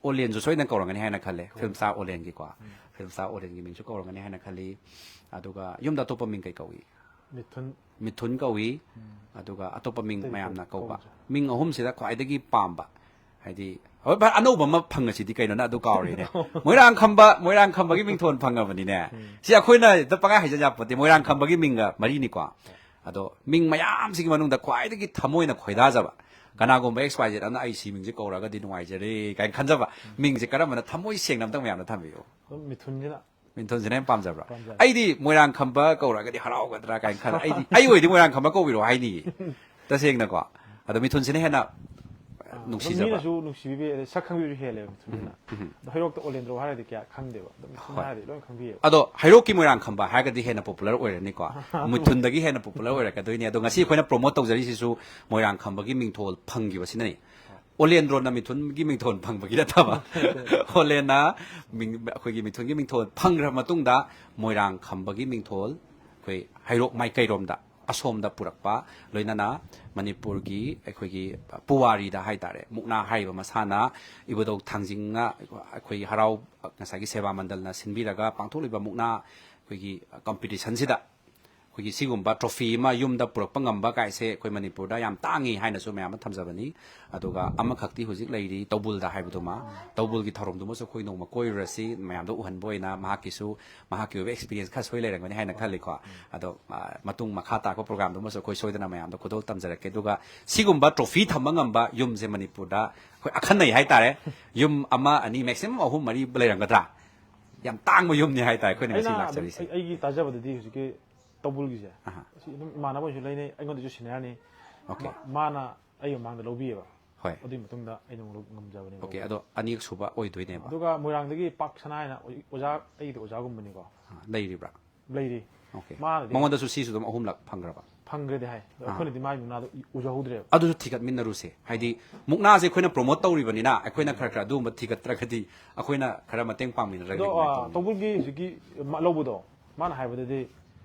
ꯑꯣꯂꯦꯟꯁꯨ ꯁꯣꯏꯗꯅ ꯀꯧꯔꯝꯒꯅꯤ ꯍꯥꯏꯅ ꯈꯜꯂꯦ, ꯐꯤꯂꯝ ꯁ꯭ꯇꯥꯔ ꯑꯣꯂꯦꯟꯒꯤꯀꯣ꯫ ꯐꯤꯂꯝ ꯁ꯭ꯇꯥꯔ ꯑꯣꯂꯦꯟꯒꯤ ꯃꯤꯡꯁꯨ ꯀꯧꯔꯝꯒꯅꯤ ꯍꯥꯏꯅ ꯈꯜꯂꯤ꯫ ꯑꯗꯨꯒ ꯌꯨꯝꯗ ꯑꯇꯣꯞꯄ ꯃꯤꯡ ꯀꯩ ꯀꯧꯏ? ꯃꯤꯊꯨꯟ꯫ ꯃꯤꯊꯨꯟ ꯀꯧꯏ꯫ ꯑꯗꯨꯒ ꯑꯇꯣꯞꯄ ꯃꯤꯡ ꯑꯇꯩꯗꯤ ꯃꯌꯥꯝꯅ ꯀꯧ- ꯀꯧꯕ ꯀꯧꯗ꯭ꯔꯦ꯫ ꯃꯤꯡ ꯑꯍꯨꯝꯁꯤꯗ ꯈ꯭ꯋꯥꯏꯗꯒꯤ ꯄꯥꯝꯕ, ꯍꯥꯏꯗꯤ, ꯍꯣꯏ, ꯚꯥꯏ, ꯑꯅꯧꯕ ꯑꯃ ꯐꯪꯉꯁꯤꯗꯤ ꯀꯩꯅꯣꯅ ꯑꯗꯨ ꯀꯥꯎꯔꯤꯅꯦ꯫ ꯃꯣꯏꯔꯥꯡ ꯈꯝꯕ, ꯃꯣꯏꯔꯥꯡ ꯈꯝꯕꯒꯤ ꯃꯤꯡꯊꯣꯟ ꯐꯪꯉꯕꯅꯤꯅꯦ꯫ ꯁꯤ ꯑꯩꯈꯣꯏꯅ ꯍꯦꯛꯇ ꯄꯪꯍꯥꯏ ꯍꯥꯏꯖ ꯌꯥꯄꯣꯠꯇꯦ꯫ ꯃꯣꯏꯔꯥꯡ ꯈꯝꯕꯒꯤ ꯃꯤꯡꯒ ꯃꯔꯤꯅꯤꯀꯣ꯫ ꯑꯗꯣ ꯃꯤꯡ ꯃꯌꯥꯝꯁꯤꯒꯤ ꯃꯅꯨꯡꯗ ꯈ꯭ꯋꯥꯏꯗꯒꯤ ꯊꯃꯣꯏꯅ ꯈꯣꯏꯗꯥꯖꯕ, ꯀꯅꯥꯒꯨꯝꯕ ꯑꯦꯛꯁ ꯋꯥꯏ ꯖꯦꯠ ꯑꯃꯅ "ꯑꯩ ꯁꯤ ꯃꯤꯡꯁꯦ ꯀꯧꯔꯒꯗꯤ ꯅꯨꯡꯉꯥꯏꯖꯔꯦ" ꯀꯥꯏꯅ ꯈꯟꯖꯕ ꯃꯤꯡꯁꯦ ꯀꯔꯝꯕꯅ? ꯊꯃꯣꯏ ꯁꯦꯡꯅ ꯑꯝꯇꯪ ꯃꯌꯥꯝꯗ ꯊꯝꯕꯤꯌꯨ꯫ ꯑꯗꯨꯝ ꯃꯤꯊꯨꯟꯁꯤꯅ ꯃꯤꯊꯨꯟꯁꯤꯅ ꯍꯦꯟꯅ ꯄꯥꯝꯖꯕ꯭ꯔꯥ? ꯄꯥꯝꯖꯩ꯫ ꯑꯩꯗꯤ ꯃꯣꯏꯔꯥꯡ ꯈꯝꯕ ꯀꯧꯔꯛꯑꯒꯗꯤ ꯍꯔꯥꯎꯒꯗ꯭ꯔꯥ ꯀꯥꯏꯅ ꯈꯜꯂ, ꯑꯩꯗꯤ, ꯑꯩ ꯑꯣꯏꯗꯤ ꯃꯣꯏꯔꯥꯡ ꯈꯝꯕ ꯀꯧꯕꯤꯔꯣ ꯍꯥꯏꯅꯤꯌꯦ, ꯇꯁꯦꯡꯅꯀꯣ꯫ ꯑꯗꯣ ꯃꯤꯊꯨꯟꯁꯤꯅ ꯍꯦꯟꯅ ꯑꯗꯨꯝ ꯅꯨꯡꯁꯤꯖꯕ꯫ ꯃꯤꯅꯁꯨ ꯅꯨꯡꯁꯤꯕꯤꯕ ꯍꯦꯜꯂꯦ, ꯁꯛ ꯈꯪꯕꯤꯕꯁꯨ ꯍꯦꯜꯂꯦꯕ ꯃꯤꯊꯨꯟꯁꯤꯅ꯫ ꯑꯗꯣ ꯍꯩꯔꯣꯛꯇ ꯑꯣꯂꯦꯟꯗ꯭ꯔꯣ ꯍꯥꯏꯔꯗꯤ ꯀꯌꯥ ꯈꯪꯗꯦꯕ, ꯑꯗꯣ ꯃꯤꯊꯨꯟ ꯍꯣꯏ꯫ ꯍꯥꯏꯔꯗꯤ ꯂꯣꯏ ꯈꯪꯕꯤꯌꯦꯕ꯫ ꯑꯗꯣ ꯍꯩꯔꯣꯛꯀꯤ ꯃꯣꯏꯔꯥꯡ ꯈꯝꯕ ꯍꯥꯏꯔꯒꯗꯤ ꯍꯦꯟꯅ ꯄꯣꯄꯨꯂꯔ ꯑꯣꯏꯔꯅꯤꯀꯣ, ꯃꯤꯊꯨꯟꯗꯒꯤ ꯍꯦꯟꯅ ꯄꯣꯄꯨꯂꯔ ꯑꯣꯏꯔꯛꯀꯗꯣꯏꯅꯤ꯫ ꯑꯗꯣ ꯉꯁꯤ ꯑꯩꯈꯣꯏꯅ ꯄ꯭ꯔꯣꯃꯣꯠ ꯇꯧꯖꯔꯤꯁꯤꯁꯨ ꯃꯣꯏꯔꯥꯡ ꯈꯝꯕꯒꯤ ꯃꯤꯡꯊꯣꯜ ꯐꯪꯈꯤꯕꯁꯤꯅꯅꯤ꯫ ꯑꯣꯂꯦꯟꯗ꯭ꯔꯣꯅ ꯃꯤꯊꯨꯟꯒꯤ ꯃꯤꯡꯊꯣꯜ ꯐꯪꯕꯒꯤ ꯅꯠꯇꯕ, ꯑꯣꯂꯦꯟꯅ ꯃꯤꯡ-, ꯑꯩꯈꯣꯏꯒꯤ ꯃꯤꯊꯨꯟꯒꯤ ꯃꯤꯡꯊꯣꯜ ꯐꯪꯈ꯭ꯔꯕ ꯃꯇꯨꯡꯗ ꯃꯣꯏꯔꯥꯡ ꯈꯝꯕꯒꯤ ꯃꯤꯡꯊꯣꯜ ꯑꯩꯈꯣꯏ ꯍꯩꯔꯣꯛ ꯃꯥꯏꯀꯩꯔꯣꯝꯗ, ꯑꯁꯣꯝꯗ ꯄꯨꯔꯛꯄ, ꯂꯣꯏꯅꯅ ꯃꯅꯤꯄꯨꯔꯒꯤ ꯑꯩꯈꯣꯏꯒꯤ ꯄꯨꯋꯥꯔꯤꯗ ꯍꯥꯏꯇꯥꯔꯦ, ꯃꯨꯛꯅꯥ ꯍꯥꯏꯔꯤꯕ ꯃꯁꯥꯟꯅ ꯏꯕꯨꯙꯧ ꯊꯥꯡꯖꯤꯡꯅ ꯑꯩꯈꯣꯏꯒꯤ ꯍꯔꯥꯎ, ꯉꯁꯥꯏꯒꯤ ꯁꯦꯕꯥ ꯃꯟꯗꯜꯅ ꯁꯤꯟꯕꯤꯔꯒ ꯄꯥꯡꯊꯣꯛꯂꯤꯕ ꯃꯨꯛꯅꯥ ꯑꯩꯈꯣꯏꯒꯤ ꯀꯝꯄꯤꯇꯤꯁꯟꯁꯤꯗ ꯑꯩꯈꯣꯏꯒꯤ ꯁꯤꯒꯨꯝꯕ ꯇ꯭ꯔꯣꯐꯤ ꯑꯃ ꯌꯨꯝꯗ ꯄꯨꯔꯛꯄ ꯉꯝꯕ ꯀꯥꯏꯁꯦ ꯑꯩꯈꯣꯏ ꯃꯅꯤꯄꯨꯔꯗ ꯌꯥꯝ ꯇꯥꯡꯉꯤ ꯍꯥꯏꯅꯁꯨ ꯃꯌꯥꯝ ꯑꯃ ꯊꯝꯖꯕꯅꯤ꯫ ꯑꯗꯨꯒ ꯑꯃꯈꯛꯇꯤ ꯍꯧꯖꯤꯛ ꯂꯩꯔꯤ, ꯇꯧꯕꯨꯜꯗ ꯍꯥꯏꯕꯗꯨꯃ, ꯇꯧꯕꯨꯜꯒꯤ ꯊꯧꯔꯝꯗꯨꯃꯁꯨ ꯑꯩꯈꯣꯏ ꯅꯣꯡꯃ ꯀꯣꯏꯔꯨꯔꯁꯤ꯫ ꯃꯌꯥꯝꯗ ꯎꯍꯟꯕ ꯑꯣꯏꯅ ꯃꯍꯥꯛꯀꯤꯁꯨ, ꯃꯍꯥꯛꯀꯤ ꯑꯣꯏꯕ ꯑꯦꯛꯁꯄꯤꯔꯤꯌꯦꯟꯁ ꯈꯔ ꯁꯣꯏ ꯂꯩꯔꯝꯒꯅꯤ ꯍꯥꯏꯅ ꯈꯜꯂꯤꯀꯣ꯫ ꯑꯗꯣ, ꯑ, ꯃꯇꯨꯡ ꯃꯈꯥ ꯇꯥꯔꯛꯄ ꯄ꯭ꯔꯣꯒ꯭ꯔꯥꯝꯗꯨꯃꯁꯨ ꯑꯩꯈꯣꯏ ꯁꯣꯏꯗꯅ ꯃꯌꯥꯝꯗ ꯈꯨꯗꯣꯜ ꯇꯝꯖꯔꯛꯀꯦ꯫ ꯑꯗꯨꯒ ꯁꯤꯒꯨꯝꯕ ꯇ꯭ꯔꯣꯐꯤ ꯊꯝꯕ ꯉꯝꯕ ꯌꯨꯝꯁꯦ ꯃꯅꯤꯄꯨꯔꯗ ꯑꯩꯈꯣꯏ ꯑꯈꯟꯅꯩ ꯍꯥꯏꯇꯥꯔꯦ꯫ ꯌꯨꯝ ꯑꯃ, ꯑꯅꯤ, ꯃꯦꯛꯁꯤꯃꯝ ꯑꯍꯨꯝ, ꯃꯔꯤ ꯂꯩꯔꯝꯒꯗ꯭ꯔꯥ? ꯌꯥꯝ ꯇꯥꯡꯕ ꯌꯨꯝꯅꯤ ꯍꯥꯏꯇꯥꯔꯦ ꯑꯩꯈꯣꯏꯅ ꯉꯁꯤ ꯑꯩꯅ ꯑꯗꯨꯝ ꯂꯥꯛꯆꯔꯤꯁꯦ꯫ ꯑꯩ- ꯑꯩꯒꯤ ꯇꯥꯖꯕꯗꯗꯤ ꯍꯧꯖꯤꯛꯀꯤ ꯇꯧꯕꯨꯜꯒꯤꯁꯦ, ꯑꯍꯥ꯫ ꯁꯤ ꯑꯗꯨꯝ ꯏꯃꯥꯟꯅꯕ ꯑꯣꯏꯁꯨ ꯂꯩꯅꯩ, ꯑꯩꯉꯣꯟꯗꯁꯨ ꯁꯤꯅꯤꯌꯔꯅꯤ꯫ ꯑꯣꯀꯦ꯫ ꯃꯥ- ꯃꯥꯅ ꯑꯩ ꯃꯃꯥꯡꯗ ꯂꯧꯕꯤꯌꯦꯕ꯫ ꯍꯣꯏ꯫ ꯑꯗꯨꯒꯤ ꯃꯇꯨꯡꯗ ꯑꯩꯅ ꯑꯃꯨꯛ ꯉꯝꯖꯕꯅꯦꯕ꯫ ꯑꯣꯀꯦ, ꯑꯗꯣ ꯑꯅꯤꯔꯛ ꯁꯨꯕ ꯑꯣꯏꯗꯣꯏꯅꯦꯕ꯫ ꯑꯗꯨꯒ ꯃꯣꯏꯔꯥꯡꯗꯒꯤ ꯄꯥꯛ ꯁꯅꯥ ꯍꯥꯏꯅ ꯑꯣꯖꯥ, ꯑꯩꯒꯤꯗꯤ ꯑꯣꯖꯥꯒꯨꯝꯕꯅꯤꯀꯣ꯫ ꯑ, ꯂꯩꯔꯤꯕ꯭ꯔꯥ? ꯂꯩꯔꯤ꯫ ꯑꯣꯀꯦ꯫ ꯃꯥꯅꯗꯤ- ꯃꯉꯣꯟꯗꯁꯨ ꯁꯤꯁꯨ ꯑꯗꯨꯝ ꯑꯍꯨꯝꯂꯛ ꯐꯪꯈ꯭ꯔꯕ? ꯐꯪꯈ꯭ꯔꯗꯤ ꯍꯥꯏ꯫ ꯑꯗꯣ ꯑꯩꯈꯣꯏꯅꯗꯤ ꯃꯥꯒꯤ ꯃꯨꯛꯅꯥꯗꯣ ꯎ- ꯎꯖꯍꯧꯗ꯭ꯔꯦꯕ꯫ ꯑꯗꯨꯁꯨ ꯊꯤꯒꯠꯃꯤꯟꯅꯔꯨꯁꯦ꯫ ꯍꯥꯏꯗꯤ ꯃꯨꯛꯅꯥꯁꯦ ꯑꯩꯈꯣꯏꯅ ꯄ꯭ꯔꯣꯃꯣꯠ ꯇꯧꯔꯤꯕꯅꯤꯅ ꯑꯩꯈꯣꯏꯅ ꯈꯔ ꯈꯔ ꯑꯗꯨꯒꯨꯝꯕ ꯊꯤꯒꯠꯇ꯭ꯔꯒꯗꯤ ꯑꯩꯈꯣꯏꯅ ꯈꯔ ꯃꯇꯦꯡ ꯄꯥꯡꯃꯤꯟꯅꯔꯒꯗꯤ ꯑꯗꯣ ꯀꯃꯥꯏꯅ ꯑ, ꯇꯧꯅꯤ? ꯇꯧꯕꯨꯜꯒꯤ ꯍꯧꯖꯤꯛꯀꯤ ꯃ- ꯂꯧꯕꯗꯣ ꯃꯥꯅ ꯍꯥꯏꯕꯗꯗꯤ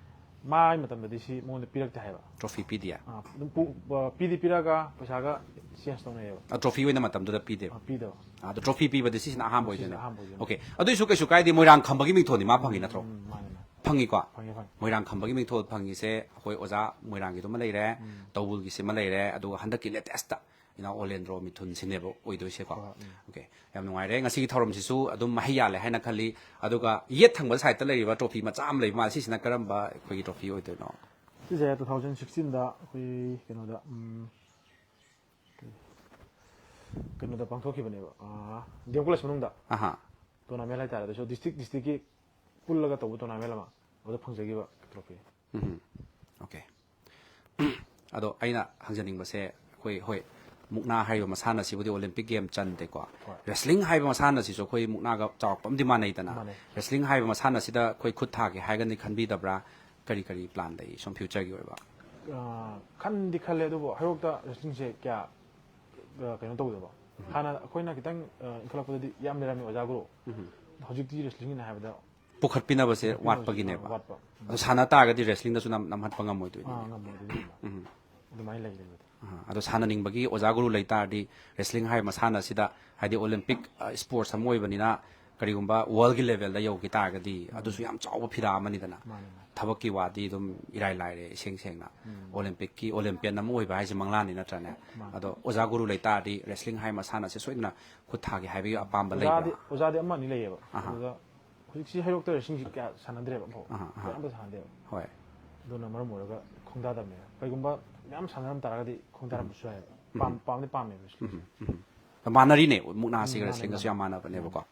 ꯃꯥꯒꯤ ꯃꯇꯝꯗꯗꯤ ꯁꯤ ꯃꯉꯣꯟꯗ ꯄꯤꯔꯛꯇꯦ ꯍꯥꯏꯕ꯫ ꯇ꯭ꯔꯣꯐꯤ ꯄꯤꯗꯤꯌꯦ꯫ ꯑ, ꯑꯗꯨꯝ ꯄꯨ- ꯑ, ꯄꯤꯗꯤ ꯄꯤꯔꯛꯑꯒ ꯄꯩꯁꯥꯒ ꯆꯦꯟꯖ ꯇꯧꯅꯩꯌꯦꯕ꯫ ꯑ, ꯇ꯭ꯔꯣꯐꯤ ꯑꯣꯏꯅ ꯃꯇꯝꯗꯨꯗ ꯄꯤꯗꯦꯕ꯫ ꯑ, ꯄꯤꯗꯕ꯫ ꯑꯗꯣ ꯇ꯭ꯔꯣꯐꯤ ꯄꯤꯕꯗꯤ ꯁꯤꯁꯤꯅ ꯑꯍꯥꯟꯕ ꯁꯤꯁꯤꯅ ꯑꯣꯏꯗꯣꯏꯅꯦ꯫ ꯑꯍꯥꯟꯕ ꯑꯣꯏꯗꯣꯏꯅꯦ꯫ ꯑꯣꯀꯦ꯫ ꯑꯗꯨꯏꯁꯨ ꯀꯩꯁꯨ ꯀꯥꯏꯗꯦ, ꯃꯣꯏꯔꯥꯡ ꯈꯝꯕꯒꯤ ꯃꯤꯡꯊꯣꯟꯗꯤ ꯃꯥ ꯐꯪꯉꯤ ꯅꯠꯇ꯭ꯔꯣ? ꯎꯝ, ꯃꯥꯅꯦ, ꯃꯥꯅꯦ꯫ ꯐꯪꯉꯤꯀꯣ꯫ ꯐꯪꯉꯦ, ꯐꯪꯉꯦ꯫ ꯃꯣꯏꯔꯥꯡ ꯈꯝꯕꯒꯤ ꯃꯤꯡꯊꯣꯜ ꯐꯪꯉꯤꯁꯦ ꯑꯩꯈꯣꯏ ꯑꯣꯖꯥ ꯃꯣꯏꯔꯥꯡꯒꯤꯗꯨꯃ ꯂꯩꯔꯦ, ꯇꯧꯕꯨꯜꯒꯤꯁꯤꯃ ꯂꯩꯔꯦ, ꯑꯗꯨꯒ ꯍꯟꯗꯛꯀꯤ ꯂꯦꯇꯦꯁꯇ ꯏꯅꯥꯎ ꯑꯣꯂꯦꯟꯗ꯭ꯔꯣ ꯃꯤꯊꯨꯟꯁꯤꯅꯦꯕ ꯑꯣꯏꯗꯣꯏꯁꯦꯀꯣ꯫ ꯍꯣꯏ, ꯎꯝ꯫ ꯑꯣꯀꯦ꯫ ꯌꯥꯝ ꯅꯨꯡꯉꯥꯏꯔꯦ꯫ ꯉꯁꯤꯒꯤ ꯊꯧꯔꯝꯁꯤꯁꯨ ꯑꯗꯨꯝ ꯃꯍꯩ ꯌꯥꯜꯂꯦ ꯍꯥꯏꯅ ꯈꯜꯂꯤ꯫ ꯑꯗꯨꯒ ꯌꯦꯠ ꯊꯪꯕ ꯁꯥꯏꯠꯇ ꯂꯩꯔꯤꯕ ꯇ꯭ꯔꯣꯐꯤ ꯃꯆꯥ ꯑꯃ ꯂꯩꯕ ꯃꯥꯜꯂꯦ꯫ ꯁꯤꯁꯤꯅ ꯀꯔꯝꯕ ꯑꯩꯈꯣꯏꯒꯤ ꯇ꯭ꯔꯣꯐꯤ ꯑꯣꯏꯗꯣꯏꯅꯣ? ꯁꯤꯁꯦ ꯇꯨ ꯊꯥꯎꯖꯟ ꯁꯤꯛꯁꯇꯤꯟꯗ ꯑꯩꯈꯣꯏ ꯀꯩꯅꯣꯗ ꯎꯝ, ꯀꯩꯅꯣꯗ ꯄꯥꯡꯊꯣꯛꯈꯤꯕꯅꯦꯕ꯫ ꯑ, ꯗꯤ ꯑꯦꯝ ꯀꯣꯂꯦꯖ ꯃꯅꯨꯡꯗ ꯑꯍꯥ꯫ ꯇꯣꯔꯅꯥꯃꯦꯟ ꯍꯥꯏꯇꯥꯔꯦ꯫ ꯑꯗꯨꯁꯨ ꯗꯤꯁꯇ꯭ꯔꯤꯛ ꯗꯤꯁꯇ꯭ꯔꯤꯛꯀꯤ ꯄꯨꯜꯂꯒ ꯇꯧꯕ ꯇꯣꯔꯅꯥꯃꯦꯟ ꯑꯃ, ꯑꯗꯨꯗ ꯐꯪꯖꯈꯤꯕ ꯇ꯭ꯔꯣꯐꯤ꯫ ꯎꯝ꯫ ꯑꯣꯀꯦ꯫ ꯑꯗꯣ ꯑꯩꯅ ꯍꯪꯖꯅꯤꯡꯕꯁꯦ ꯑꯩꯈꯣꯏ, ꯍꯣꯏ, ꯃꯨꯛꯅꯥ ꯍꯥꯏꯔꯤꯕ ꯃꯁꯥꯟꯅꯁꯤꯕꯨꯗꯤ ꯑꯣꯂꯦꯝꯄꯤꯛ ꯒꯦꯝ ꯆꯟꯗꯦꯀꯣ꯫ ꯍꯣꯏ꯫ ꯔꯦꯁꯂꯤꯡ ꯍꯥꯏꯕ ꯃꯁꯥꯟꯅꯁꯤꯁꯨ ꯑꯩꯈꯣꯏ ꯃꯨꯛꯅꯥꯒ ꯆꯥꯎꯔꯥꯛꯄ ꯑꯃꯗꯤ ꯃꯥꯟꯅꯩꯗꯅ꯫ ꯃꯥꯟꯅꯩ꯫ ꯔꯦꯁꯂꯤꯡ ꯍꯥꯏꯕ ꯃꯁꯥꯟꯅꯁꯤꯗ ꯑꯩꯈꯣꯏ ꯈꯨꯠ ꯊꯥꯒꯦ ꯍꯥꯏꯒꯅꯤ ꯈꯟꯕꯤꯗꯕ꯭ꯔꯥ? ꯀꯔꯤ ꯀꯔꯤ ꯄ꯭ꯂꯥꯟ ꯂꯩ ꯁꯣꯝ ꯐ꯭ꯌꯨꯆꯔꯒꯤ ꯑꯣꯏꯕ? ꯑ, ꯈꯟꯗꯤ ꯈꯜꯂꯦ, ꯑꯗꯨꯕꯨ ꯍꯩꯔꯣꯛꯇ ꯔꯦꯁꯂꯤꯡꯁꯦ ꯀꯌꯥ ꯑ, ꯀꯩꯅꯣ ꯇꯧꯗꯕ꯫ ꯍꯥꯟꯅ ꯑꯩꯈꯣꯏꯅ ꯈꯤꯇꯪ ꯑ, ꯏꯟꯈꯠꯂꯛꯄꯗꯗꯤ ꯌꯥꯝ ꯂꯩꯔꯝꯃꯤ ꯑꯣꯖꯥ ꯒꯨꯔꯨ꯫ ꯍꯧꯖꯤꯛꯇꯤ ꯔꯦꯁꯂꯤꯡꯒꯤꯅ ꯍꯥꯏꯕꯗ ꯄꯨꯈꯠꯄꯤꯅꯕꯁꯦ ꯄꯨꯈꯠꯄꯤꯅꯕꯁꯦ ꯋꯥꯠꯄꯒꯤꯅꯦꯕ꯫ ꯋꯥꯠꯄ꯫ ꯑꯗꯣ ꯁꯥꯟꯅ ꯇꯥꯔꯒꯗꯤ ꯔꯦꯁꯂꯤꯡꯗꯁꯨ ꯅꯝ-, ꯅꯝꯍꯠꯄ ꯉꯝꯃꯣꯏꯗꯣꯏꯅꯤ꯫ ꯑꯥ, ꯉꯝꯃꯣꯏꯗꯣꯏꯅꯦꯕ꯫ ꯑꯗꯨꯃꯥꯏꯅ ꯂꯩꯔꯦꯕ꯫ ꯑꯥ, ꯑꯗꯣ ꯁꯥꯟꯅꯅꯤꯡꯕꯒꯤ ꯑꯣꯖꯥ ꯒꯨꯔꯨ ꯂꯩ ꯇꯥꯔꯗꯤ ꯔꯦꯁꯂꯤꯡ ꯍꯥꯏꯕ ꯃꯁꯥꯟꯅ ꯑꯁꯤꯗ, ꯍꯥꯏꯗꯤ ꯑꯣꯂꯦꯝꯄꯤꯛ, ꯑ, ꯁ꯭ꯄꯣꯔꯠꯁ ꯑꯃ ꯑꯣꯏꯕꯅꯤꯅ ꯀꯔꯤꯒꯨꯝꯕ ꯋꯥꯔꯜꯒꯤ ꯂꯦꯚꯦꯜꯗ ꯌꯧꯈꯤ ꯇꯥꯔꯒꯗꯤ ꯑꯗꯨꯁꯨ ꯌꯥꯝ ꯆꯥꯎꯕ ꯐꯤꯗꯥ ꯑꯃꯅꯤꯗꯅ꯫ ꯃꯥꯅꯦ, ꯃꯥꯅꯦ꯫ ꯊꯕꯛꯀꯤ ꯋꯥꯗꯤ ꯑꯗꯨꯝ ꯏꯔꯥꯏ ꯂꯥꯏꯔꯦ, ꯏꯁꯦꯡ ꯁꯦꯡꯅ꯫ ꯑꯣꯂꯦꯝꯄꯤꯛꯀꯤ ꯑꯣꯂꯦꯝꯄꯤꯌꯟ ꯑꯃ ꯑꯣꯏꯕ ꯍꯥꯏꯁꯦ ꯃꯪꯂꯥꯟꯅꯤ ꯅꯠꯇ꯭ꯔꯅꯦ? ꯃꯥꯅꯦ꯫ ꯑꯗꯣ ꯑꯣꯖꯥ ꯒꯨꯔꯨ ꯂꯩ ꯇꯥꯔꯗꯤ ꯔꯦꯁꯂꯤꯡ ꯍꯥꯏꯕ ꯃꯁꯥꯟꯅꯁꯦ ꯁꯣꯏꯗꯅ ꯈꯨꯠ ꯊꯥꯒꯦ ꯍꯥꯏꯕꯒꯤ ꯑꯄꯥꯝꯕ ꯑꯣꯖꯥꯗꯤ ꯂꯩꯕ꯭ꯔꯥ? ꯑꯣꯖꯥꯗꯤ ꯑꯃ ꯑꯅꯤ ꯂꯩꯌꯦꯕ꯫ ꯑꯍꯥ꯫ ꯑꯗꯨꯗ ꯍꯧꯖꯤꯛꯁꯤ ꯍꯩꯔꯣꯛꯇ ꯔꯦꯁꯂꯤꯡꯁꯤ ꯀꯌꯥ ꯁꯥꯟꯅꯗ꯭ꯔꯦꯕ ꯑꯃꯐꯥꯎ꯫ ꯑꯍꯥ, ꯑꯍꯥ꯫ ꯀꯌꯥ ꯑꯝꯇ ꯁꯥꯟꯅꯗꯦꯕ꯫ ꯍꯣꯏ꯫ ꯑꯗꯨꯅ ꯃꯔꯝ ꯑꯣꯏꯔꯒ ꯈꯣꯡꯗꯥꯗꯕꯅꯦꯕ꯫ ꯀꯩꯒꯨꯝꯕ ꯃꯌꯥꯝ ꯁꯥꯟꯅꯔꯝ ꯇꯥꯔꯒꯗꯤ ꯈꯣꯡꯗꯥꯔꯝꯕꯁꯨ ꯌꯥꯏꯑꯕ꯫ ꯄꯥꯝ-, ꯄꯥꯝꯗꯤ ꯄꯥꯝꯃꯦꯕ ꯔꯦꯁꯂꯤꯡꯁꯦ꯫ ꯃꯥꯟꯅꯔꯤꯅꯦ, ꯃꯨꯛꯅꯥꯁꯤꯒ ꯎꯝ, ꯔꯦꯁꯂꯤꯡꯒꯁꯨ ꯃꯥꯟꯅꯩ, ꯌꯥꯝ ꯃꯥꯟꯅꯕꯅꯦꯕꯀꯣ꯫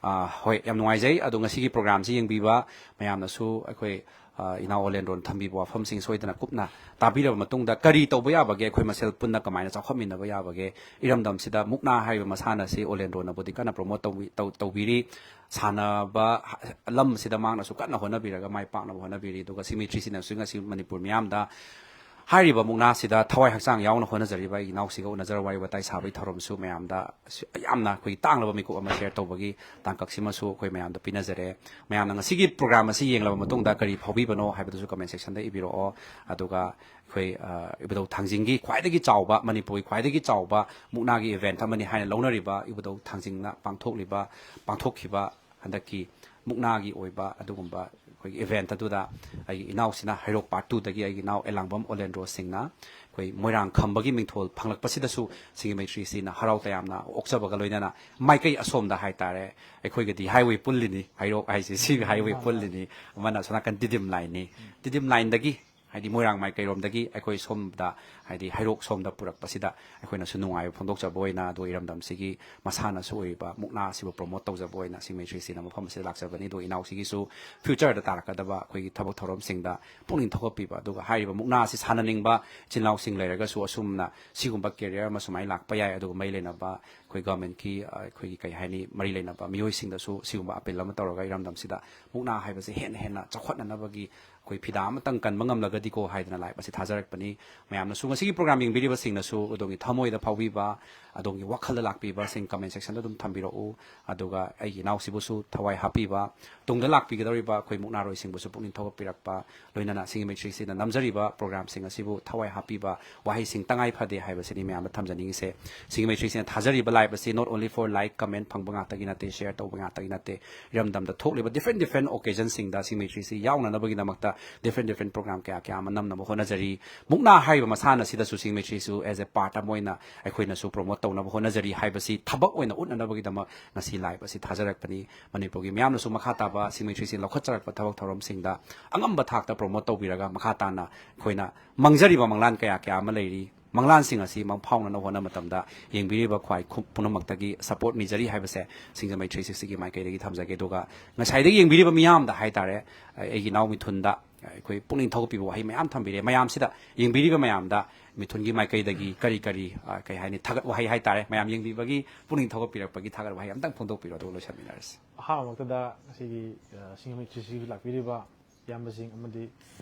ꯑꯥ, ꯍꯣꯏ, ꯌꯥꯝ ꯅꯨꯡꯉꯥꯏꯖꯩ꯫ ꯑꯗꯣ ꯉꯁꯤꯒꯤ ꯄ꯭ꯔꯣꯒ꯭ꯔꯥꯝꯁꯤ ꯌꯦꯡꯕꯤꯕ ꯃꯌꯥꯝꯅꯁꯨ ꯑꯩꯈꯣꯏ, ꯑꯥ, ꯏꯅꯥꯎ ꯑꯣꯂꯦꯟꯗ꯭ꯔꯣꯅ ꯊꯝꯕꯤꯕ ꯋꯥꯐꯝꯁꯤꯡ ꯁꯣꯏꯗꯅ ꯀꯨꯞꯅ ꯇꯥꯕꯤꯔꯕ ꯃꯇꯨꯡꯗ ꯀꯔꯤ ꯇꯧꯕ ꯌꯥꯕꯒꯦ, ꯑꯩꯈꯣꯏ ꯃꯁꯦꯜ ꯄꯨꯟꯅ ꯀꯃꯥꯏꯅ ꯆꯥꯎꯈꯠꯃꯤꯟꯅꯕ ꯌꯥꯕꯒꯦ, ꯏꯔꯝꯗꯝꯁꯤꯗ ꯃꯨꯛꯅꯥ ꯍꯥꯏꯔꯤꯕ ꯃꯁꯥꯟꯅ ꯑꯁꯤ ꯑꯣꯂꯦꯟꯗ꯭ꯔꯣꯅꯕꯨꯗꯤ ꯀꯟꯅ ꯄ꯭ꯔꯣꯃꯣꯠ ꯇꯧꯕꯤ-, ꯇꯧ-, ꯇꯧꯕꯤꯔꯤ, ꯁꯥꯟꯅꯕ ꯍ-, ꯂꯝꯁꯤꯗ ꯃꯍꯥꯛꯅꯁꯨ ꯀꯟꯅ ꯍꯣꯠꯅꯕꯤꯔꯒ ꯃꯥꯏ ꯄꯥꯛꯅꯕ ꯍꯣꯠꯅꯕꯤꯔꯤ꯫ ꯑꯗꯨꯒ ꯁꯤꯃꯤꯇ꯭ꯔꯤꯁꯤꯅꯁꯨ ꯉꯁꯤ ꯃꯅꯤꯄꯨꯔ ꯃꯤꯌꯥꯝꯗ ꯍꯥꯏꯔꯤꯕ ꯃꯨꯛꯅꯥꯁꯤꯗ ꯊꯋꯥꯏ ꯍꯛꯆꯥꯡ ꯌꯥꯎꯅ ꯍꯣꯠꯅꯖꯔꯤꯕ ꯑꯩꯒꯤ ꯏꯅꯥꯎꯁꯤꯒ ꯎꯅꯖꯔ ꯋꯥꯔꯤ ꯋꯥꯇꯥꯏ ꯁꯥꯕꯒꯤ ꯊꯧꯔꯝꯁꯨ ꯃꯌꯥꯝꯗ ꯁꯨ-, ꯌꯥꯝꯅ ꯑꯩꯈꯣꯏꯒꯤ ꯇꯥꯡꯂꯕ ꯃꯤꯀꯨꯞ ꯑꯃ ꯁꯦꯌꯔ ꯇꯧꯕꯒꯤ ꯇꯥꯡꯀꯛꯁꯤꯃꯁꯨ ꯑꯩꯈꯣꯏ ꯃꯌꯥꯝꯗ ꯄꯤꯅꯖꯔꯦ꯫ ꯃꯌꯥꯝꯅ ꯉꯁꯤꯒꯤ ꯄ꯭ꯔꯣꯒ꯭ꯔꯥꯝ ꯑꯁꯤ ꯌꯦꯡꯂꯕ ꯃꯇꯨꯡꯗ ꯀꯔꯤ ꯐꯥꯎꯕꯤꯕꯅꯣ ꯍꯥꯏꯕꯗꯨꯁꯨ ꯀꯃꯦꯟ ꯁꯦꯛꯁꯟꯗ ꯏꯕꯤꯔꯛꯑꯣ꯫ ꯑꯗꯨꯒ ꯑꯩꯈꯣꯏ, ꯑ, ꯏꯕꯨꯙꯧ ꯊꯥꯡꯖꯤꯡꯒꯤ ꯈ꯭ꯋꯥꯏꯗꯒꯤ ꯆꯥꯎꯕ, ꯃꯅꯤꯄꯨꯔꯒꯤ ꯈ꯭ꯋꯥꯏꯗꯒꯤ ꯆꯥꯎꯕ ꯃꯨꯛꯅꯥꯒꯤ ꯏꯚꯦꯟꯠ ꯑꯃꯅꯤ ꯍꯥꯏꯅ ꯂꯧꯅꯔꯤꯕ ꯏꯕꯨꯙꯧ ꯊꯥꯡꯖꯤꯡꯅ ꯄꯥꯡꯊꯣꯛꯂꯤꯕ, ꯄꯥꯡꯊꯣꯛꯈꯤꯕ ꯍꯟꯗꯛꯀꯤ ꯃꯨꯛꯅꯥꯒꯤ ꯑꯣꯏꯕ ꯑꯗꯨꯒꯨꯝꯕ ꯑꯩꯈꯣꯏꯒꯤ ꯏꯚꯦꯟꯠ ꯑꯗꯨꯗ ꯑꯩꯒꯤ ꯏꯅꯥꯎꯁꯤꯅ ꯍꯩꯔꯣꯛ ꯄꯥꯔꯠ ꯇꯨꯗꯒꯤ ꯑꯩꯒꯤ ꯏꯅꯥꯎ ꯑꯦꯂꯥꯡꯕꯝ ꯑꯣꯂꯦꯟꯗ꯭ꯔꯣ ꯁꯤꯡꯅ ꯑꯩꯈꯣꯏ ꯃꯣꯏꯔꯥꯡ ꯈꯝꯕꯒꯤ ꯃꯤꯡꯊꯣꯜ ꯐꯪꯂꯛꯄꯁꯤꯗꯁꯨ ꯁꯤꯡꯖꯃꯩ ꯊ꯭ꯔꯤ ꯁꯤꯅ ꯍꯔꯥꯎ ꯇꯌꯥꯝꯅ ꯑꯣꯛꯆꯕꯒ ꯂꯣꯏꯅꯅ ꯃꯥꯏꯀꯩ ꯑꯁꯣꯝꯗ ꯍꯥꯏꯇꯥꯔꯦ, ꯑꯩꯈꯣꯏꯒꯗꯤ ꯍꯥꯏꯋꯦ ꯄꯨꯜꯂꯤꯅꯤ, ꯍꯩꯔꯣꯛ ꯍꯥꯏꯁꯦ ꯁꯤꯒ ꯍꯥꯏꯋꯦ ꯄꯨꯜꯂꯤꯅꯤ, ꯑꯃꯅ ꯑꯁꯣꯝ ꯅꯥꯀꯟ ꯇꯤꯗꯤꯝ ꯂꯥꯏꯟꯅꯤ, ꯇꯤꯗꯤꯝ ꯂꯥꯏꯟꯗꯒꯤ ꯍꯥꯏꯗꯤ ꯃꯣꯏꯔꯥꯡ ꯃꯥꯏꯀꯩꯔꯣꯝꯗꯒꯤ ꯑꯩꯈꯣꯏ ꯁꯣꯝꯗ ꯍꯥꯏꯗꯤ ꯍꯩꯔꯣꯛ ꯁꯣꯝꯗ ꯄꯨꯔꯛꯄꯁꯤꯗ ꯑꯩꯈꯣꯏꯅꯁꯨ ꯅꯨꯡꯉꯥꯏꯕ ꯐꯣꯡꯗꯣꯛꯆꯕ ꯑꯣꯏꯅ, ꯑꯗꯨꯒ ꯏꯔꯝꯗꯝꯁꯤꯒꯤ ꯃꯁꯥꯟꯅꯁꯨ ꯑꯣꯏꯔꯤꯕ ꯃꯨꯛꯅꯥ ꯑꯁꯤꯕꯨ ꯄ꯭ꯔꯣꯃꯣꯠ ꯇꯧꯖꯕ ꯑꯣꯏꯅ ꯁꯤꯡꯖꯃꯩ ꯊ꯭ꯔꯤ ꯁꯤꯅ ꯃꯐꯝ ꯑꯁꯤꯗ ꯂꯥꯛꯆꯕꯅꯤ꯫ ꯑꯗꯨꯒ ꯏꯅꯥꯎꯁꯤꯒꯤꯁꯨ ꯐ꯭ꯌꯨꯆꯔꯗ ꯇꯥꯔꯛꯀꯗꯕ ꯑꯩꯈꯣꯏꯒꯤ ꯊꯕꯛ ꯊꯧꯔꯝꯁꯤꯡꯗ ꯄꯨꯛꯅꯤꯡ ꯊꯧꯒꯠꯄꯤꯕ, ꯑꯗꯨꯒ ꯍꯥꯏꯔꯤꯕ ꯃꯨꯛꯅꯥ ꯑꯁꯤ ꯁꯥꯟꯅꯅꯤꯡꯕ ꯏꯆꯤꯜ ꯏꯅꯥꯎꯁꯤꯡ ꯂꯩꯔꯒꯁꯨ ꯑꯁꯨꯝꯅ ꯁꯤꯒꯨꯝꯕ ꯀꯦꯔꯤꯌꯔ ꯑꯃ ꯁꯨꯃꯥꯏꯅ ꯂꯥꯛꯄ ꯌꯥꯏ꯫ ꯑꯗꯨꯒ ꯃꯔꯤ ꯂꯩꯅꯕ ꯑꯩꯈꯣꯏ ꯒꯚꯔꯟꯃꯦꯟꯠꯀꯤ, ꯑ, ꯑꯩꯈꯣꯏꯒꯤ ꯀꯩ ꯍꯥꯏꯅꯤ, ꯃꯔꯤ ꯂꯩꯅꯕ ꯃꯤꯑꯣꯏꯁꯤꯡꯗꯁꯨ ꯁꯤꯒꯨꯝꯕ ꯑꯄꯤꯜ ꯑꯃ ꯇꯧꯔꯒ ꯏꯔꯝꯗꯝꯁꯤꯗ ꯃꯨꯛꯅꯥ ꯍꯥꯏꯕꯁꯦ ꯍꯦꯟꯅ ꯍꯦꯟꯅ ꯆꯥꯎꯈꯠꯅꯅꯕꯒꯤ ꯑꯩꯈꯣꯏ ꯐꯤꯗꯥ ꯑꯃꯇꯪ ꯀꯟꯕ ꯉꯝꯂꯒꯗꯤꯀꯣ ꯍꯥꯏꯗꯅ ꯂꯥꯏꯞ ꯑꯁꯤ ꯊꯥꯖꯔꯛꯄꯅꯤ꯫ ꯃꯌꯥꯝꯅꯁꯨ ꯉꯁꯤꯒꯤ ꯄ꯭ꯔꯣꯒ꯭ꯔꯥꯝ ꯌꯦꯡꯕꯤꯔꯤꯕꯁꯤꯡꯅꯁꯨ ꯑꯗꯣꯝꯒꯤ ꯊꯃꯣꯏꯗ ꯐꯥꯎꯕꯤꯕ, ꯑꯗꯣꯝꯒꯤ ꯋꯥꯈꯜꯗ ꯂꯥꯛꯄꯤꯕꯁꯤꯡ ꯀꯃꯦꯟ ꯁꯦꯛꯁꯟꯗ ꯑꯗꯨꯝ ꯊꯝꯕꯤꯔꯛꯎ꯫ ꯑꯗꯨꯒ ꯑꯩꯒꯤ ꯏꯅꯥꯎꯁꯤꯕꯨꯁꯨ ꯊꯋꯥꯏ ꯍꯥꯞꯄꯤꯕ, ꯇꯨꯡꯗ ꯂꯥꯛꯄꯤꯒꯗꯧꯔꯤꯕ ꯑꯩꯈꯣꯏ ꯃꯨꯛꯅꯥꯔꯣꯏꯁꯤꯡꯕꯨꯁꯨ ꯄꯨꯛꯅꯤꯡ ꯊꯧꯒꯠꯄꯤꯔꯛꯄ, ꯂꯣꯏꯅꯅ ꯁꯤꯡꯖꯃꯩ ꯊ꯭ꯔꯤ ꯁꯤꯅ ꯅꯝꯖꯔꯤꯕ ꯄ꯭ꯔꯣꯒ꯭ꯔꯥꯝꯁꯤꯡ ꯑꯁꯤꯕꯨ ꯊꯋꯥꯏ ꯍꯥꯞꯄꯤꯕ ꯋꯥꯍꯩꯁꯤꯡ ꯇꯉꯥꯏ ꯐꯗꯦ ꯍꯥꯏꯕꯁꯤꯅꯤ ꯃꯌꯥꯝꯗ ꯊꯝꯖꯅꯤꯡꯉꯤꯁꯦ꯫ ꯁꯤꯡꯖꯃꯩ ꯊ꯭ꯔꯤ ꯁꯤꯅ ꯊꯥꯖꯔꯤꯕ ꯂꯥꯏꯞ ꯑꯁꯤ not only for like, comment ꯐꯪꯕ ꯉꯥꯛꯇꯒꯤ ꯅꯠꯇꯦ, ꯁꯦꯌꯔ ꯇꯧꯕ ꯉꯥꯛꯇꯒꯤ ꯅꯠꯇꯦ, ꯏꯔꯝꯗꯝꯗ ꯊꯣꯛꯂꯤꯕ ꯗꯤꯐ꯭ꯔꯦꯟ ꯗꯤꯐ꯭ꯔꯦꯟ ꯑꯣꯀꯦꯖꯟꯁꯤꯡꯗ ꯁꯤꯡꯖꯃꯩ ꯊ꯭ꯔꯤ ꯁꯤ ꯌꯥꯎꯅꯅꯕꯒꯤꯗꯃꯛꯇ ꯗꯤꯐ꯭ꯔꯦꯟ ꯗꯤꯐ꯭ꯔꯦꯟ ꯄ꯭ꯔꯣꯒ꯭ꯔꯥꯝ ꯀꯌꯥ ꯀꯌꯥ ꯑꯃ ꯅꯝꯅꯕ ꯍꯣꯠꯅꯖꯔꯤ꯫ ꯃꯨꯛꯅꯥ ꯍꯥꯏꯔꯤꯕ ꯃꯁꯥꯟꯅ ꯑꯁꯤꯗꯁꯨ ꯁꯤꯡꯖꯃꯩ ꯊ꯭ꯔꯤ ꯁꯤꯁꯨ as a part ꯑꯃ ꯑꯣꯏꯅ ꯑꯩꯈꯣꯏꯅꯁꯨ ꯄ꯭ꯔꯣꯃꯣꯠ ꯇꯧꯅꯕ ꯍꯣꯠꯅꯖꯔꯤ ꯍꯥꯏꯕꯁꯤ ꯊꯕꯛ ꯑꯣꯏꯅ ꯎꯠꯅꯅꯕꯒꯤꯗꯃꯛ ꯉꯁꯤ ꯂꯥꯏꯞ ꯑꯁꯤ ꯊꯥꯖꯔꯛꯄꯅꯤ꯫ ꯃꯅꯤꯄꯨꯔꯒꯤ ꯃꯤꯌꯥꯝꯅꯁꯨ ꯃꯈꯥ ꯇꯥꯕ ꯁꯤꯡꯖꯃꯩ ꯊ꯭ꯔꯤ ꯁꯤ ꯂꯧꯈꯠꯆꯔꯛꯄ ꯊꯕꯛ ꯊꯧꯔꯝꯁꯤꯡꯗ ꯑꯉꯝꯕ ꯊꯥꯛꯇ ꯄ꯭ꯔꯣꯃꯣꯠ ꯇꯧꯕꯤꯔꯒ ꯃꯈꯥ ꯇꯥꯅ ꯑꯩꯈꯣꯏꯅ ꯃꯪꯖꯔꯤꯕ ꯃꯪꯂꯥꯟ ꯀꯌꯥ ꯀꯌꯥ ꯑꯃ ꯂꯩꯔꯤ꯫ ꯃꯪꯂꯥꯟꯁꯤꯡ ꯑꯁꯤ ꯃꯪꯐꯥꯎꯅꯅ ꯍꯣꯠꯅꯕ ꯃꯇꯝꯗ ꯌꯦꯡꯕꯤꯔꯤꯕ ꯈ꯭ꯋꯥꯏ ꯈꯨ-, ꯄꯨꯝꯅꯃꯛꯇꯒꯤ ꯁꯄꯣꯔꯠ ꯅꯤꯖꯔꯤ ꯍꯥꯏꯕꯁꯦ ꯁꯤꯡꯖꯃꯩ ꯊ꯭ꯔꯤ ꯁꯤꯛꯁꯇꯤꯒꯤ ꯃꯥꯏꯀꯩꯗꯒꯤ ꯊꯝꯖꯒꯦ꯫ ꯑꯗꯨꯒ ꯉꯁꯥꯏꯗꯒꯤ ꯌꯦꯡꯕꯤꯔꯤꯕ ꯃꯤꯌꯥꯝꯗ ꯍꯥꯏꯇꯥꯔꯦ, ꯑꯩꯒꯤ ꯏꯅꯥꯎ ꯃꯤꯊꯨꯟꯗ ꯑꯩꯈꯣꯏ ꯄꯨꯛꯅꯤꯡ ꯊꯧꯒꯠꯄꯤꯕ ꯋꯥꯍꯩ ꯃꯌꯥꯝ ꯊꯝꯕꯤꯔꯦ꯫ ꯃꯌꯥꯝꯁꯤꯗ, ꯌꯦꯡꯕꯤꯔꯤꯕ ꯃꯌꯥꯝꯗ ꯃꯤꯊꯨꯟꯒꯤ ꯃꯥꯏꯀꯩꯗꯒꯤ ꯀꯔꯤ ꯀꯔꯤ, ꯑ, ꯀꯩ ꯍꯥꯏꯅꯤ, ꯊꯥꯒꯠ ꯋꯥꯍꯩ ꯍꯥꯏꯇꯥꯔꯦ, ꯃꯌꯥꯝ ꯌꯦꯡꯕꯤꯕꯒꯤ ꯄꯨꯛꯅꯤꯡ ꯊꯧꯒꯠꯄꯤꯔꯛꯄꯒꯤ ꯊꯥꯒꯠ ꯋꯥꯍꯩ ꯑꯝꯇꯪ ꯐꯣꯡꯗꯣꯛꯄꯤꯔꯣ, ꯑꯗꯨꯒ ꯂꯣꯏꯁꯤꯟꯃꯤꯟꯅꯔꯁꯤ꯫ ꯑꯍꯥꯟꯕꯃꯛꯇꯗ ꯉꯁꯤꯒꯤ, ꯑ, ꯁꯤꯡꯖꯃꯩ ꯊ꯭ꯔꯤ ꯁꯤꯛꯁꯇꯤꯒꯤ ꯂꯥꯛꯄꯤꯔꯤꯕ ꯏꯌꯥꯝꯕꯁꯤꯡ ꯑꯃꯗꯤ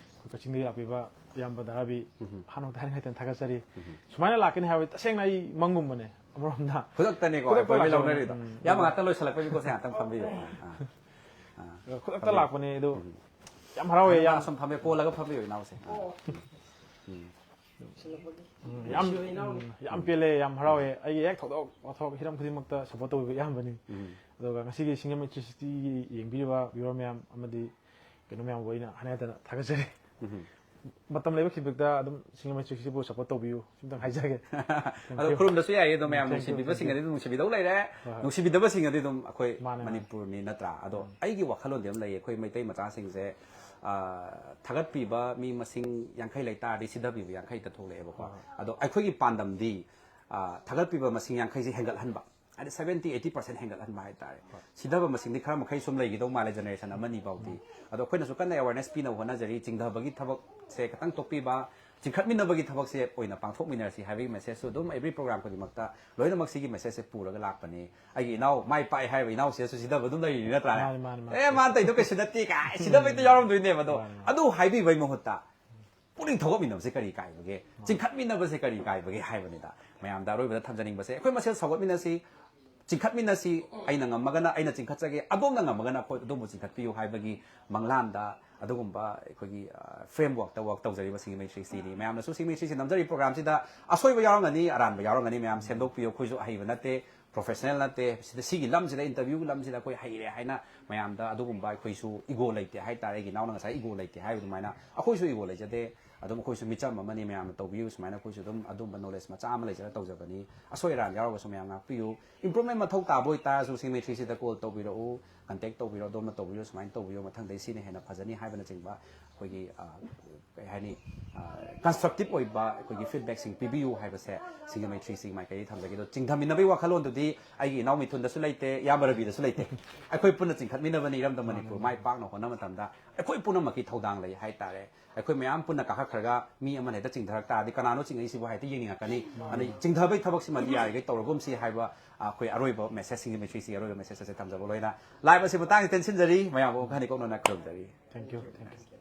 ꯀꯛꯆꯤꯡꯗꯒꯤ ꯂꯥꯛꯄꯤꯕ ꯏꯌꯥꯝꯕ ꯗꯥ ꯔꯕꯤ, ꯑꯍꯥꯟꯕꯗ ꯍꯥꯏꯅꯤꯡꯉꯥꯏ ꯊꯥꯒꯠꯆꯔꯤ꯫ ꯁꯨꯃꯥꯏꯅ ꯂꯥꯛꯀꯅꯤ ꯍꯥꯏꯕ ꯇꯁꯦꯡꯅ ꯑꯩ ꯃꯪꯒꯨꯝꯕꯅꯦ꯫ ꯑꯃꯔꯣꯝꯗ ꯈꯨꯗꯛꯇꯅꯤꯀꯣ ꯈꯨꯗꯛꯇ ꯑꯩꯈꯣꯏ ꯂꯥꯛꯆꯕꯅꯦ꯫ ꯂꯧꯅꯔꯤꯗꯣ꯫ ꯎꯝ. ꯏꯌꯥꯝꯕ ꯉꯥꯛꯇ ꯂꯣꯏꯁꯤꯜꯂꯛꯄꯒꯤꯀꯣ ꯁꯦ ꯉꯥꯛꯇꯪ ꯐꯝꯕꯤꯌꯨ꯫ ꯑꯥ, ꯑꯥ. ꯈꯨꯗꯛꯇ ꯂꯥꯛꯄꯅꯦ ꯑꯗꯣ ꯌꯥꯝ ꯍꯔꯥꯎꯋꯦ꯫ ꯌꯥꯝ ꯁꯨꯝ ꯐꯝꯕꯤꯌꯨ, ꯀꯣꯜꯂꯒ ꯐꯝꯕꯤꯌꯨ ꯏꯅꯥꯎꯁꯦ꯫ ꯎꯝ, ꯌꯥꯝ ꯎꯝ, ꯌꯥꯝ ꯄꯦꯜꯂꯦ, ꯌꯥꯝ ꯍꯔꯥꯎꯋꯦ꯫ ꯑꯩꯒꯤ ꯍꯦꯛ ꯊꯧꯗꯣꯛ ꯋꯥꯊꯣꯛ ꯍꯤꯔꯝ ꯈꯨꯗꯤꯡꯃꯛꯇ ꯁꯞꯄꯣꯔꯠ ꯇꯧꯕꯤꯕ ꯏꯌꯥꯝꯕꯅꯤ꯫ ꯎꯝ. ꯑꯗꯨꯒ ꯉꯁꯤꯒꯤ ꯁꯤꯡꯖꯃꯩ ꯊ꯭ꯔꯤ ꯁꯤꯛꯁꯇꯤꯒꯤ ꯌꯦꯡꯕꯤꯔꯤꯕ ꯚ꯭ꯌꯨꯋꯔ ꯃꯌꯥꯝ ꯑꯃꯗꯤ ꯀꯩꯅꯣ ꯃꯌꯥꯝꯕꯨ ꯑꯩꯅ ꯍꯥꯏꯅ ꯍꯥꯏꯗꯅ ꯊꯥꯒꯠꯆꯔꯤ꯫ ꯎꯝ. ꯃꯇꯝ ꯂꯩꯕ ꯈꯤꯕꯤꯛꯇ ꯑꯗꯨꯝ ꯁꯤꯡꯖꯃꯩ ꯊ꯭ꯔꯤ ꯁꯤꯛꯁꯇꯤꯕꯨ ꯁꯞꯄꯣꯔꯠ ꯇꯧꯕꯤꯌꯨ, ꯁꯤꯝꯇꯪ ꯍꯥꯏꯖꯒꯦ꯫ ꯑꯗꯣ ꯈꯨꯔꯨꯝꯗꯁꯨ ꯌꯥꯏꯌꯦ꯫ ꯑꯗꯣ ꯃꯌꯥꯝ Thank you, ꯅꯨꯡꯁꯤꯕꯤꯕꯁꯤꯡꯒꯗꯤ thank you. ꯑꯗꯨꯝ ꯅꯨꯡꯁꯤꯕꯤꯗꯧ ꯂꯩꯔꯦ꯫ ꯍꯣꯏ, ꯍꯣꯏ. ꯅꯨꯡꯁꯤꯕꯤꯗꯕꯁꯤꯡꯒꯗꯤ ꯑꯗꯨꯝ ꯑꯩꯈꯣꯏ ꯃꯥꯅꯦ, ꯃꯥꯅꯦ. ꯃꯅꯤꯄꯨꯔꯅꯤ ꯅꯠꯇ꯭ꯔꯥ? ꯑꯗꯣ ꯎꯝ. ꯑꯩꯒꯤ ꯋꯥꯈꯜꯂꯣꯟꯗꯤ ꯑꯃ ꯂꯩꯌꯦ, ꯑꯩꯈꯣꯏ ꯃꯩꯇꯩ ꯃꯆꯥꯁꯤꯡꯁꯦ, ꯑ, ꯊꯥꯒꯠꯄꯤꯕ ꯃꯤ ꯃꯁꯤꯡ ꯌꯥꯡꯈꯩ ꯂꯩꯇꯥꯔꯗꯤ ꯁꯤꯊꯕꯤꯕ ꯌꯥꯡꯈꯩꯗ ꯊꯣꯛꯂꯛꯑꯦꯕꯀꯣ꯫ ꯍꯣꯏ, ꯍꯣꯏ. ꯑꯗꯣ ꯑꯩꯈꯣꯏꯒꯤ ꯄꯥꯟꯗꯝꯗꯤ, ꯑ, ꯊꯥꯒꯠꯄꯤꯕ ꯃꯁꯤꯡ ꯌꯥꯡꯈꯩꯁꯦ ꯍꯦꯟꯒꯠꯍꯟꯕ, ꯍꯥꯏꯗꯤ seventy eighty percent ꯍꯦꯟꯒꯠꯍꯟꯕ ꯍꯥꯏꯇꯥꯔꯦ꯫ ꯁꯤꯊꯕ ꯃꯁꯤꯡꯗꯤ ꯈꯔ ꯃꯈꯩ ꯁꯨꯝ ꯂꯩꯈꯤꯗꯧ ꯃꯥꯜꯂꯦ, ꯖꯦꯅꯦꯔꯦꯁꯟ ꯑꯃꯅꯤ ꯐꯥꯎꯗꯤ꯫ ꯑꯗꯣ ꯑꯩꯈꯣꯏꯅꯁꯨ ꯀꯟꯅ ꯑꯦꯋꯥꯔꯅꯦꯁ ꯄꯤꯅꯕ ꯍꯣꯠꯅꯖꯔꯤ꯫ ꯆꯤꯡꯊꯕꯒꯤ ꯊꯕꯛꯁꯦ ꯈꯤꯇꯪ ꯇꯣꯛꯄꯤꯕ, ꯆꯤꯡꯈꯠꯃꯤꯟꯅꯕꯒꯤ ꯊꯕꯛꯁꯦ ꯑꯣꯏꯅ ꯄꯥꯡꯊꯣꯛꯃꯤꯟꯅꯔꯁꯤ ꯍꯥꯏꯕꯒꯤ ꯃꯦꯁꯦꯖꯁꯨ ꯑꯗꯨꯝ ꯑꯦꯕ꯭ꯔꯤ ꯄ꯭ꯔꯣꯒ꯭ꯔꯥꯝ ꯈꯨꯗꯤꯡꯃꯛꯇ ꯂꯣꯏꯅꯃꯛ ꯁꯤꯒꯤ ꯃꯦꯁꯦꯖꯁꯦ ꯄꯨꯔꯒ ꯂꯥꯛꯄꯅꯤ꯫ ꯑꯩꯒꯤ ꯏꯅꯥꯎ ꯃꯥꯏ ꯄꯥꯛꯑꯦ ꯍꯥꯏꯔꯤꯕ ꯏꯅꯥꯎꯁꯦꯁꯨ ꯁꯤꯊꯕ ꯑꯗꯨꯝ ꯂꯩꯔꯤꯅꯤ ꯅꯠꯇ꯭ꯔꯥꯅꯦ? ꯃꯥꯅꯤ, ꯃꯥꯅꯤ, ꯃꯥꯅꯤ. "ꯑꯦ, ꯃꯥꯅ ꯇꯧꯔꯤꯗꯣ ꯀꯩꯁꯨ ꯅꯠꯇꯦ" ꯀꯥꯏ ꯁꯤꯊꯕ ꯍꯦꯛꯇ ꯌꯥꯎꯔꯝꯗꯣꯏꯅꯦꯕ꯫ ꯑꯗꯣ ꯃꯥꯅꯤ, ꯃꯥꯅꯤ. ꯑꯗꯨ ꯍꯥꯏꯕꯤꯕꯒꯤ ꯃꯍꯨꯠꯇ ꯄꯨꯛꯅꯤꯡ ꯊꯧꯒꯠꯃꯤꯟꯅꯕꯁꯦ ꯀꯔꯤ ꯀꯥꯏꯕꯒꯦ? ꯆꯤꯡꯈꯠꯃꯤꯟꯅꯕꯁꯦ ꯀꯔꯤ ꯀꯥꯏꯕꯒꯦ ꯍꯥꯏꯕꯅꯤꯗ꯫ ꯃꯌꯥꯝꯗ ꯑꯔꯣꯏꯕꯗ ꯊꯝꯖꯅꯤꯡꯕꯁꯦ, ꯑꯩꯈꯣꯏ ꯃꯁꯦꯜ ꯁꯧꯒꯠꯃꯤꯟꯅꯁꯤ, ꯆꯤꯡꯈꯠꯃꯤꯟꯅꯁꯤ꯫ ꯑꯩꯅ ꯉꯝꯃꯒꯅ, ꯑꯩꯅ ꯆꯤꯡꯈꯠꯆꯒꯦ, ꯑꯗꯣꯝꯅ ꯉꯝꯃꯒꯅ ꯑꯩꯈꯣꯏ ꯑꯗꯣꯝꯕꯨ ꯆꯤꯡꯈꯠꯄꯤꯌꯨ ꯍꯥꯏꯕꯒꯤ ꯃꯪꯂꯥꯟꯗ ꯑꯗꯨꯒꯨꯝꯕ ꯑꯩꯈꯣꯏꯒꯤ, ꯑ, ꯐ꯭ꯔꯦꯝꯋꯔꯛꯇ ꯋꯔꯛ ꯇꯧꯖꯔꯤꯕ ꯁꯤꯡꯖꯃꯩ ꯊ꯭ꯔꯤ ꯁꯤꯛꯁꯇꯤꯅꯤ꯫ ꯃꯌꯥꯝꯅꯁꯨ ꯁꯤꯡꯖꯃꯩ ꯊ꯭ꯔꯤ ꯁꯤꯛꯁꯇꯤ ꯅꯝꯖꯔꯤꯕ ꯄ꯭ꯔꯣꯒ꯭ꯔꯥꯝꯁꯤꯗ ꯑꯁꯣꯏꯕ ꯌꯥꯎꯔꯝꯒꯅꯤ, ꯑꯔꯥꯟꯕ ꯌꯥꯎꯔꯝꯒꯅꯤ, ꯃꯌꯥꯝ ꯁꯦꯝꯗꯣꯛꯄꯤꯌꯨ꯫ ꯑꯩꯈꯣꯏꯁꯨ ꯑꯍꯩꯕ ꯅꯠꯇꯦ, ꯄ꯭ꯔꯣꯐꯦꯁꯅꯦꯜ ꯅꯠꯇꯦ꯫ ꯁꯤꯗ ꯁꯤꯒꯤ ꯂꯝꯁꯤꯗ, ꯏꯟꯇꯔꯚ꯭ꯌꯨꯒꯤ ꯂꯝꯁꯤꯗ ꯑꯩꯈꯣꯏ ꯍꯩꯔꯦ ꯍꯥꯏꯅ ꯃꯌꯥꯝꯗ ꯑꯗꯨꯒꯨꯝꯕ ꯑꯩꯈꯣꯏꯁꯨ ꯏꯒꯣ ꯂꯩꯇꯦ ꯍꯥꯏꯇꯥꯔꯦ꯫ ꯑꯩꯒꯤ ꯏꯅꯥꯎꯅ ꯉꯁꯥꯏ ꯏꯒꯣ ꯂꯩꯇꯦ ꯍꯥꯏꯕ ꯑꯗꯨꯃꯥꯏꯅ ꯑꯩꯈꯣꯏꯁꯨ ꯏꯒꯣ ꯂꯩꯖꯗꯦ꯫ ꯑꯗꯨꯝ ꯑꯩꯈꯣꯏꯁꯨ ꯃꯤꯆꯝ ꯑꯃꯅꯤ, ꯃꯌꯥꯝꯅ ꯇꯧꯕꯤꯌꯨ ꯁꯨꯃꯥꯏꯅ꯫ ꯑꯩꯈꯣꯏꯁꯨ ꯑꯗꯨꯝ ꯑꯗꯨꯝꯕ ꯅꯣꯂꯦꯖ ꯃꯆꯥ ꯑꯃ ꯂꯩꯖꯔ ꯇꯧꯖꯕꯅꯤ꯫ ꯑꯁꯣꯏ ꯑꯔꯥꯟ ꯌꯥꯎꯔꯒꯁꯨ ꯃꯌꯥꯝ ꯉꯥꯛꯄꯤꯌꯨ꯫ ꯏꯝꯄ꯭ꯔꯨꯚꯃꯦꯟ ꯃꯊꯧ ꯇꯥꯕ ꯑꯣꯏꯇꯥꯔꯁꯨ ꯁꯤꯡꯖꯃꯩ ꯊ꯭ꯔꯤ ꯁꯤꯛꯁꯇꯤꯗ ꯀꯣꯜ ꯇꯧꯕꯤꯔꯛꯎ, ꯀꯟꯇꯦꯛ ꯇꯧꯕꯤꯔꯣ, ꯑꯗꯣꯝꯅ ꯇꯧꯕꯤꯌꯨ, ꯁꯨꯃꯥꯏꯅ ꯇꯧꯕꯤꯌꯨ, ꯃꯊꯪꯗꯩ ꯁꯤꯅ ꯍꯦꯟꯅ ꯐꯖꯅꯤ ꯍꯥꯏꯕꯅꯆꯤꯡꯕ ꯑꯩꯈꯣꯏꯒꯤ, ꯑ, ꯀꯩ ꯍꯥꯏꯅꯤ, ꯀꯟꯁꯇ꯭ꯔꯛꯇꯤꯞ ꯑꯣꯏꯕ ꯑꯩꯈꯣꯏꯒꯤ ꯐꯤꯗꯕꯦꯛꯁꯤꯡ ꯄꯤꯕꯤꯌꯨ ꯍꯥꯏꯕꯁꯦ ꯁꯤꯡꯖꯃꯩ ꯊ꯭ꯔꯤ ꯁꯤꯛꯁꯇꯤ ꯃꯥꯏꯀꯩꯗꯒꯤ ꯊꯝꯖꯒꯦ꯫ ꯑꯗꯣ ꯆꯤꯡꯊꯃꯤꯟꯅꯕꯒꯤ ꯋꯥꯈꯜꯂꯣꯟꯗꯨꯗꯤ ꯑꯩꯒꯤ ꯏꯅꯥꯎ ꯃꯤꯊꯨꯟꯗꯁꯨ ꯂꯩꯇꯦ, ꯏꯌꯥꯝꯕ ꯔꯕꯤꯗꯁꯨ ꯂꯩꯇꯦ꯫ ꯑꯩꯈꯣꯏ ꯄꯨꯟꯅ ꯆꯤꯡꯈꯠꯃꯤꯟꯅꯕꯅꯤ꯫ ꯏꯔꯝꯗꯝ ꯃꯅꯤꯄꯨꯔ ꯃꯥꯏ ꯄꯥꯛꯅ ꯍꯣꯠꯅꯕ ꯃꯇꯝꯗ ꯑꯩꯈꯣꯏ ꯄꯨꯝꯅꯃꯛꯀꯤ ꯊꯧꯗꯥꯡ ꯂꯩ ꯍꯥꯏꯇꯥꯔꯦ꯫ ꯑꯩꯈꯣꯏ ꯃꯌꯥꯝ ꯄꯨꯟꯅ ꯀꯥꯈꯠꯈ꯭ꯔꯒ ꯃꯤ ꯑꯃꯅ ꯍꯦꯛꯇ ꯆꯤꯡꯊꯔꯛ ꯇꯥꯔꯗꯤ ꯀꯅꯥꯅꯣ ꯆꯤꯡꯉꯛꯏꯁꯤꯕꯨ ꯍꯥꯏꯗꯤ ꯌꯦꯡꯅꯤꯡꯉꯛꯀꯅꯤ꯫ ꯑꯗꯨꯅ ꯆꯤꯡꯊꯕꯒꯤ ꯊꯕꯛꯁꯤꯃꯗꯤ ꯌꯥꯔꯤꯈꯩ ꯇꯧꯔꯒꯨꯝꯁꯤ ꯍꯥꯏꯕ, ꯑ, ꯑꯩꯈꯣꯏ ꯑꯔꯣꯏꯕ ꯃꯦꯁꯦꯖꯁꯤꯡꯒꯤ ꯃꯩꯁ꯭ꯔꯤꯁꯤ ꯑꯔꯣꯏꯕ ꯃꯦꯁꯦꯖ ꯑꯁꯦ ꯊꯝꯖꯕ ꯂꯣꯏꯅ live ꯑꯁꯤ ꯃꯇꯥꯡꯁꯤ ꯇꯦꯟꯁꯤꯟꯖꯔꯤ꯫ ꯃꯌꯥꯝꯕꯨ ꯑꯃꯨꯛ ꯍꯟꯅ ꯀꯣꯛꯅꯅ ꯈꯨꯔꯨꯝꯖꯔꯤ꯫ Thank you, thank you.